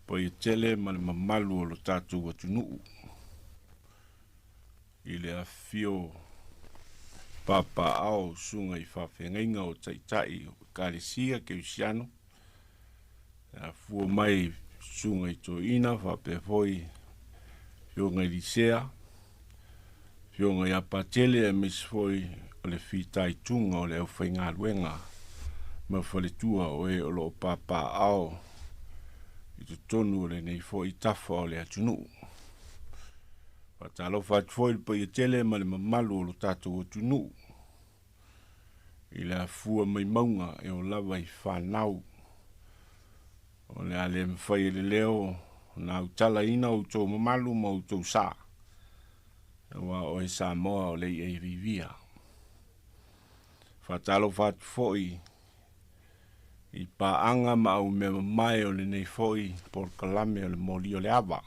paia tele ma le mamalu o lo tatou atunu'u i le afifio o papaaao o susuga i faafeagaiga o ta'ita'i o Ekalesia Kerisiano, e afua mai susuga i toeaina faapea foi afioga i Lisea, afioga ia Patele aemaise foi o le fitaituga o le aufaigaluega ma faletua o e o lo o papaaao i totonu o lenei foi tafa o le atunuu. Faatalofa atu foi i le paia tele ma le mamalu o lo tatou atunuu i le afua mai mauga e oo lava i fanau. O le a le mafai e le leo ona autalaina outou mamalu ma outou sa, aua o oe Samoa o le i'a iviivia. Faatalofa atu foi i paaga ma au mea mamae o lenei foi polokalame o le moli o le ava.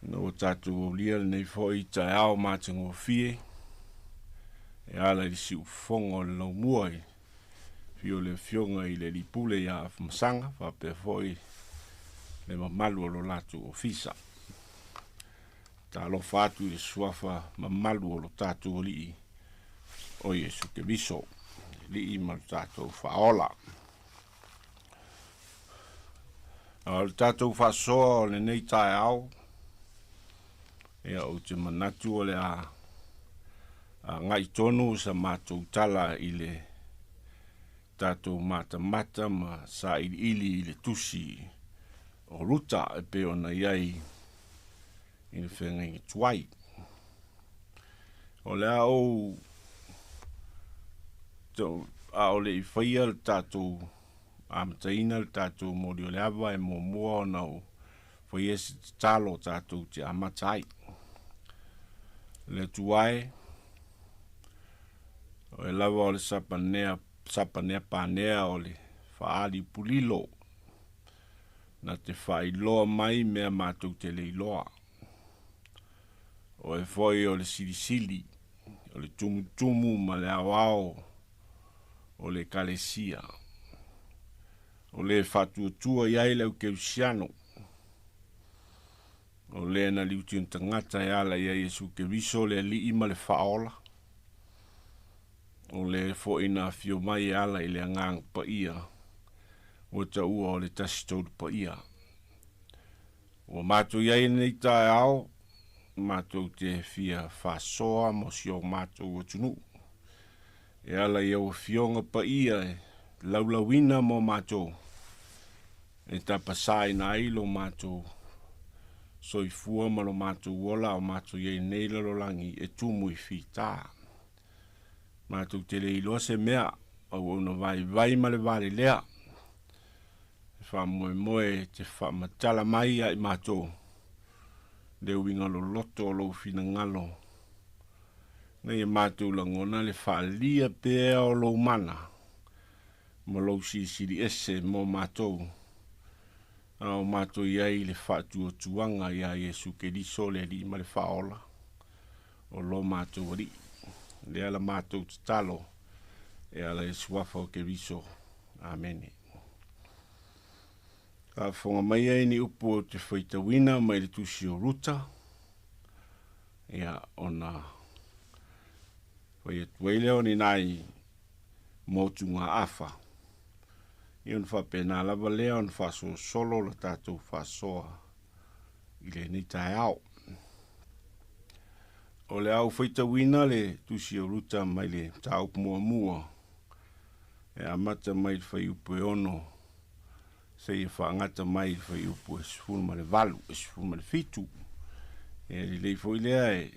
Ina ua tatou aulia lenei foi taeao matagofie e ala i le siufofoga o le laumua i afio o le Afioga i le Alii Pule ia Afamasaga faapea foi le mamalu o lo latou ofisa. Talofa atu i le suafa mamalu o lo tatou Alii o Iesu Keriso, le Alii ma lo tatou Faaola. A o le tatou faasoa o lenei taeao, ia ou te manatu o le a agai tonu sa matou tala i le tatou matamata ma sailiili i le tusi o Ruta e pei ona i ai i le feagaiga tuai. O le a ou a o le i faia le tatou amataina le tatou moli o le ava e muamua ona ou faia se tatalo tatou te amata ai. Le Atua e, oe lava o le sapanea, sapanea panea o le faaali pulilo, na te faailoa mai mea matou te le iloa. Oe foi o le silisili, o le tumutumu ma le aoao o le Ekalesia. O le faatuatua i ai le au Kerisiano, o le na liuti tagata e ala ia Iesu Keriso le Alii ma le Faaola, o le foi na afio mai e ala i le Agaga Paia, ua taua o le Tasi Tolu Paia. Ua matou i ai i lenei taeao, matou te fia faasoa mo si o matou atunuu. E ala i au afioga paia e laulauina mo matou, e tapasaina ai lo matou soifua ma lo matou ola a o matou i ai nei lalolagi e tumu i fita. Matou te le iloa se mea, auauna vaivai ma le valelea, e faamoemoe e te faamatala mai ia i matou le uiga loloto o lou finagalo, ina ia matou lagona le faaalia pea o lou mana ma lou silisili ese mo matou, a o matou i ai i le faatuatuaga iā Iesu Keriso le Alii ma le Faaola o lo matou Alii. Lea la matou tatalo e ala i le suafa o Keriso. Amene. Faafofoga mai ai ni upu ou te faitauina mai le tusi o Ruta, ia ona fai atu ai lea o ni nai motugaafa, ia ona faapena lava lea ona faasolosolo la tatou faasoa i lenei taeao. O le a ou faitauina le tusi o Ruta mai le mataupu muamua e amata mai le fuaiupu e 6 seia faagata mai le fuaiupu e 18, e 17. E lelei foi lea e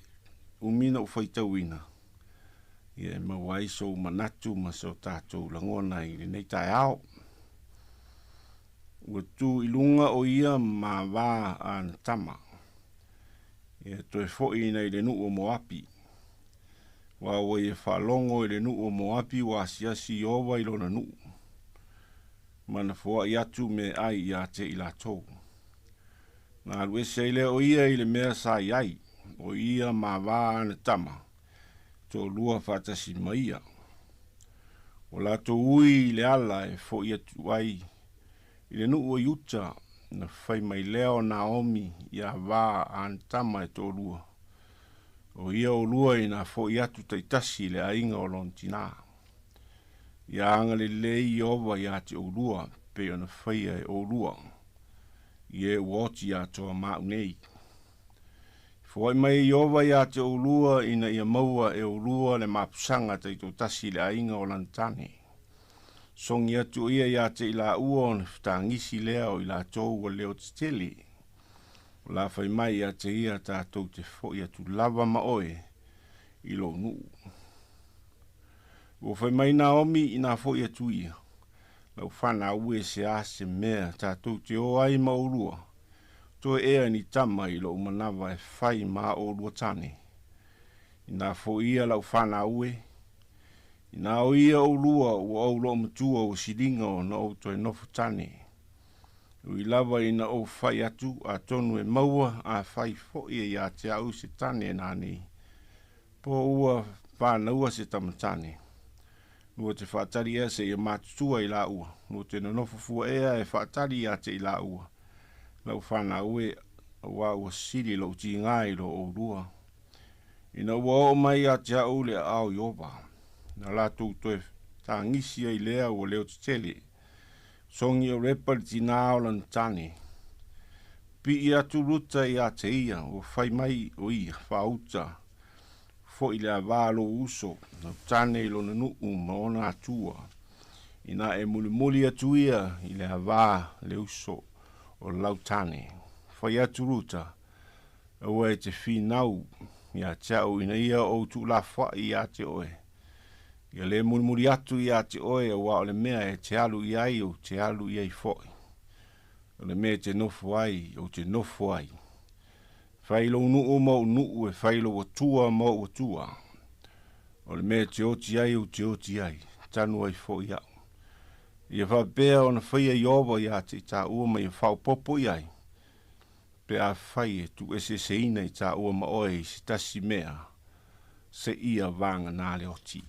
umi na ou faitauina, ia e maua ai sou manatu ma so tatou lagona i lenei taeao. Ua tu i luga o ia ma va ana tama, ia toe fo'i ina i le nu'u o Moapi. Ua ua ia faalogo i le nu'u o Moapi ua asiasi Ieova i lona nu'u, ma na foa'i atu meaai ia te i latou. Na alu ese ai lea o ia i le mea sa i ai, o ia ma va ana tama, toalua faatasi ma ia. Ua latou ui i le ala e foʻi atu ai i le nuu o Iuta, na fai mai lea o Naomi iā vā a ana tama e toalua, O ia olua inā foʻi atu taitasi i le aiga o lona tinā. Ia agalelei Ieova iā te oulua pei ona faia e oulua i e ua oti atoa ma au nei. Foai mai e Ieova iā te oulua ina ia maua e oulua le mapusaga taitoatasi i le aiga o lana tane. Sogi atu o ia iā te i laua ona fetagisi lea o i latou ua leo tetele. O la fai mai ia te ia tatou te foʻi atu lava ma oe i lou nuu. Ua fai mai Naomi inā foʻi atu ia, Lau fanau e se a se mea tatou te o ai ma oulua, toe ea ni tama i lou manava e fai ma oulua tane. Inā foʻi ia lau fanau e, inā o ia oulua ua ou loomatua ua siliga ona ou toe nofo tane. Ui lava ina ou fai atu, atonu e maua a fai foʻi e iā te a'u se tane nanei, po ua fānaua se tama tane. Lua te faatali ea seia matutua i laua, lua te nonofo fua ea e faatali iā te i laua, lau fanau e, auā ua sili lou tigā i lo oulua. Ina ua oo mai iā te a'u le aao Ieova, na latou toe tagisi ai lea ua leo tetele. Sogi o Repa le tinā o lana tane. Pii atu Ruta iā te ia, ua fai mai o ia, Faauta foʻi le avā lou uso, lau tane i lona nuu ma ona atua. Inā e mulimuli atu ia i le avā le uso o lau tane. Fai atu Ruta, Aua e te finau iā te a'u ina ia ou tuulafoaʻi iā te oe. Ia lē mulimuli atu iā te oe auā o le mea e te alu i ai ou te alu i ai foʻi. O le mea e te nofo ai ou te nofo ai. Fai lou nuu ma ou nuu e fai lou Atua ma ou Atua. O le mea e te oti ai ou te oti ai, tanu ai foʻi a'u. Ia faapea ona faia Ieova iā te i tāua ma ia faaopoopo i ai, pe afai e tuueseeseina i tāua ma oe i se tasi mea, seia vāganā le oti.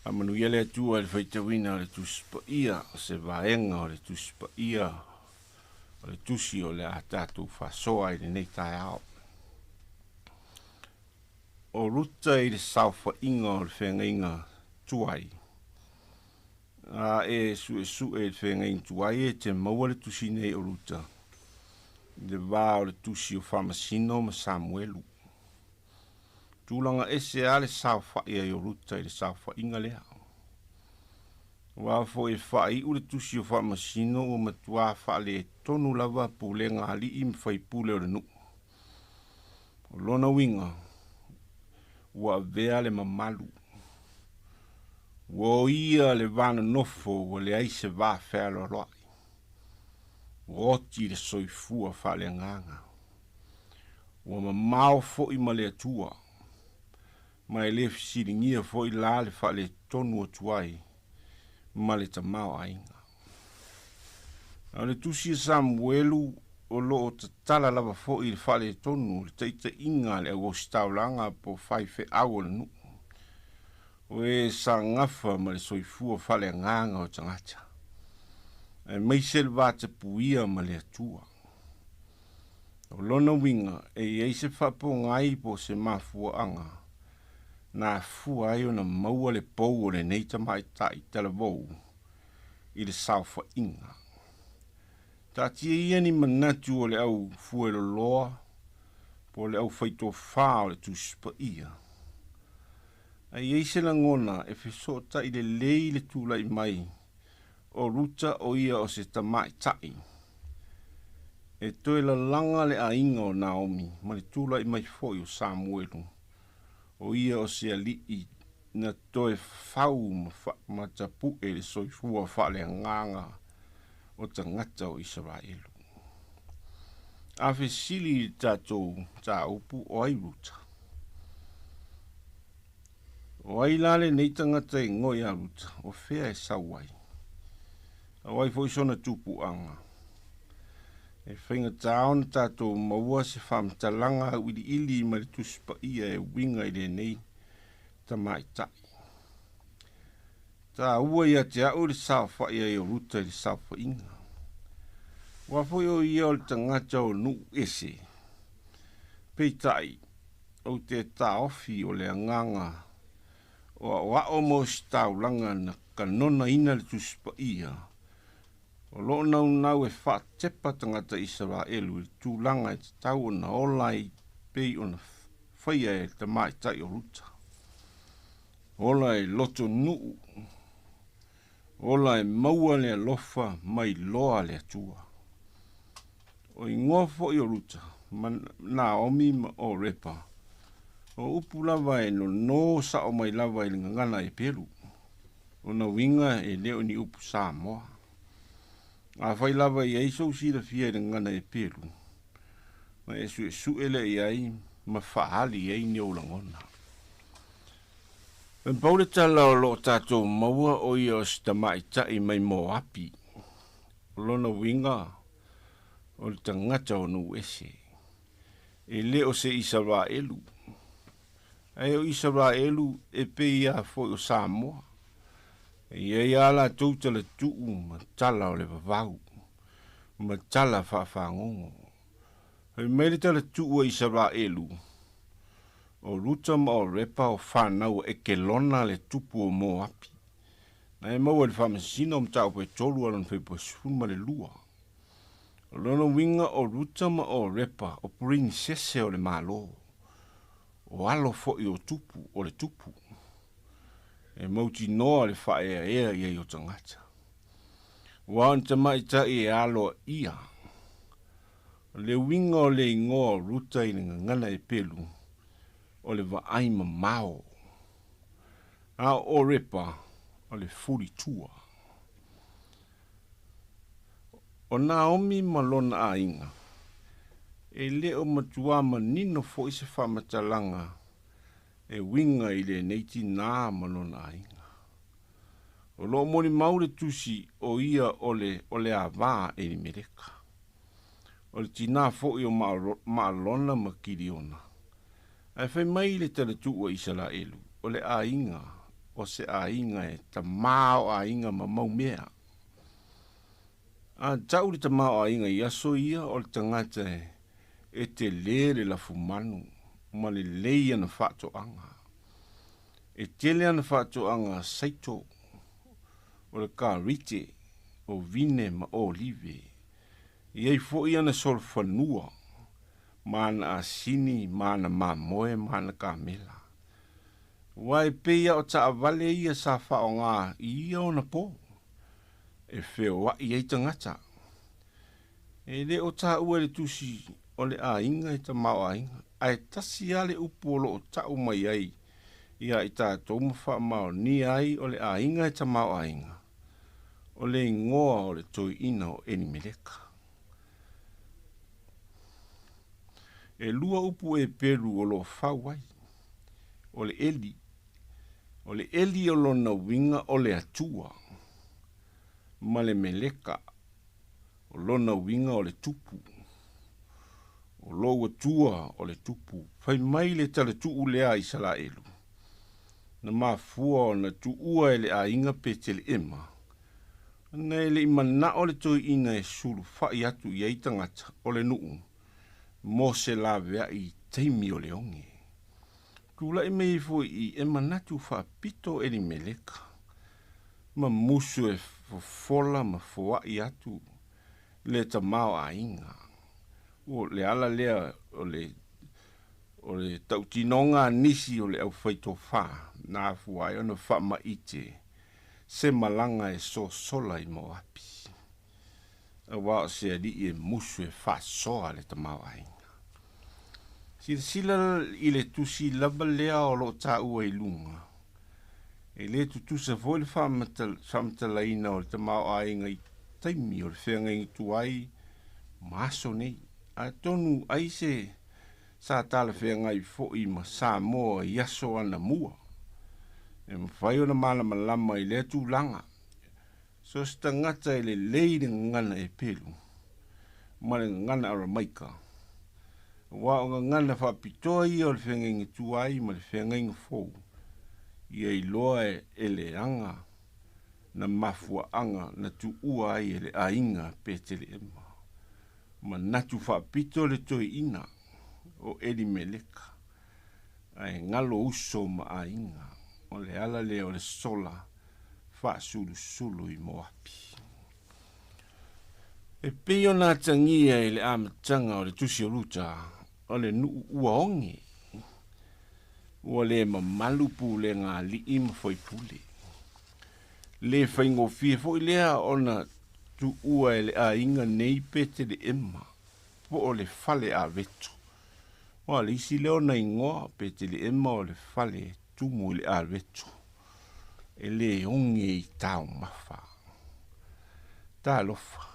Faamanuia le Atua i le faitauina o le Tusi Paia, o se vaega o le Tusi Paia, o le Tusi o le a tatou faasoa i lenei taeao. O Ruta i le saofaiga o le feagaiga tuai. A e suesue i le feagaiga tuai e te maua le tusi nei o Ruta i le vā o le tusi o Faamasino ma Samuelu. Tulaga ese a le saofai ai o Ruta i le saofaiga lea. Aua foi e faaiu le tusi o Faamasino ua matuā faaletonu lava pulega alii ma faipule o le nuu. O lona uiga, ua avea le mamalu. Ua oia le va nonofo ua leai se va fealoaloai. Ua oti le soifua faaleagaga. Ua mamao foi ma le Atua, ma e le fesiligia foi la le faaletonu atu ai ma le tamaoaiga. A o le tusi a Samuelu o lo o tatala lava foi i le faaletonu o le taitaiga a le auositaulaga po o faifeau o le nuu, o e sa gafa ma le soifua faaleagaga o tagata, aemaise le vatapuia ma le Atua. O lona uiga, e i ai se faapogai po o se mafuaaga na afua ai ona maua le pou o lenei tamaitai talavou i le saofaiga. Taatia ia ni manatu o le au fueloloa po o le au faitofā o le Tusi Paia. A i ai se lagona e fesootai lelei le tulai mai o Ruta o ia o se tamaitai, e toe lalaga le aiga o Naomi ma le tulai mai foi o Samuelu, o ia o se alii na toe fau ma tapue le soifua faaleagaga o tagata o Isaraelu. A fesili i le tatou mataupu, o ai Ruta? O ai la lenei tagata e igoa ia Ruta? O fea e sau ai? A o ai foi sona tupuaga? E faigata ona tatou maua se faamatalaga auiliili mai le Tusi Paia e uiga i lenei tamaitai. Taua ia te a'u le saofa'i ai o Ruta i le saofa'iga. Aua foi o ia o le tagata o nu'u ese. Peitai, ou te taofi o le agaga o a'oa'o ma ositaulaga na kanonaina le Tusi Paia, o lo'o naunau e fa'atepa tagata Isaraelu i le tulaga e tatau ona ola ai pei ona faia e le tamaitai o Ruta. Ola e loto nu'u, ola e maua le alofa mai loa a le Atua. O igoa fo'i o Ruta, ma Naomi ma Orepa, o upu lava e nonō sa'o mai lava i le gagana Eperu. Ona uiga e le o ni upu Samoa. Afai lava e i ai sou silafia i le gagana Eperu, ona e su'esu'e lea i ai ma fa'aali ai ni ou lagona. E pau le tala o lo o tatou maua o ia o se tamaitai mai Moapi. O lona uiga, o le tagata o nuu ese. E le o se Isaraelu. Ae o Isaraelu e pei lava foi o Samoa. E i ai lava latou talatuu ma tala o le vavau, ma tala faafagogo. Fai mai le talatuu a Isaraelu, O Ruta ma Orepa o fanau a Ekelona le tupu o Moapi. Na e maua i le Faamasino o Mataupu e tolu a lona fuaiupu e 12. O lona uiga o Ruta ma Orepa o purinisese o le Malo, o alo foi o tupu o le tupu. E mautinoa le faaeaea i ai o tagata. Ua o ni tamaitai e aloaia. O le uiga o le igoa o Ruta i le gagana Epelu, o le vaai mamao. A o Orepa, o le fulitua. O Naomi ma lona aiga, e le o matuā manino foi se faamatalaga e uiga i lenei tinā ma lona aiga. O lo o molimau le tusi o ia o le o le avā Elimeleka. O le tinā foi o Maalona ma Kiliona. Ae fai mai le talatuu a Isaraelu, o le aiga, o se aiga e tamā o aiga ma mau mea. A tau le tamaoaiga i aso ia o le tagata e telē le lafumanu ma lelei ana faatoaga. E tele ana faatoaga saito, o le karite, o vine ma olive. E i ai foi ana solofanua ma ana asini ma ana mamoe ma ana kamela. Aua e pei lava o taavale ia sa faaaoga i ia ona po e feoai ai tagata. E le o taua e le tusi o le aiga e tamaoaiga, ae tasi lava le upu o lo o tau mai ai ia i tatou ma faamaonia ai o le aiga e tamaoaiga, o le igoa o le toeaina o Elimeleka. E lua upu Eperu o lo o fau ai, o le Eli. O le Eli o lona uiga o le Atua, ma le Meleka, o lona uiga o le Tupu. O lou Atua o le Tupu. Fai mai le talatuu lea a Isaraelu, na mafua ona tuua e le aiga Peteleema, ona e le i manao le toeaina e sulufa'i atu i ai tagata o le nuu mo se lavea'i i taimi o le oge. Tula'i mai ai foi i e manatu faapito Elimeleka, ma musu e fofola ma foa'i atu le tamaoaiga. O le ala lea o le o le tautinoga a nisi o le aufaitofa na afua ai ona faamaite se malaga e sosola i Moapi, aua o se alii e musu e faasoa le tamaoaiga. Silasila i le tusi lava lea o lo o taua i luga, e le tutusa foi le faamatalaina o le tamaoaiga i taimi o le feagaiga tuai ma aso nei. Atonu ai se sa talafeagai foi ma Samoa i aso anamua. E mafai ona malamalama i lea tulaga. So se tagata e lelei le gagana Epelu ma le gagana Aramaika, aua o gagana faapitoa ia o le feagaiga tuai ma le feagaiga fou, ia iloa e leaga na mafuaaga na tuua ai e le aiga Peteleema. Manatu faapito le toeaina o Elimeleka, ae galo uso ma aiga, o le ala lea o le sola faasulusulu i Moapi. E pei ona atagia i le amataga o le Tusi o Ruta, o le nuu ua oge, ua le mamalu pulega alii ma faipule. Le faigofie foi lea ona tuua e le aiga nei Peteleema, po o le fale aveto. Aua o le isi lea ona igoa, Peteleema o le fale e tumu i le aveto, e le oge i taumafa. Talofa!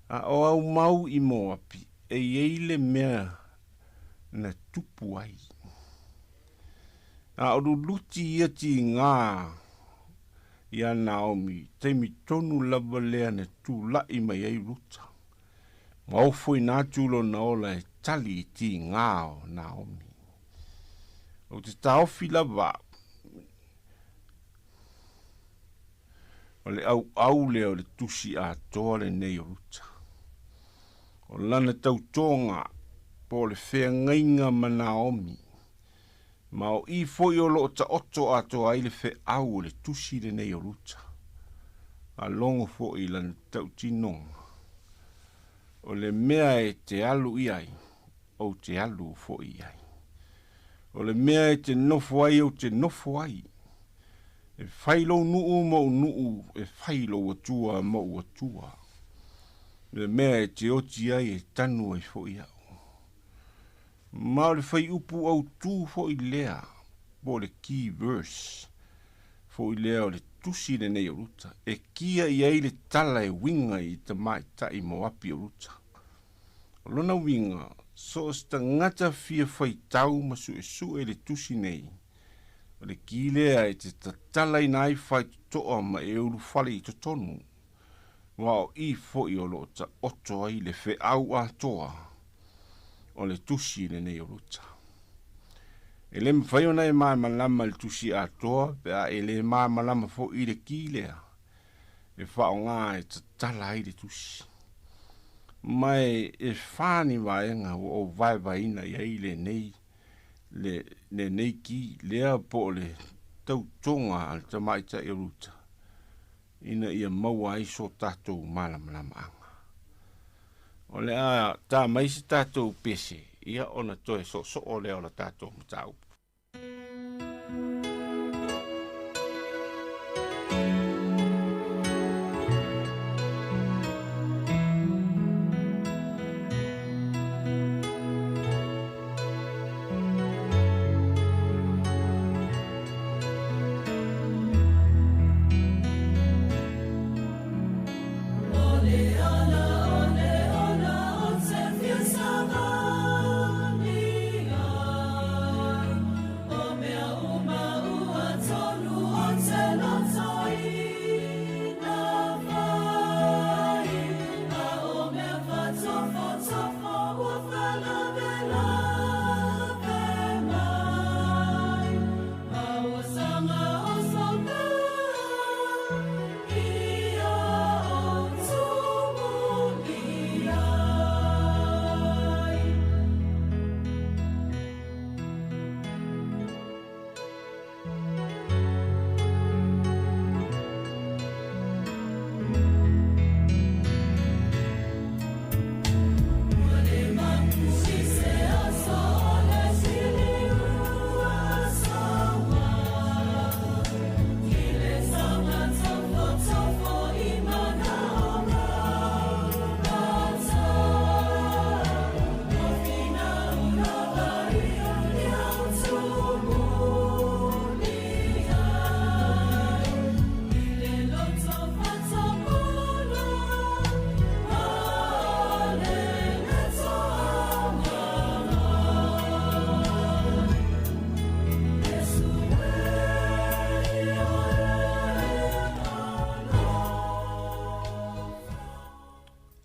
A o au mau i Moapi, e i ai le mea na tupu ai. A o luluti ia tiga iā Naomi, taimi tonu lava lea na tula'i mai ai Ruta, ma ofoina atu lona ola e tali i tiga o Naomi. Ou te taofi lava au, o le ʻauʻau lea o le tusi atoa lenei o Ruta. O lana tautoga po o le feagaiga ma Naomi, ma o i foi o lo o taoto atoa ai le feau o le tusi lenei o Ruta. A logo foi i lana tautinoga, O le mea e te alu i ai, ou te alu foi i ai. O le mea e te nofo ai, ou te nofo ai. E fai lou nuu moʻu nuu, e fai lou Atua moʻu Atua. Le mea e te oti ai e tanu ai foi au. Ma o le fuaiupu autū foi lea, po o le key verse foi lea o le tusi lenei o Ruta, e kia i ai le tala e uiga i tamaitai Moapi o Ruta. O lona uiga, so o se tagata fia faitau ma suesue i le tusi nei, o le ki lea e te tatalaina ai faitotoa ma e ulufale i totonu, aua o i foi o lo o taoto ai le feau atoa o le tusi lenei o Ruta. E le mafai ona e malamalama i le tusi atoa pe a e le malamalama foi i le ki lea e faaaoga e tatala ai le tusi. Ma e fa ni vaega ua ou vaevaeina i ai lenei, le, lenei ki lea po o le tautoga a le tamaitai o Ruta ina ia maua ai so tatou malamalamaaga. O le a ta mai se tatou pese, ia ona toe soosoo lea o la tatou mataupu.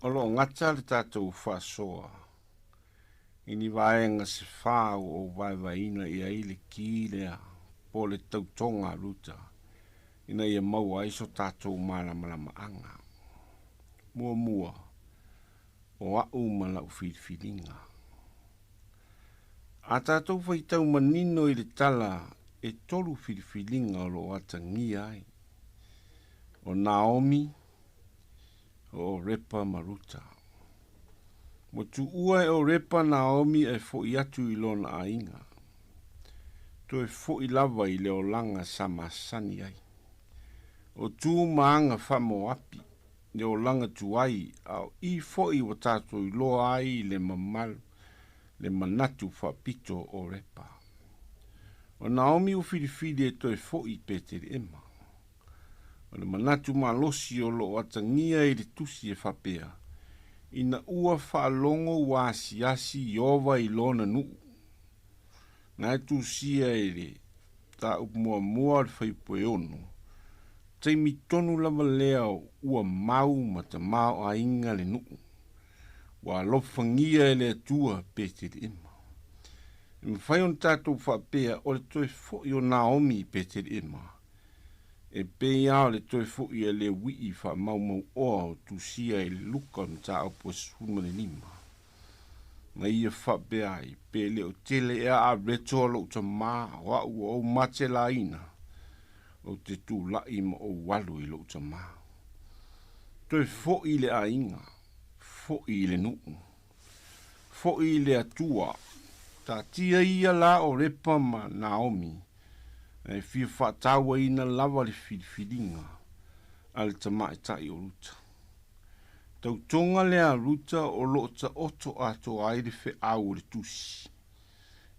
O lo o gata le tatou faasoa i ni vaega se fa ua ou vaevaeina i ai le ki lea po o le tautoga a Ruta. ina ia maua ai so tatou malamalamaaga. Muamua, o a'u ma la'u filifiliga. A tatou faitau manino i le tala e tolu filifiliga o loo atagia ai, o Naomi, o Orepa ma Ruta. Ua tuua e Orepa Naomi ae fo'i atu i lona aiga. Toe fo'i lava i le olaga sa masani ai. O tu ma aga faa-Moapi, le olaga tuai, a o i fo'i ua tatou iloa ai le mamalu, le manatu faapito o Orepa. O Naomi ua filifili e toe fo'i i Petelehema. O le manatu malosi o lo o atagia i le tusi e faapea, Ina ua faalogo ua asiasi Ieova i lona nuu, na e tusia i le mataupu muamua o le fuaiupu e ono, taimi tonu lava lea ua mau ma tamaoaiga le nuu, ua alofagia e le Atua Petelehema. E mafai ona tatou faapea o le toe foi o Naomi i Petelehema, E pei lava o le toe foi a Lewi i faamaumauoa o tusia i le Luka o le mataupu e 15. Na ia faapea ai, Pe le o tele ea a reto a lou tamā, o a'u ua ou matelaina, ou te tula'i ma ou alu i lou tamā. Toe fo'i i le aiga, fo'i i le nuu, fo'i i le Atua. Taatia ia la o Repa ma Naomi, E fia faatauaina lava le filifiliga a le tamaitai o Ruta. Tautoga lea a Ruta o lo o taoto atoa ai le feau o le tusi.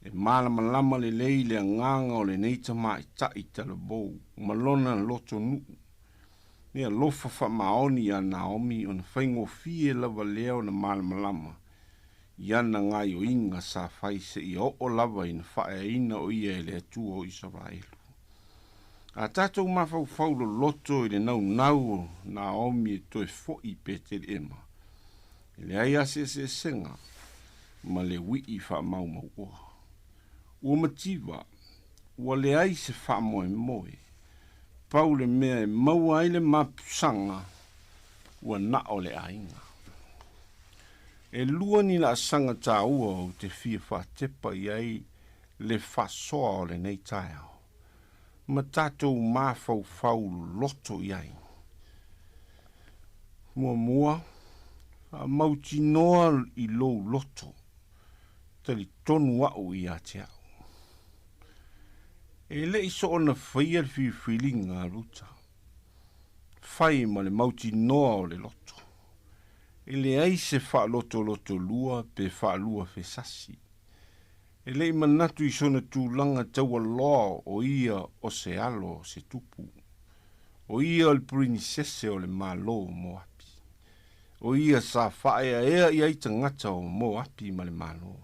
E malamalama lelei le agaga o lenei tamaitai talavou ma lona lotonuu. Le alofa faamaoni ia Naomi ona faigofie lava lea ona malamalama i ana gaoioiga sa fai seia oo lava ina faaeaina o ia e le Atua o Isaraelu. A tatou mafaufau loloto i le naunau o Naomi e toe fo'i i Petelehema, e leai lava se eseesega ma le ui'i faamaumauoa. Ua mativa, ua leai se faamoemoe, pau le mea e maua ai le mapusaga, ua na o le aiga. E lua ni laasaga taua ou te fia faatepa i ai le faasoa o lenei taeao, ma tatou mafaufau loloto i ai. Muamua, faamautinoa i lou loto, talitonu a'u ia te a'u. E le i soona faia le filifiliga a Ruta, fai ma le mautinoa o le loto. E leai se faalotolotolua pe faalua fesasi. E le i manatu i sona tulaga taualoa o ia o se alo o se tupu. O ia o le purinisese o le Malo o Moapi. O ia sa faaeaea i ai tagata o Moapi ma le Malo.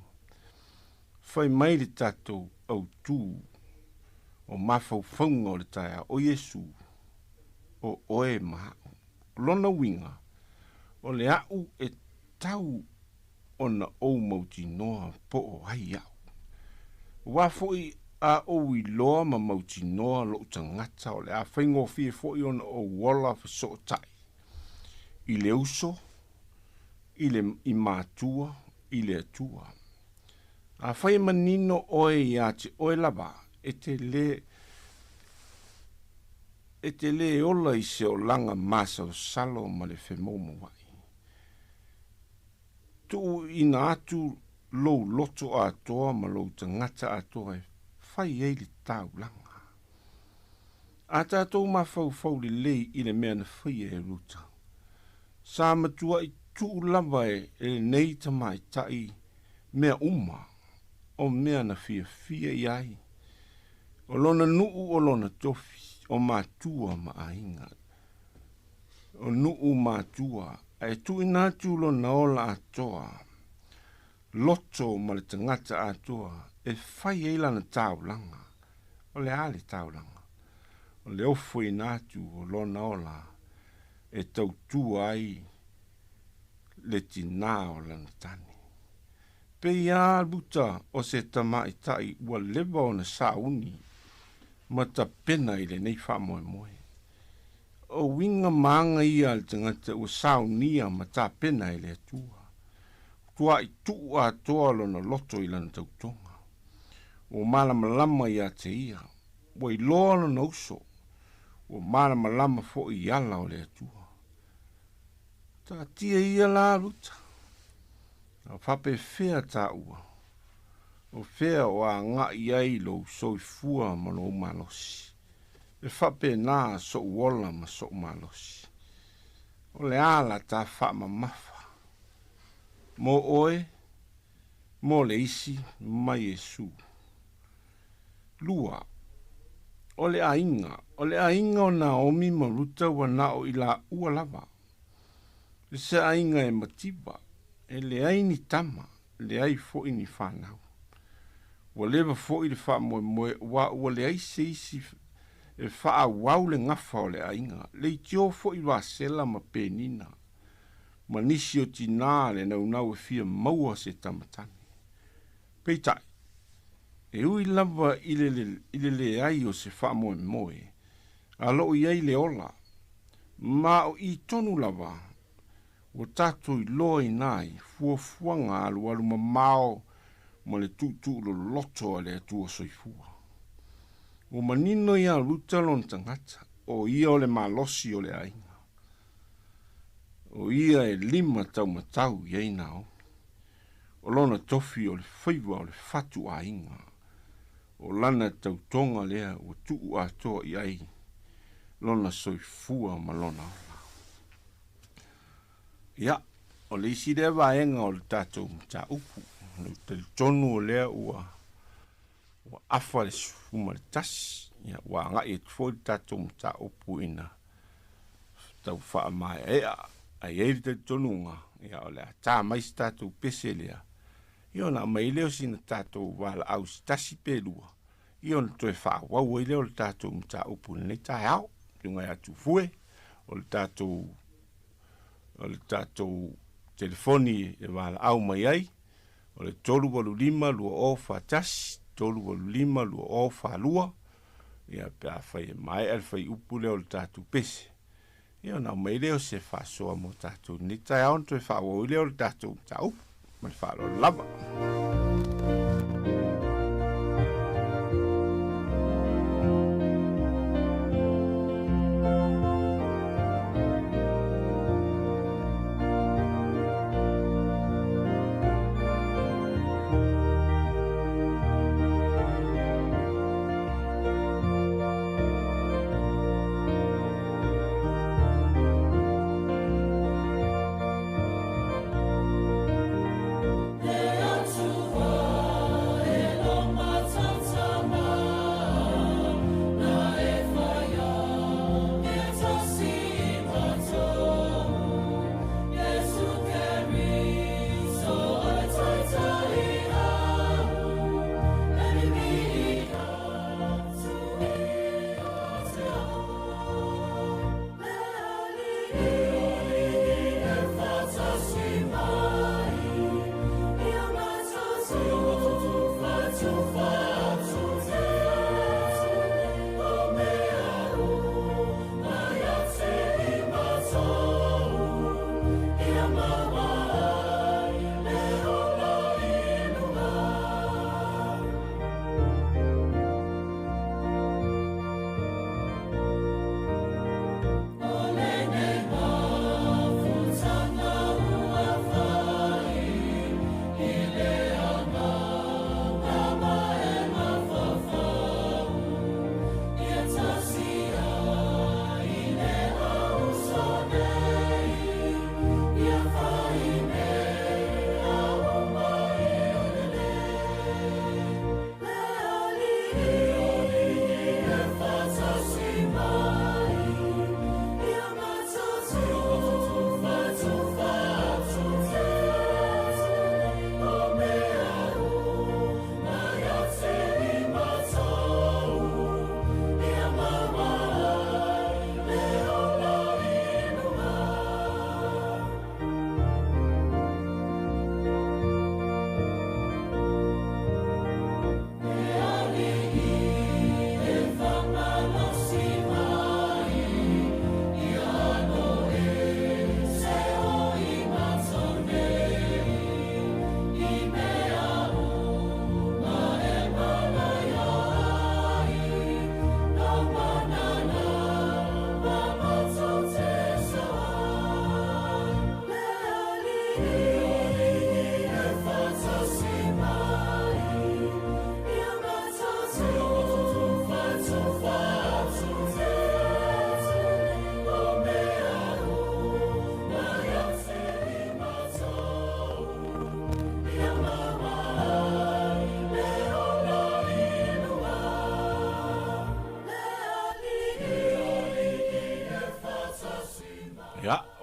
Fai mai le tatou autū o mafaufauga o le taeao, o Iesu, o oe ma a'u. O lona uiga, o le a'u e tau ona ou mautinoa po o ai a'u. Aua foi a ou iloa ma mautinoa lo'u tagata o le a faigofie foi ona ou ola fesoota'i i le uso, i le i matua, i le Atua. Afai e manino oe iā te oe lava, e te lē, e te lē ola i se olaga masalosalo ma le femoumouaʻi. Tuuina atu lou loto atoa ma lou tagata atoa e fai ai le taulaga. A tatou mafaufau lelei i le mea na faia e Ruta, sa matuaʻi tuu lava e lenei tamaitai mea uma o mea na fiafia i ai, o lona nuu o lona tofi, o matua ma aiga, o nuu matua, ae tuuina atu lona ola atoa, loto ma le tagata atoa e fai ai lana taulaga. O le a le taulaga? O le ofoina atu o lona ola e tautua ai le tinā o lana tane. Pei lava Ruta o se tamaitai ua leva ona sauni ma tapena i lenei faamoemoe. O uiga ma aga ia a le tagata ua saunia ma tapena e le Atua. Ua tuaʻi tuu atoa lona loto i lana tautoga. Ua malamalama ia te ia. Ua iloa lona uso. Ua malamalama foi i ala o le Atua. Taatia ia la Ruta. A faapefea taua? O fea o agai ai lou soifua ma lou malosi? E faapena soʻu ola ma soʻu malosi. O le a la ta faamamafa mo oe, mo le isi ma Iesu? Lua, o le aiga, o le aiga o Naomi ma Ruta ua na o i laua lava. I se aiga e mativa, e leai ni tama, leai foi ni fanau. Ua leva foi le faamoemoe aua ua leai se isi e faaauau le gafa o le aiga, leitio foi Rasela ma Penina, ma nisi o tinā le naunau e fia maua se tama tane. Peitai, e ui lava i le i le leai o se faamoemoe, a lo o i ai le ola, ma o i tonu lava ua tatou iloaina ai fuafuaga alualu mamao ma le tuutuu loloto a le Atua Soifua. Ua manino iā Ruta lona tagata, o ia o le malosi o le aiga. O ia e lima taumatau i ai Naomi. O lona tofi o le faiva o le fatu aiga. O lana tautoga lea ua tuu atoa i ai lona soifua ma lona ola. Ia, o le isi lea vaega o le tatou mataupu, o le talitonu o lea ua ua afa le 11, ia, ua agai atu foi le tatou mataupu ina tau faamaeaea. Ae i ai le talitonuga, ia, o le a ta mai se tatou pese lea, ia ona aumai ai lea o sina tatou valaau se tasi pe lua, ia ona toe faaauau ai lea o le tatou mataupu i lenei taeao. Susuga ia Tufue, o le tatou o le tatou telefoni e valaau mai ai, o le 385 2041, 385 2042, ia pe afai e maea le fuaiupu lea o le tatou pese, ia ona aumai lea o se faasoa mo tatou i lenei taeao ona toe faaauau ai lea o le tatou mataupu. Ma le faaaloalo lava.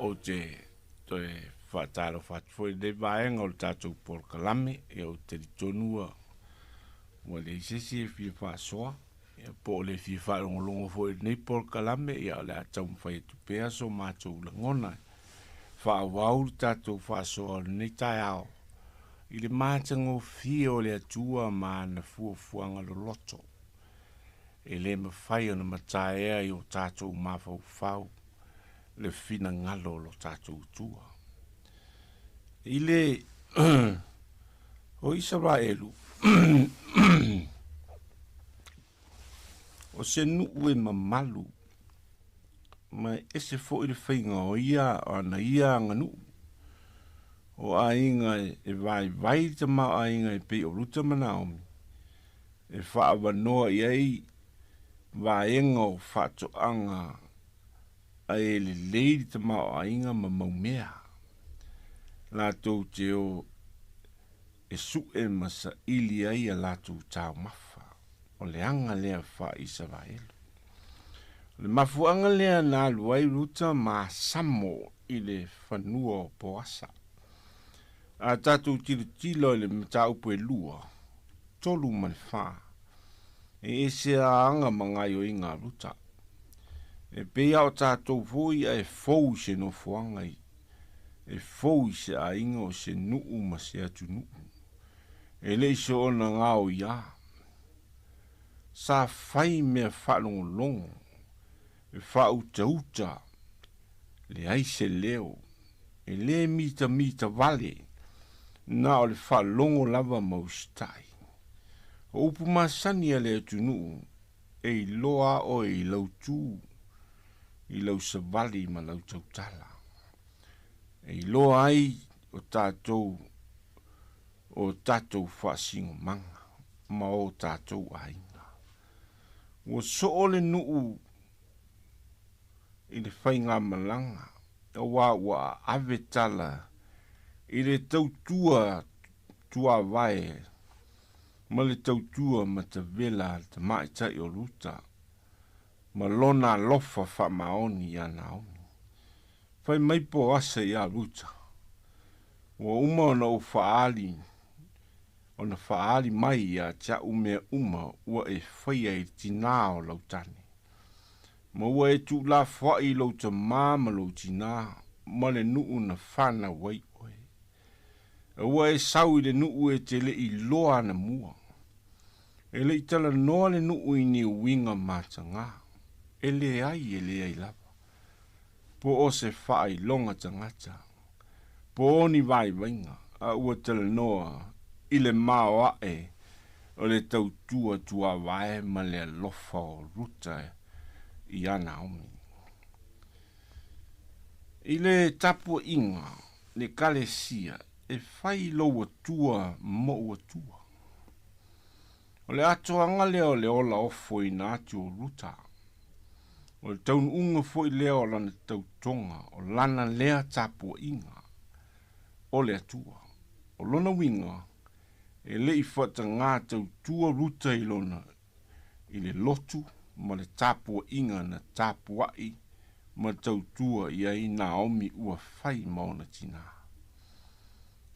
ou te toe faatalofa atu foi i lenei vaega o le tatou polokalame. Ia, ou te talitonu ua ua leai se isi e fia faasoa, ia, po o le fia faalogologo foi i lenei polokalame, ia, o le a taumafai atu pea so matou lagona e faaauau le tatou faasoa o lenei taeao i le matagofie o le Atua ma ana fuafuaga loloto. E le mafai ona mataea i o tatou mafaufau le finagalo o lo tatou Atua. I le o Isaraelu, o se nuu e mamalu ma e ese foi le faiga o ia o ana ia aganuu. O aiga e vaivai le tamaoaiga e pei o Ruta ma Naomi, e faaavanoa i ai vaega o faatoaga a e lelei le tamaoaiga ma mau mea. Latou te o e suʻe ma saili ai a latou taumafa. O le aga lea faa-Isaraelu. O le mafuaaga lea na alu ai Ruta ma Asamo i le fanua o Poasa. A tatou tilotilo i le mataupu e 2, 3 ma le 4, e ese a aga ma gaioiga a Ruta. E pei a o tatou foi a e fou i se nofoaga i, e fou i se aiga o se nuu ma se atunuu. E le i soona gaoiā. Sa fai mea faalogologo, e faautauta, leai se leo, e lē mitamita vale, na o le faalogo lava ma usitai. O upu masani a le atunuu, e iloa a oe i lau tu, i lau savali ma lau tautala. E iloa ai o tatou o tatou faasinomaga ma o tatou aiga. Ua soo le nuu i le faigamalaga, auā ua aave tala i le tautua tuavae ma le tautua matavela a le tamaitai o Ruta ma lona alofa faamaoni iā Naomi. Fai mai Poasa iā Ruta, Ua uma ona ou faaali, ona faaali mai ia te a'u mea uma ua e faia i le tinā o lau tane. Ma ua e tuulafoaʻi i lou tamā ma lou tinā ma le nuu na fanau ai oe. A ua e sau i le nuu e te le i loa anamua. E le i talanoa le nuu i ni uiga matagā. E leai, e leai lava. Po o se faailoga tagata, po o ni vaivaiga, a ua talanoa i le maoaʻe o le tautua tuavae ma le alofa o Ruta iā Naomi. I le tapuaiga, le Ekalesia, e fai lou Atua moʻu Atua. O le atoaga lea o le ola ofoina atu o Ruta. O le taunuuga foi lea o lana tautoga, o lana lea tapuaiga o le Atua. O lona uiga, e le i faatagā tautua Ruta i lona i le lotu ma le tapuaiga na tapuai ma tautua i ai Naomi ua fai ma ona tinā.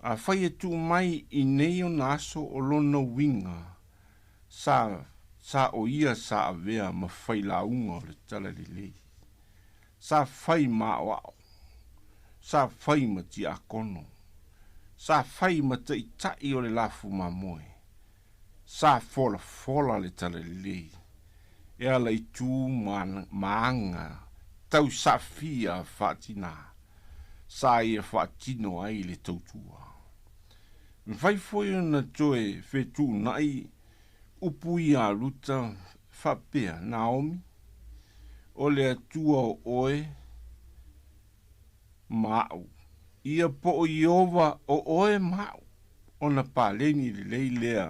Afai e tuu mai i nei ona aso o lona uiga, sa, sa o ia sa avea ma failauga o le talalelei. Sa fai ma aoao. Sa fai ma tiakono. Sa fai ma taitai o le lafu mamoe. Sa folafola le talalelei e ala i tu ma, ma aga tau saafia faatinā sa ia faatino ai le tautua. Mafai foi ona toe fetuunai upu ia a Ruta faapea, Naomi, o le Atua o oe ma aʻu, ia po o Ieova o oe ma aʻu, ona paleni lelei lea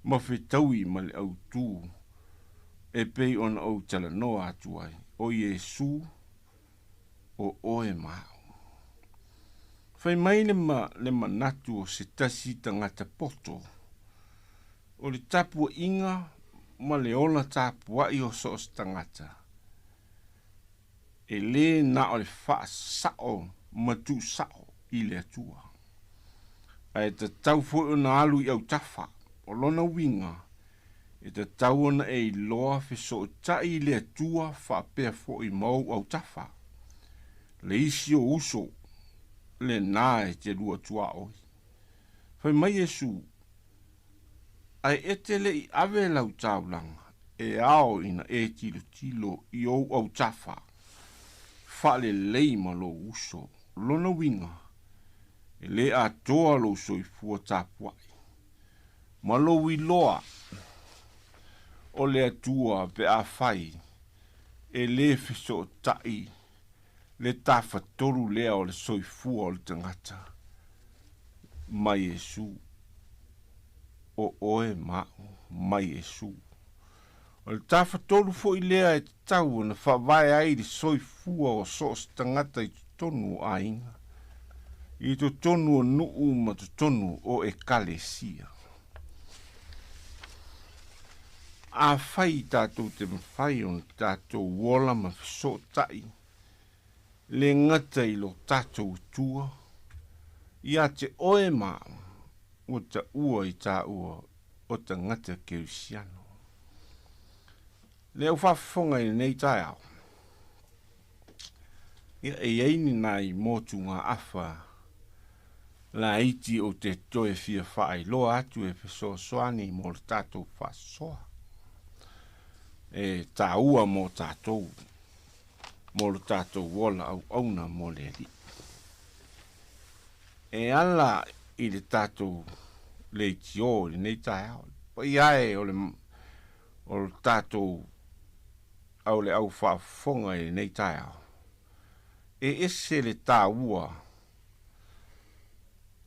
ma fetaui ma le autū e pei ona ou talanoa atu ai, o Iesū o oe ma aʻu. Fai mai le, ma, le manatu o se tasi tagata poto, o le tapuaiga ma le ola tapuai o so o se tagata. E lē na o le faasa'o ma tuusa'o i le Atua, ae tatau foi ona alu i autafa. O lona uiga, e tatau ona e iloa fesoota'i i le Atua faapea foi ma ou autafa. Le isi o uso lenā e te lua tuaoi. Fai mai Iesu, Ae e te le i ave lau taulaga e ao ina e tilotilo i ou autafa faalelei ma lou uso. Lona uiga, e lē atoa lou soifua tapuaʻi ma lou iloa o le Atua pe afai e lē fesootaʻi le tafatolu lea o le soifua o le tagata ma Iesu, o oe ma a'u ma Iesu. O le tafatolu foi lea e tatau ona faavae ai le soifua o so o se tagata i totonu o aiga, i totonu o nuu ma totonu o ekalesia. Afai tatou te mafai ona tatou ola ma fesootai le gata i lo tatou Atua, ia te oe ma a'u, ua taua i tāua o tagata Kerisiano. Le au faafofoga i lenei taeao, ia e i ai ni nai motugaafa laiti ou te toe fia faailoa atu e fesoasoani mo le tatou faasoa e tāua mo tatou mo lo tatou ola auauna mo le Alii. E ala i le tatou leitio i lenei taeao, le paia e o le o le tatou au le au faafofoga i lenei taeao, e ese le taua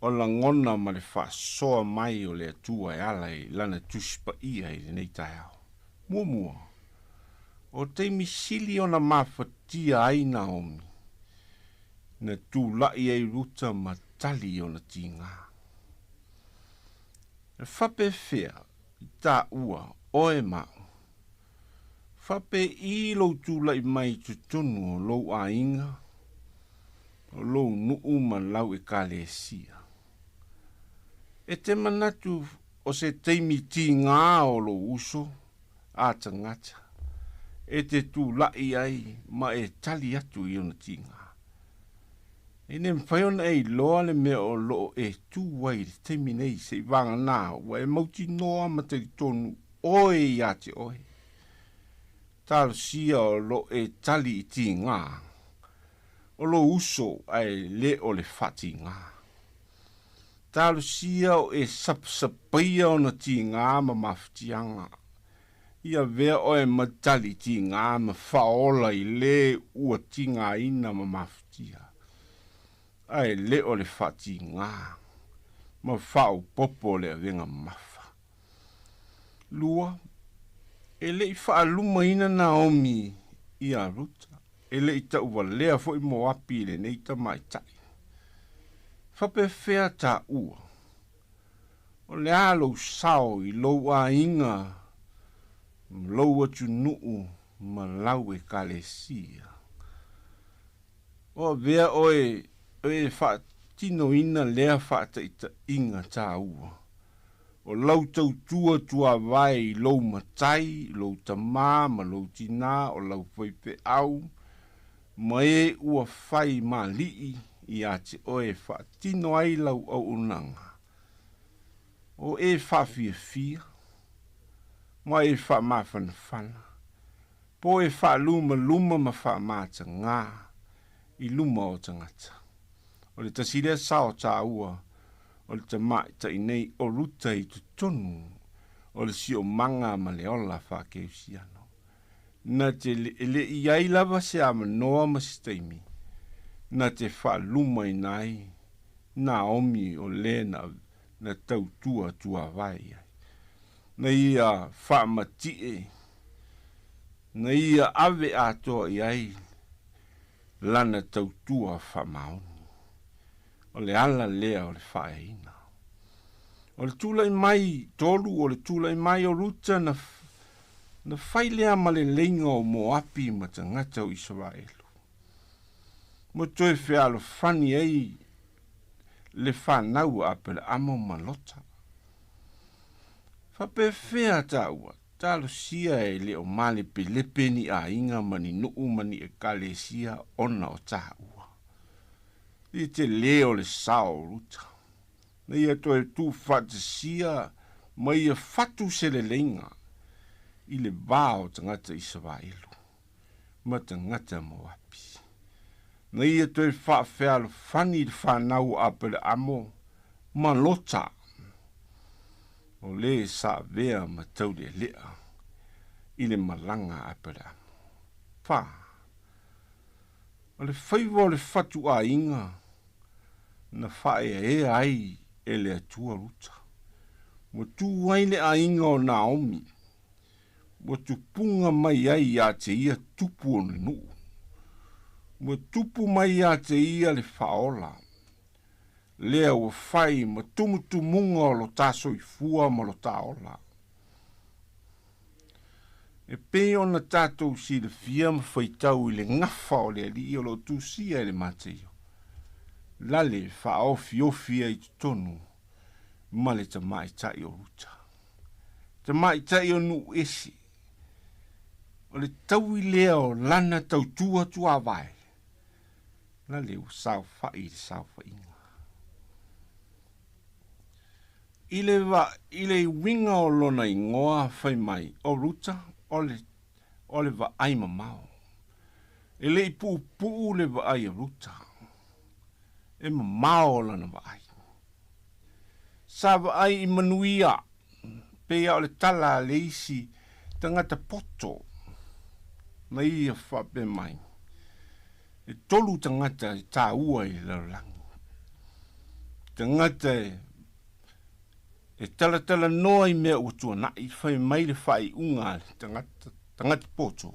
o lagona ma le faasoa mai o le Atua e ala i Lana Tusi Paia i lenei taeao. Muamua, o taimi sili ona mafatia ai Naomi, na tulaʻi ai Ruta ma tali i ona tigā. E faapefea i tāua, oe ma a'u? Faapei lou tulaʻi mai i totonu o lou aiga, o lou nuu ma lau ekalesia? E te manatu o se taimi tigā o lou uso a tagata e te tulaʻi ai ma e tali atu i ona tigā? E le mafai ona e iloa le mea o loo e tū ai i le taimi nei seivaganā ua e mautinoa ma talitonu oe iā te oe. Talosia o lo e tali i tigā o lou uso ae le o le faatigā. Talosia o e sapasapaia ona tigā ma mafatiaga. Ia avea oe ma tali tigā ma faaola i le ua tigaina ma mafatia, ae le o le faatigā ma faaopoopo le avega mamafa. Lua, e le i faalumaina Naomi iā Ruta, e le i tauvalea foi Moapi i lenei tamaitai. Faapefea taua? O le a lou sao i lou aiga ma lou atunuu ma lau ekalesia? O avea oe e faatinoina lea faataitaiga taua? O lau tautua tuavae i lou matai, lou tamā ma lou tinā, o lau faifeau, ma e ua fai maliʻi iā te oe e faatino ai lau auaunaga. O e faafiafia, ma e faamafanafana, po e faalumaluma ma faamatagā i luma o tagata. O le tasi lea sao taua o le tamaitai nei o Ruta i totonu o le siomaga ma le ola faakeusiano. Na te e le i ai lava se avanoa ma se taimi na te faalumaina ai Naomi o le na na tautua tuavae i ai. Na ia faamatiʻe, na ia ave atoa i ai lana tautua faamaoni. O le ala lea o le faaeaina. O le tulai mai tolu, o le tulai mai o Ruta na, na fai lea ma le leiga o Moapi ma tagata o Isaraelu. Ma toe fealofani ai le fanau a Aperaamo ma Lota. Faapefea taua, talosia e le o malepelepe ni aiga ma ni nuu ma ni ekalesia ona o taua. I te lē o le sao o Ruta, na ia toe tuufaatasia ma ia fatu se leleiga i le va o tagata Isaraelu ma tagata Moapi. Na ia toe faafealofani le fanau a Aperaamo ma Lota, o lē sa avea ma taulealea i le malaga a Aperaamo. Fa. O le faiva o le fatuaiga na faaeaea ai e le Atua Ruta, ua tu ai le aiga o Naomi, ua tupuga mai ai iā te ia tupu o le nuu, ua tupu mai iā te ia le Faaola, lea ua fai ma tumutumuga o lo ta soifua ma lo ta ola. E pei ona tatou silafia ma faitau i le gafa o le Alii o lo o tusia e le Mateio, lale faaofiofi ai i totonu ma le tamaitai o Ruta. Tamaitai o nuu ese, o le taui lea o lana tautua tuavae, lale ua saofai i le saofaiga. I le va, i le uiga o lona igoa fai mai, o Ruta, o le, o le vaai mamao. E le i puupuu le vaai a Ruta. E mamao lana vaai. Sa vaai i manuia, pei a o le tala a le isi tagata poto na ia faapea mai, E tolu tagata e taua i le lalolagi. Tagata e e talatalanoa i mea ua tuanai, fai mai le faaiuga a le tagata, tagata poto,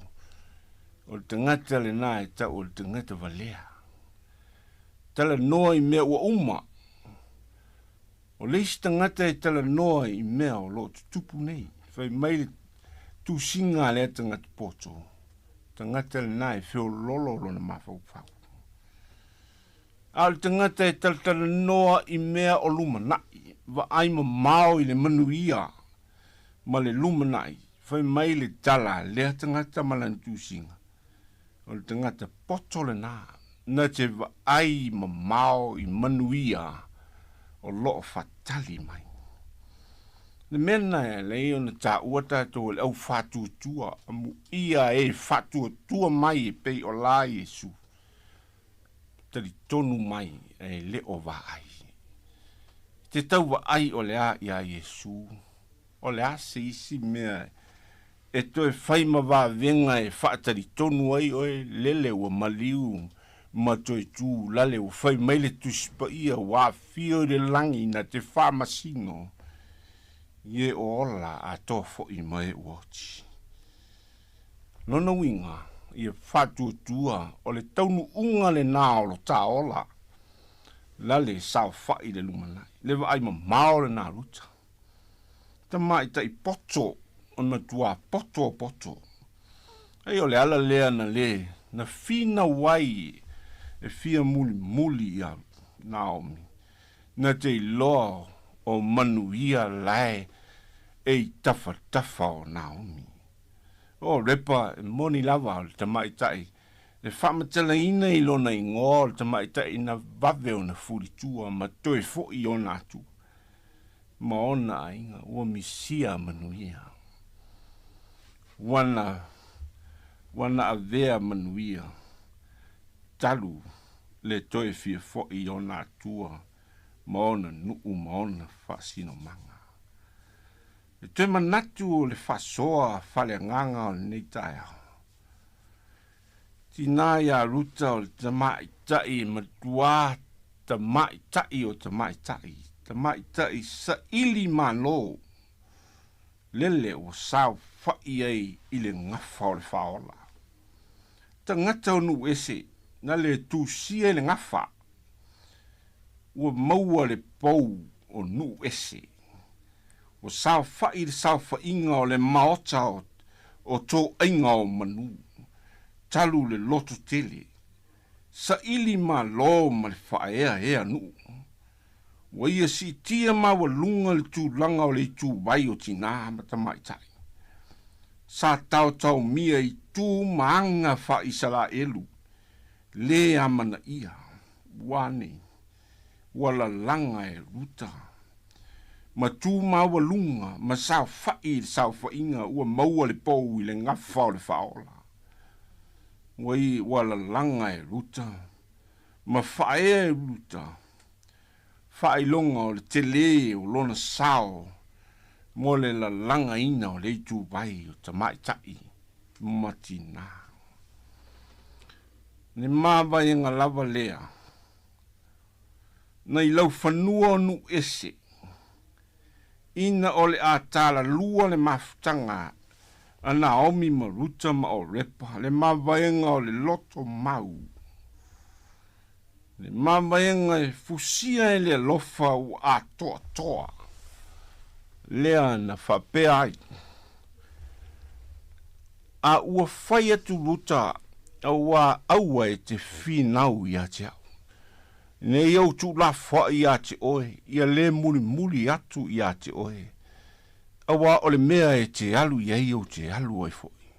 o le tagata lena e tau o le tagata valea. Talanoa i mea ua uma. O le isi tagata e talanoa i mea o lo o tutupu nei, fai mai le tusiga a lea tagata poto, tagata lena e feololo lona mafaufau. A o le tagata e talatalanoa i mea o lumanai, vaai mamao i le manuia ma le lumanai, fai mai le tala a lea tagata ma lana tusiga, O le tagata poto lena, na te vaai mamao i manuia o lo o fatali mai. Le mea lena e ala ai ona taua tatou e le au faatuatua, amuia e faatuatua mai e pei o la Iesu, talitonu mai e le o vaai. Te tau vaai o le a iā Iesu? O le a se isi mea e toe fai ma vavega e faatalitonu ai oe lele ua maliu ma toe tu lale ua fai mai le Tusi Paia ua afio i le lagi na te faamasino i e o ola atoa foi ma e ua oti. Lona uiga, ia faatuatua o le taunuuga lena o lo ta ola lale saofai i le lumanai, le vaai mamao lena Ruta. Tamaitai poto, o matua poto o poto. Ai o le ala lea na le na finau ai e fia mulimuli ia Naomi, na te iloa o manuia lae e i tafatafa o Naomi. O Repa, e moni lava o le tamaitai e faamatalaina i lona igoa o le tamaitai na vave ona fulitua ma toe foi ona atua ma ona aiga ua misia manuia. Ua na, ua na avea manuia talu le toe fia foi i ona atua ma ona nuu ma ona faasinomaga. E toe manatu o le faasoa faaleagaga o lenei taeao. Tinā iā Ruta o le tamaitai e matuā tamaitai o tamaitai, tamaitai saili malo, lele ua saofai ai i le gafa o le faaola. Tagata o nuu ese na le tusia i le gafa, ua maua le pou o nuu ese. Ua saofai le saofaiga o le maota o tōaiga o manu, talu le loto tele. Saili malo ma le faaeaea nuu. Ua ia siitia maualuga le tulaga o le ituvai o tinā ma tamaitai. Sa taotaomia i tu ma aga faa-Isalaelu, lē amanaia, ua a nei? Ua lalaga e Ruta ma tu maualuga ma saofa'i i le saofaiga ua maua le pou i le gafa o le Faaola. Ua i ua lalaga e Ruta ma faaea e Ruta faailoga o le telē o lona sao mo le lalagaina o le ituvai o tamaitai ma tinā. Le mavaega lava lea nai laufanua o nuu ese, ina o le a talalua le mafutaga a Naomi ma Ruta ma Orepa, le mavaega o le loto mau, le mavaega e fusia e le alofa ua atoatoa, lea na faapea ai. A ua fai atu Ruta, auā aua e te finau ia te au. Nei ou tuulafoaʻi iā te oe, ia lē mulimuli atu iā te oe, auā o le mea e te alu i ai ou te alu ai foʻi.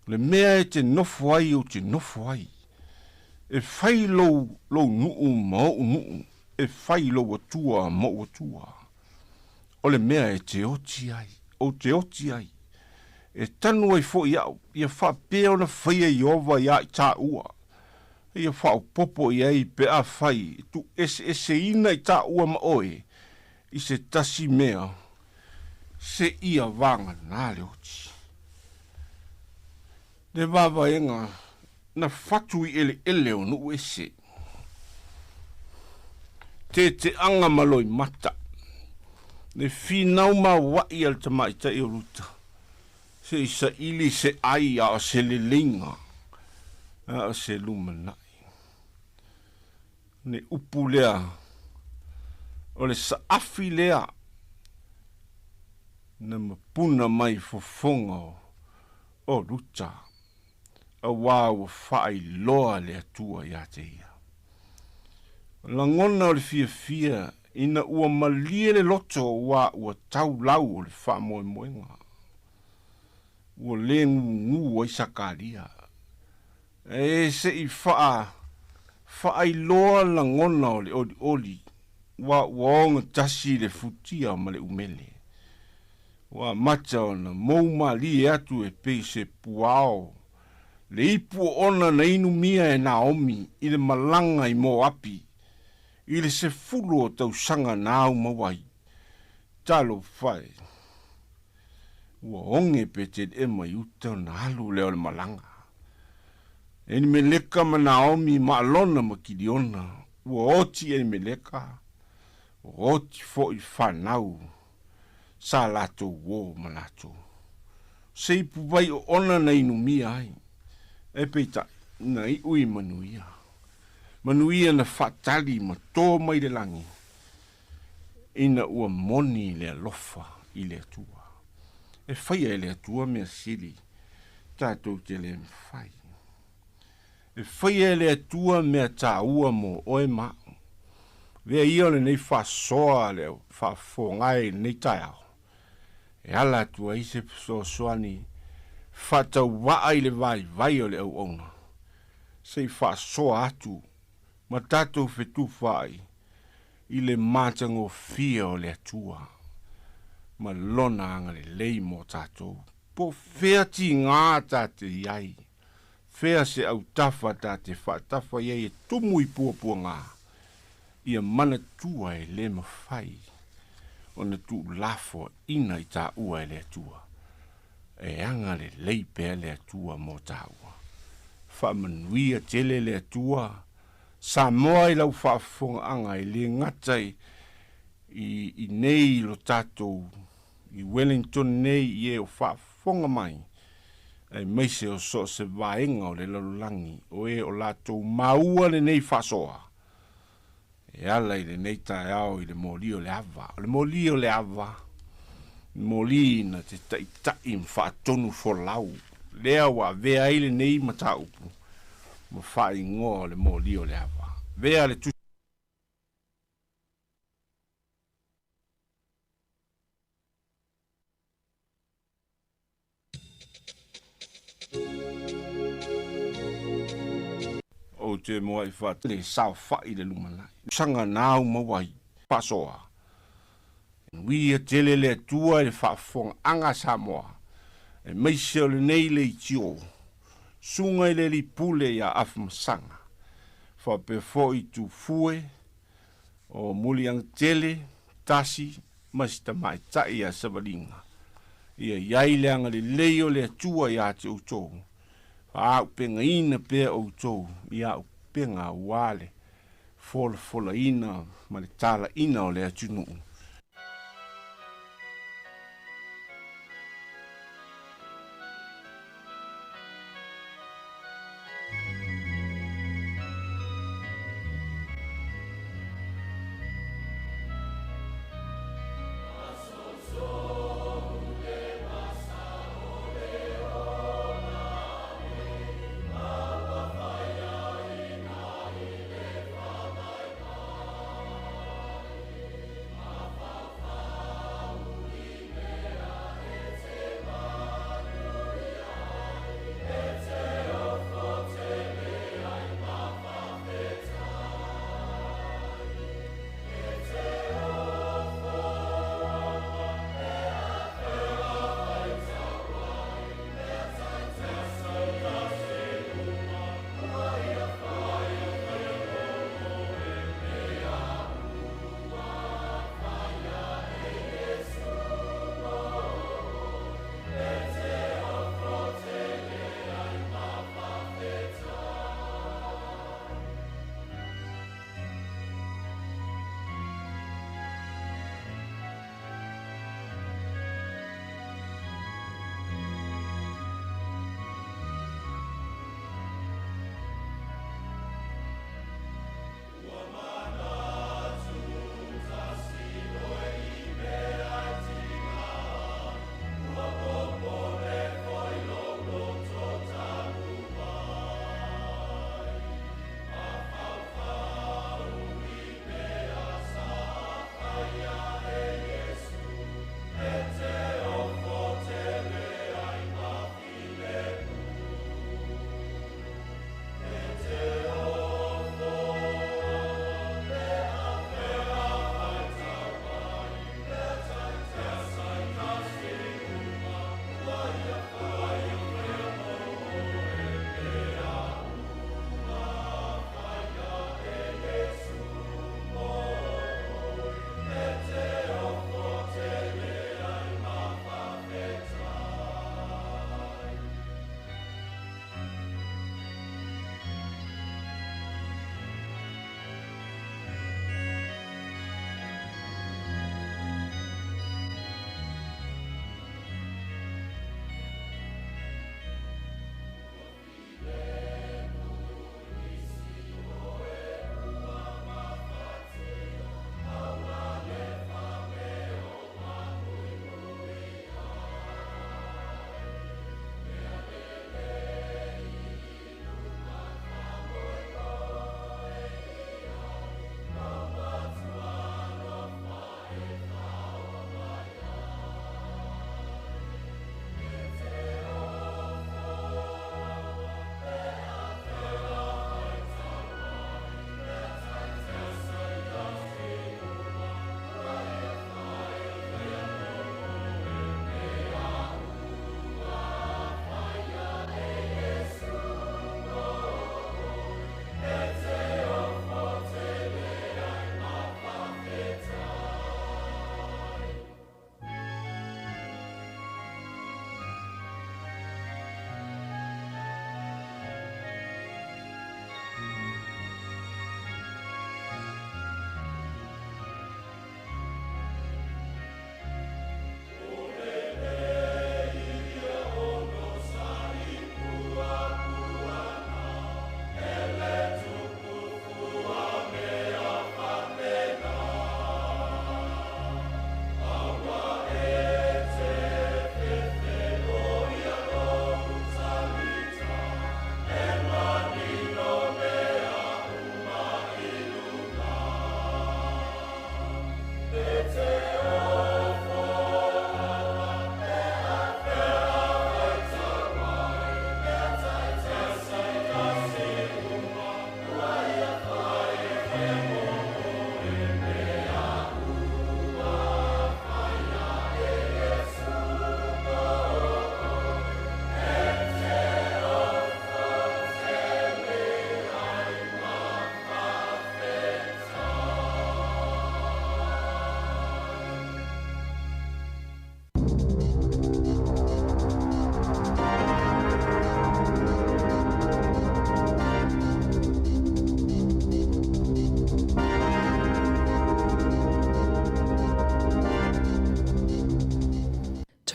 O le mea e te nofo ai ou te nofo ai. E fai lou, lou nuu ma oʻu nuu, e fai lou Atua ma oʻu Atua. O le mea e te oti ai, ou te oti ai. E tanu ai foʻi aʻu, ia faapea ona faia Ieova iā i tāua. Ia faaopoopo i ai pe afai e tuueseeseina i tāua ma oe i se tasi mea, seia vāganā le oti. Le vaavaega na fatu i eleele o nuu ese. Teteaga ma loimata. Le finau maoaʻi a le tamaitai o Ruta. Se i saili se ai a o se leleiga, a o se lumanai. Le upu lea, o le saafi lea na mapuna mai fofoga o Ruta, auā ua faailoa le Atua iā te ia. O lagona o le fiafia ina ua malie le loto auā ua tau lau o le faamoemoega. Ua lē gugū ai Sakaria. E se i faa, faailoa lagona o le olioli, ua ua ogatasi le futia ma le umele. Ua amata ona mou malie atu e pei se puao le ipu oona na inumia e Naomi i le malaga i Moapi i le 10 o tausaga na aumau ai. Talofa e! Ua oge Petelema i uta ona alu lea o le malaga. Elimeleka ma Naomi ma Alona ma Kiliona, ua oti Elimeleka, ua oti foʻi fanau sa latou uō ma latou. Se ipu vai oona na inumia ai, ae peitai, na iʻu i manuia. Manuia na faatali ma tō mai le lagi, ina ua moni le alofa i le Atua. E faia e le Atua mea sili, tatou te le mafai. E faia e le Atua mea tāua mo oe ma aʻu. Avea ia o lenei faasoa a le au faafofogae i lenei taeao, e ala atu ai se fesoasoani faatauvaa i le vaivai o le auauna, se i faasoa atu ma tatou fetufaai i le matagofie o le Atua ma Lona agalelei mo tatou. Po o fea tigā ta te i ai, fea se autafa ta te faatafa i ai e tumu i puapuagā, ia manatua e lē mafai ona tuulafoaʻina i tāua e le Atua. E agalelei pea le Atua mo tāua. Faamanuia tele le Atua Samoa i lau faafofogaaga e lē gata i i nei i lo tatou i Wellington nei i e o faafofoga mai, aemaise o so o se vaega o le lalolagi o e o latou maua lenei faasoa e ala i lenei taeao i le moli o le ava. O le moli o le ava, moli na te taʻitaʻi ma faatonu folau, lea ua avea ai lenei mataupu. ma faaigoa o le moli o le ava. Vea le tusi. Ou te moai faatele saofa'i i le lumanai. Saga na au maua ai faasoa. Uia tele le Atua i le faafofogaaga a Samoa, aemaise o lenei leitio, susuga i le Alii Pule ia Afamasaga, faapea foi Tufue o Muliagatele, Tasi ma si tamaitai ia Savaliga. Ia i ai le agalelei o le Atua ia te outou, faaaupegaina pea outou i aupega aua le folafolaina ma le talaina o le atunuu.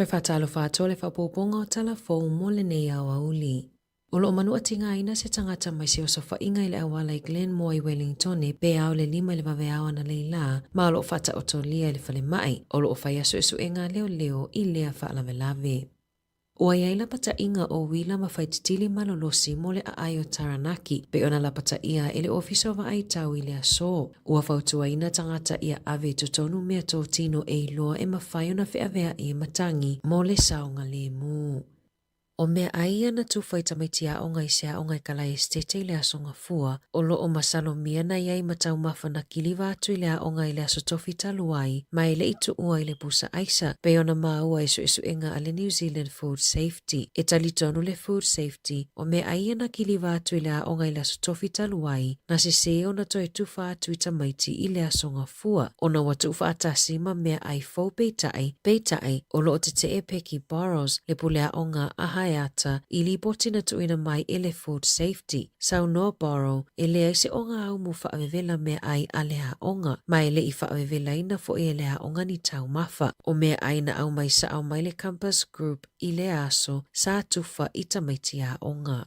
Toe faatalofa atu le faaopoopoga o tala fou mo lenei aoauli. O lo o manuatigaina se tagata mai se osofaiga i le auala i Glenmore i Wellingtone pe ao le 5 i le vaveao analeila, ma o lo o faataotolia i le falemai. O lo o faia suesuega a leoleo i lea faalavelave. Ua i ai lapataiga o uila ma faititili malolosi mo le aai o Taranaki, pei ona lapataia e le Ofisa o Vaai Tau i le aso. Ua fautuaina tagata ia ave i totonu meatotino e iloa e mafai ona feaveai e matagi mo le saogalemu. O meaai ia na tufa i tamaiti aoga i se aoga i Kalaesetete i le Aso Gafua, o lo o masalomia na i ai ma taumafa na kiliva atu i le aoga i le Aso Tofi talu ai, ma e le i tuua i le pusa aisa, pei ona maua i suesuega a le New Zealand Food Safety. E talitonu le Food Safety, o meaai ia na kiliva atu i le aoga i le Aso Tofi talu ai, na sesē ona toe tufa atu i tamaiti i le Aso Gafua. fua, ona ua tuufaatasi ma meaai fou peitai, peitai, o lo o tetee Peggy Burrows, le pule aoga a Haeata, i lipoti na tuuina mai e le Food Safety. Saunoa Burrow, e leai se ogaumu faavevela meaai a le aoga, ma e le i faavevelaina foi e le aoga ni taumafa. O meaai na aumai sao mai le Compass Group i lea aso, sa tufa i tamaiti aoga.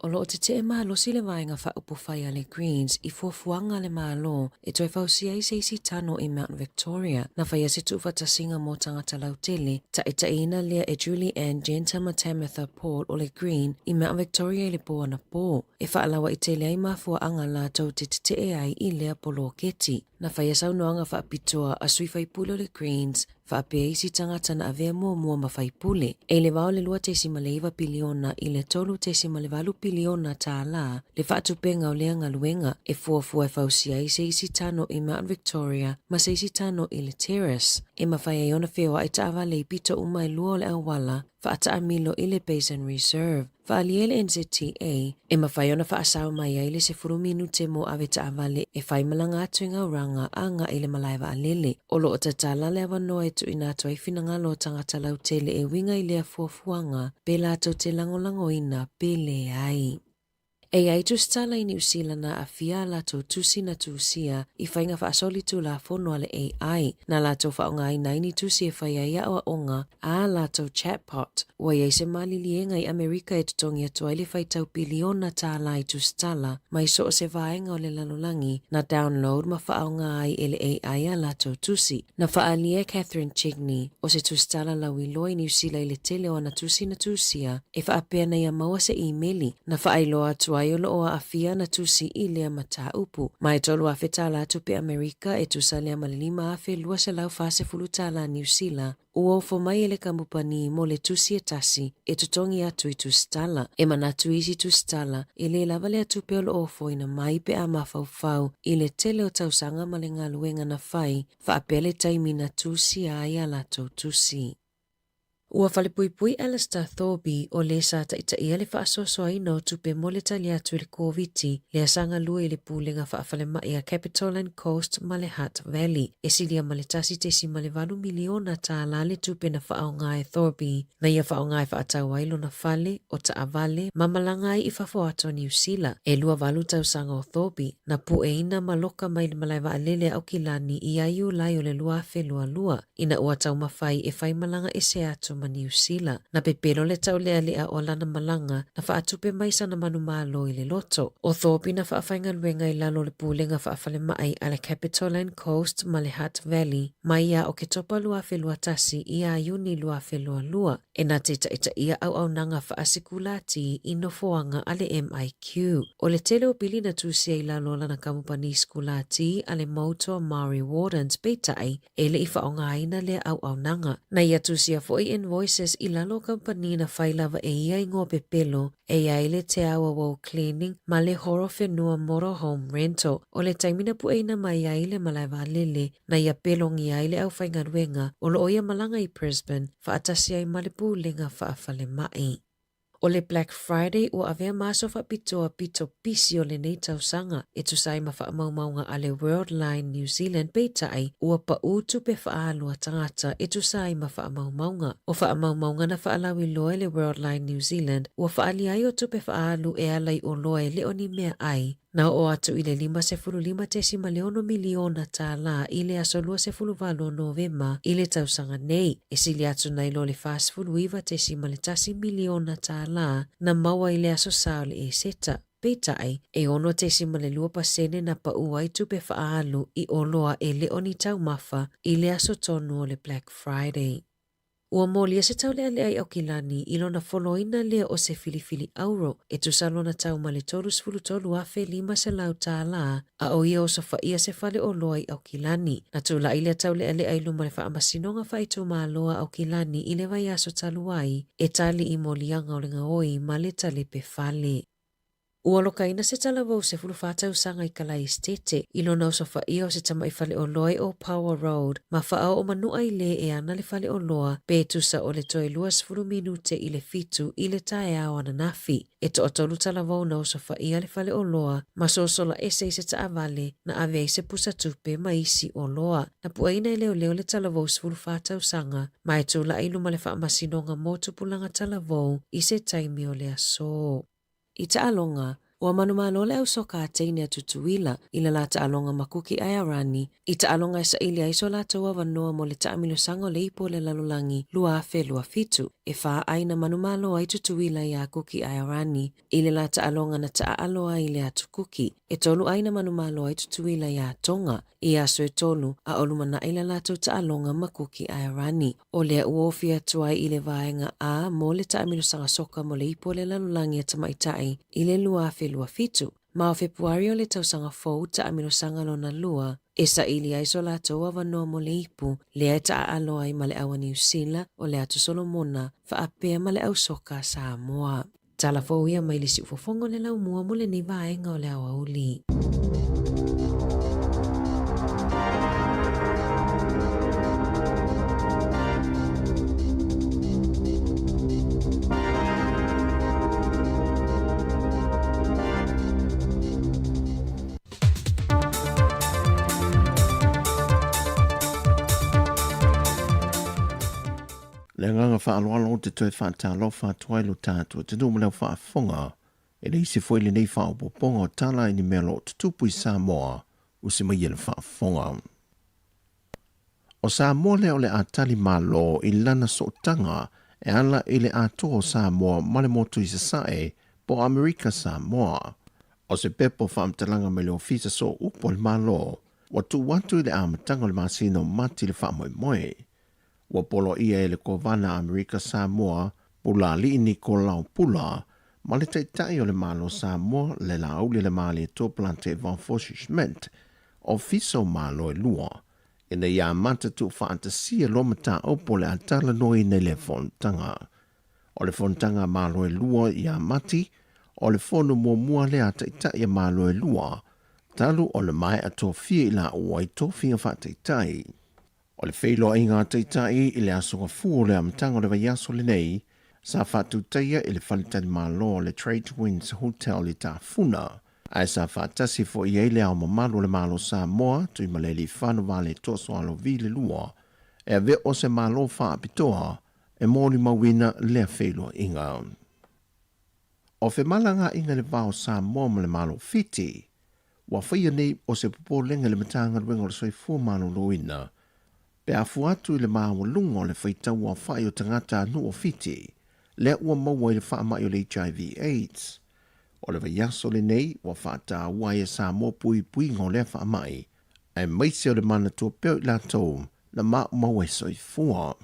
O lo o tetee malosi le Vaega Faaupufai a le Greens i fuafuaga a le Malo e toe fausia ai se isi tano i Mount Victoria, na faia se tuufaatasiga mo tagata lautele, taitaiina lea e Julie Anne Genter ma Tamatha Paul o le Green i Mount Victoria i le po anapō, e faalauaitele ai mafuaaga latou te tetee ai i lea poloketi. Na faia saunoaga faapitoa a sui faipule o le Greens faapea isi tagata na avea muamua ma faipule, e le vao le 2.9 piliona i le 3.8 piliona tālā le faatupenga o lea galuega e fuafua e fausia ai se isi tano i Mount Victoria ma se isi tano i le Terrace e mafai ai ona feoai taavale i pito uma e lua o le auala faataamilo i le Basin Reserve. Faaalia e le NZTA, e mafai ona faasao mai ai le 10 minute mo ave taavale e fai malaga atu i Gauranga agai i le malae vaalele. O lo o tatala le avanoa e tuuina atu ai finagalo o tagata lautele e uiga i lea fuafuaga pe latou te lagolagoina pe leai. E i ai tusitala i Niu Sila na aafia a latou tusi na tusia i faiga faasoli tulafono a le AI, na latou faaaogaina ai ni tusi e fai ai aoaoga a latou chatbot. Ua i ai se maliliega i Amerika e totogi atu ai le faitau piliona tālā i tusitala mai so o se vaega o le lalolagi na download ma faaaoga ai e le AI a latou tusi. Na faaalia e Catherine Chigney, o se tusitala lauiloa i Niu Sila i le tele o ana tusi na tusia, e faapea na ia maua se imeli na faailoa atu ai o lo o aafia ana tusi i lea mataupu. Ma e 3,000 tālā tupe Amerika e tusa lea ma le 5,240 tālā Niu Sila, ua ofo mai e le kamupani mo le tusi e tasi e totogi atu i tusitala. E manatu isi tusitala, e lē lava lea tupe o lo o ofoina mai pe a mafaufau i le tele o tausaga ma le galuega na fai faapea le taimi na tusia ai a latou tusi. Ua falepuipui Alistair Thorby, o le sa taitaia le faasoasoaina o tupe mo le tali atu i le Koviti, lea sa galue i le Pulega Faafalemai a Capital and Coast ma le Hutt Valley. E silia ma le $1.8 miliona tālā le tupe na faaaoga e Thorby, na ia faaaoga e faatau ai lona fale, o taavale, ma malaga ai i fafo atu o Niu Sila. E 28 tausaga o Thorby, na pueina ma loka mai le malae vaalele a Aukilani ia Iulai o le 2022. Ina ua taumafai e fai malaga ese atu ma Niu Sila, na pepelo le taulealea o lana malaga na faatupe mai sana manumalo i le loto. O Thorpe na faafaigaluega i lalo o le Pulega Faafalemai a le Capital and Coast ma le Hutt Valley mai ia Oketopa 2021 iā Iuni 2022 e na te taitaia auaunaga faasekulati i nofoaga a le MIQ. O le tele o pili na tusia i lalo o lana kamupani sekulati a le Moutoa Maori Wardens peitai E le i faaaogaina lea auaunaga. Na ia tusia foi invoices i lalo o kamupani na fai lava e ia igoa pepelo e i ai le Te Auauau Cleaning ma le Horowhenua Motorhome Rental. O le taimi na pueina mai ai le malae vaalele, na ia pelogia ai le aufaigaluega o lo o ia malaga i Brisbane faatasi ai ma le Pulega Faafalemai. O le Black Friday ua avea ma aso faapitoa pito pisi o lenei tausaga e tusa ai ma faamaumauga a le Worldline New Zealand peitai ua paʻū tupe faaalu a tagata e tusa ai ma faamaumauga. O faamaumauga na faalauiloa e le Worldline New Zealand ua faaalia ai o tupe faaalu e ala i oloa e le o ni meaai. Na oo atu i le $55.6 miliona tālā i le aso 28 o Novema i le tausaga nei, e sili atu nai lo le $49.1 miliona tālā na maua i le aso Sa o le Eseta. Peitai, e 6.2 pasene na pa'u ai tupe faaalu i oloa e le o ni taumafa i le aso tonu o le Black Friday. Ua molia se taulealea i Aukilani i lona foloina lea o se filifili auro e tusa lona tau ma le $33,500 tālā, a o ia osofaia se fale oloa i Aukilani. Na tula'i lea taulealea i luma le Faamasinoga Faaitumalo a Aukilani i le vaiaso talu ai e tali i moliaga o le gaoi ma le talepe fale. Ua lokaina se talavou 14 tausaga i Kalaesetete i lona osofaia o se tama'i faleoloa i Opawa Road ma faaoo manu'a i lē e ana le faleoloa pe tusa o le toe 20 minute i le fitu i le taeao ananafi. E toatolu talavou na osofaia le faleoloa ma sosola ese i se taavale na ave ai se pusa tupe ma isi oloa. Na puaina e leoleo le talavou 14 tausaga ma e tula'i i luma le Faamasinoga mo Tupulaga Talavou i se taimi o le asō. I taaloga, ua manumalo le au soka a teine a Tutuila i le la taaloga ma Kuki Aearani i taaloga e saili ai so latou avanoa mo le taamilosaga o le Ipu o le Lalolagi 2027. E fa ai na manumalo ai Tutuila iā Kuki Aearani i le la taaloga na taaalo ai i le atu Kuki. E tolu ai na manumalo ai Tutuila iā Tonga I aso e tolu, a o lumanaʻi la latou taaloga ma Kuki Aerani. O lea ua ofi atu ai i le vaega A mo le taamilosaga soka mo le Ipu o le Lalolagi a Tamaitai i le 2027. Ma o Fepuari o le tausaga fou taamilosaga lona lua e saili ai so latou avanoa mo le ipu, lea e taaalo ai ma le au a Niu Sila o le Atu Solomona faapea ma le au soka a Samoa. Tala fou ia mai le siufofoga o le laumua mo lenei vaega o le aoauli. Le agaga faaaloalo ou te toe faatalofa atu ai lo tatou atunuu ma le au faafofoga e le isi foi lenei faaopoopoga o tala i ni mea o lo o tutupu i Samoa usi mai e le faafofoga. O Samoa lea o le a tali malo i lana sootaga e ala i le atoa o Samoa ma le motu i Sasae po o Amerika Samoa. O se pepa o faamatalaga mai le Ofisa Sooupu a le Malo ua tuu atu i le amataga o le masina o Mati le faamoemoe. Ua poloaia e le Kovana a Amerika Samoa, Pulaalii Nikolao Pula, ma le Taitai o le Malo Samoa, le Laauli le Malietoa Plante von Fosse Schmidt, Ofisa o Malo e lua, ina ia amata tuufaatasia loa mataupu o le a talanoaina i lea fonotaga. O le fonotaga a Malo e lua ia Mati, o le fono muamua lea a Taitai a Malo e lua, talu ona maea tofia i laua i tofiga faataitai. O le feiloaiga a Taitai i le Aso Gafua o le amataga o le vaiaso lenei, sa faatutaia i le faletalimalo o le Trade Winds Hotel i Tafuna, ae sa faatasi foi i ai Le Ao Mamalu o le Malo Samoa, Tuimalealiifano Vaaletoa Sualauvi le Lua, e avea o se Malo faapitoa e molimauina lea feiloaiga. O femalagaaiga i le va o Samoa ma le Malo o Fiti, Ua faia nei o se popolega i le Matagaluega o le Soifua Maloloina pe a fua atu i le maualuga o le faitau aofai o tagatanuu o Fiti lea ua maua i le faamai o le HIV AIDS. O le vaiaso lenei ua faataua ai e Samoa puipuiga o lea faamai, aemaise o le manatua pea o i latou na maumau ai soifua.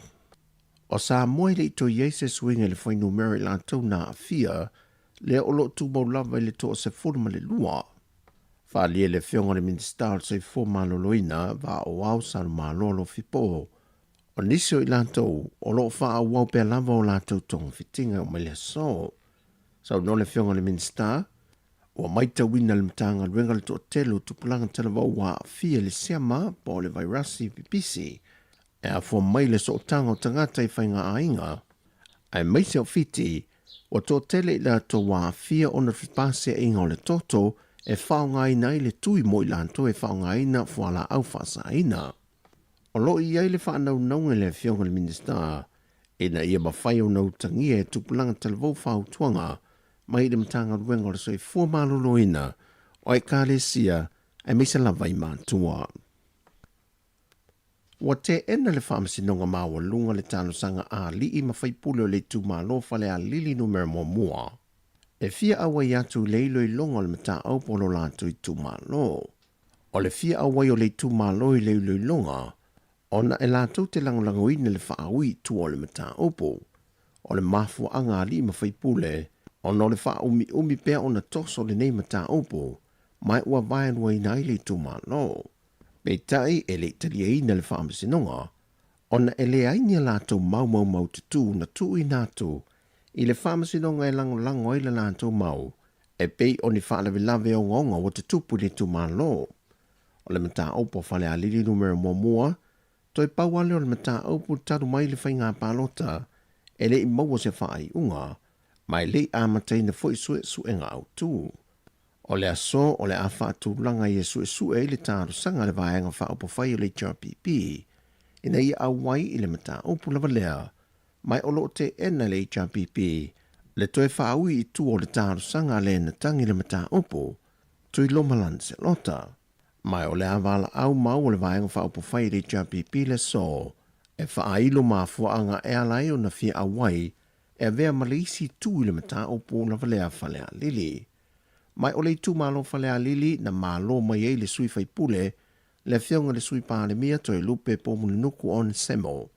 O Samoa e le i toe i ai se suiga i le fuainumera i latou na aafia lea o lo o tumau lava i le 12. Faaalia e le Afioga i le Minisita o le Soifua Maloloina, Vaaoao Salumalo Alofi Po, o nisi o i latou o lo o faaauau pea lava o latou togafitiga e oo mai le aso. Saunoa le Afioga i le Minisita, ua maitauina e le Matagaluega le toatele o tupulaga talavou ua aafia i le siama po o le vairasi pipisi e afua mai le sootaga o tagata i faigaaiga, aemaise o Fiti, ua toatele i latou ua aafia ona fepaseaiga o le toto e faaaogaina ai le tui mo i latou e faaaogaina fualaau faasaina. O lo o i ai le faanaunauga i le Afioga i le Minisita ina ia mafai ona utagia e tupulaga talavou fautuaga mai i le Matagaluega o le Soifua Maloloina. o Ekalesia aemaise lava i matua. Ua teena le Faamasinoga Maualuga le talosaga a alii ma faipule o le itumalo Falealili Numera Muamua e fia auai atu i le iloiloga o le mataupu a lo latou itumalo. O le fia auai o le itumalo i le iloiloga ona e latou te lagolagoina le faaui i tua o le mataupu. O le mafuaaga a alii ma faipule ona o le faaumiumi pea ona toso lenei mataupu ma ua vaeluaina ai le itumalo. Peitai e le i taliaina le Faamasinoga ona e leai ni a latou mau maumaututū na tuuina atu i le Faamasinoga e lagolago ai le latou mau e pei o ni faalavelave ogaoga ua tutupu i le itumalo. O le mataupu a Falealili Numera Muamua, toe pau lava lea o le mataupu talu mai le faiga palota e le i maua se faaiuga ma e le i amataina foi suesuega autu. O le aso o le a faatulaga ia suesue ai le talosaga a le Vaega Faaupufai o le HRPP ina ia auai i le mataupu lava lea, ma o lo o teena e le HRPP le toe faaui i tua o le talosaga a le na tagi le mataupu, Tuiloma Lancelota. Ma o le a valaau mau o le Vaega Faaupufai a le HRPP le aso e faailo mafuaaga e ala ai ona fia auai e avea ma le isi itu i le mataupu lava lea a Falealili. Mai o le itumalo Falealili na malo mai ai le sui faipule, le afioga i le Sui Palemia Toelupe Poumulinuku Onesemo,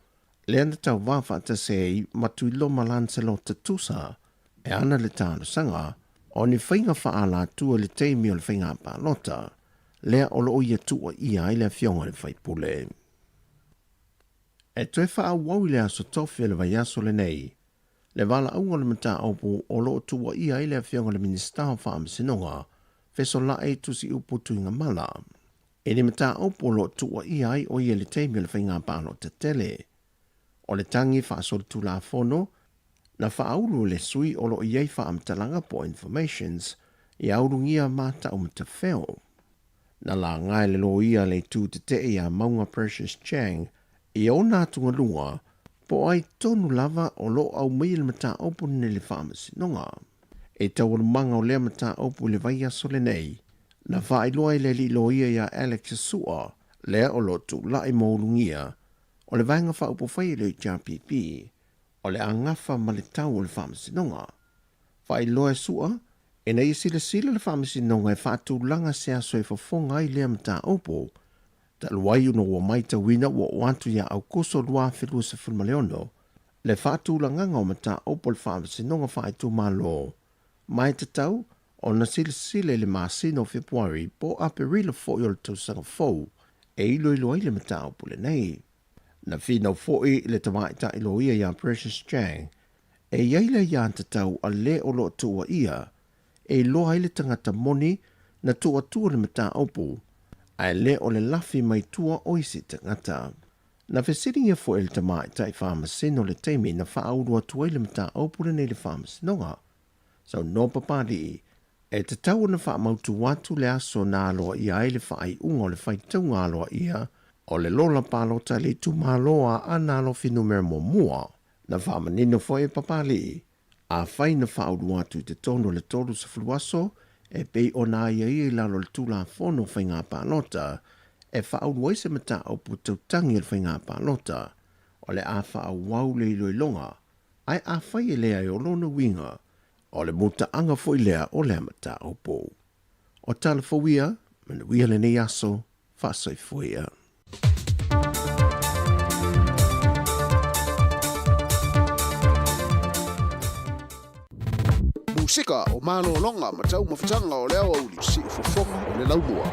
lea na tauvā faatasi ai ma Tuiloma Lancelot Tusa e ana le talosaga o ni faiga faaalatua i le taimi o le faiga palota, lea o lo o ia tuuaia ai le afioga i le faipule. E toe faaauau i le aso tofi o le vaiaso lenei, le valaauga o le mataupu o lo o tuuaia ai le Afioga i le Minisita o Faamasinoga, Fesola'i Tusiupu Tuigamala, i le mataupu o lo o tuuaia ai o ia i le taimi o le faiga palota tele. O le tagi faasolitulafono na faaulu e le sui o lo o i ai faamatalaga po o informations ia ulugia mataumatafeo. Na laga e le loia a le itu tetee ia Mauga Precious Chang i ona atugaluga po o ai tonu lava o lo o aumaia le mataupu lenei i le Faamasinoga. I taualumaga o lea mataupu i le vaiaso lenei, na faailoa e le alii loia ia Alex Sua, lea o lo o tulai mo Ulugia, o le Vaega Faaupufai a le HRPP, o le a gafa ma le tau o le Faamasinoga. Faailoa e Sua, ina ia silasila le Faamasinoga e faatulaga se aso e fofoga ai lea mataupu, talu ai ona ua matauina ua oo atu ia Aokuso 2026 le faatulagaga o mataupu a le Faamasinoga Faaitumalo, ma e tatau ona silasila i le masina o Fepuari po o Aperila foi o le tausaga fou e iloilo ai le mataupu lenei. Na finau foi le tamaitai loia ia Precious Chang e i ai le aiatatau a le o lo o tuuaia e iloa ai le tagata moni na tuuatua le mataupu, ae le o le lafi mai tua o isi tagata. Na fesiligia foi e le tamaitai faamasino le taimi na faaulu atu ai le mataupu lenei i le faamasinoga. Saunoa Papalii, e tatau ona faamautu atu le aso na aloaia ai le faaiuga o le faitauga aloaia o le lola palota i le itumalo a Aana Alofi Numera Muamua. Na faamanino foi e Papalii, afai na faaulu atu i totonu o le 30 aso e pei ona aiaia i lalo o le Tulafono o Faiga Palota e faaulu ai se mataupu tautangi o le faiga palota, o le a faaauau le iloiloga, ae afai e leai o lona uiga, o le mutaaga foi lea o lea mataupu. O tala fou ia, manuia lenei aso, faasoifua ia. Musika o malologa ma taumafataga o le aoauli, siufofoga o le laumua.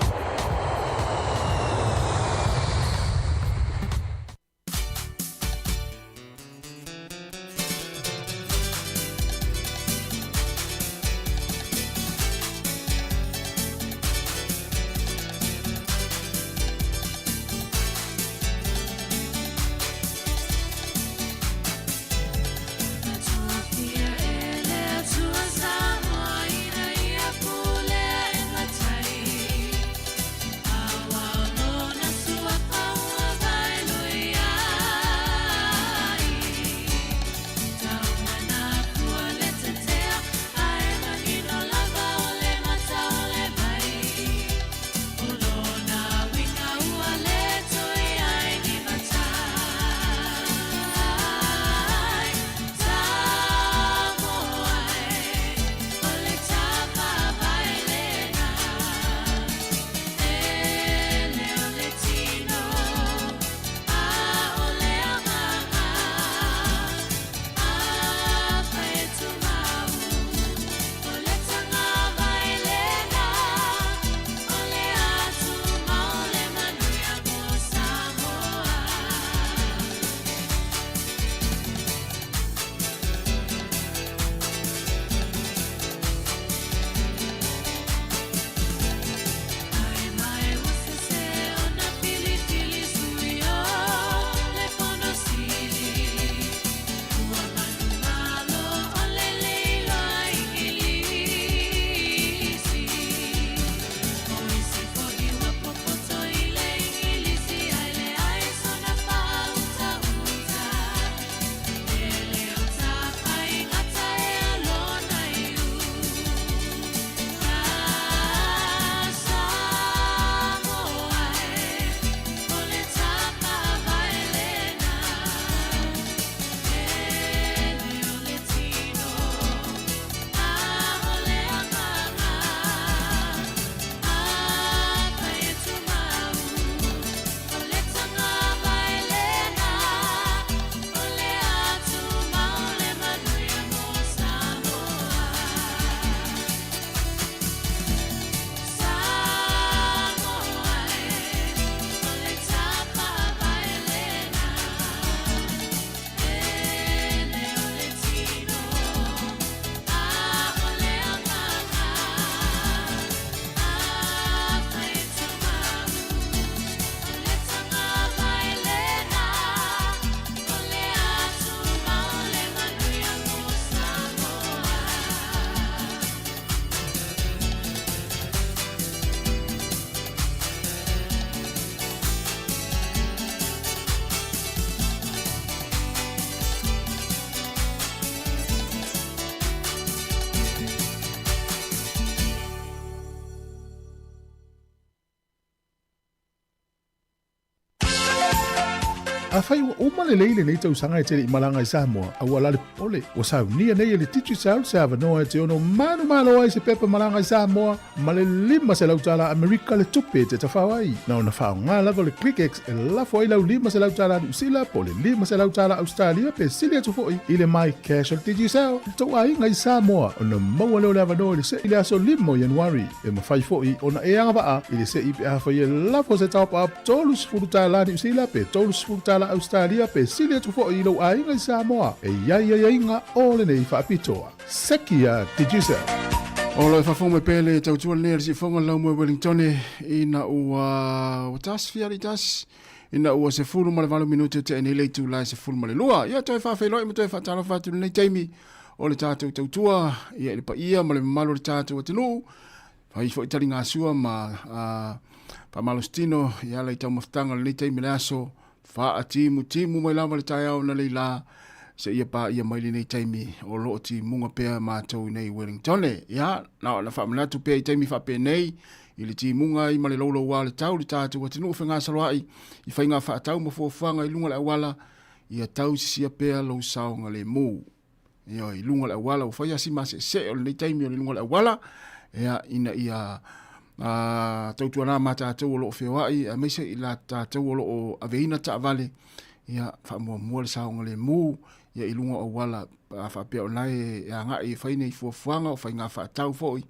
Afai ua uma lelei lenei tausaga e te le i malaga i Samoa, aua la le popole, ua saunia nei e le Digicel se avanoa e te ono manumalo ai se pepa malaga i Samoa ma le $500 tala Amerika le tupe e te tafao ai. Na ona faaaoga lava le ClickX e lafo ai lau $500 tala Niu Sila po o le $500 tala Ausetalia pe sili atu foi i le MyCash a le Digicel i le tou aiga i Samoa ona maua lea o le avanoa i le se'i i le aso 5 o Ianuari. E mafai foi ona e agavaa i le se'i pe afai e lafo se top-up $30 Niu Sila pe $30 Ausetalia pe sili atu foi i lou aiga i Samoa. E i ai aiaiga o lenei faapitoa. Seki a Digicel. O lo e faafofoga mai pea le tautua lenei a le Siufofoga o le Laumua i Wellingtone ina ua 1:41 ina ua 18 minute o tea nei le itula e 12. Ia toe faafeiloai ma toe faatalofa atu i lenei taimi o le tatou tautua ia i le paia ma le mamalu o le tatou atunuu. Fai foi taligasua ma faamalositino i ala i taumafataga o lenei taimi le aso faatimutimu mai lava le taeao na leila seia paia mai lenei taimi o lo o timuga pea matou i nei Wellingtone. Ia, na ona faamanatu pea i taimi faapenei i le timuga ai ma le louloua o le tau le tatou atunuu fegasoloai i faiga faatau ma fuafuaga i luga o le auala, ia tausisia pea lou saogalemu. Ia, i luga o le auala, ua fai lava si maseesee o lenei taimi o le luga o le auala, ia, ina ia tautuana ma tatou o lo o feoai, aemaise i la tatou o lo o aveina taavale, ia, faamuamua le saogalemu, ia, i luga o auala, a faapea o la e agai e fai nei fuafuaga o faiga faatau foi,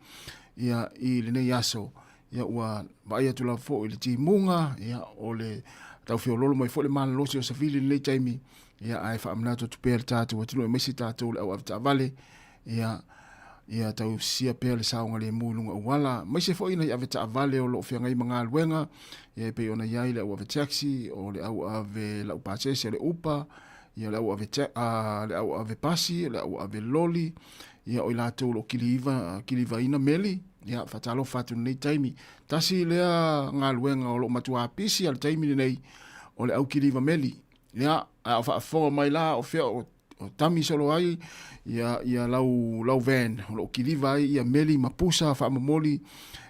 ia, i lenei aso, ia, ua vaai atu lava foi i le timuga, ia, o le tau feololo mai foi le malolosi o savili i lenei taimi, ia ae faamanatu atu pea le tatou atunuu aemaise tatou le au avetaavale ia ia tausia pea le saogalemu i luga auala aemaise foi nai avetaavale o lo o feagai ma galuega ia e pei ona i ai le au ave taxi o le au ave laupasese o le Uber ia le au ave le au ave pasi le au ave loli ia o i latou o lo o kiliva kilivaina meli ia faatalofa atu i lenei taimi tasi lea galuega o lo o matua pisi a le taimi lenei o le au kiliva meli Ia, a o faafofoga mai la o fea o, o tami solo ai ia, ia lau, lau van o lo o kiliva ai ia meli ma pusa faamomoli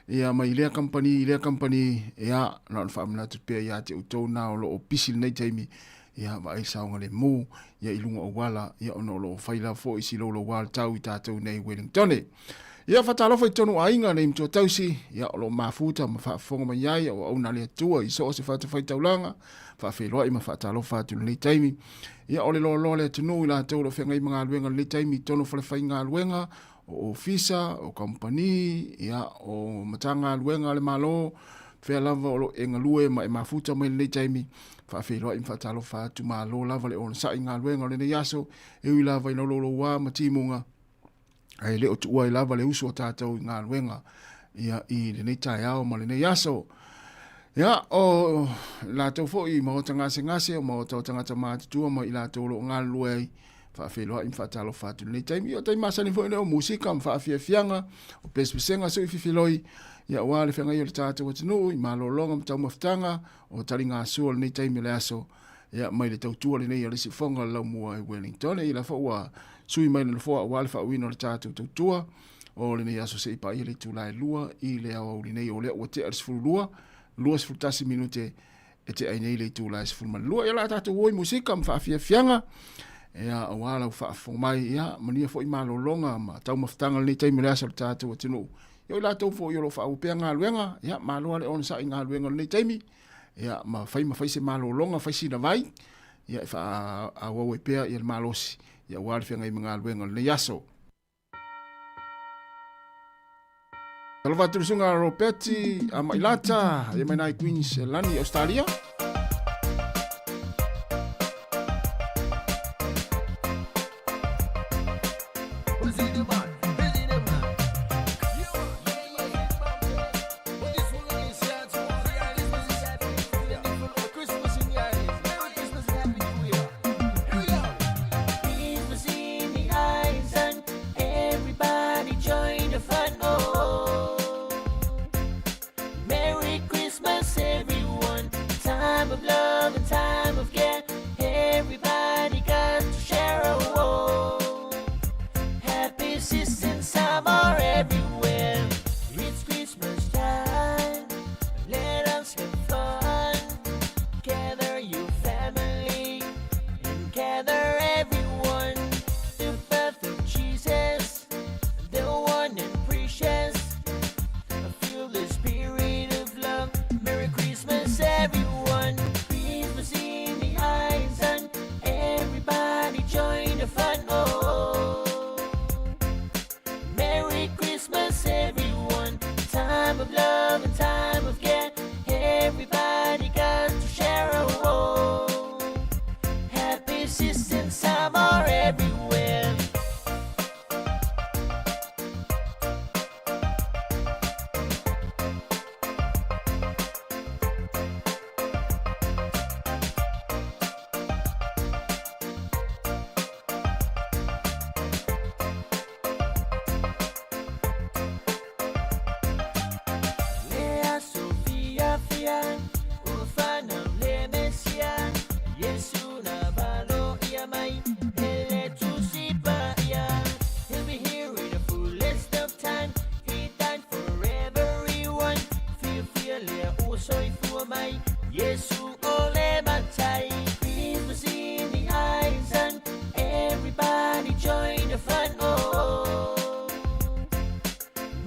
ia mai lea kamupani i lea kamupani, ia, na ona faamanatu pea ia te outou na o lo o pisi lenei taimi, ia, vaai saogalemu ia i luga o auala, ia, ona o lo o fai lava foi si louloua o le tau i tatou nei Wellingtone. Ia, faatalofa i totonu o aiga nei matua tausi, ia, o lo o mafuta ma faafofoga mai ai o auauna a le Atua i so o se fatafaitaulaga, faafeiloai ma faatalofa atu i lenei taimi. Ia, o le loaloa o le atunuu i latou o lo o feagai ma galuega i lenei taimi i totonu o falefaigaluega, o ofisa, o kamupani, ia, o Matagaluega a le Malo, fea lava o lo o e galue ma e mafuta mai i lenei taimi, faafeiloai ma faatalofa atu, malo lava le onosai i galuega o lenei aso, e ui lava ina louloua ma timuga, ae le o tuua ai lava le usu o tatou i galuega ia, i lenei taeao ma lenei aso. Ia, o latou foi i maota gasegase, o maota o tagata matutua ma i latou o lo o galulue ai, faafeiloai ma faatalofa atu i lenei taimi. Ia, o taimi masani foi lenei o musika ma faafiafiaga, o pesepesega sui fifiloi, ia aua le feagai o le tatou atunuu i malologa ma taumafataga, o taligasua o lenei taimi o le aso. Ia, mai le tautua lenei a le Siufofoga o le Laumua i Wellington. Ia la foi ua sui mai le nofoa aua le faauuina o le tatou tautua o lenei aso se i paia le itula e 2 i le aoauli nei o lea ua tea le 12, 21 minute e tea ai nei le itula e 12. Ia la tatou o i musika ma faafiafiaga ia aua lau faafofoga mai ia manuia foi malologa ma taumafataga o lenei taimi o le aso o le tatou atunuu. Ia o i latou foi o lo o faaauau pea galuega, ia malo lava le onosai i galuega o lenei taimi. ia ma fai ma fai se malologa, fai sina vai, ia e faaauau ai pea ia le malosi, ia aua le feagai ma galuega o lenei aso. Talofa atu le susuga Ropeti Amailata, ia mai nai Queensland, Australia. front. Oh,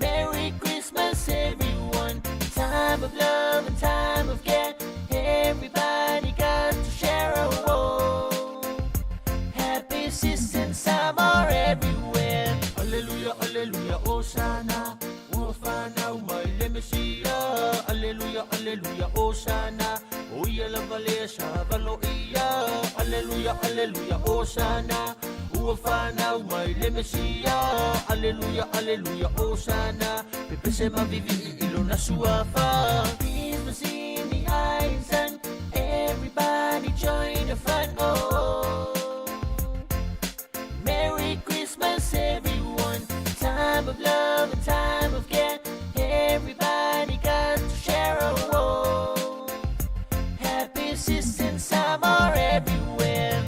Merry Christmas, everyone. Time of love and time of care. Everybody got to share. Oh, happy season, summer everywhere. Hallelujah, hallelujah, Hosanna. Ua whanau mai le Mesia. Hallelujah, hallelujah, Hosanna. O ia lava lea sa valo ia. Hallelujah, hallelujah, Hosanna. Ua whanau mai le Mesia. Hallelujah, hallelujah, Hosanna. Pepese mavivi i lona suafa. Christmas in the eyes and everybody join the fun. Oh, Merry Christmas, everyone. Time of love and time of care. Everybody got to share. Oh, happy season, summer everywhere.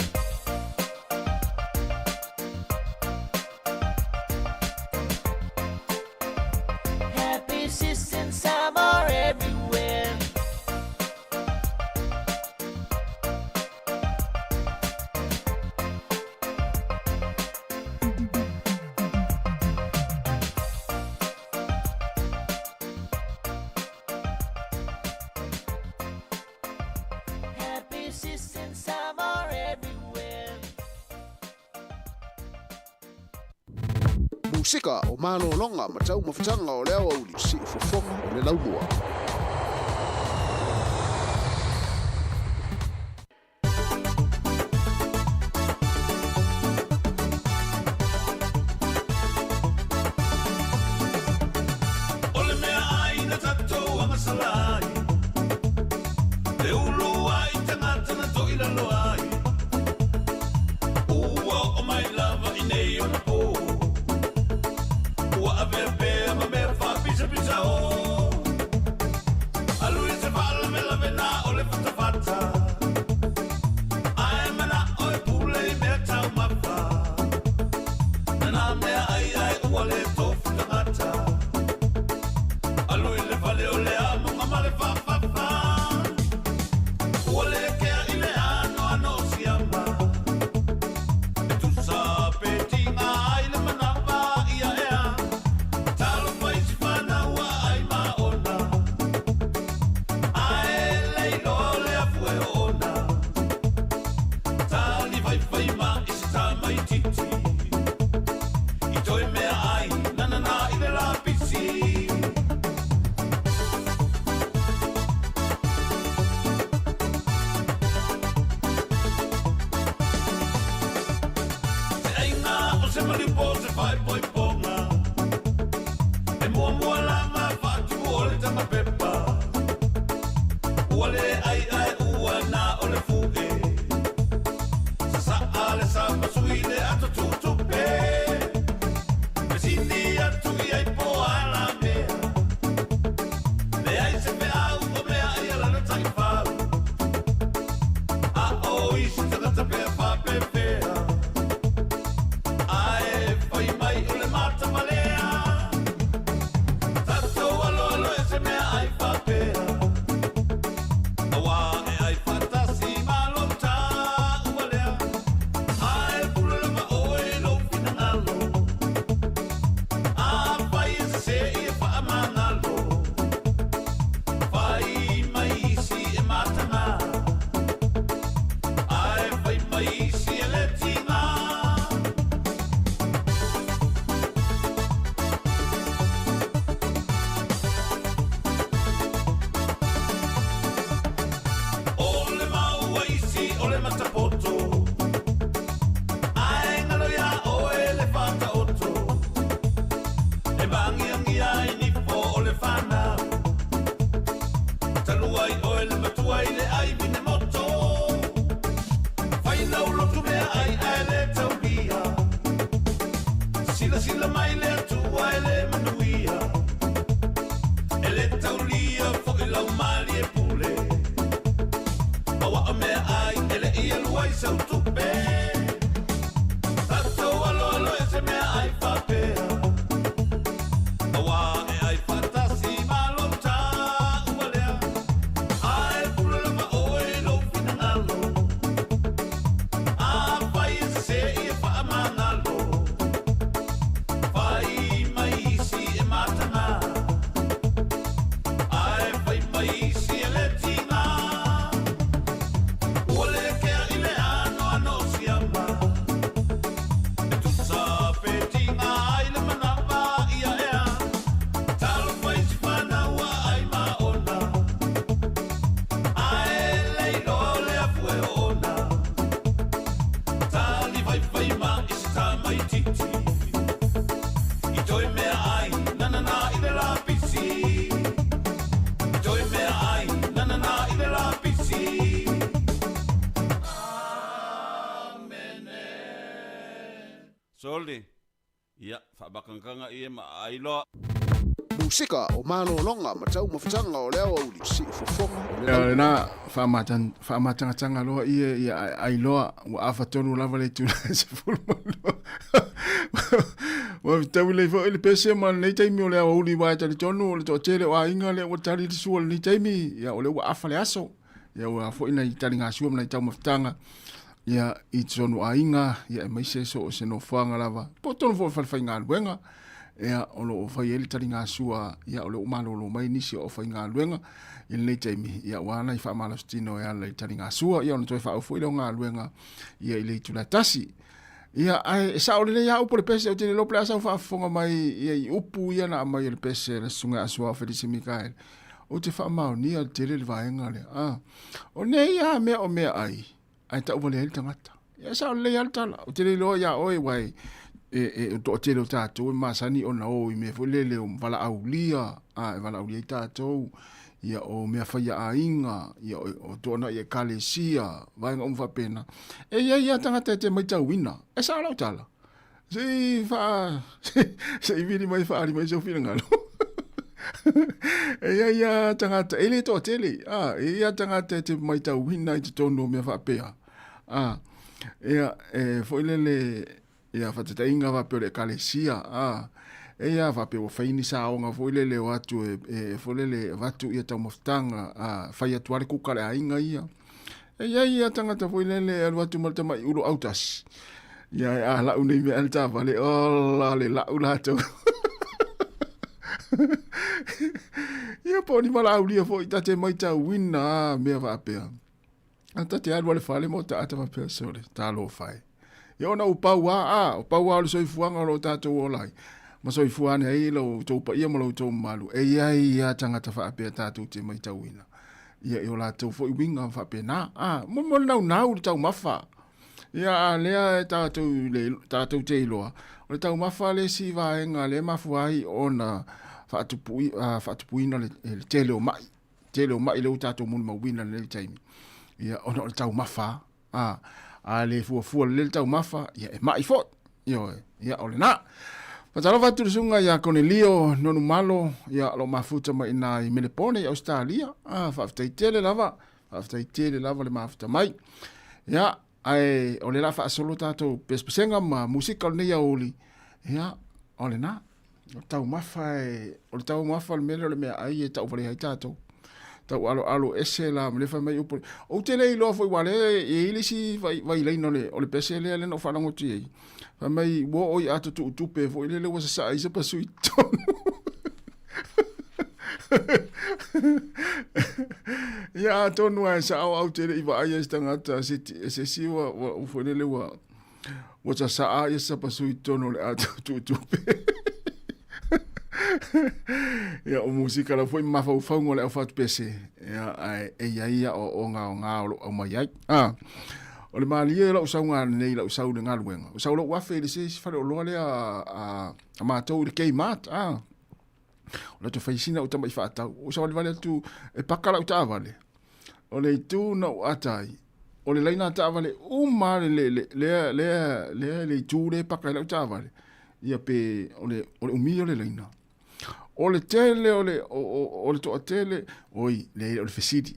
Happy season, summer everywhere. Happy season, summer everywhere. Musika o malologa ma taumafataga o le aoauli siufofoga o le laumua. O le meaai na tatou agasala ai, e ulu ai tagata na toʻilalo ai, ua oo mai lava i nei ona pō, ua avea pea ma mea faapisapisao, alu i se faalavelave na o le fatafata, ae manaʻo e pule i mea taumafa, na nā mea ai ae ua lē tofu tagata, alu i le fale o le amoga ma le faafafa, ua lē kea i le anoano o siama, e tusa pe tiga ai le manava ia ea, talofa i si fanau aai maona, ae le iloa o le afu e oona, talifaifai ma i se tamaititi, i toe mea ai nanana i le lapisi. Se aiga o se maliu po se faepoepoga, e muamua lava faatupu o le tagapepa, ua lē ai ae ua na o le fuʻe, sasaʻa le sapasui le ato tutupe, fesili atu i ai po a la mea, leai se feau o mea ai alana taifau, a o isi tagata pea faapefea, ae fai mai o le matavalea, tatou aloalo e se mea ai faapea, auā e ai faatasi ma lou taua lea, ae pule lava oe i lou finagalo, afai e sesē ia faamagalo, fai mai isi e mataga, ae fai mai isi e lē tiga. O le maua isi o le matapoto, ae galo iā oe le faataoto, e magiagia ai nifo o le fanau, talu ai oe le matua i le aivine moto, fai lau lotu mea ai ae lē taulia, silasila mai le Atua e lē manuia, e lē taulia foʻi lau malie pule, auā o mea ai e leʻi alu ai sau tupe, tatou aloalo e se mea ai faapea, auā e ai faatasi ma lou taua lea, ae pule lava oe i lou finagalo, afai e sesē ia faamagalo, Sole, ia, faamakagakaga ie ma aai loa. Musika o malologa ma taumafataga o le aoauli, siufofoga o le Ia, lena faamatagataga loa ia ia aai loa, ua afa tonu lava le itula e 12. Ua fetaui lelei foi le pese ma lenei taimi o le aoauli aua e talitonu o le toatele o aiga lea ua tali le sua i lenei taimi, ia o lea ua afa le aso. Ia ua foi nai taligasua ma nai taumafataga ia i totonu o aiga, ia aemaise so o se nofoaga lava, po o totonu foi o le falefaigaluega, ia o lo o fai ai le taligasua, ia o lea ua malolo mai nisi o aufaigaluega i lenei taimi, ia aua nai faamalositino e ala i taligasua, ia ona toe faaau foi lea o galuega ia i le itula e tasi. Ia, ae e sao lelei lava upu a le pese, ou te le iloa po o le a sau faafofoga mai ia i upu ia na aumai e le pese a le Susuga ia Asuao Felisi Mikaele. Ou te faamaonia tele le vaega lea. Ah, o nei lava mea o meaai, ae tauvalea ai le tagata. Ia, e sao lelei lava le tala. Ou te le iloa iā oe, aua e, e, e, o toatele o tatou e masani ona o i mea foi lele o valaaulia, a, e valaaulia ai tatou, ia o mea fai a aiga, ia o, o toanai ekalesia, vaega uma faapena. E i ai lava tagata e te maitauina. E sao lau tala. Se i faa, se i vili mai faaali mai sou finagalo. E i ai lava tagata, e le toatele, a, e i ai lava tagata e te maitauina i totonu o mea faapea. A, ia, e foi lele, ia, faataitaiga faapea o le ekalesia, a, e ia faapea ua fai ni saoga foi lele o atu e, e foi lele e avatu ia taumafataga, a, fai atu lava le kuka a le aiga ia. E i ai ia tagata foi lele e alu atu ma le tamai ulo autasi. Ia e a lau nei mea le taavale, ola le lau latou. Ia po o ni valaaulia foi ta te maitauina a mea faapea. A ta te alu a le fale mo taata faapea sole, talofa e. Ia ona ua pau lava, a, o pau lava o le soifuaga o lo o tatou ola ai, ma soifua ane ai lo outou paia ma lo outou mamalu, e i ai lava tagata faapea tatou te maitauina, ia, i o latou foi uiga faapena. A, mo, mo le naunau i le taumafa. Ia, a lea e tatou, le, tatou te iloa, o le taumafa le isi vaega lea e mafua ai ona faatupui, a, faatupuina le, le tele o mai, tele o mai lea ua tatou molimauina i lenei taimi, ia, ona o le taumafa. A, a le fuafua lelei le taumafa, ia e mai foi. Ioe, ia o lena. Faatalofa atu le susuga ia Konelio Nonumalo, ia o lo o mafuta mai ina i Melepone i Ausetalia. Ah, faafetai tele lava, faafetai tele lava le mafuta mai. Ia, ae o le la faasolo tatou pesepesega ma musika o lenei aoauli. Ia, o lena. O le taumafa e, o le taumafa le mea lea o le meaai e tauvalea ai tatou. Taualoalo ese la ma le fai mai upu. Ou te le iloa foi aua o lea e i ai le isi vailaina o le, o le pese lea lea na ou faalogo atu i ai. Fai mai ua oo i ato tuutupe foi lele ua sasaa ai se pasu i totonu. Ia atonu lava e sao au te le i vaai ai se tagata se, se isi ua, ua, foi lele ua, Ua sasaa ia sapasu i totonu o le ato tuutupe. Ia, o musika lau foi mafaufauga o le aufatupese, ia, ae e i ai aoaoga aoga o lo o aumai ai. Ah, o le malie o lau sauga nei, lau sau i le galuega. Ua sau lou afe i le se isi faleoloa lea a, a matou i le Kmart, ah. O le atu fai sina ou tama'i faatau. Ua savalivali atu e paka lau taavale. O le itu na ou ata ai, o le laina taavale uma lava le, le, lea, lea, lea le itu lea e paka ai lau taavale. Ia pe o le, o le umi o le laina. O le tele o le, o, o, o le toatele, oi, leai, o le fesili.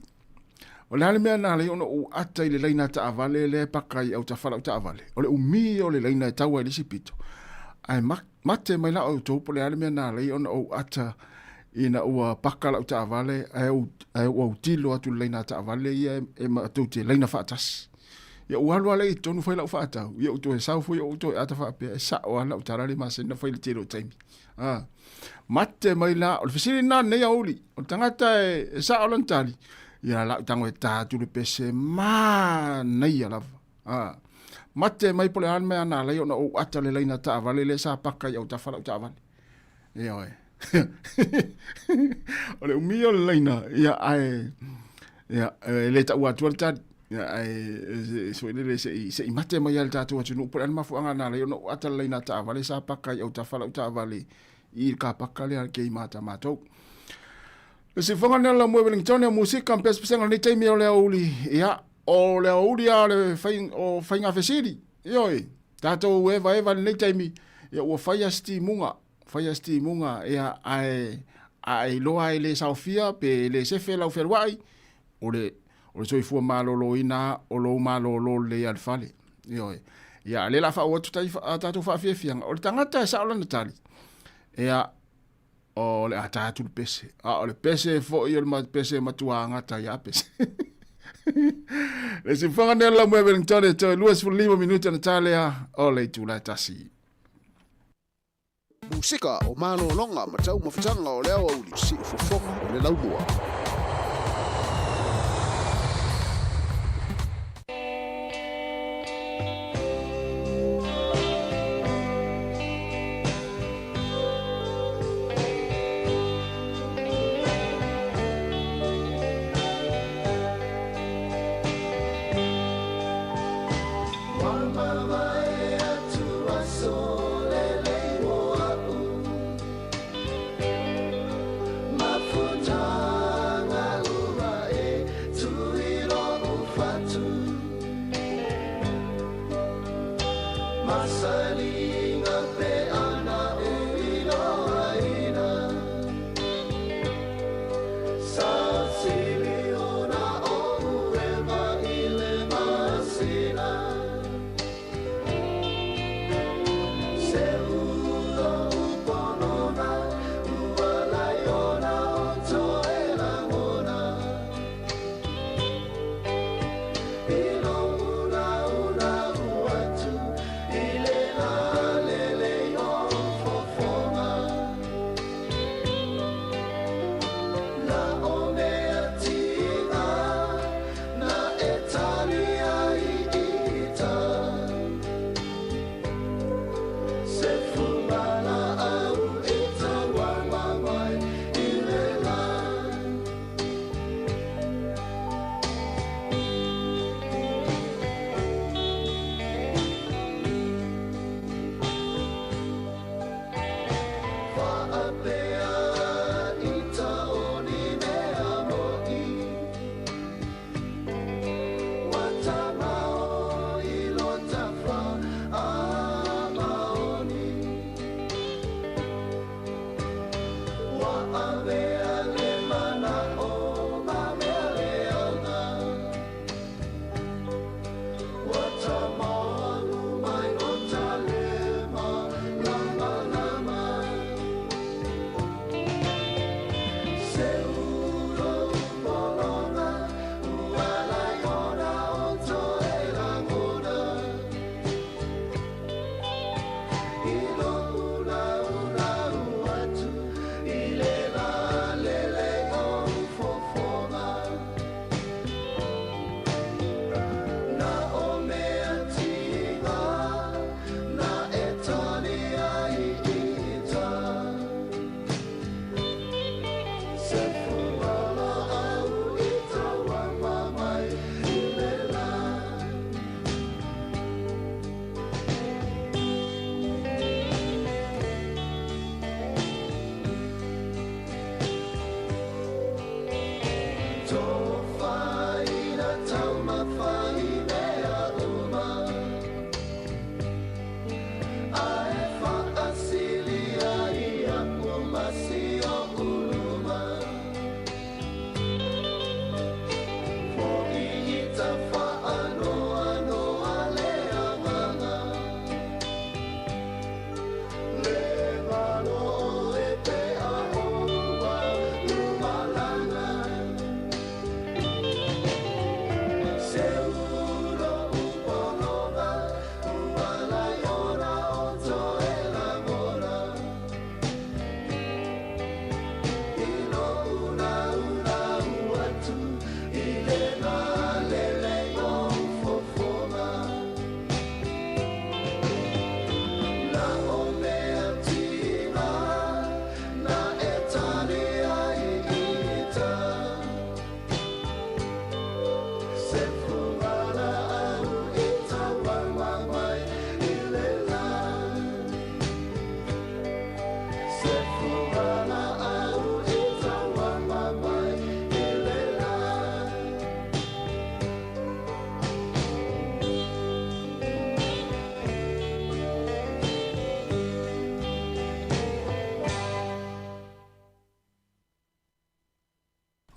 O le a le mea na ala ai ona ou ata i le laina taavale lea e paka ai autafa lau taavale? O le umi o le laina e tau ai i le isi pito. Ae mate mai la outou po o le a le mea na ala ai ona ou ata ina ua paka lau taavale ae ou, ae ou autilo atu i le laina taavale ia e, e matou te laina faatasi. Ia ua alu lava lea i totonu fai lau faatau, ia ou toe sau foi ou toe ata faapea, e sao lava lau tala le masani na fai i le tele o taimi. Ah. Mate mai la, o le fesili lena lenei aoauli, o le tagata e, e sao lana tali, ia lau tago e tā atu le pese manaia lava. A, mate mai po o le a le mea na ala ai ona ou ata le laina taavale lea sa paka i autafa lau taavale. Ioe. o le umi o le laina, ia, ae, ia, e le taua atua le tali. Ia, ae, foi lele, se i, se i mate mai lava le tatou atunuu po o le a le mafuaaga na ala ai ona ou ata le laina taavale sa paka i autafa lau taavale i le kapaka lea a le Kmart a matou. Le sifoga lena la moe Wellington o musika ma pesepesega o lenei taimi o le aoauli, ia, o le aoauli lava o le fai, o faiga fesili, ioe. Tatou evaeva i lenei taimi, ia ua fai lava si timuga, fai lava si timuga, ia ae a e iloa e le saofia pe le sefe lau fealuai, o le o le soifua maloloina o lou malolo lelei lava i le fale. Ioe. Ia a o lea o le a faaauau atu a tatou faafiafiaga, o le tagata e sao lana tali, ia o le a ta atu le pese. A o le pese foi o le pese e matua gata ai lava pese. Le siufofoga nei o le Laumua Wellington e toe 25 minute ona ta lea o le itula e tasi. Musika o malologa ma taumafataga o le aoauli, siufofoga o le laumua.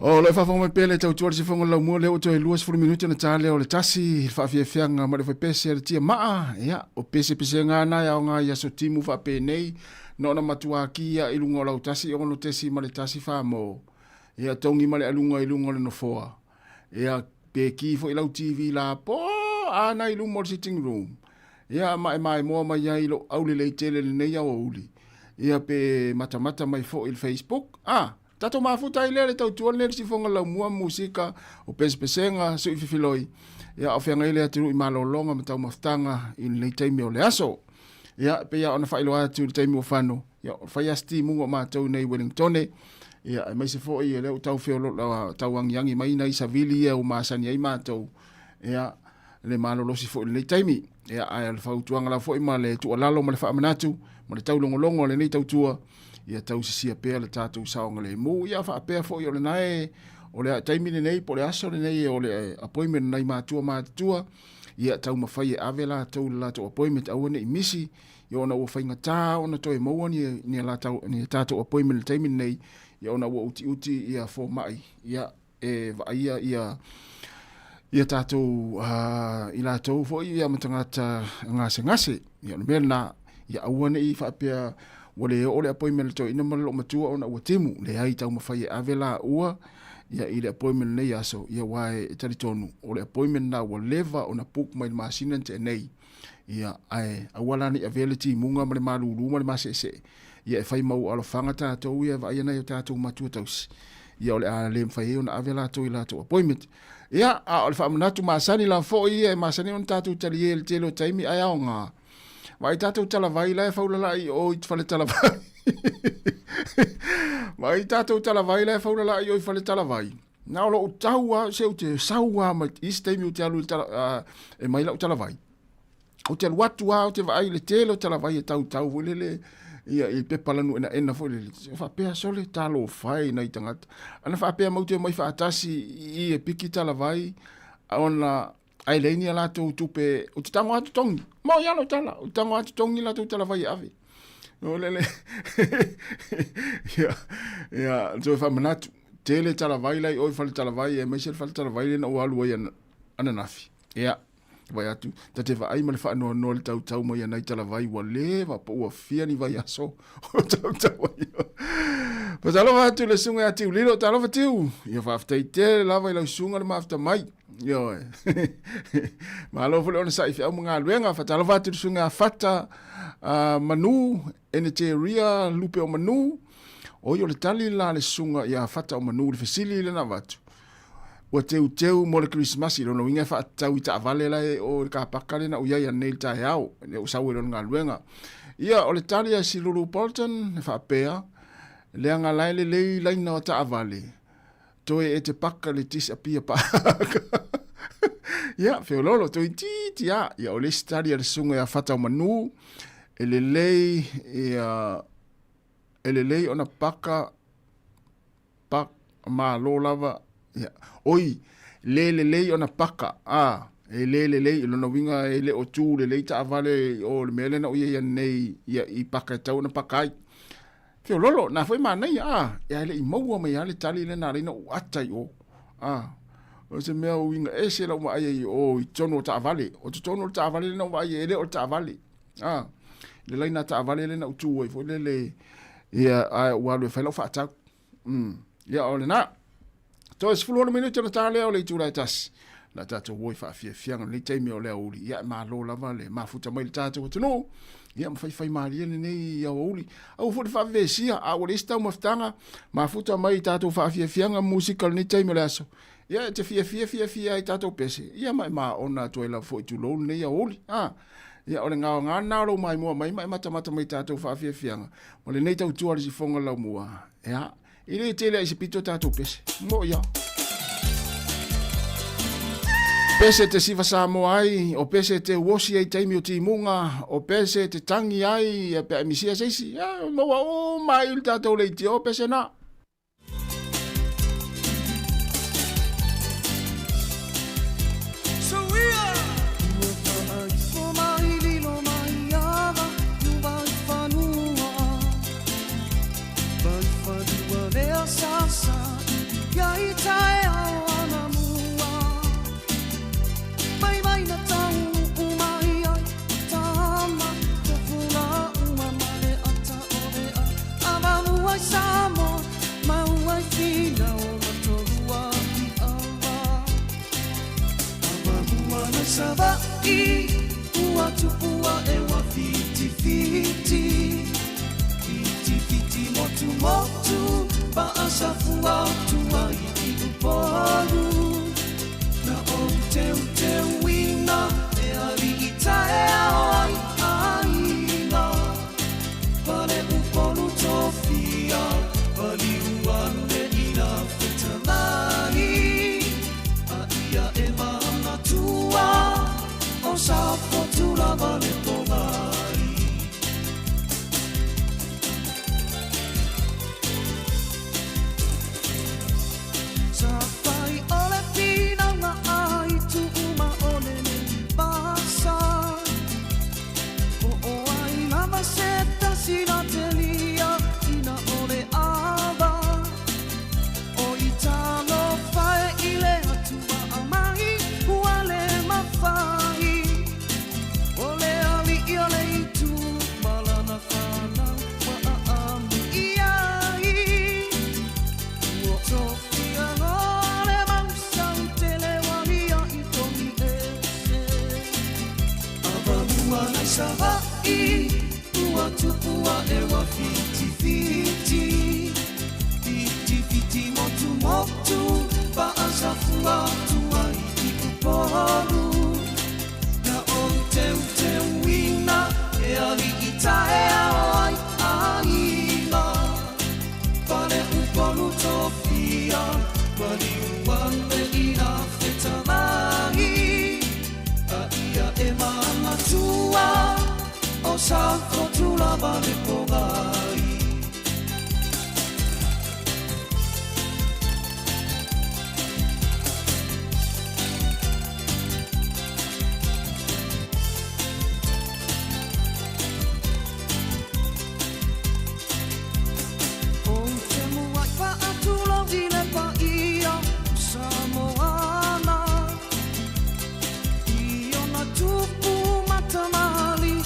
O lo e faafofoga mai pea le tautua le sifoga o le laumua lea ua toe 20 minute ona ta lea o le tasi i le faafiafiaga ma le faipese a le tia maa. Ia, o pesepesega na e aoga i aso timu faapenei na ona matua kia i luga o lau tasi ono tesi ma le tasi fa mo. Ia, togi ma le aluga i luga o le nofoa. Ia, pe ki foi lau TV la po ana i luma o le sitting room. Ia, ma e maimoa mai ai lou aulelei tele i lenei aoauli. Ia, pe matamata mai foi i le Facebook. Ah, tatou mafuta ai lea le tautua lenei le sifoga laumua, musika, o pesepesega, sui fifiloi. Ia, o feagai le atunuu i malologa ma taumafataga i lenei taimi o le aso. Ia, pei lava ona faailoa atu i le taimi ua fano, ia, o fai lava si timuga o matou nei i Wellingtone. Ia, aemaise foi o lea ua tau feolo, tau agiagi mai nai savili ia ua masani ai matou. Ia, le malolosi foi i lenei taimi. Ia, ae o le fautuaga lava foi ma le tuualalo ma le faamanatu ma le taulogologo a lenei tautua, ia tausisia pea le tatou saogalemu. Ia faapea foi o lena e, o le taimi lenei po o le aso lenei o le appointment nai matua matutua, ia taumafai e ave latou i le latou appointment aua ne i misi, ia ona ua faigata ona toe maua ni, ni, latou, ni tatou appointment i le taimi lenei, ia ona ua utiuti ia fomai, ia e vaaia ia ia tatou i latou foi ia ma tagata gasegase. Ia o le mea lena, ia aua ne i faapea ua le oo le appointment le toeaina ma le loomatua ona ua timu. Leai, taumafai e ave laua ia i le appointment lenei aso, ia aua e talitonu o le appointment lena ua leva ona book mai le masina na tea nei. Ia, ae aua la ne i avea le timuga ma le malulu ma le maseesee, ia e fai mau alofaga tatou ia e vaaia nai o tatou matua tausi, ia o le a le mafai ai ona ave latou i latou appointment. Ia, a o le faamanatu masani lava foi ia e masani ona tatou talie i le tele o taimi ae aoga. Vaai tatou talavai la e faulalai i o i fale talavai. Vaai tatou talavai la e faulalai i o i fale talavai. Na o lou tau lava, se ou te sau lava mai isi taimi ou te alu i le tala, e mai lau talavai. Ou te alu atu lava, ou te vaai i le tele o talavai e tautau foi lele, ia, i pepa lanu enaena foi lele. Se faapea sole, talofa e i nai tagata. Ana faapea matou te omai faatasi i i e piki talavai, ona ae leai ni a latou tupe, ou te tago lava totogi. Mo ia lau tala, ou te tago lava totogi latou talavai e ave. O lele, ia, ia, toe faamanatu, tele talavai la i o i fale talavai, aemaise le fale talavai lea na ou alu ai ananafi. Ia, vaai atu, ta te vaai ma le faanoanoa i le tautau mai a nai talavai ua leva po ua fia ni vaiaso o tautau ai. Faatalofa atu i le susuga ia Tiu Lilo, talofa Tiu. Ia faafetai tele lava i lau susuga le mafuta mai. Ioe. Malo foi le onosai i feau ma galuega. Faatalofa atu i le susuga ia Fata Manu, Eneteria Lupe o Manu. Oi o le tali la a le susuga ia Fata o Manu i le fesili lea na avatu. Ua teuteu mo le Kerisimasi, lona uiga e faatatau i taavale la e o i le kapaka lea na ou i ai ananei i le taeao, lea ua sau ai loa i le galuega. Ia, o le tali a Silulu Bolton, e faapea, leaga la e lelei laina o taavale, toe e te paka le disappear paka. Ia, feololo, toeitiiti lava. Ia, o le isi tali a le susuga ia Fata o Manu, e lelei, ia, e lelei ona paka pak, malo lava, ia, oi, le lelei ona paka, a, e le lelei, o lona uiga e le o tū lelei taavale o le mea lea na ou i ai ananei, ia, i paka e tatau ona paka ai. Feololo, na foi manaia, a, ia e le i maua mai lava le tali lea na ala ai ona ou ata i o, a, o se mea uiga ese lau vaai ai i o i totonu o taavale, o totonu o le taavale lea na ou vaai ai, e le o le taavale. A, le laina taavale lea na ou tu ai foi lele, ia, ae ua alu e fai lau faatau. Ia, o lena. Toe 16 minute ona ta lea o le itula e tasi. La tatou o i faafiafiaga lenei taimi o le aoauli. Ia, e malo lava le mafuta mai le tatou atunuu. Ia, ma faifai malie lenei aoauli. Aua foi le faavevesia, a ua leai se taumafataga, mafuta mai i tatou faafiafiaga musika lenei taimi o le aso. Ia, e te fiafia fiafia ai i tatou pese. Ia, ma e maona atu ai lava foi tulou lenei aoauli. A, ia, o le gaoga lena o lou maimoa mai ma e matamata mai i tatou faafiafiaga. Ma lenei tautua a le sifoga laumua. Ia, e le tele ai se pito tatou pese. Mo ia. Pese te siva Samoa ai, o pese te uosi ai taimi o timuga, o pese te tangi ai, e pe a misia se isi. Ia, maua uma ai le tatou leitio, o pese na. tupu a'e ua fitifiti Fitifiti motumotu Paasafua atu ai i Upolu Na ou teuteuina E ali'i taeao ai aiga Pale Upolu tofia Paliu ane i na fetalai A ia e manatua O Safotu lava le pogai. Sa fai o le pinauga ai tuuma o le pasa Po o ai lava se tasi la telia ina o le ava O i talofa e i le Atua amai ua le mafai O le aliʻi o le itu ma lana fanau ua ʻaʻami i ai Ua tofia loa le mau sau tele ua liaʻi togi ese Avamua nai Savaʻi ua tupu aʻe ua fitifiti Fitifiti motumotu paasafua atu ai i Upolu Na ou teuteuina e aliʻi taeao ai aiga Pale Upolu tofia maliu ane i na fetalai A ia e manatua o Safotu lava le pogai. Ou te muai faatulou i le paia o Samoana I ona tupu ma tamalii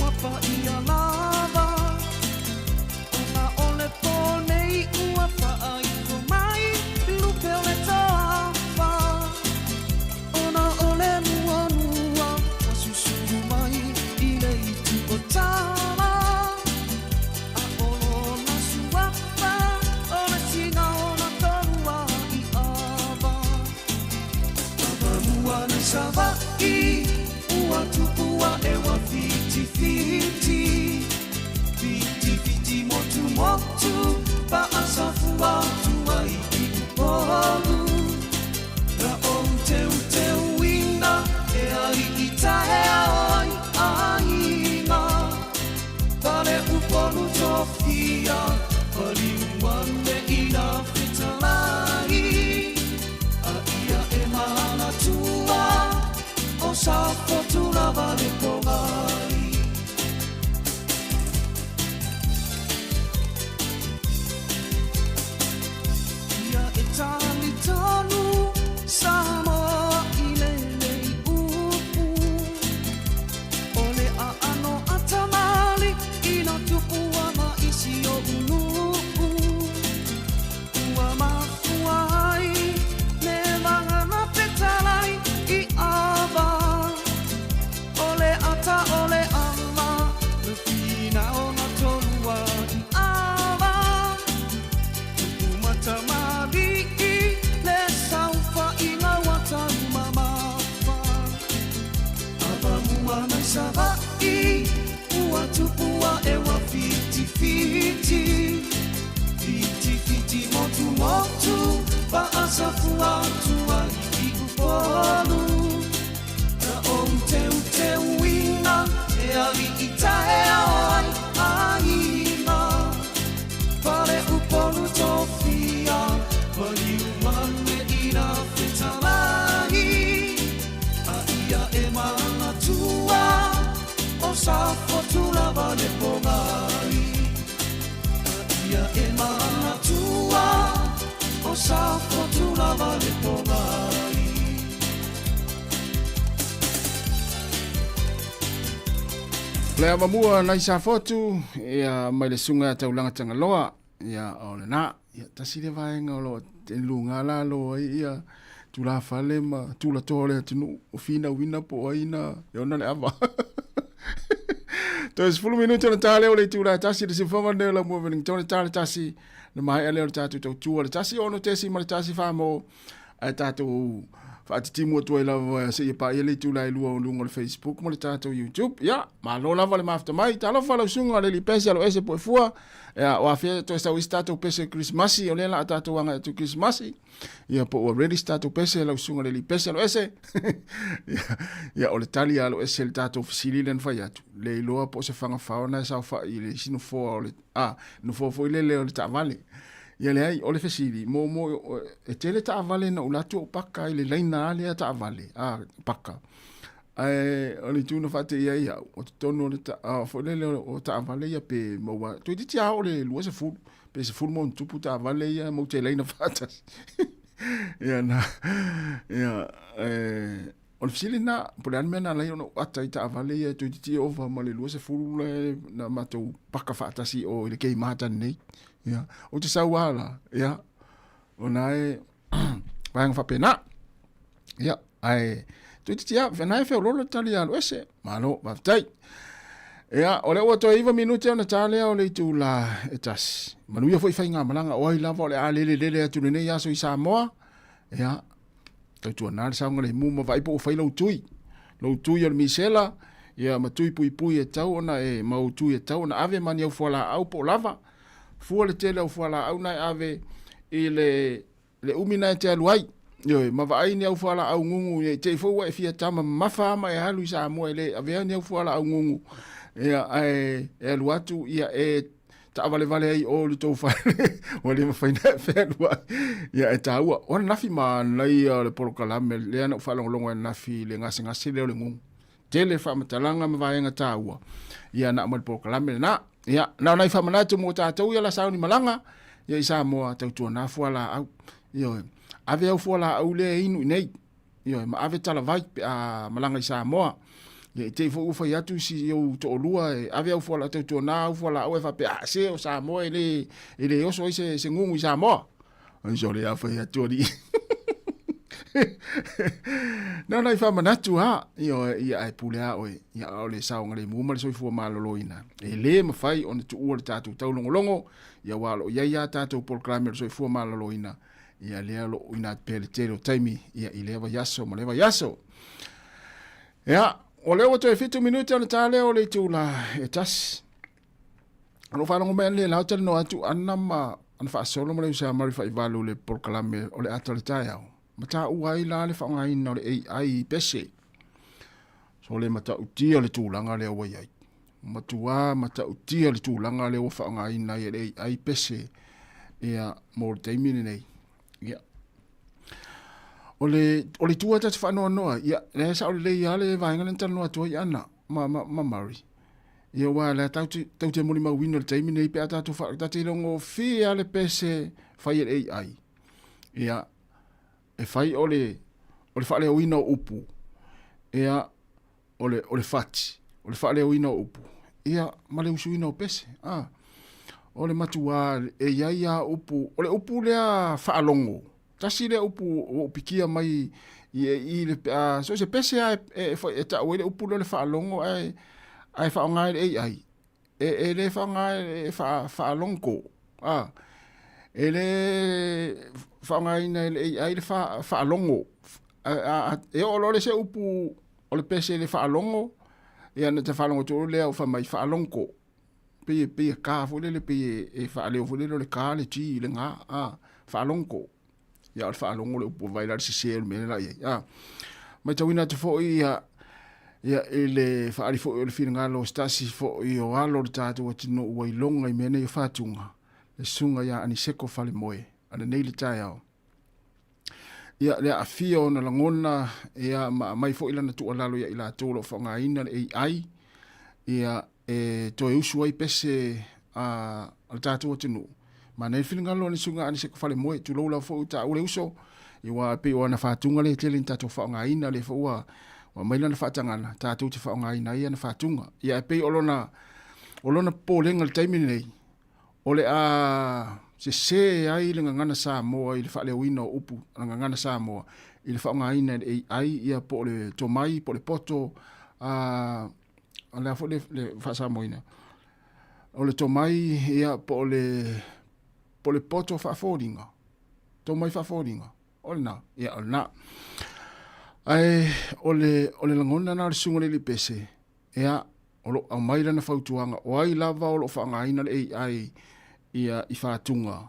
ua paia lava Ona o le po nei ua faaifo mai lupe o le toafa Ona o le muanua ua susulu mai i le itu o Tama A o lona suafa o le sina o na tolua i ava Avamua nai Savaʻi ua tupu aʻe ua fitifiti Fitifiti motumotu paasafua atu ai i Upolu Na ou teuteuina e aliʻi taeao ai aiga Pale Upolu tofia paliu ane i na fetalai A ia e manatua o Safotu lava le pogai. Ia e tali tonu Samoa i lenei upu O le aano a tamalii na tupua ma isi o unu Ua mafua ai le vagana petalai i ava O le ata o le ama le finao na tolua i ava Tupu matamalii le saofaiga ua taumamafa Avamua nai Savaʻi ua tupu aʻe ua fitifiti Fitifiti motumotu paasafua atu ai i Upolu Na ou teuteuina e aliʻi taeao ai aiga Pale Upolu tofia maliu ane i na fetalai A ia e manatua o Safotu lava le pogai A ia e manatua o Safotu lava le pogai. Le avamua nai Safotu, ia mai le suga ia Taulaga Tagaloa, ia o lena, ia tasi le vaega o lo o luga lalo ai ia Tulafale ma tulatoa o le atunuu o finauina po o ai na e ona le ava. Toe 10 minute ona ta lea o le itula e tasi le siufofoga lenei o Laumua Wellington ta le tasi na maea lea o le tatou tautua le 1 6.1 mo ae tatou faatitimu atu ai lava seia paia le itula e lua o luga o le Facebook ma le tatou YouTube. Ia, malo lava le mafuta mai. Talofa lau susuga le Lipese alo ese Puefua. Ia, o afea toe sau isi tatou pese Krismasi, o lea la a tatou agai atu Krismasi. Ia, po ua ready se tatou pese lau susuga le Lipese alo ese. Ia, ia, o le tali alo ese le tatou fesili lea na fai atu. Le iloa po o se fagafao na e saofai i le isi nofoa o le, a, nofoa foi lele o le taavale. Ia leai, o le fesili, mo, mo, e tele taavale na ou alu atu ou paka i le laina lava lea taavale, a, paka. Ae o le itu na faateia ai au, o totonu o le, ta, a, foi lele o taavale ia pe maua, toeitiiti lava oo le 20, pe 10 ma ona tupu taavale ia matou te laina faatasi. Ia na, ia, e, O le fesili lena, po o le a le mea na ala ai ona ou ata i taavale ia toeitiiti ova ma le 20 le na matou paka faatasi i o i le Kmart ananei. Ia, ou te sau lava la, ia, ona e vaega faapena. Ia, ae toeitiiti lava, na e feoloolo le tali ia Aloese. Malo, faafetai. Ia, o lea ua toe 9 minute ona ta lea o le itula e tasi. Manuia foi faigamalaga, o ai lava o le a lelelele atu lenei aso i Samoa. Ia, Tautuana le saogalemu ma vaai po ua fai lou tui. Lou tui o le misela, ia ma tui puipui e tau ona e ma ou tui e tau ona ave ma ni au fualaau po o lava. Fua le tele au fualaau na e ave i le, le umi na e te alu ai. Ioe, ma vaai ni au fualaau gugu ne i te i foi ua e fia tama mamafa ma e alu i Samoa e le avea ni au fualaau gugu. Ia, ae e alu atu, ia e taavalevale ai o i le tou fale ua le mafai ona e fealuai. Ia e taua. O ananafi manaia o le polokalame lea na ou faalogologo ai ananafi i le gasegase lea o le gugu. Tele faamatalaga ma vaega taua ia na aumai le polokalame lena. Ia, na o nai faamanatu mo tatou ia la sauni malaga ia i Samoa tautuana fualaau. Ioe. Ave au fualaau lea e inu i nei. Ioe, ma ave talavai pe a malaga i Samoa. Ia, i te i foi ua fai atu si ou toalua e ave au fualaau, tautuana au fualaau e faapea, a se o Samoa e le, e le oso ai se, se gugu i Samoa. Ai so le a fai atu alii. Na nai faamanatu ha, ioe, ia ae pule a oe, ia a o le saogalemu ma le soifua maloloina. E le mafai ona tuua le tatou taulogologo, ia aua o lo o i ai a tatou polokalame o le soifua maloloina, Ia lea o lo o uina atu pea le tele o taimi ia, i lea vaiaso ma lea vaiaso. Ia, o lea ua toe 7 minute ona ta lea o le itula e tasi. O lou faalogo mai analeila o talanoa atu Ana ma ana faasolo ma le uso ia Mary Faivalu le polokalame o le ata o le taeao. Ma taua ai la le faaaogaina o le AI i pese. So le matautia le tulaga lea ua i ai. Matua matautia le tulaga lea ua faaaogaina ai e le AI pese ia mo le taimi lenei. Ia. O le, o le itu lava ta te faanoanoa ai, ia, lea e sao lelei lava le vaega lea na talanoa atu ai Ana ma, ma, ma Murray. Ia aua lea tatou te, tatou te molimauina i le taimi lenei pe a tatou fa, tatou te ilogofie lava le pese fai e le AI. Ia, e fai o le, o le faaleoina o upu, ia, o le, o le fati, o le faaleoina o upu, ia, ma le usuina o pese. A, o le matuā e i ai lava upu, o le upu lea faalogo, tasi lea upu ua ou pikia mai i, i le, a, so o se pese lava e, e, e, e tau ai le upu lea o le faalogo ae, ae faaaoga e le AI. E, e le faaaoga e fa, faalogo, a, e le faaaogaina e le AI le fa, faalogo. A, a, e oo loa le se upu o le pese i le faalogo, ia na te faalogo atu lea o fai mai faalogo. Pei e pei e ka foi lele pei e, e faaleo foi lele o le ka le G le ga, a, faalogo. Ia o le faalogo le upu vai la le sese o le mea la i ai. A. Matauina atu foi ia ia i le faaali foi o le finagalo o se tasi foi o alo o le tatou atunuu ua iloga i mea nei o fatuga, le susuga ia Aniseko Falemoe, ananei le taeao. Ia, le aafia o ona lagona, ia, ma aumai foi lana tuualalo ia i latou o lo o faaaogaina le AI, ia, e toe usu ai pese a, a le tatou atunuu. Manaia le finagalo o le susuga Aniseko Falemoe, tulou lava foi ua taua le uso, ia aua e pei o ana fatuga lea e tele ina tatou faaaogaina, lea foi ua, ua aumai lana faatagana, tatou te faaaogaina ai ana fatuga. Ia ae pei o lona, o lona popolega i le taimi lenei, O le a sese ai le gagana Samoa i le faaleoina o upu a le gagana Samoa i le faaaogaina e le AI ia po o le tomai po o le poto a o le a foi le, le faasamoina o le tomai ia po o le po o le poto faafoliga tomai faafoliga o lena ia o lena ae o le o le lagona na o le susuga i le alii pese ia o lo o aumai lana fautuaga o ai lava o lo o faaaogaina le AI ia i fatuga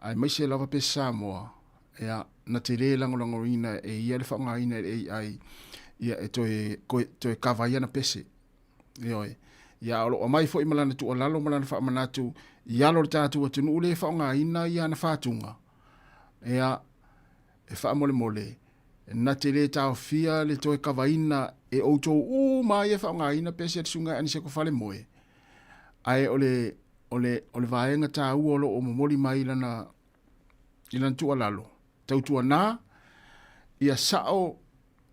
aemaise lava pese Samoa ia na te lē lagolagoina e ia le faaaogaina e le AI ia e toe toe kava ai ana pese. Ioe. Ia o lo o aumai foi ma lana tuualalo ma lana faamanatu i alo o le tatou atunuu lē faaaogaina ia ana fatuga ia e faamolemole na te lē taofia le toe kavaina e outou uma ia e faaaogaina pese a le Susuga ia Aniseko Falemoe ae o le o le o le vaega taua o lo o momoli mai lana i lana tuualalo, tautuana ia sao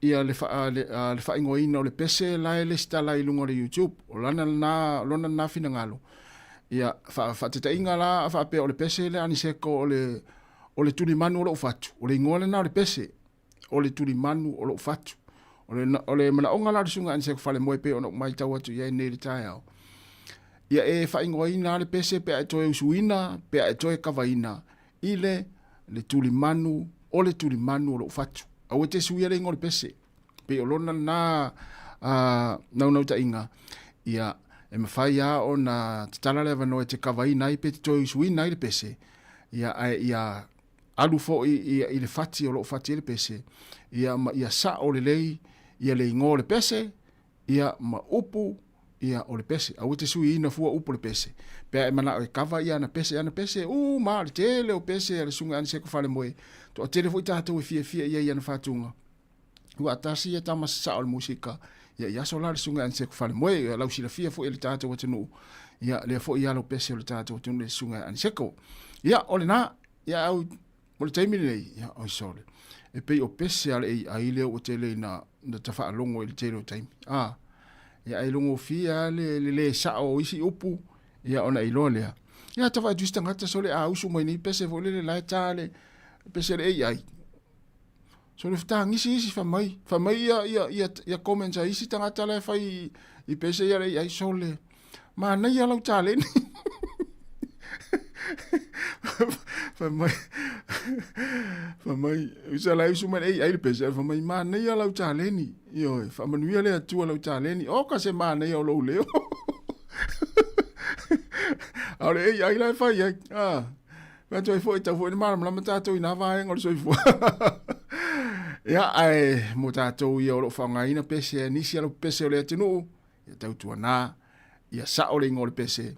ia le, fa, le, uh, le faaigoaina o le pese la e lesitala i luga o le YouTube. O lana lena, lona lena finagalo. Ia, fa, faatetaiga la a faapea o le pese le Aniseko o le, o le tulimanu o lou fatu. O le igoa lena o le pese. O le tulimanu o lou fatu. O le, o le manaoga la o le susuga Aniseko Falemoe pei ona ou matau atu i ai nei i le taeao. Ia e faaigoaina le pese pe a e toe usuina, pe a e toe kavaina i le le tulimanu o le tulimanu o lou fatu. Aua e te suia le igoa o le pese. Pei o lona lena naunautaiga, ia e mafai lava ona tatala le avanoa e te kavaina ai pe te toe usuina ai le pese, ia ae ia alu foi ia i le fati o lo o fati ai le pese, ia ma ia sao lelei ia le igoa o le pese, ia ma upu ia o le pese. Aua e te suiina fua upu o le pese. Pe a e manao e kava ia ana pese, ana pese, u ma le tele o pese a le Susuga Aniseko Falemoe. Toatele foi tatou e fiafia i ai i ana fatuga. Ua tasi ia tama sasao o le musika, ia i aso la le Susuga Aniseko Falemoe, ia lau silafia foi e le tatou atunuu, ia lea foi ia lau pese o le tatou atunuu le Susuga Aniseko. Ia, o lena, ia au Mo le taimi lenei, ia, oi sole, e pei o pese a le AI lea ua tele ina na ta faalogo i le tele o taimi. A, ia ai logofie lava le, le lē sa'o o isi upu, ia ona e iloa lea. Ia ta vaai atu isi tagata sole a usu mai nei pese foi lele la e ta le pese a le AI. Sole fetagisi isi fai mai, fai mai ia, ia, ia, ia comments a isi tagata la e fai i pese ia le AI sole. Manaia lau taleni. Fai mai, fai mai, usa la usu mai le AI le pese, fai mai, manaia lau taleni. Ioe, faamanuia le Atua lau taleni. Oka se manaia o lou leo. A o le AI la e fai ai. Ah. Fai atu ai foi, tau foi ina malamalama tatou i nā vaega o le soifua. Ia, ae mo tatou ia o lo o faaaogaina pese a nisi alo pese o le atunuu, ia tautuanā, ia sao le igoa o le pese,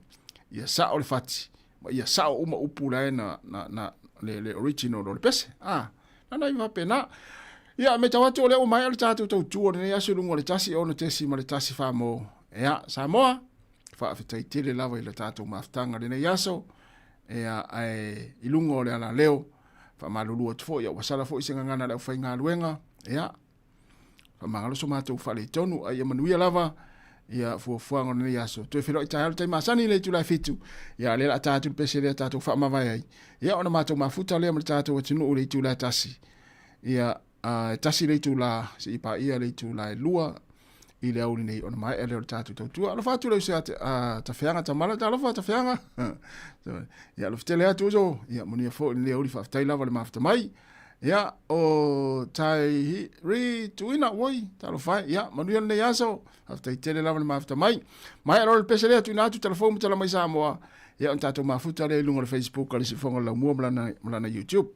ia sao le fati, ma ia sao uma upu la e na, na, na, le, le original o le pese. Ah, na nai faapena. Ia, me tau atu o lea ua maea le tatou tautua o lenei aso i luga o le 1 6.1 mo, ia, Samoa, faafetai tele lava i le tatou mafutaga i lenei aso, ia, ae i luga o le alaleo, faamalulu atu foi, ia ua sala foi se gagana a le aufaigaluega, ia, faamagalo so matou faaletonu, a ia manuia lava ia fuafuaga o lenei aso. Toe feiloai taeao i le taimi masani i le itula e 7, ia, lea o le a ta atu le pese lea tatou faamavae ai, ia, ona matou mafuta lea ma le tatou atunuu i le itula e 1, ia, a e 1 le itula seia paia le itula e 2 i le aoauli nei ona maea lea o le tatou tautua. Alofa atu le uso ia Tafeaga Tamala, talofa Tafeaga. Ia alofa tele atu uso, ia manuia foi lenei aoauli, faafetai lava le mafuta mai. Ia o tai ri tuina oi, talofa e, ia manuia lenei aso, faafetai tele lava le mafuta mai. Maea loa le pese lea, tuuina atu telefoni ma tala mai Samoa, ia ona tatou mafuta lea i luga o le Facebook a le Siufofoga o le Laumua ma lana YouTube.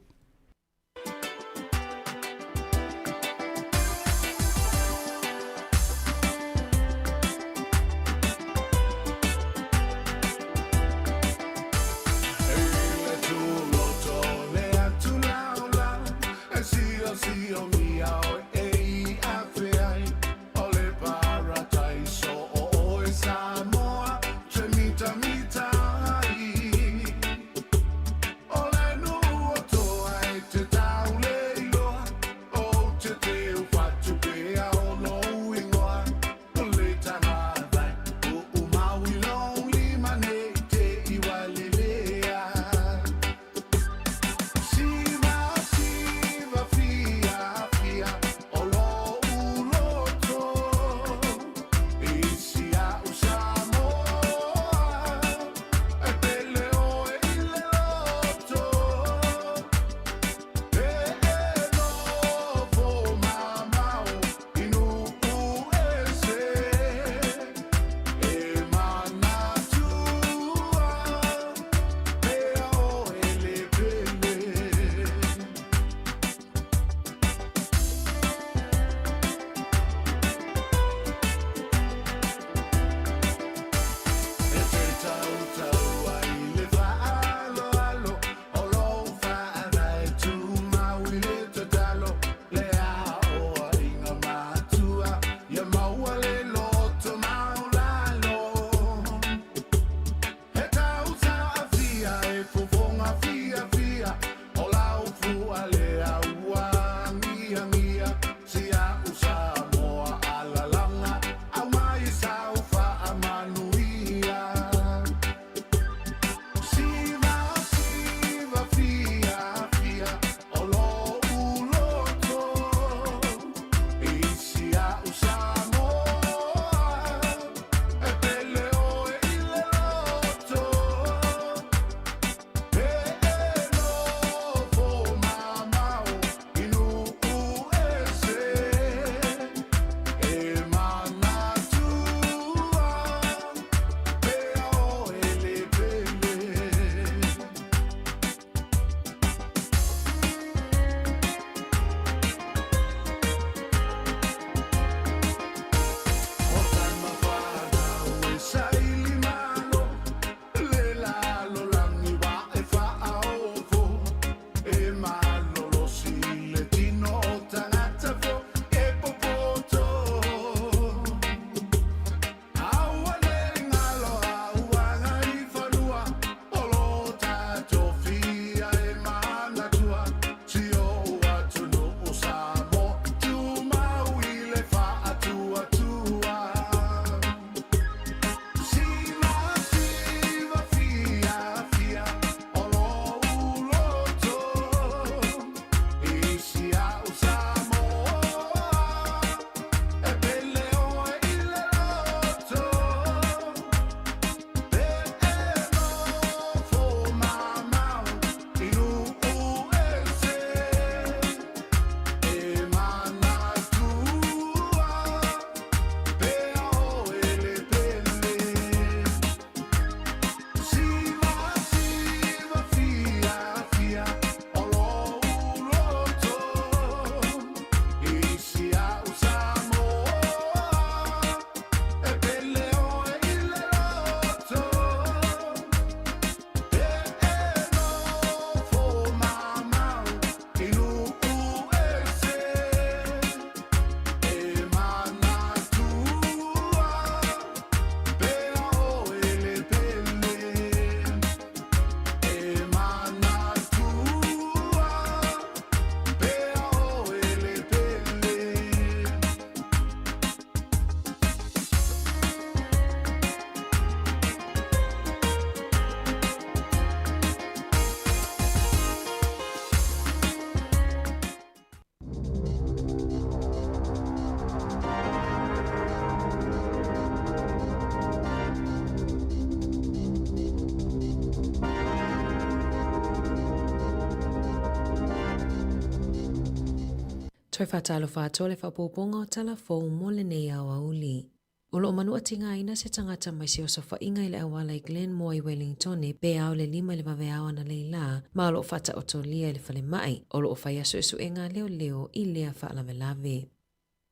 Toe faatalofa atu o le faaopoopoga o tala fou mo lenei aoauli. O lo o manuatigaina se tagata mai se osofaiga i le auala i Glenmore i Wellingtone pe ao le 5 i le vaveao analeila ma o lo o faataotolia i le falemai. O lo o faia suesuega a leoleo i lea faalavelave.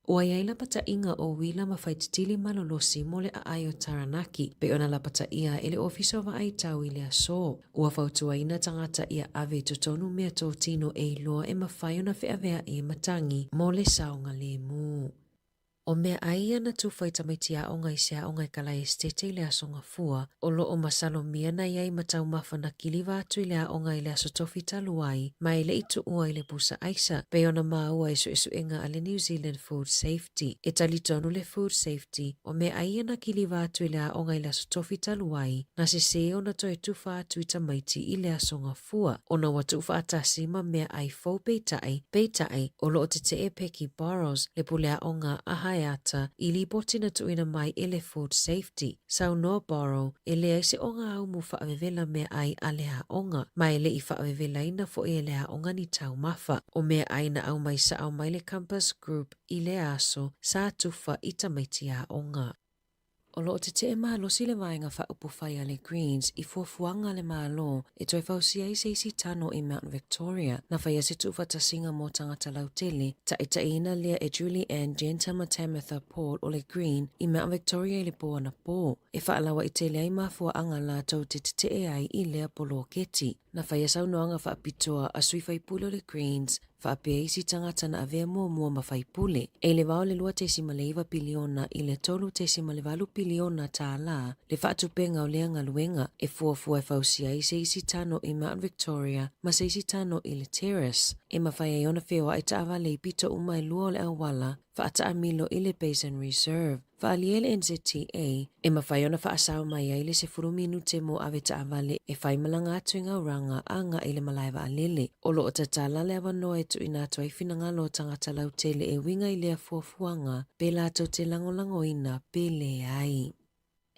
Ua i ai lapataiga o uila ma faititili malolosi mo le aai o Taranaki, pei ona lapataia e le Ofisa o Vaai Tau i le aso. Ua fautuaina tagata ia ave i totonu mea totino e iloa e mafai ona feaveai e matagi mo le saogalemu. O meaai ia na tufa i tamaiti aoga i se aoga e Kalaesetete i le Aso Gafua, o lo o masalomia na i ai ma taumafa na kiliva atu i le aoga i le Aso Tofi talu ai, ma e le i tuua i le pusa aisa, pei ona maua i suesuega a le New Zealand Food Safety. E talitonu le Food Safety, o meaai ia na kiliva atu i le aoga i le Aso Tofi talu ai, na sesē ona toe tufa atu i tamaiti i le Aso Gafua, ona ua tuufaatasi ma meaai fou peitai, peitai, o lo o tetee Peggy Burrows, le pule aoga a Haeata, i lipoti na tuuina mai e le Food Safety. Saunoa Borrow, e leai se ogāumu faavevela meaai a le aoga, ma e le i faavevelaina foi e le aoga ni taumafa. O meaai na aumai sao mai le Compass Group i lea aso, sa tufa i tamaiti aoga. O lo o tetee malosi le Vaega Faaupufai a le Greens i fuafuaga a le Malo e toe fausia ai se isi tano i Mount Victoria, na faia se tuufaatasiga mo tagata lautele, taitaiina lea e Julie Anne Genter ma Tamatha Paul o le Green i Mount Victoria i le pō anapō, e faalauaitele ai mafuaaga latou te tetee ai i lea poloketi. Na faia saunoaga faapitoa a sui faipule o le Greens, faapea isi tagata na avea muamua ma faipule, e le vao le 2.9 piliona i le 3.8 piliona tālā le faatupenga o lea galuega, e fuafua e fausia ai se isi tano i Mount Victoria ma se isi tano i le Terrace, e mafai ai ona feoai taavale i pito uma e lua o le auala faataamilo i le Basin Reserve. Faaalia e le NZTA, e mafai ona faasao mai ai le 10 minute mo avetaavale e fai malaga atu i Gauranga agai i le malae vaalele. O lo o tatala le avanoa e tuuina atu ai finagalo o tagata lautele e uiga i lea fuafuaga pe latou te lagolagoina pe leai.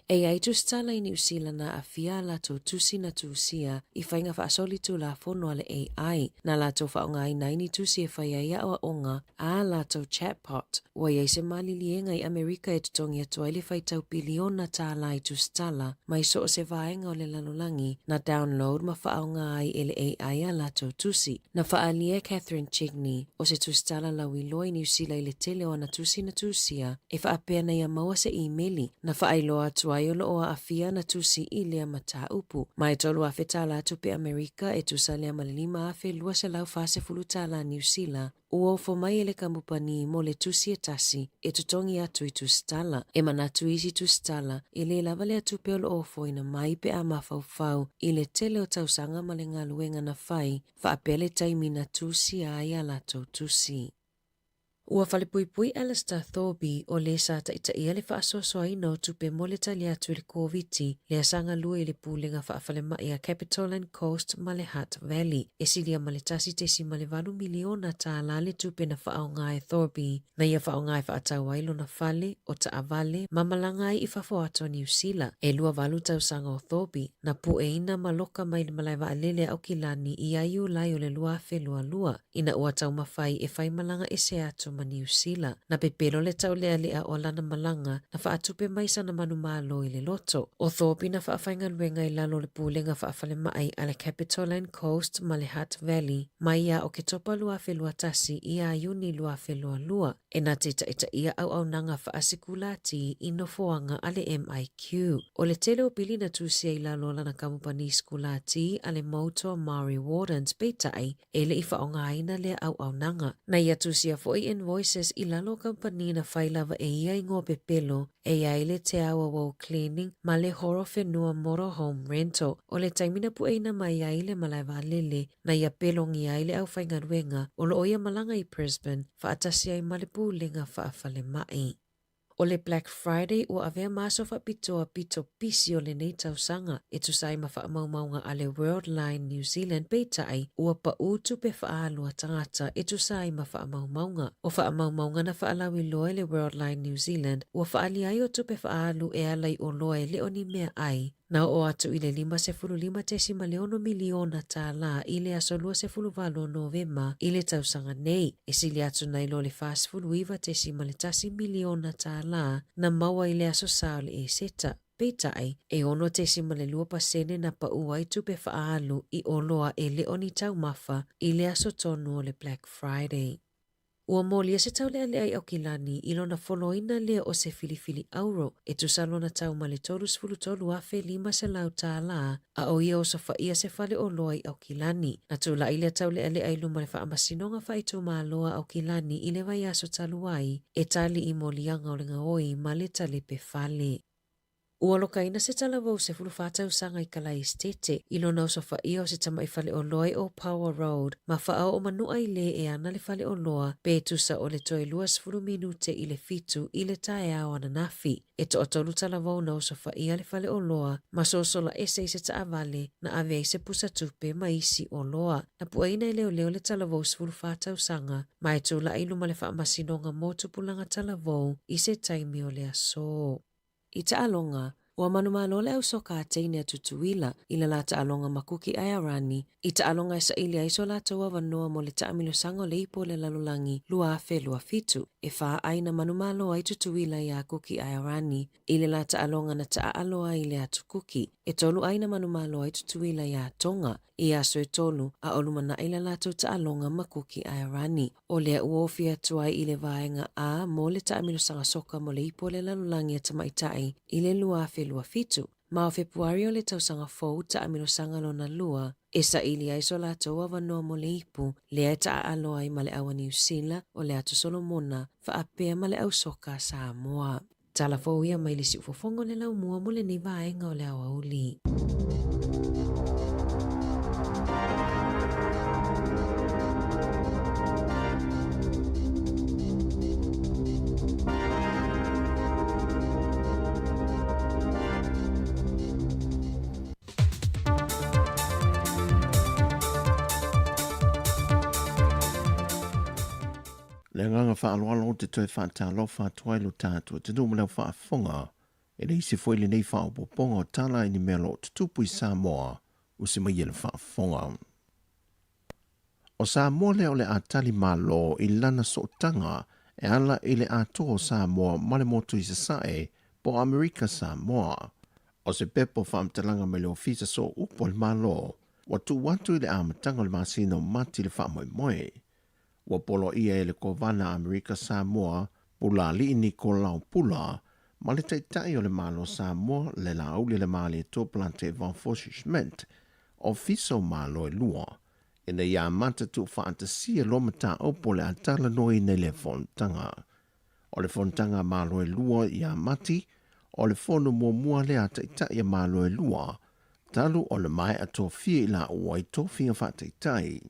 E i ai tusitala i Niu Sila na aafia a latou tusi na tusia i faiga faasoli tulafono a le AI, na latou faaaogaina ai ni tusi e fai ai aoaoga a latou chatbot. Ua i ai se maliliega i Amerika e totogi atu ai le faitau piliona tālā i tusitala mai so o se vaega o le lalolagi na download ma faaaoga ai e le AI a latou tusi. Na faaalia e Catherine Chigney, o se tusitala lauiloa i Niu Sila i le tele o ana tusi na tusia, e faapea na ia maua se imeli, na faailoa atu ai o lo o aafia ana tusi i lea mataupu. Ma e 3,000 tālā tupe Amerika e tusa lea ma le 5,240 tālā Niu Sila, ua ofo mai e le kamupani mo le tusi e tasi e totogi atu i tusitala. E manatu isi tusitala, e lē lava lea tupe o lo o ofoina mai pe a mafaufau i le tele o tausaga ma le galuega na fai faapea le taimi na tusia ai a latou tusi. Ua falepuipui Alistair Thorby, o le sa taitaia le faasoasoaina o tupe mo le tali atu i le Koviti, lea sa galue i le Pulega Faafalemai a Capital and Coast ma le Hutt Valley. E silia ma le $1.8 miliona tālā le tupe na faaaoga e Thorby, na ia faaaoga e faatau ai lona fale, o taavale, ma malaga ai i fafo atu o Niu Sila. E 28 tausaga o Thorby, na pueina ma loka mai le malae vaalele a Aukilani ia Iulai o le 2022. Ina ua taumafai e fai malaga ese atu ma Niu Sila, na pepelo le taulealea o lana malaga na faatupe mai sana manumalo i le loto. O Thorpe na faafaigaluega i lalo o le Pulega Faafalemai a le Capital and Coast ma le Hutt Valley mai ia Oketopa 2021 ia Iuni 2022, e na te taitaia auaunaga faasekulati i nofoaga a le MIQ. O le tele o pili na tusia i lalo o lana kamupani sekulati a le Moutoa Maori Wardens peitai, E le i faaaogaina lea auaunaga. Na ia tusia foi invoices i lalo o kamupani na fai lava e ia igoa pepelo e i ai le Te Awawau Cleaning ma le Horowhenua Motorhome Rental. O le taimi na pueina mai ai le malae vaalele, na ia pelogia ai le aufaigaluega o lo o ia malaga i Brisbane faatasi ai ma le Pulega Faafalemai. O le Black Friday ua avea ma aso faapitoa pito pisi o lenei tausaga e tusa ai ma faamaumauga a le Worldline New Zealand peitai ua paʻū tupe faaalua tagata e tusa ai ma faamaumauga. O faamaumauga na faalauiloa e le Worldline New Zealand ua faaalia ai o tupe faaalu e ala i oloa e le o ni meaai. Na oo atu i le $55.6 miliona tālā i le aso 28 o Novema i le tausaga nei, e sili atu nai lo le $49.1 miliona tālā na maua i le aso Sa o le Eseta. Peitai, e 6.2 pasene na pa'u ai tupe faaalu i oloa e le o ni taumafa i le aso tonu o le Black Friday. Ua molia se taulealea i Aukilani i lona foloina lea o se filifili auro e tusa lona tau ma le $33,500 tālā, a ʻo ia osofaia se fale oloa i Aukilani. Na tulaʻi lea taulealea i luma le Faamasinoga Faaitumalo a Aukilani i le vaiaso talu ai e tali i moliaga o le gaoi ma le talepe fale. Ua lokaina se talavou 14 tausaga i Kalaesetete i lona osofaia o se tamaʻi faleoloa i Opawa Road ma faaoo manua i lē e ana le faleoloa pe tusa o le toe 20 minute i le fitu i le taeao ananafi. E toatolu talavou na osofaia le faleoloa ma sosola ese i se taavale na ave ai se pusa tupe ma isi oloa. Na pueina e leoleo le talavou 14 tausaga ma e tulaʻi i luma le Faamasinoga mo Tupulaga Talavou i se taimi o le aso. I taaloga, ua manumalo le au soka a teine a Tutuila i le la taaloga ma Kuki Aearani i taaloga e saili ai so latou avanoa mo le taamilosaga o le ipu o le lalolagi 2027. E fa ai na manumalo ai Tutuila iā Kuki Aearani i le la taaloga na taaalo ai i le atu Kuki. E tolu ai na manumalo ai Tutuila iā Tonga i aso e tolu a o lumanaʻi la latou taaloga ma Kuki Aearani. O lea ua ofi atu ai i le vaega A mo le taamilosaga soka mo le ipu o le lalolagi a tamaitai i le 2027. Ma o Fepuari o le tausaga fou taamilosaga lona lua e saili ai so latou avanoa mo le ipu lea e taaalo ai ma le au a Niu Sila o le Atu Solomona faapea ma le au soka a Samoa. Tala fou ia mai le siufofoga o le laumua mo lenei vaega o le aoauli. Le agaga faaaloalo ou te toe faatalofa atu ai lo tatou atunuu ma le au faafofoga e le isi foi lenei faaopoopoga o tala i ni mea o lo o tutupu i Samoa usi mai e le faafofoga. O Samoa lea o le a tali malo i lana sootaga e ala i le atoa o Samoa ma le motu i Sasae po o Amerika Samoa. O se pepa o faamatalaga mai le Ofisa Sooupu a le Malo ua tuu atu i le amataga o le masina o Mati le faamoemoe. Ua poloaia e le Kovana Amerika Samoa, Pulaalii Nikolao Pula, ma le Taitai o le Malo Samoa, le Laauli le Malietoa Planté Valfauche Schmidt, Ofisa o Malo e lua, ina ia amata tuufaatasia loa mataupu o le a talanoaina i lea fonotaga. O le fonotaga a Malo e lua ia Mati, o le fono muamua lea a Taitai a Malo e lua, talu ona maea tofia i laua i tofiga faataitai.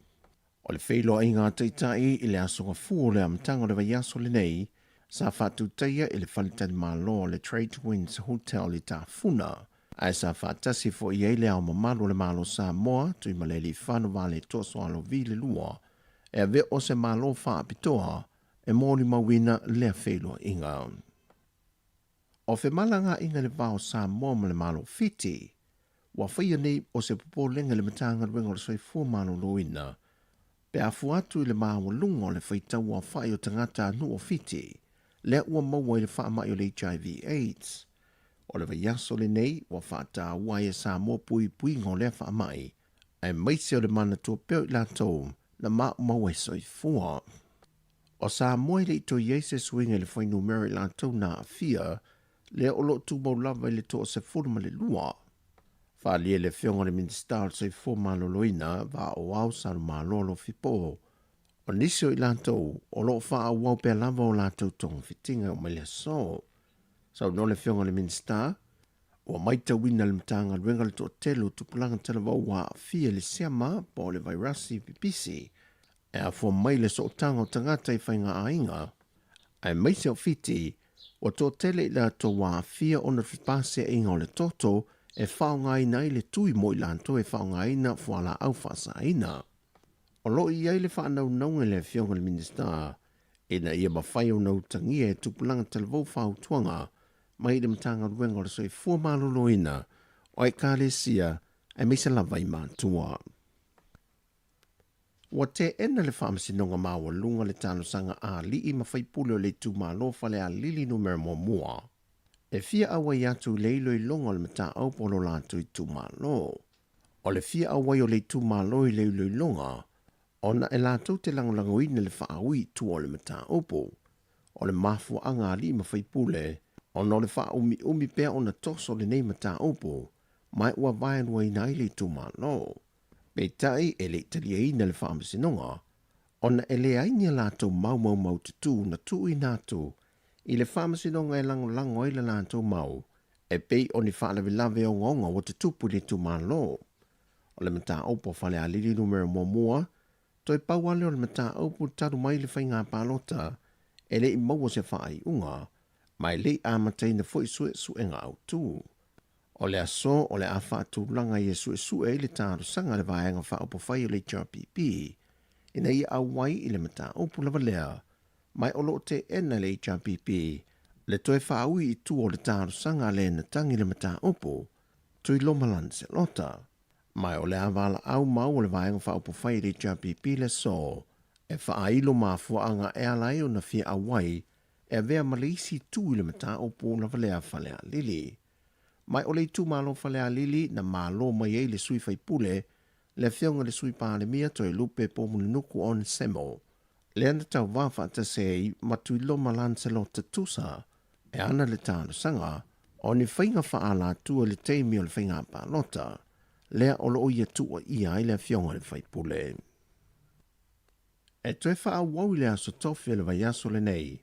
O le feiloaiga a Taitai i le Aso Gafua o le amataga o le vaiaso lenei, sa faatutaia i le faletalimalo o le Trade Winds Hotel i Tafuna, ae sa faatasi foi i ai Le Ao Mamalu o le Malo Samoa, Tuimalealiifano Vaaletoa Sualauvi le Lua, e avea o se Malo faapitoa e molimauina lea feiloaiga. O femalagaaiga i le va o Samoa ma le Malo o Fiti, ua faia nei o se popolega i le Matagaluega o le Soifua Maloloina pe a fua atu i le maualuga o le faitau aofai o tagatanuu o Fiti lea ua maua i le faamai o le HIV AIDS. O le vaiaso lenei ua faataua ai e Samoa puipuiga o lea faamai, aemaise o le manatua pea o i latou na maumau ai soifua. O Samoa e le i toe i ai se suiga i le fuainumera i latou na aafia, lea o lo o tumau lava i le 12. Faaalia e le Afioga i le Minisita o le Soifua Maloloina, Vaaoao Salumalo Alofi Po, o nisi o i latou o lo o faaauau pea lava o latou togafitiga e oo mai le aso. Saunoa le Afioga i le Minisita, ua maitauina e le Matagaluega le toatele o tupulaga talavou ua aafia i le siama po o le vairasi pipisi e afua mai le sootaga o tagata i faigaaiga, aemaise o Fiti, ua toatele i latou ua aafia ona fepaseaiga o le toto e faaaogaina ai le tui mo i latou e faaaogaina fualaau faasaina. O lo o i ai le faanaunauga i le Afioga i le Minisita ina ia mafai ona utagia e tupulaga talavou fautuaga mai le Matagaluega o le Soifua Maloloina. o Ekalesia aemaise lava i matua. Ua teena le Faamasinoga Maualuga le talosaga a alii ma faipule o le itumalo Falealili Numera Muamua e fia auai atu i le iloiloga o le mataupu o lo latou itumalo. O le fia auai o le itumalo i le iloiloga ona e latou te lagolagoina le faaui i tua o le mataupu. O le mafuaaga a alii ma faipule ona o le faaumiumi pea ona toso lenei mataupu ma ua vaeluaina ai le itumalo. Peitai e le i taliaina le Faamasinoga ona e leai ni a latou mau maumaututu na tuuina atu i le Faamasinoga e lagolago ai le latou mau e pei o ni faalavelave ogaoga ua tutupu i le itumalo. O le mataupu a Falealili Numera Muamua, toe pau lava lea o le mataupu talu mai le faiga palota e le i maua se faaiuga ma e le i amataina foi suesuega autu. O le aso o le a faatulaga ia suesue ai le talosaga a le Vaega Faaupufai o le HRPP ina ia auai i le mataupu lava lea, ma o lo o teena e le HRPP le toe faaui i tua o le talosaga a le na tagi le mataupu, Tuiloma Lancelota. Ma o le a valaau mau a le Vaega Faaupufai a le HRPP le aso e faailo mafuaaga e ala ai ona fia auai e avea ma le isi itu i le mataupu lava lea a Falealili. Ma o le itumalo Falealili na malo mai ai le sui faipule, le afioga i le Sui Palemia Toelupe Poumulinuku Onesemo, lea na tauvā faatasi ai ma Tuiloma Lancelot Tusa e ana le talosaga o ni faiga faaalatua i le taimi o le faiga palota, lea o lo o ia tuuaia ai le afioga i le faipule. E toe faaauau i le aso Tofi o le vaiaso lenei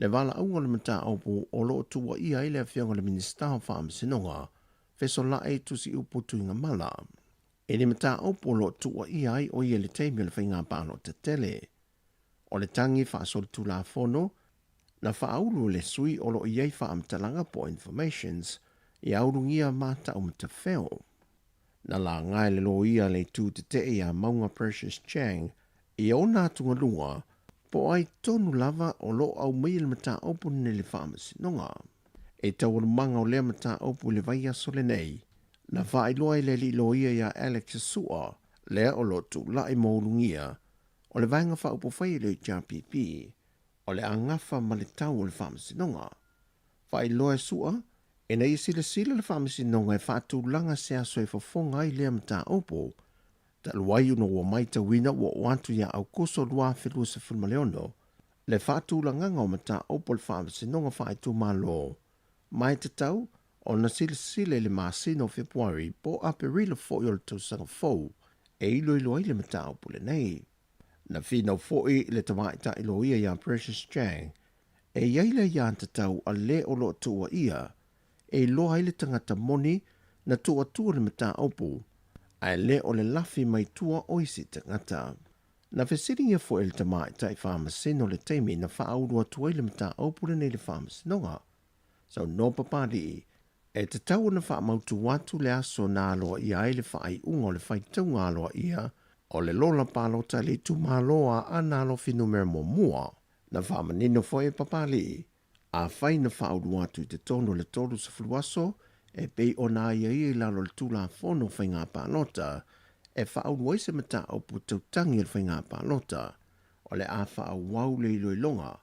le valaauga o le mataupu o lo o tuuaia ai le Afioga i le Minisita o Faamasinoga, Fesola'i Tusiupu Tuigamala, i le mataupu o lo o tuuaia ai o ia i le taimi o le faiga palota tele. O le tagi faasolitulafono na faaulu e le sui o lo o i ai faamatalaga po o informations ia ulugia matau matafeo. Na laga e le loia le itu tetee ia Mauga Precious Chang i ona atugaluga po o ai tonu lava o lo o aumaia le mataupu lenei i le Faamasinoga. I taualumaga o lea mataupu i le vaiaso lenei, na faailoa ai le alii loia ia Alex Sua, lea o lo o tulai mo ulugia o le Vaega Faaupufai a le HRPP, o le a gafa ma le tau o le Faamasinoga. Faailoa e Sua, ina ia silasila le Faamasinoga e faatulaga se aso e fofoga ai lea mataupu, talu ai ona ua matauina ua oo atu ia Aokuso 2026 le faatulagaga o mataupu a le Faamasinoga Faaitumalo, ma e tatau ona silasila i le masina o Fepuari po o Aperila foi o le tausaga fou e iloilo ai le mataupu lenei. Na finau foi le tamaitai loia ia Precious Chang e i ai le aiatatau a le o lo o tuuaia e iloa ai le tagata moni na tuuatua le mataupu, ae le o le lafi mai tua o isi tagata. Na fesiligia foi e le tamaitai faamasino le taimi na faaulu atu ai le mataupu lenei i le faamasinoga. Saunoa Papalii, e tatau ona faamautu atu le aso na aloaia ai le faaiuga o le faitauga aloaia o le lola palota i le itumalo a Aana Alofi Numera Muamua. Na faamanino foi e Papalii, afai na faaulu atu i totonu o le 30 aso e pei ona aiaia i lalo o le Tulafono o Faiga Palota e faaulu ai se mataupu tautagi a le Faiga Palota, o le a faaauau le iloiloga,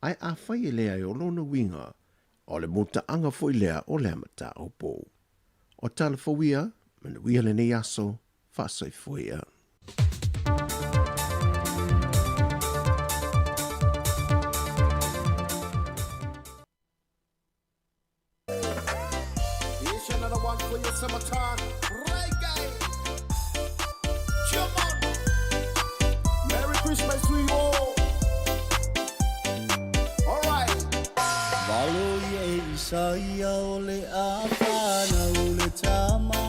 ae afai e leai o lona uiga, o le mutaaga foi lea o lea mataupu. O tala fou ia, manuia lenei aso, faasoifua ia. Here's another one for your summertime reggae. Come on. Merry Christmas to you all. All right. Valo ia e Isaia o le a whanau le tama.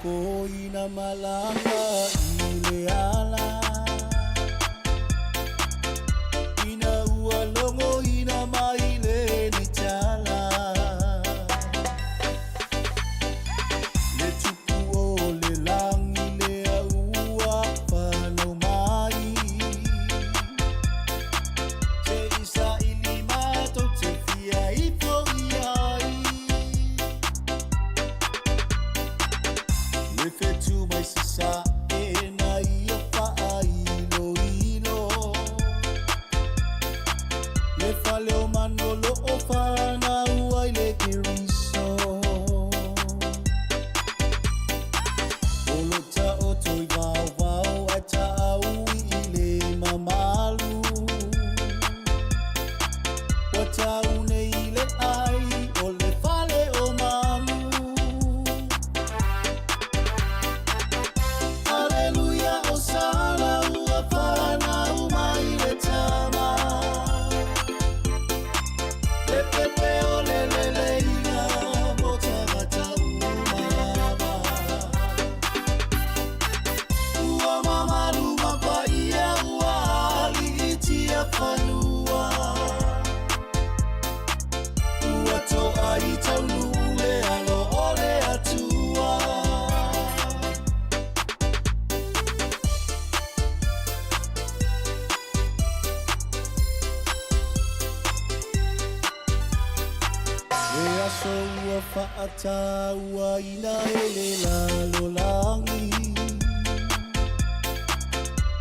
Loko ina malanga i le ala Ina ua logo ina mai le ni tala Le tupu o le langi le ua whanau mai Te isa ili mātou te fia ifo i ai Le whetu mai sisa e na ia whaailo ilo Le fale o manolo o whanau ai le kiriso O lo ta o toi vau vau ai ta au i le mamalu Wa tau nei le ai o le fale o manu Aleluia o sala ua whanau mai le tama Le pepe o le leleina mo tagata umalava Ua mamalu mapaia ua aliitia fanua Ua toa i taunu le alo o le atua E aso ua whaataua ina e le lalo langi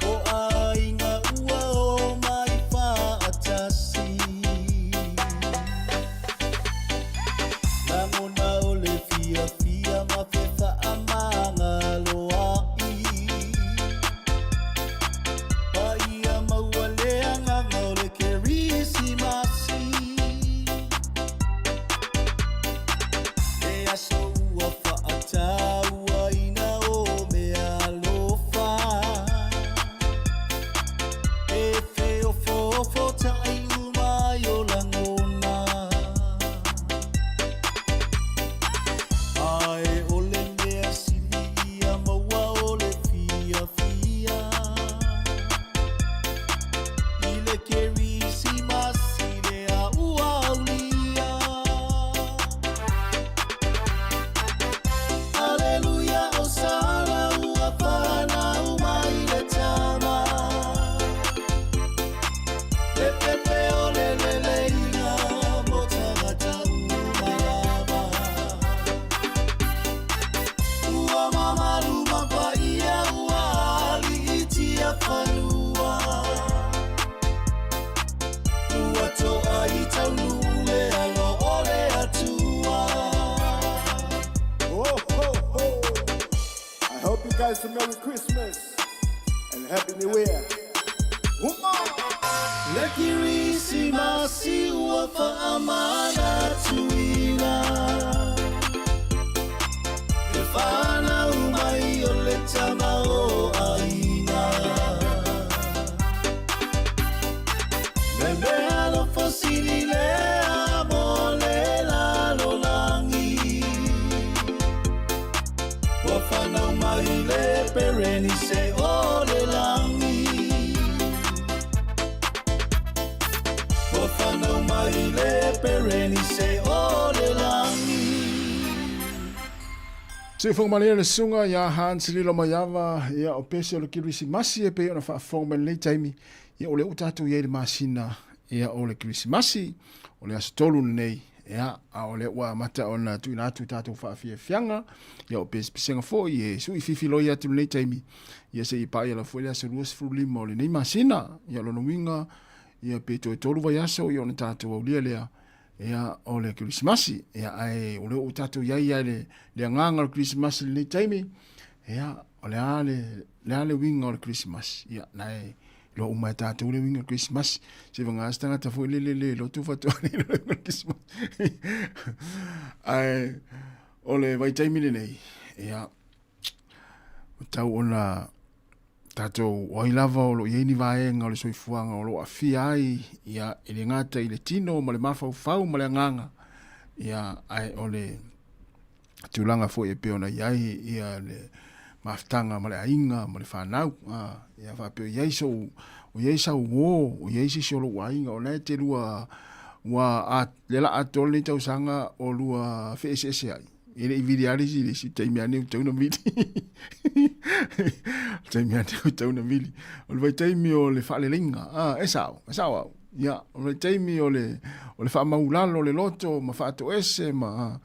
O ainga ua o mai whaatasi Langona o le fia fia ma fe whaamanga loai Paia maua le anganga o le kerisimasi E aso ua whaataua ina o mea alofa E wheofofo tai umai o langona Ae o le mea sili ia maua o le fia fia I le kerisimasi le a ua aulia Aleluia o sala ua whanau mai le tama Le pepe o le leleina mo tagata umalava Ua mamalu mapaia ua aliitia fanua Ua toa i taunu le alo o le atua Ho, ho, ho. I hope you guys a Merry Christmas and Happy New Year. Uma! Le kirisimasi ua whaamana tuina Le whanau mai o le tama o aina Me mea lo fasili le a mo le lalo langi Ua whanau mai le pereni se o le langi Ua whanau mai le pereni se o le langi Siufofoga malie le susuga ia Hans Lilo Maiava, ia o pese o le Kerisimasi e pei ona faafofoga mai lenei taimi, ia o lea ua tatou i ai i le masina ia o le Kerisimasi, o le aso tolu lenei, ia a o lea ua amata ona tuuina atu tatou faafiafiaga, ia o pesepesega foi e sui fifiloi atu lenei taimi, ia seia paia lava foi le aso 25 o lenei masina, ia o lona uiga, ia pe toe tolu vaiaso ia ona tatou aulia lea, ia o le Kerisimasi, ia ae o lea ua tatou i ai le, le agaga o le Kerisimasi i lenei taimi, ia o le a le, le a le uiga o le Kerisimasi, ia na e iloa uma e tatou le uiga o le Kerisimasi, se vagā se tagata foi lele le lotu faatoa le uiga o le Kerisimasi. Ae o le vaitaimi lenei, ia ua tau ona tatou o ai lava o lo o i ai ni vaega o le soifuaga o lo o aafia ai ia e le gata i le tino ma le mafaufau ma le agaga ia ae o le tulaga foi e pei ona i ai ia le mafutaga ma le aiga ma le fanau, a, ia faapea o i ai sou, o i ai sau uō, o i ai se isi o lou aiga, o lena e te lua, ua a, le la atoa lenei tausaga o lua feeseeseai, e le i vili lava le isi i le isi, taimi lava nei ua tatau ona vili. Taimi lava nei ua tatau ona vili. O le vaitaimi o le faaleleiga, a, e sao, e sao au. Ia, o le vaitaimi o le, o le faamaulalo o le loto ma faatoese ma,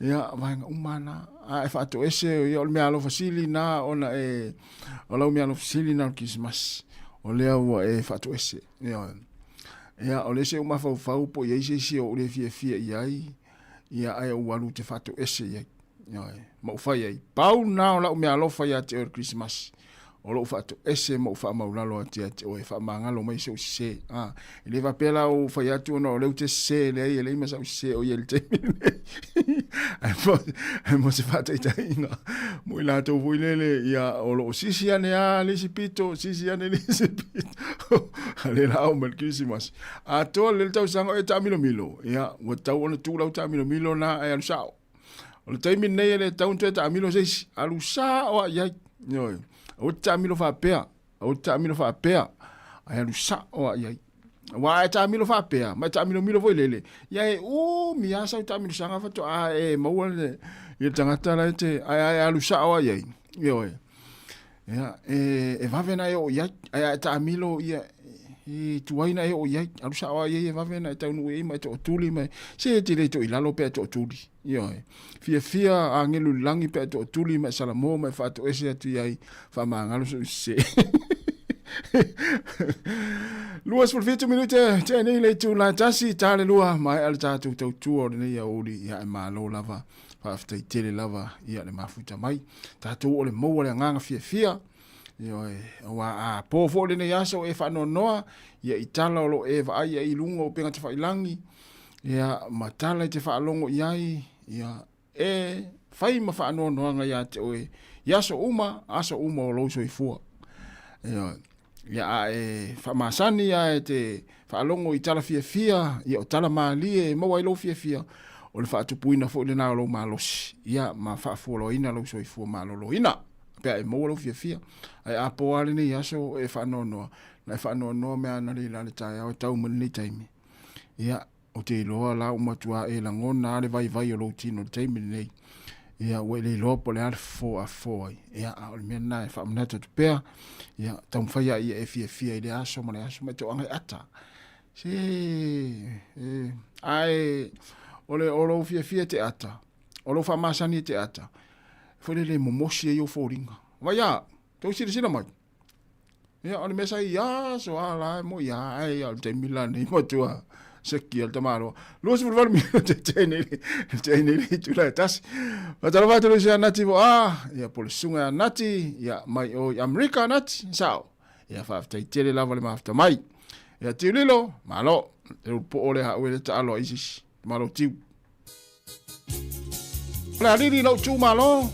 ia, vaega uma lava na. A e faatoese, ia, o le meaalofa sili na ona e, o lau meaalofa sili na o le Kerisimasi, o lea ua e faatoese. Ioe. Ia, o le isi ou mafaufau po o i ai se isi o ou le fiafia i ai, ia, ae ou alu ou te faatoese i ai. Ioe. Ma ou fai ai, pau na o lau meaalofa ia te oe i le Kerisimasi, o lou faatoese ma ou faamaulalo atu ia te oe, faamagalo mai sou sese. A, e le faapea la ou fai atu ona o lea ou te sese, leai, e leai ma sau sese o i ai i le taimi lenei. Ae mo, ae mo se faataitaiga, mo i latou foi lele, ia, o lo o sisi ane lava le isi pito, sisi ane le isi pito, a le la oo mai le Kerisimasi. Atoa lelei le tausaga o e taamilomilo, ia, ua tatau ona tuu lau taamilomilo lena ae alu sao. O le taimi lenei e le tatau ona toe taamilo se isi, alu sao lava i ai. Ioe. Aua te taamilo faapea, aua te taamilo faapea, ae alu sao lava i ai. Aua a e taamilo faapea, ma e taamilomilo foi lele, ia e umi lava sau taamilosaga faatoa e maua le, ia le tagata la e te, ae a e alu sao lava i ai. Ioe. Ia, e, e vave ona e oo i ai, ae a e taamilo, ia, e tuai ona e oo i ai, alu sao lava i ai e vave ona e taunuu i ai ma e tootuli ma e, se e te le too i lalo pe a e tootuli. Ioe. Fiafia agelu i le lagi pe a e tootuli ma e salamo ma e faatoese atu i ai, faamagalo sou sese. 27 minute tea nei le itula e tasi, ta le lua, maea le tatou tautua o lenei aoauli, ia e malo lava. Faafetai tele lava ia le mafuta mai. Tatou o le maua le agaga fiafia. Ioe, aua a po foi lenei aso e faanoanoa ia i tala o lo o e vaai ai i luga o upega tafailangi, ia ma tala e te faalogo i ai, ia e fai ma faanoanoaga ia te oe i aso uma, aso uma o lou soifua. Ioe. Ia a e faamasani a e te faalogo i tala fiafia, ia o tala malie e maua ai lou fiafia, o le faatupuina foi lena o lou malosi, ia ma faafualoaina lou soifua maloloina, pe a e maua lou fiafia. Ae a po lava lenei aso e faanoanoa, na e faanoanoa mea ana le la le taeao e tau mai lenei taimi. Ia, Ou te iloa la ua matua e lagona lava le vaivai o lou tino i le taimi lenei. Ia, ua e le iloa po o le a le fofo a fofo ai. Ia, a o le mea lena e faamanatu atu pea, ia, taumafai lava ia e fiafia i lea aso ma le aso ma e toaga e ata. Se, e, ae o, le, o lou fiafia e te ata, o lou faamasani e te ata, foi lele e momosi ai ou foliga. Vai a, tou silasila mai. Ia, o le mea sa i aso a la e mo ia, ai o le taimi la nei matua seki al tamalo. 28 minute te nei te nei le tula e tasi. Fatalofa atu le sia nati vo a, ia po le sunga a nati, ia mai o i Amerika nati, sao. Ia faafetai tele lava le mafuta mai. Ia tiulilo, malo, te ulu po o le ha ue le taalo a isisi. Malo tiu. O le alili lou itumalo.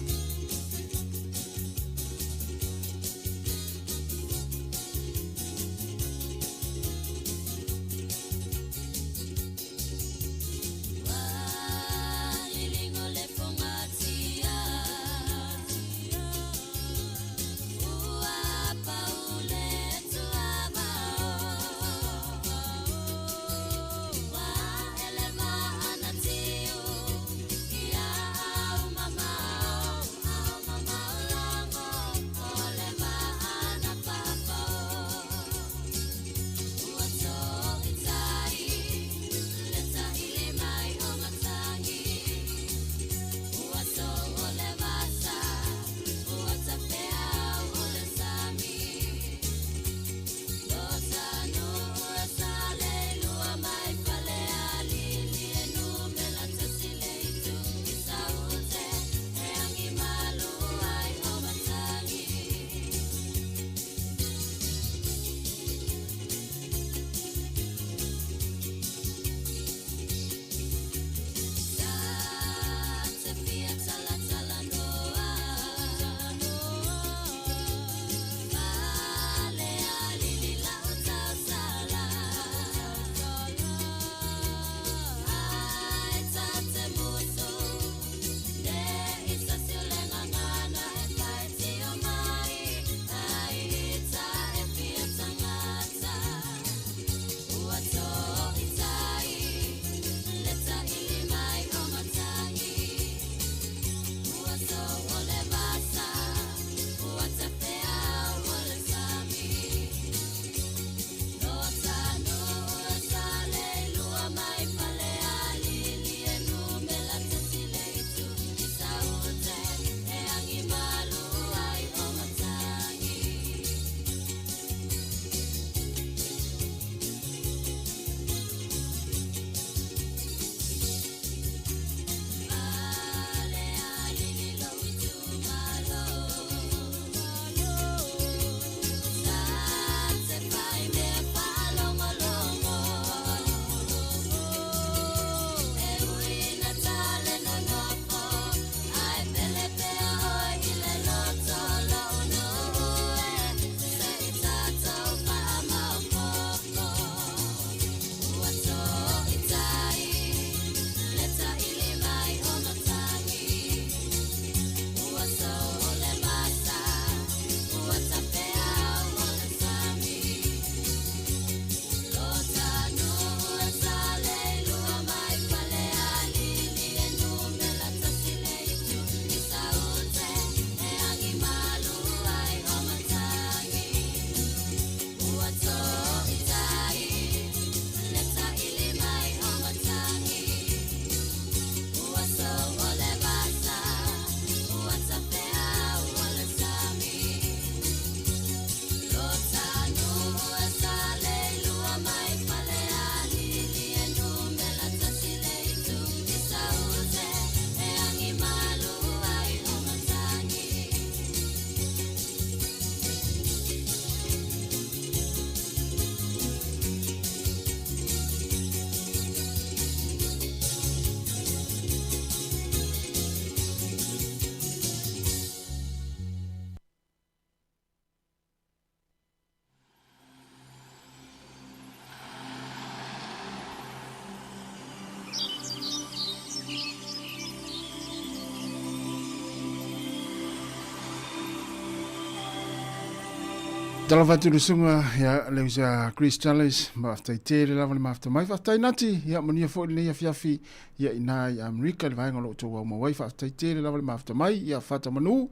Talofa atu i le susuga ia le uso Chris Charles, faafetai tele lava le mafuta mai. Faafetai Nati, ia manuia foi lenei afiafi ia i ina i Amerika i le vaega o lo o outou aumau ai. Faafetai tele lava le mafuta mai, ia fata manu,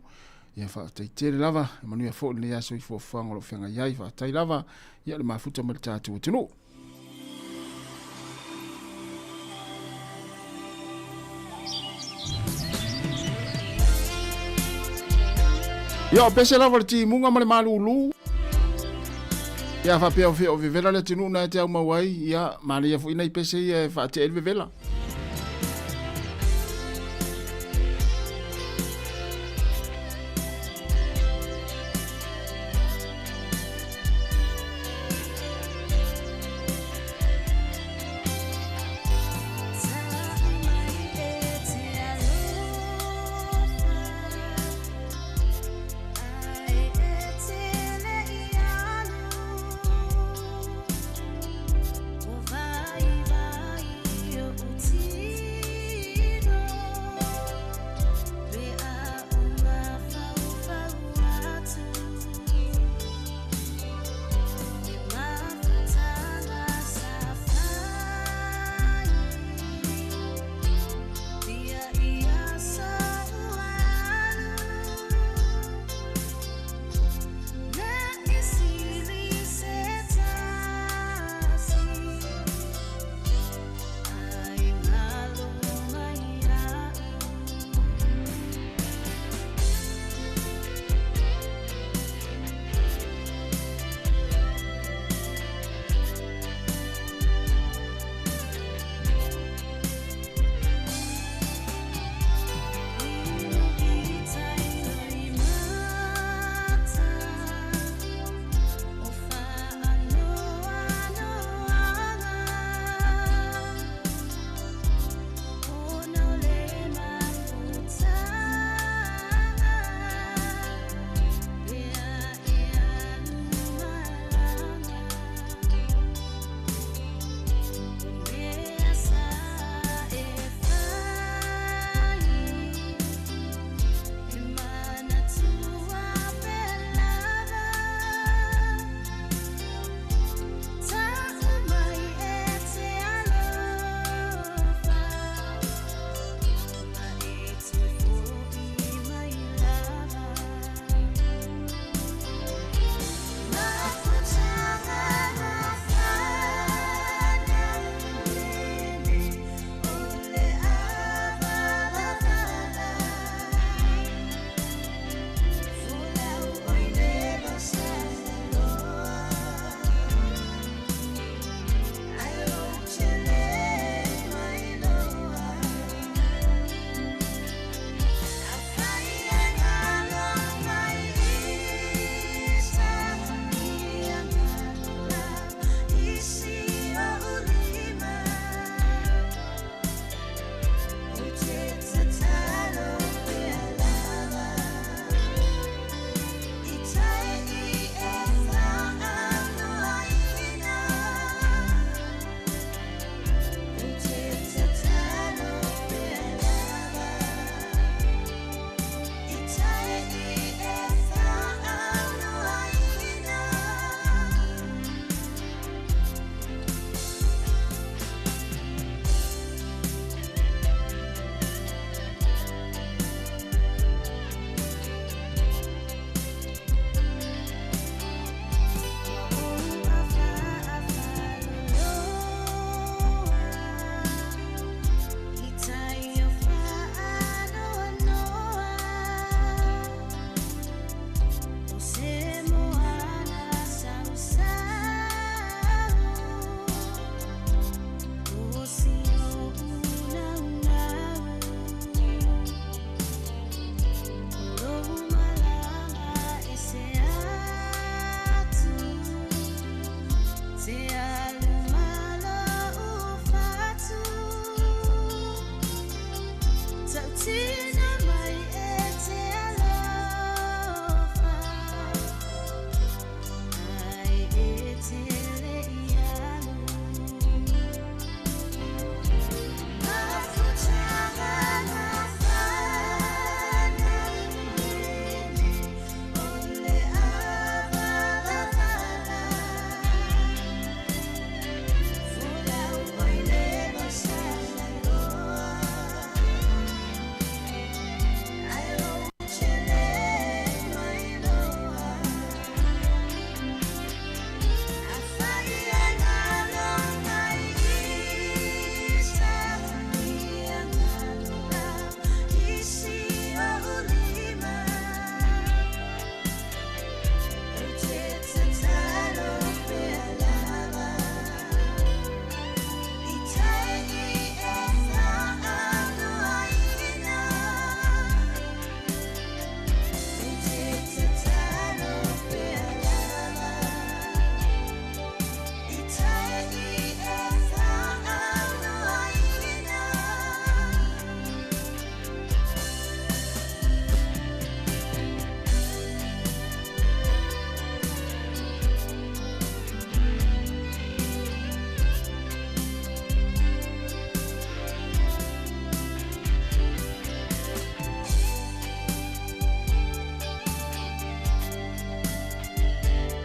ia faafetai tele lava, manuia foi lenei aso i fuafuaga o lo o feagai ai. Faafetai lava ia le mafuta mai le tatou atunuu. Ia, o pese lava le timuga ma le malūlū. Ia, faapea o fea o vevela le atunuu na e te aumau ai, ia, manaia foi nai pese ia e faatea ai le vevela.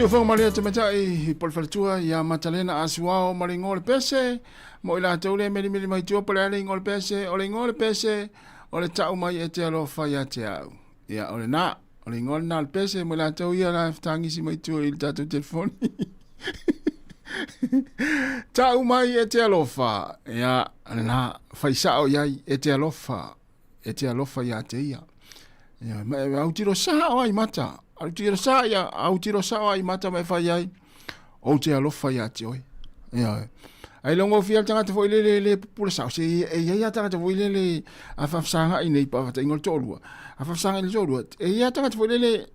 Siufoga malie tamaitai po le faletua ia Matalena Asuao ma le igoa o le pese mo i latou le melimeli mai tua po le a le igoa o le pese. O le igoa o le pese o le tau mai e te alofa ia te au. Ia o lena, o le igoa lena o le pese mo i latou ia la fetagisi mai tua i le tatou telefoni. Tau mai e te alofa, ia lena, fai sao i ai e te alofa. E te alofa ia te ia. Ia, ma e autilo sao ai mata. Autilo sa ia, autilo sao ai mata ma e fai ai. Ou te alofa ia te oe. Ia, ai longo fia le tagata foi lele le pupula sao se e ia ia tagata foi lele a faafesagai nei pa fata ingo le toalua. A faafesagai le toalua. E ia tagata foi lele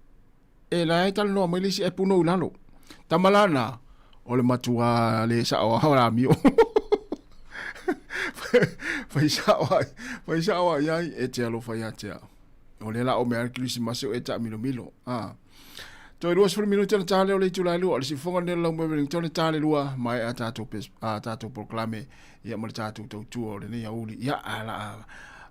e la e talanoa mai le isi e punou i lalo. Tama lana, o le matua le sao a o la mio. Fai sao ai, fai sao ai ai, e te alofa ia te au. O le la o mea le Kirisimasi o e ta milo milo. Ah. Toe 20 minute na tale o le itula e lua, o le sifonga nei lau mai Wellington tale lua, mai a tātou, pes, a tātou proklame, ia ma le tātou tautua o lenei auli. Ia, a la,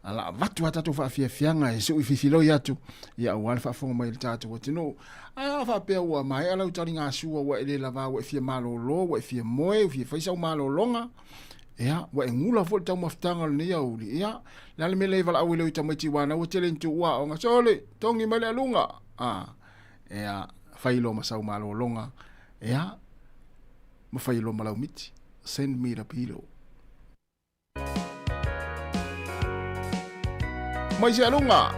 a la avatu a tātou faafiafiaga e sui fifiloi atu, ia aua le faafofoga mai i le tātou atunuu. Ae a faapea ua maea lau taligasua, ua e le lavā, ua e fia malolo, ua e fia moe, ua fia fai sau malologa, ia, ua e gula foi le taumafataga o lenei aoauli, ia, le a le mea le valaau ai leo i tamaiti aua na ua tele ni tuua aoga, sole, togi mai le aluga, a, ia, fai loa ma sau malologa, ia, ma fai loa ma lau miti, send me the pillow. Mai se aluga.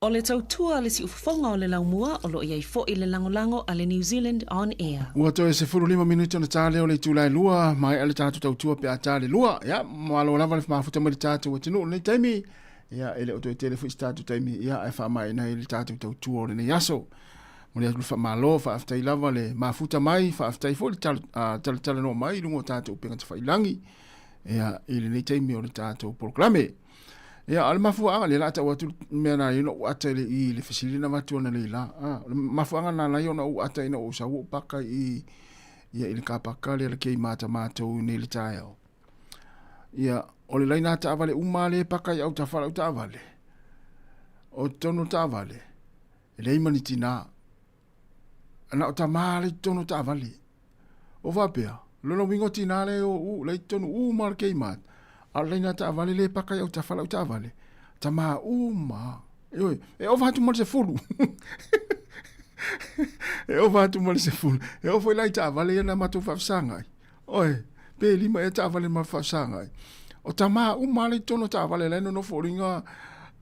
O le tautua a le siufofoga o le laumua o lo o i ai foi le lagolago a le New Zealand On Air. Ua toe 15 minute ona ta lea o le itula e lua, maea le tatou tautua pe a ta le lua. Ia, malo lava le mafuta mai le tatou atunuu i lenei taimi. Ia, e le o toe tele foi se tatou taimi, ia, ae faamaeaina ai le tatou tautua o lenei aso. Momoli atu le faamalo, faafetai lava le mafuta mai, faafetai foi le talatalanoa mai i luga o tatou upega tafailagi, ia, i lenei taimi o le tatou polokalame. Ia, a o le mafuaaga lea o le a tau atu le mea na ala ai ona ou ata i le i le fesili na avatu analeila. A, o le mafuaaga na ala ai ona ou ata ina ua ou sau ou paka i ia i le kapaka lea le Kmart a matou nei i le taeao. Ia, o le laina taavale uma lea e paka i autafa o lau taavale, o totonu o le taavale, e leai ma ni tinā. Na o tamā la i totonu o taavale. O faapea, lona uiga o tinā la e o u, la i totonu uma o le Kmart, a o le laina taavale lea e paka i autafa lau taavale, tamā uma. Ioe, e ova atu ma le 10. E ova atu ma le 10. E oo foi la i taavale ia na matou faafesagai. Oe, pe lima ea taavale ma faafesagai. O tamā uma la i totonu o taavale la e nonofo o liga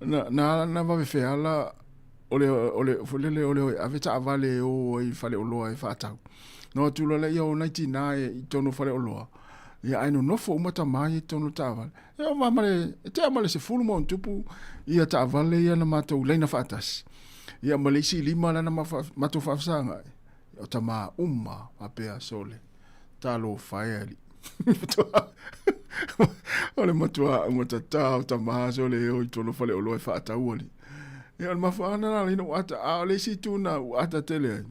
na, na, na vave feala o le, o le, foi lele o le o e ave taavale e o ai i faleoloa e faatau. Na o atu loa lea o nai tinā e i totonu o faleoloa. Ia ae nonofo uma tamā ia i totonu o taavale. E ova ma le, e tea ma le 10 ma ona tupu ia taavale ia na matou laina faatasi. Ia ma le isi lima la na matou faafesagai. O tamā uma faapea sole. Talofa e alii. O le matua augatatā o tamā sole e o i totonu o faleoloa e faatau alii. Ia o le mafuaaga lena na ala ai ona ou ata, a o le isi itu na ou ata tele ai,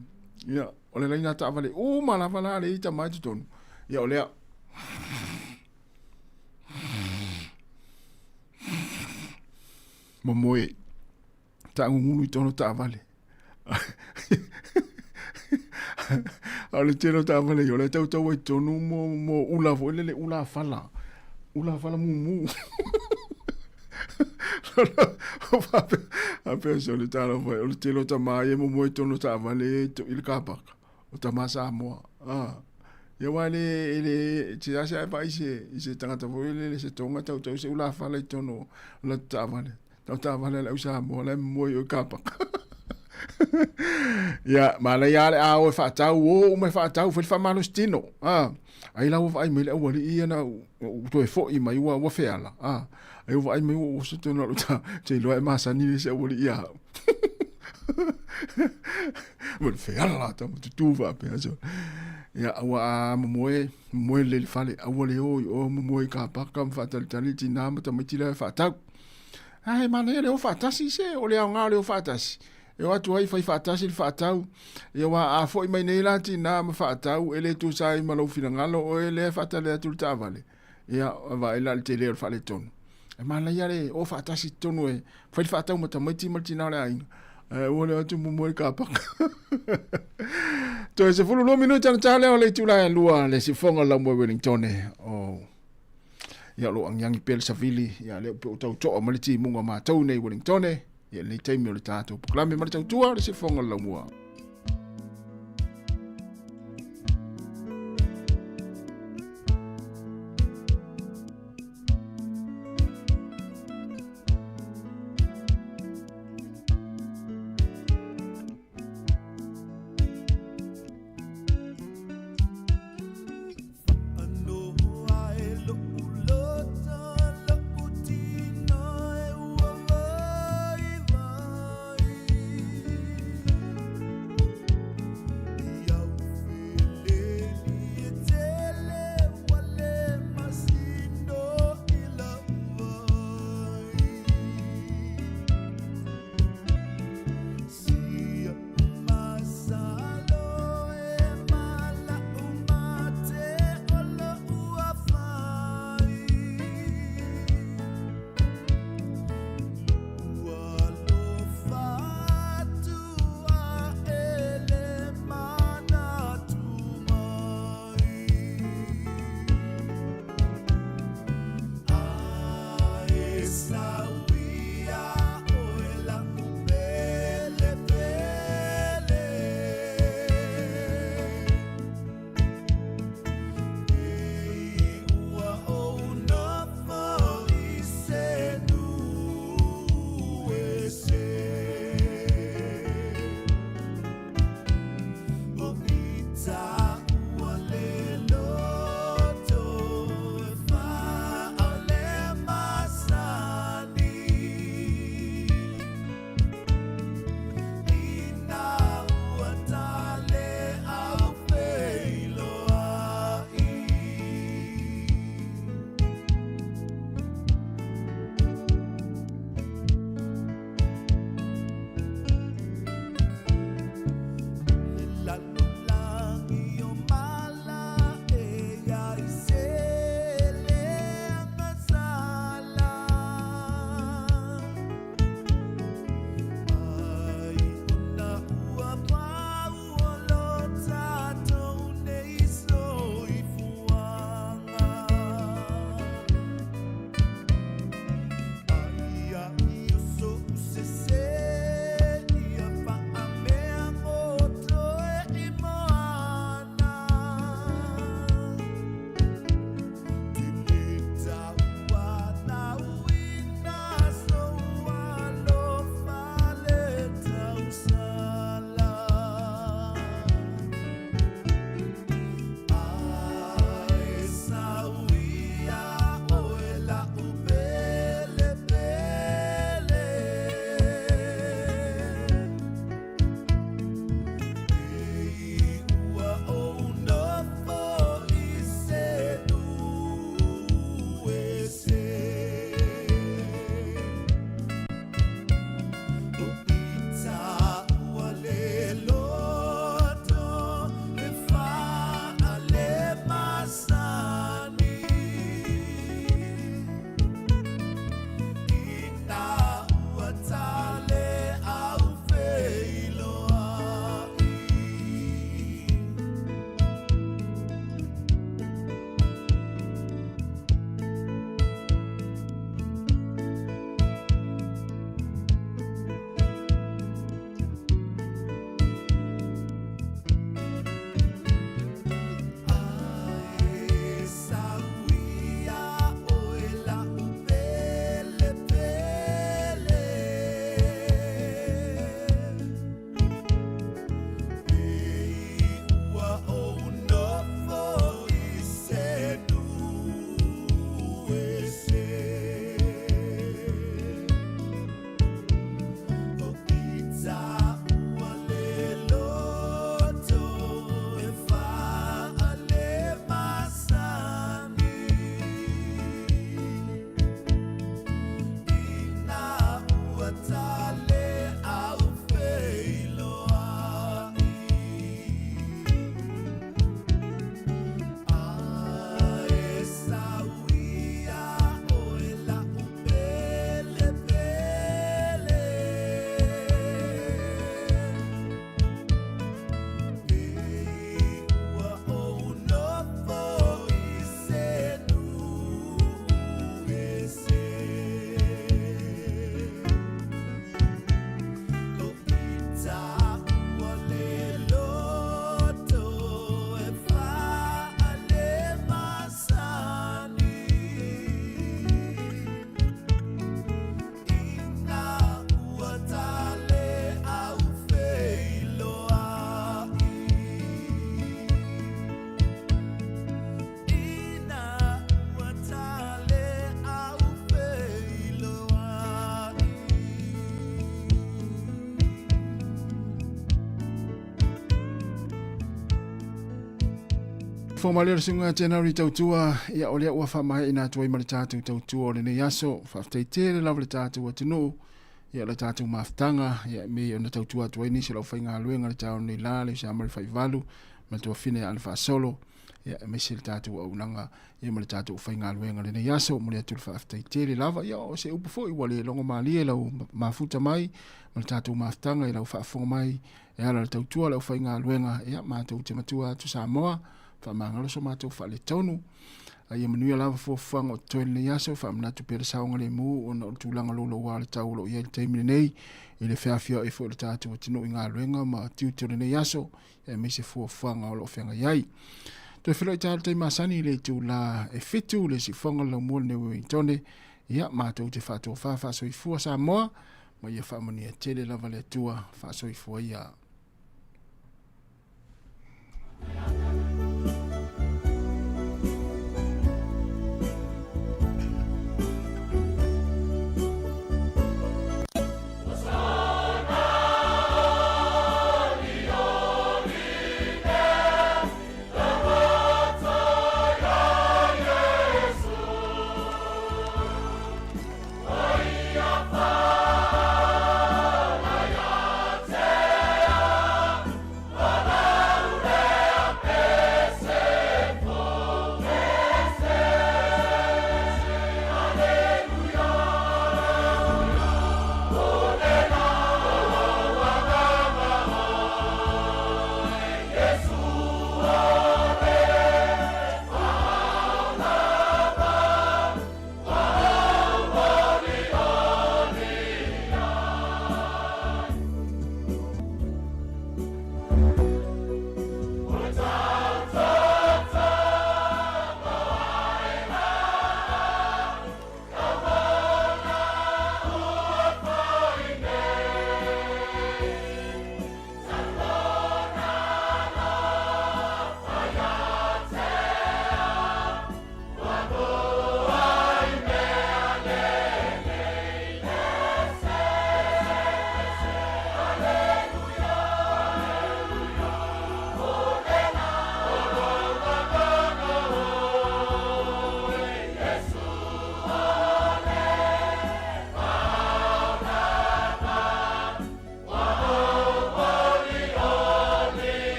ia, o le laina taavale uma lava la lea i tamā i totonu, ia o lea. Momoe taagugulu i totonu o taavale. A o le tele o taavale ia, o la e tautau ai i totonu mo, mo ula foi lele, ula fala. Ula fala mumu. Faapea se o le tala foi, o le tele o tamā ia e momoe i totonu o taavale i le kapaka. O tamā Samoa. Ah. Ia aua e le, e le, se ase ae vaai se, i se tagata foi lele, se Tonga tautau se ula fala i totonu o latou taavale. Tau taavale a le au Samoa la e momoe i o i kapaka. Ia, manaia lava le a o e faatau, o uma e faatau, fai le faamalosi tino. Ah, ai la ua vaai mai le aualii ia na ua toe foi mai ua, ua feala. Ah, ai ua vaai mai ua oso tonu alu ta, te iloa e masani le se aualii ia au. Ma le feala ta tutu faapea so. Ia, aua a momoe, momoe lelei i le fale, aua le o i o momoe i kapaka ma faatalitali i tinā ma tamaiti la e faatau. A he manaia le o faatasi se, o le aoga o le o faatasi. E o atu ai fai faatasi le faatau. Ia aua a foi mai nei la tinā ma faatau, e le tusa ai ma lou finagalo, oe lea e faatali atu i le taavale. Ia, vaai la i le tele o le faaletonu. E manaia le o faatasi i totonu e fai le faatau ma tamaiti ma le tinā o le aiga. Ae ua le o atu momoe i kapaka. Toe 12 minute ana tā lea o le itula e lua le sifoga lau moe Wellingtone. Oh. Ia o lo o agiagi pea le savili, ia lea pe o tau toa mai le timuga o matou nei i Wellingtone, ia lenei taimi o le tatou polokalame ma le tautua le sifoga o le laumua. Fou mai le susuga January Tautua, ia o lea ua faamaeaina atu ai ma le tatou tautua o lenei aso. Faafetai tele lava le tatou atunuu, ia le tatou mafutaga, ia me ona tautua atu ai nisi o lau faigaluega le taeao nei la, le usa ma le faivalu, ma le tuafine ia Faasolo, ia aemaise le tatou auaunaga ia ma le tatou faigaluega lenei aso. Momoli atu le faafetai tele lava, ia o se upu foi ua le logo malie lau mafuta mai ma le tatou mafutaga i lau faafofoga mai e ala le tautua le aufaigaluega, ia matou te matua atu Samoa, faamagalo so matou faaletonu. A ia manuia lava fuafuaga o totoe lenei aso, faamanatu pea le saogalemu ona o le tulaga louloua o le tau o lo o i ai le taimi lenei i le feafioai foi o le tatou atunuu i galuega ma tiute o lenei aso, aemaise fuafuaga o lo o feagai ai. Toe feiloai taeao i le taimi masani i le itula e 7 le siufofoga o le laumua lenei Wellingtone, ia matou te faatofa faasoifua Samoa, ma ia faamanuia tele lava le Atua faasoifua ia.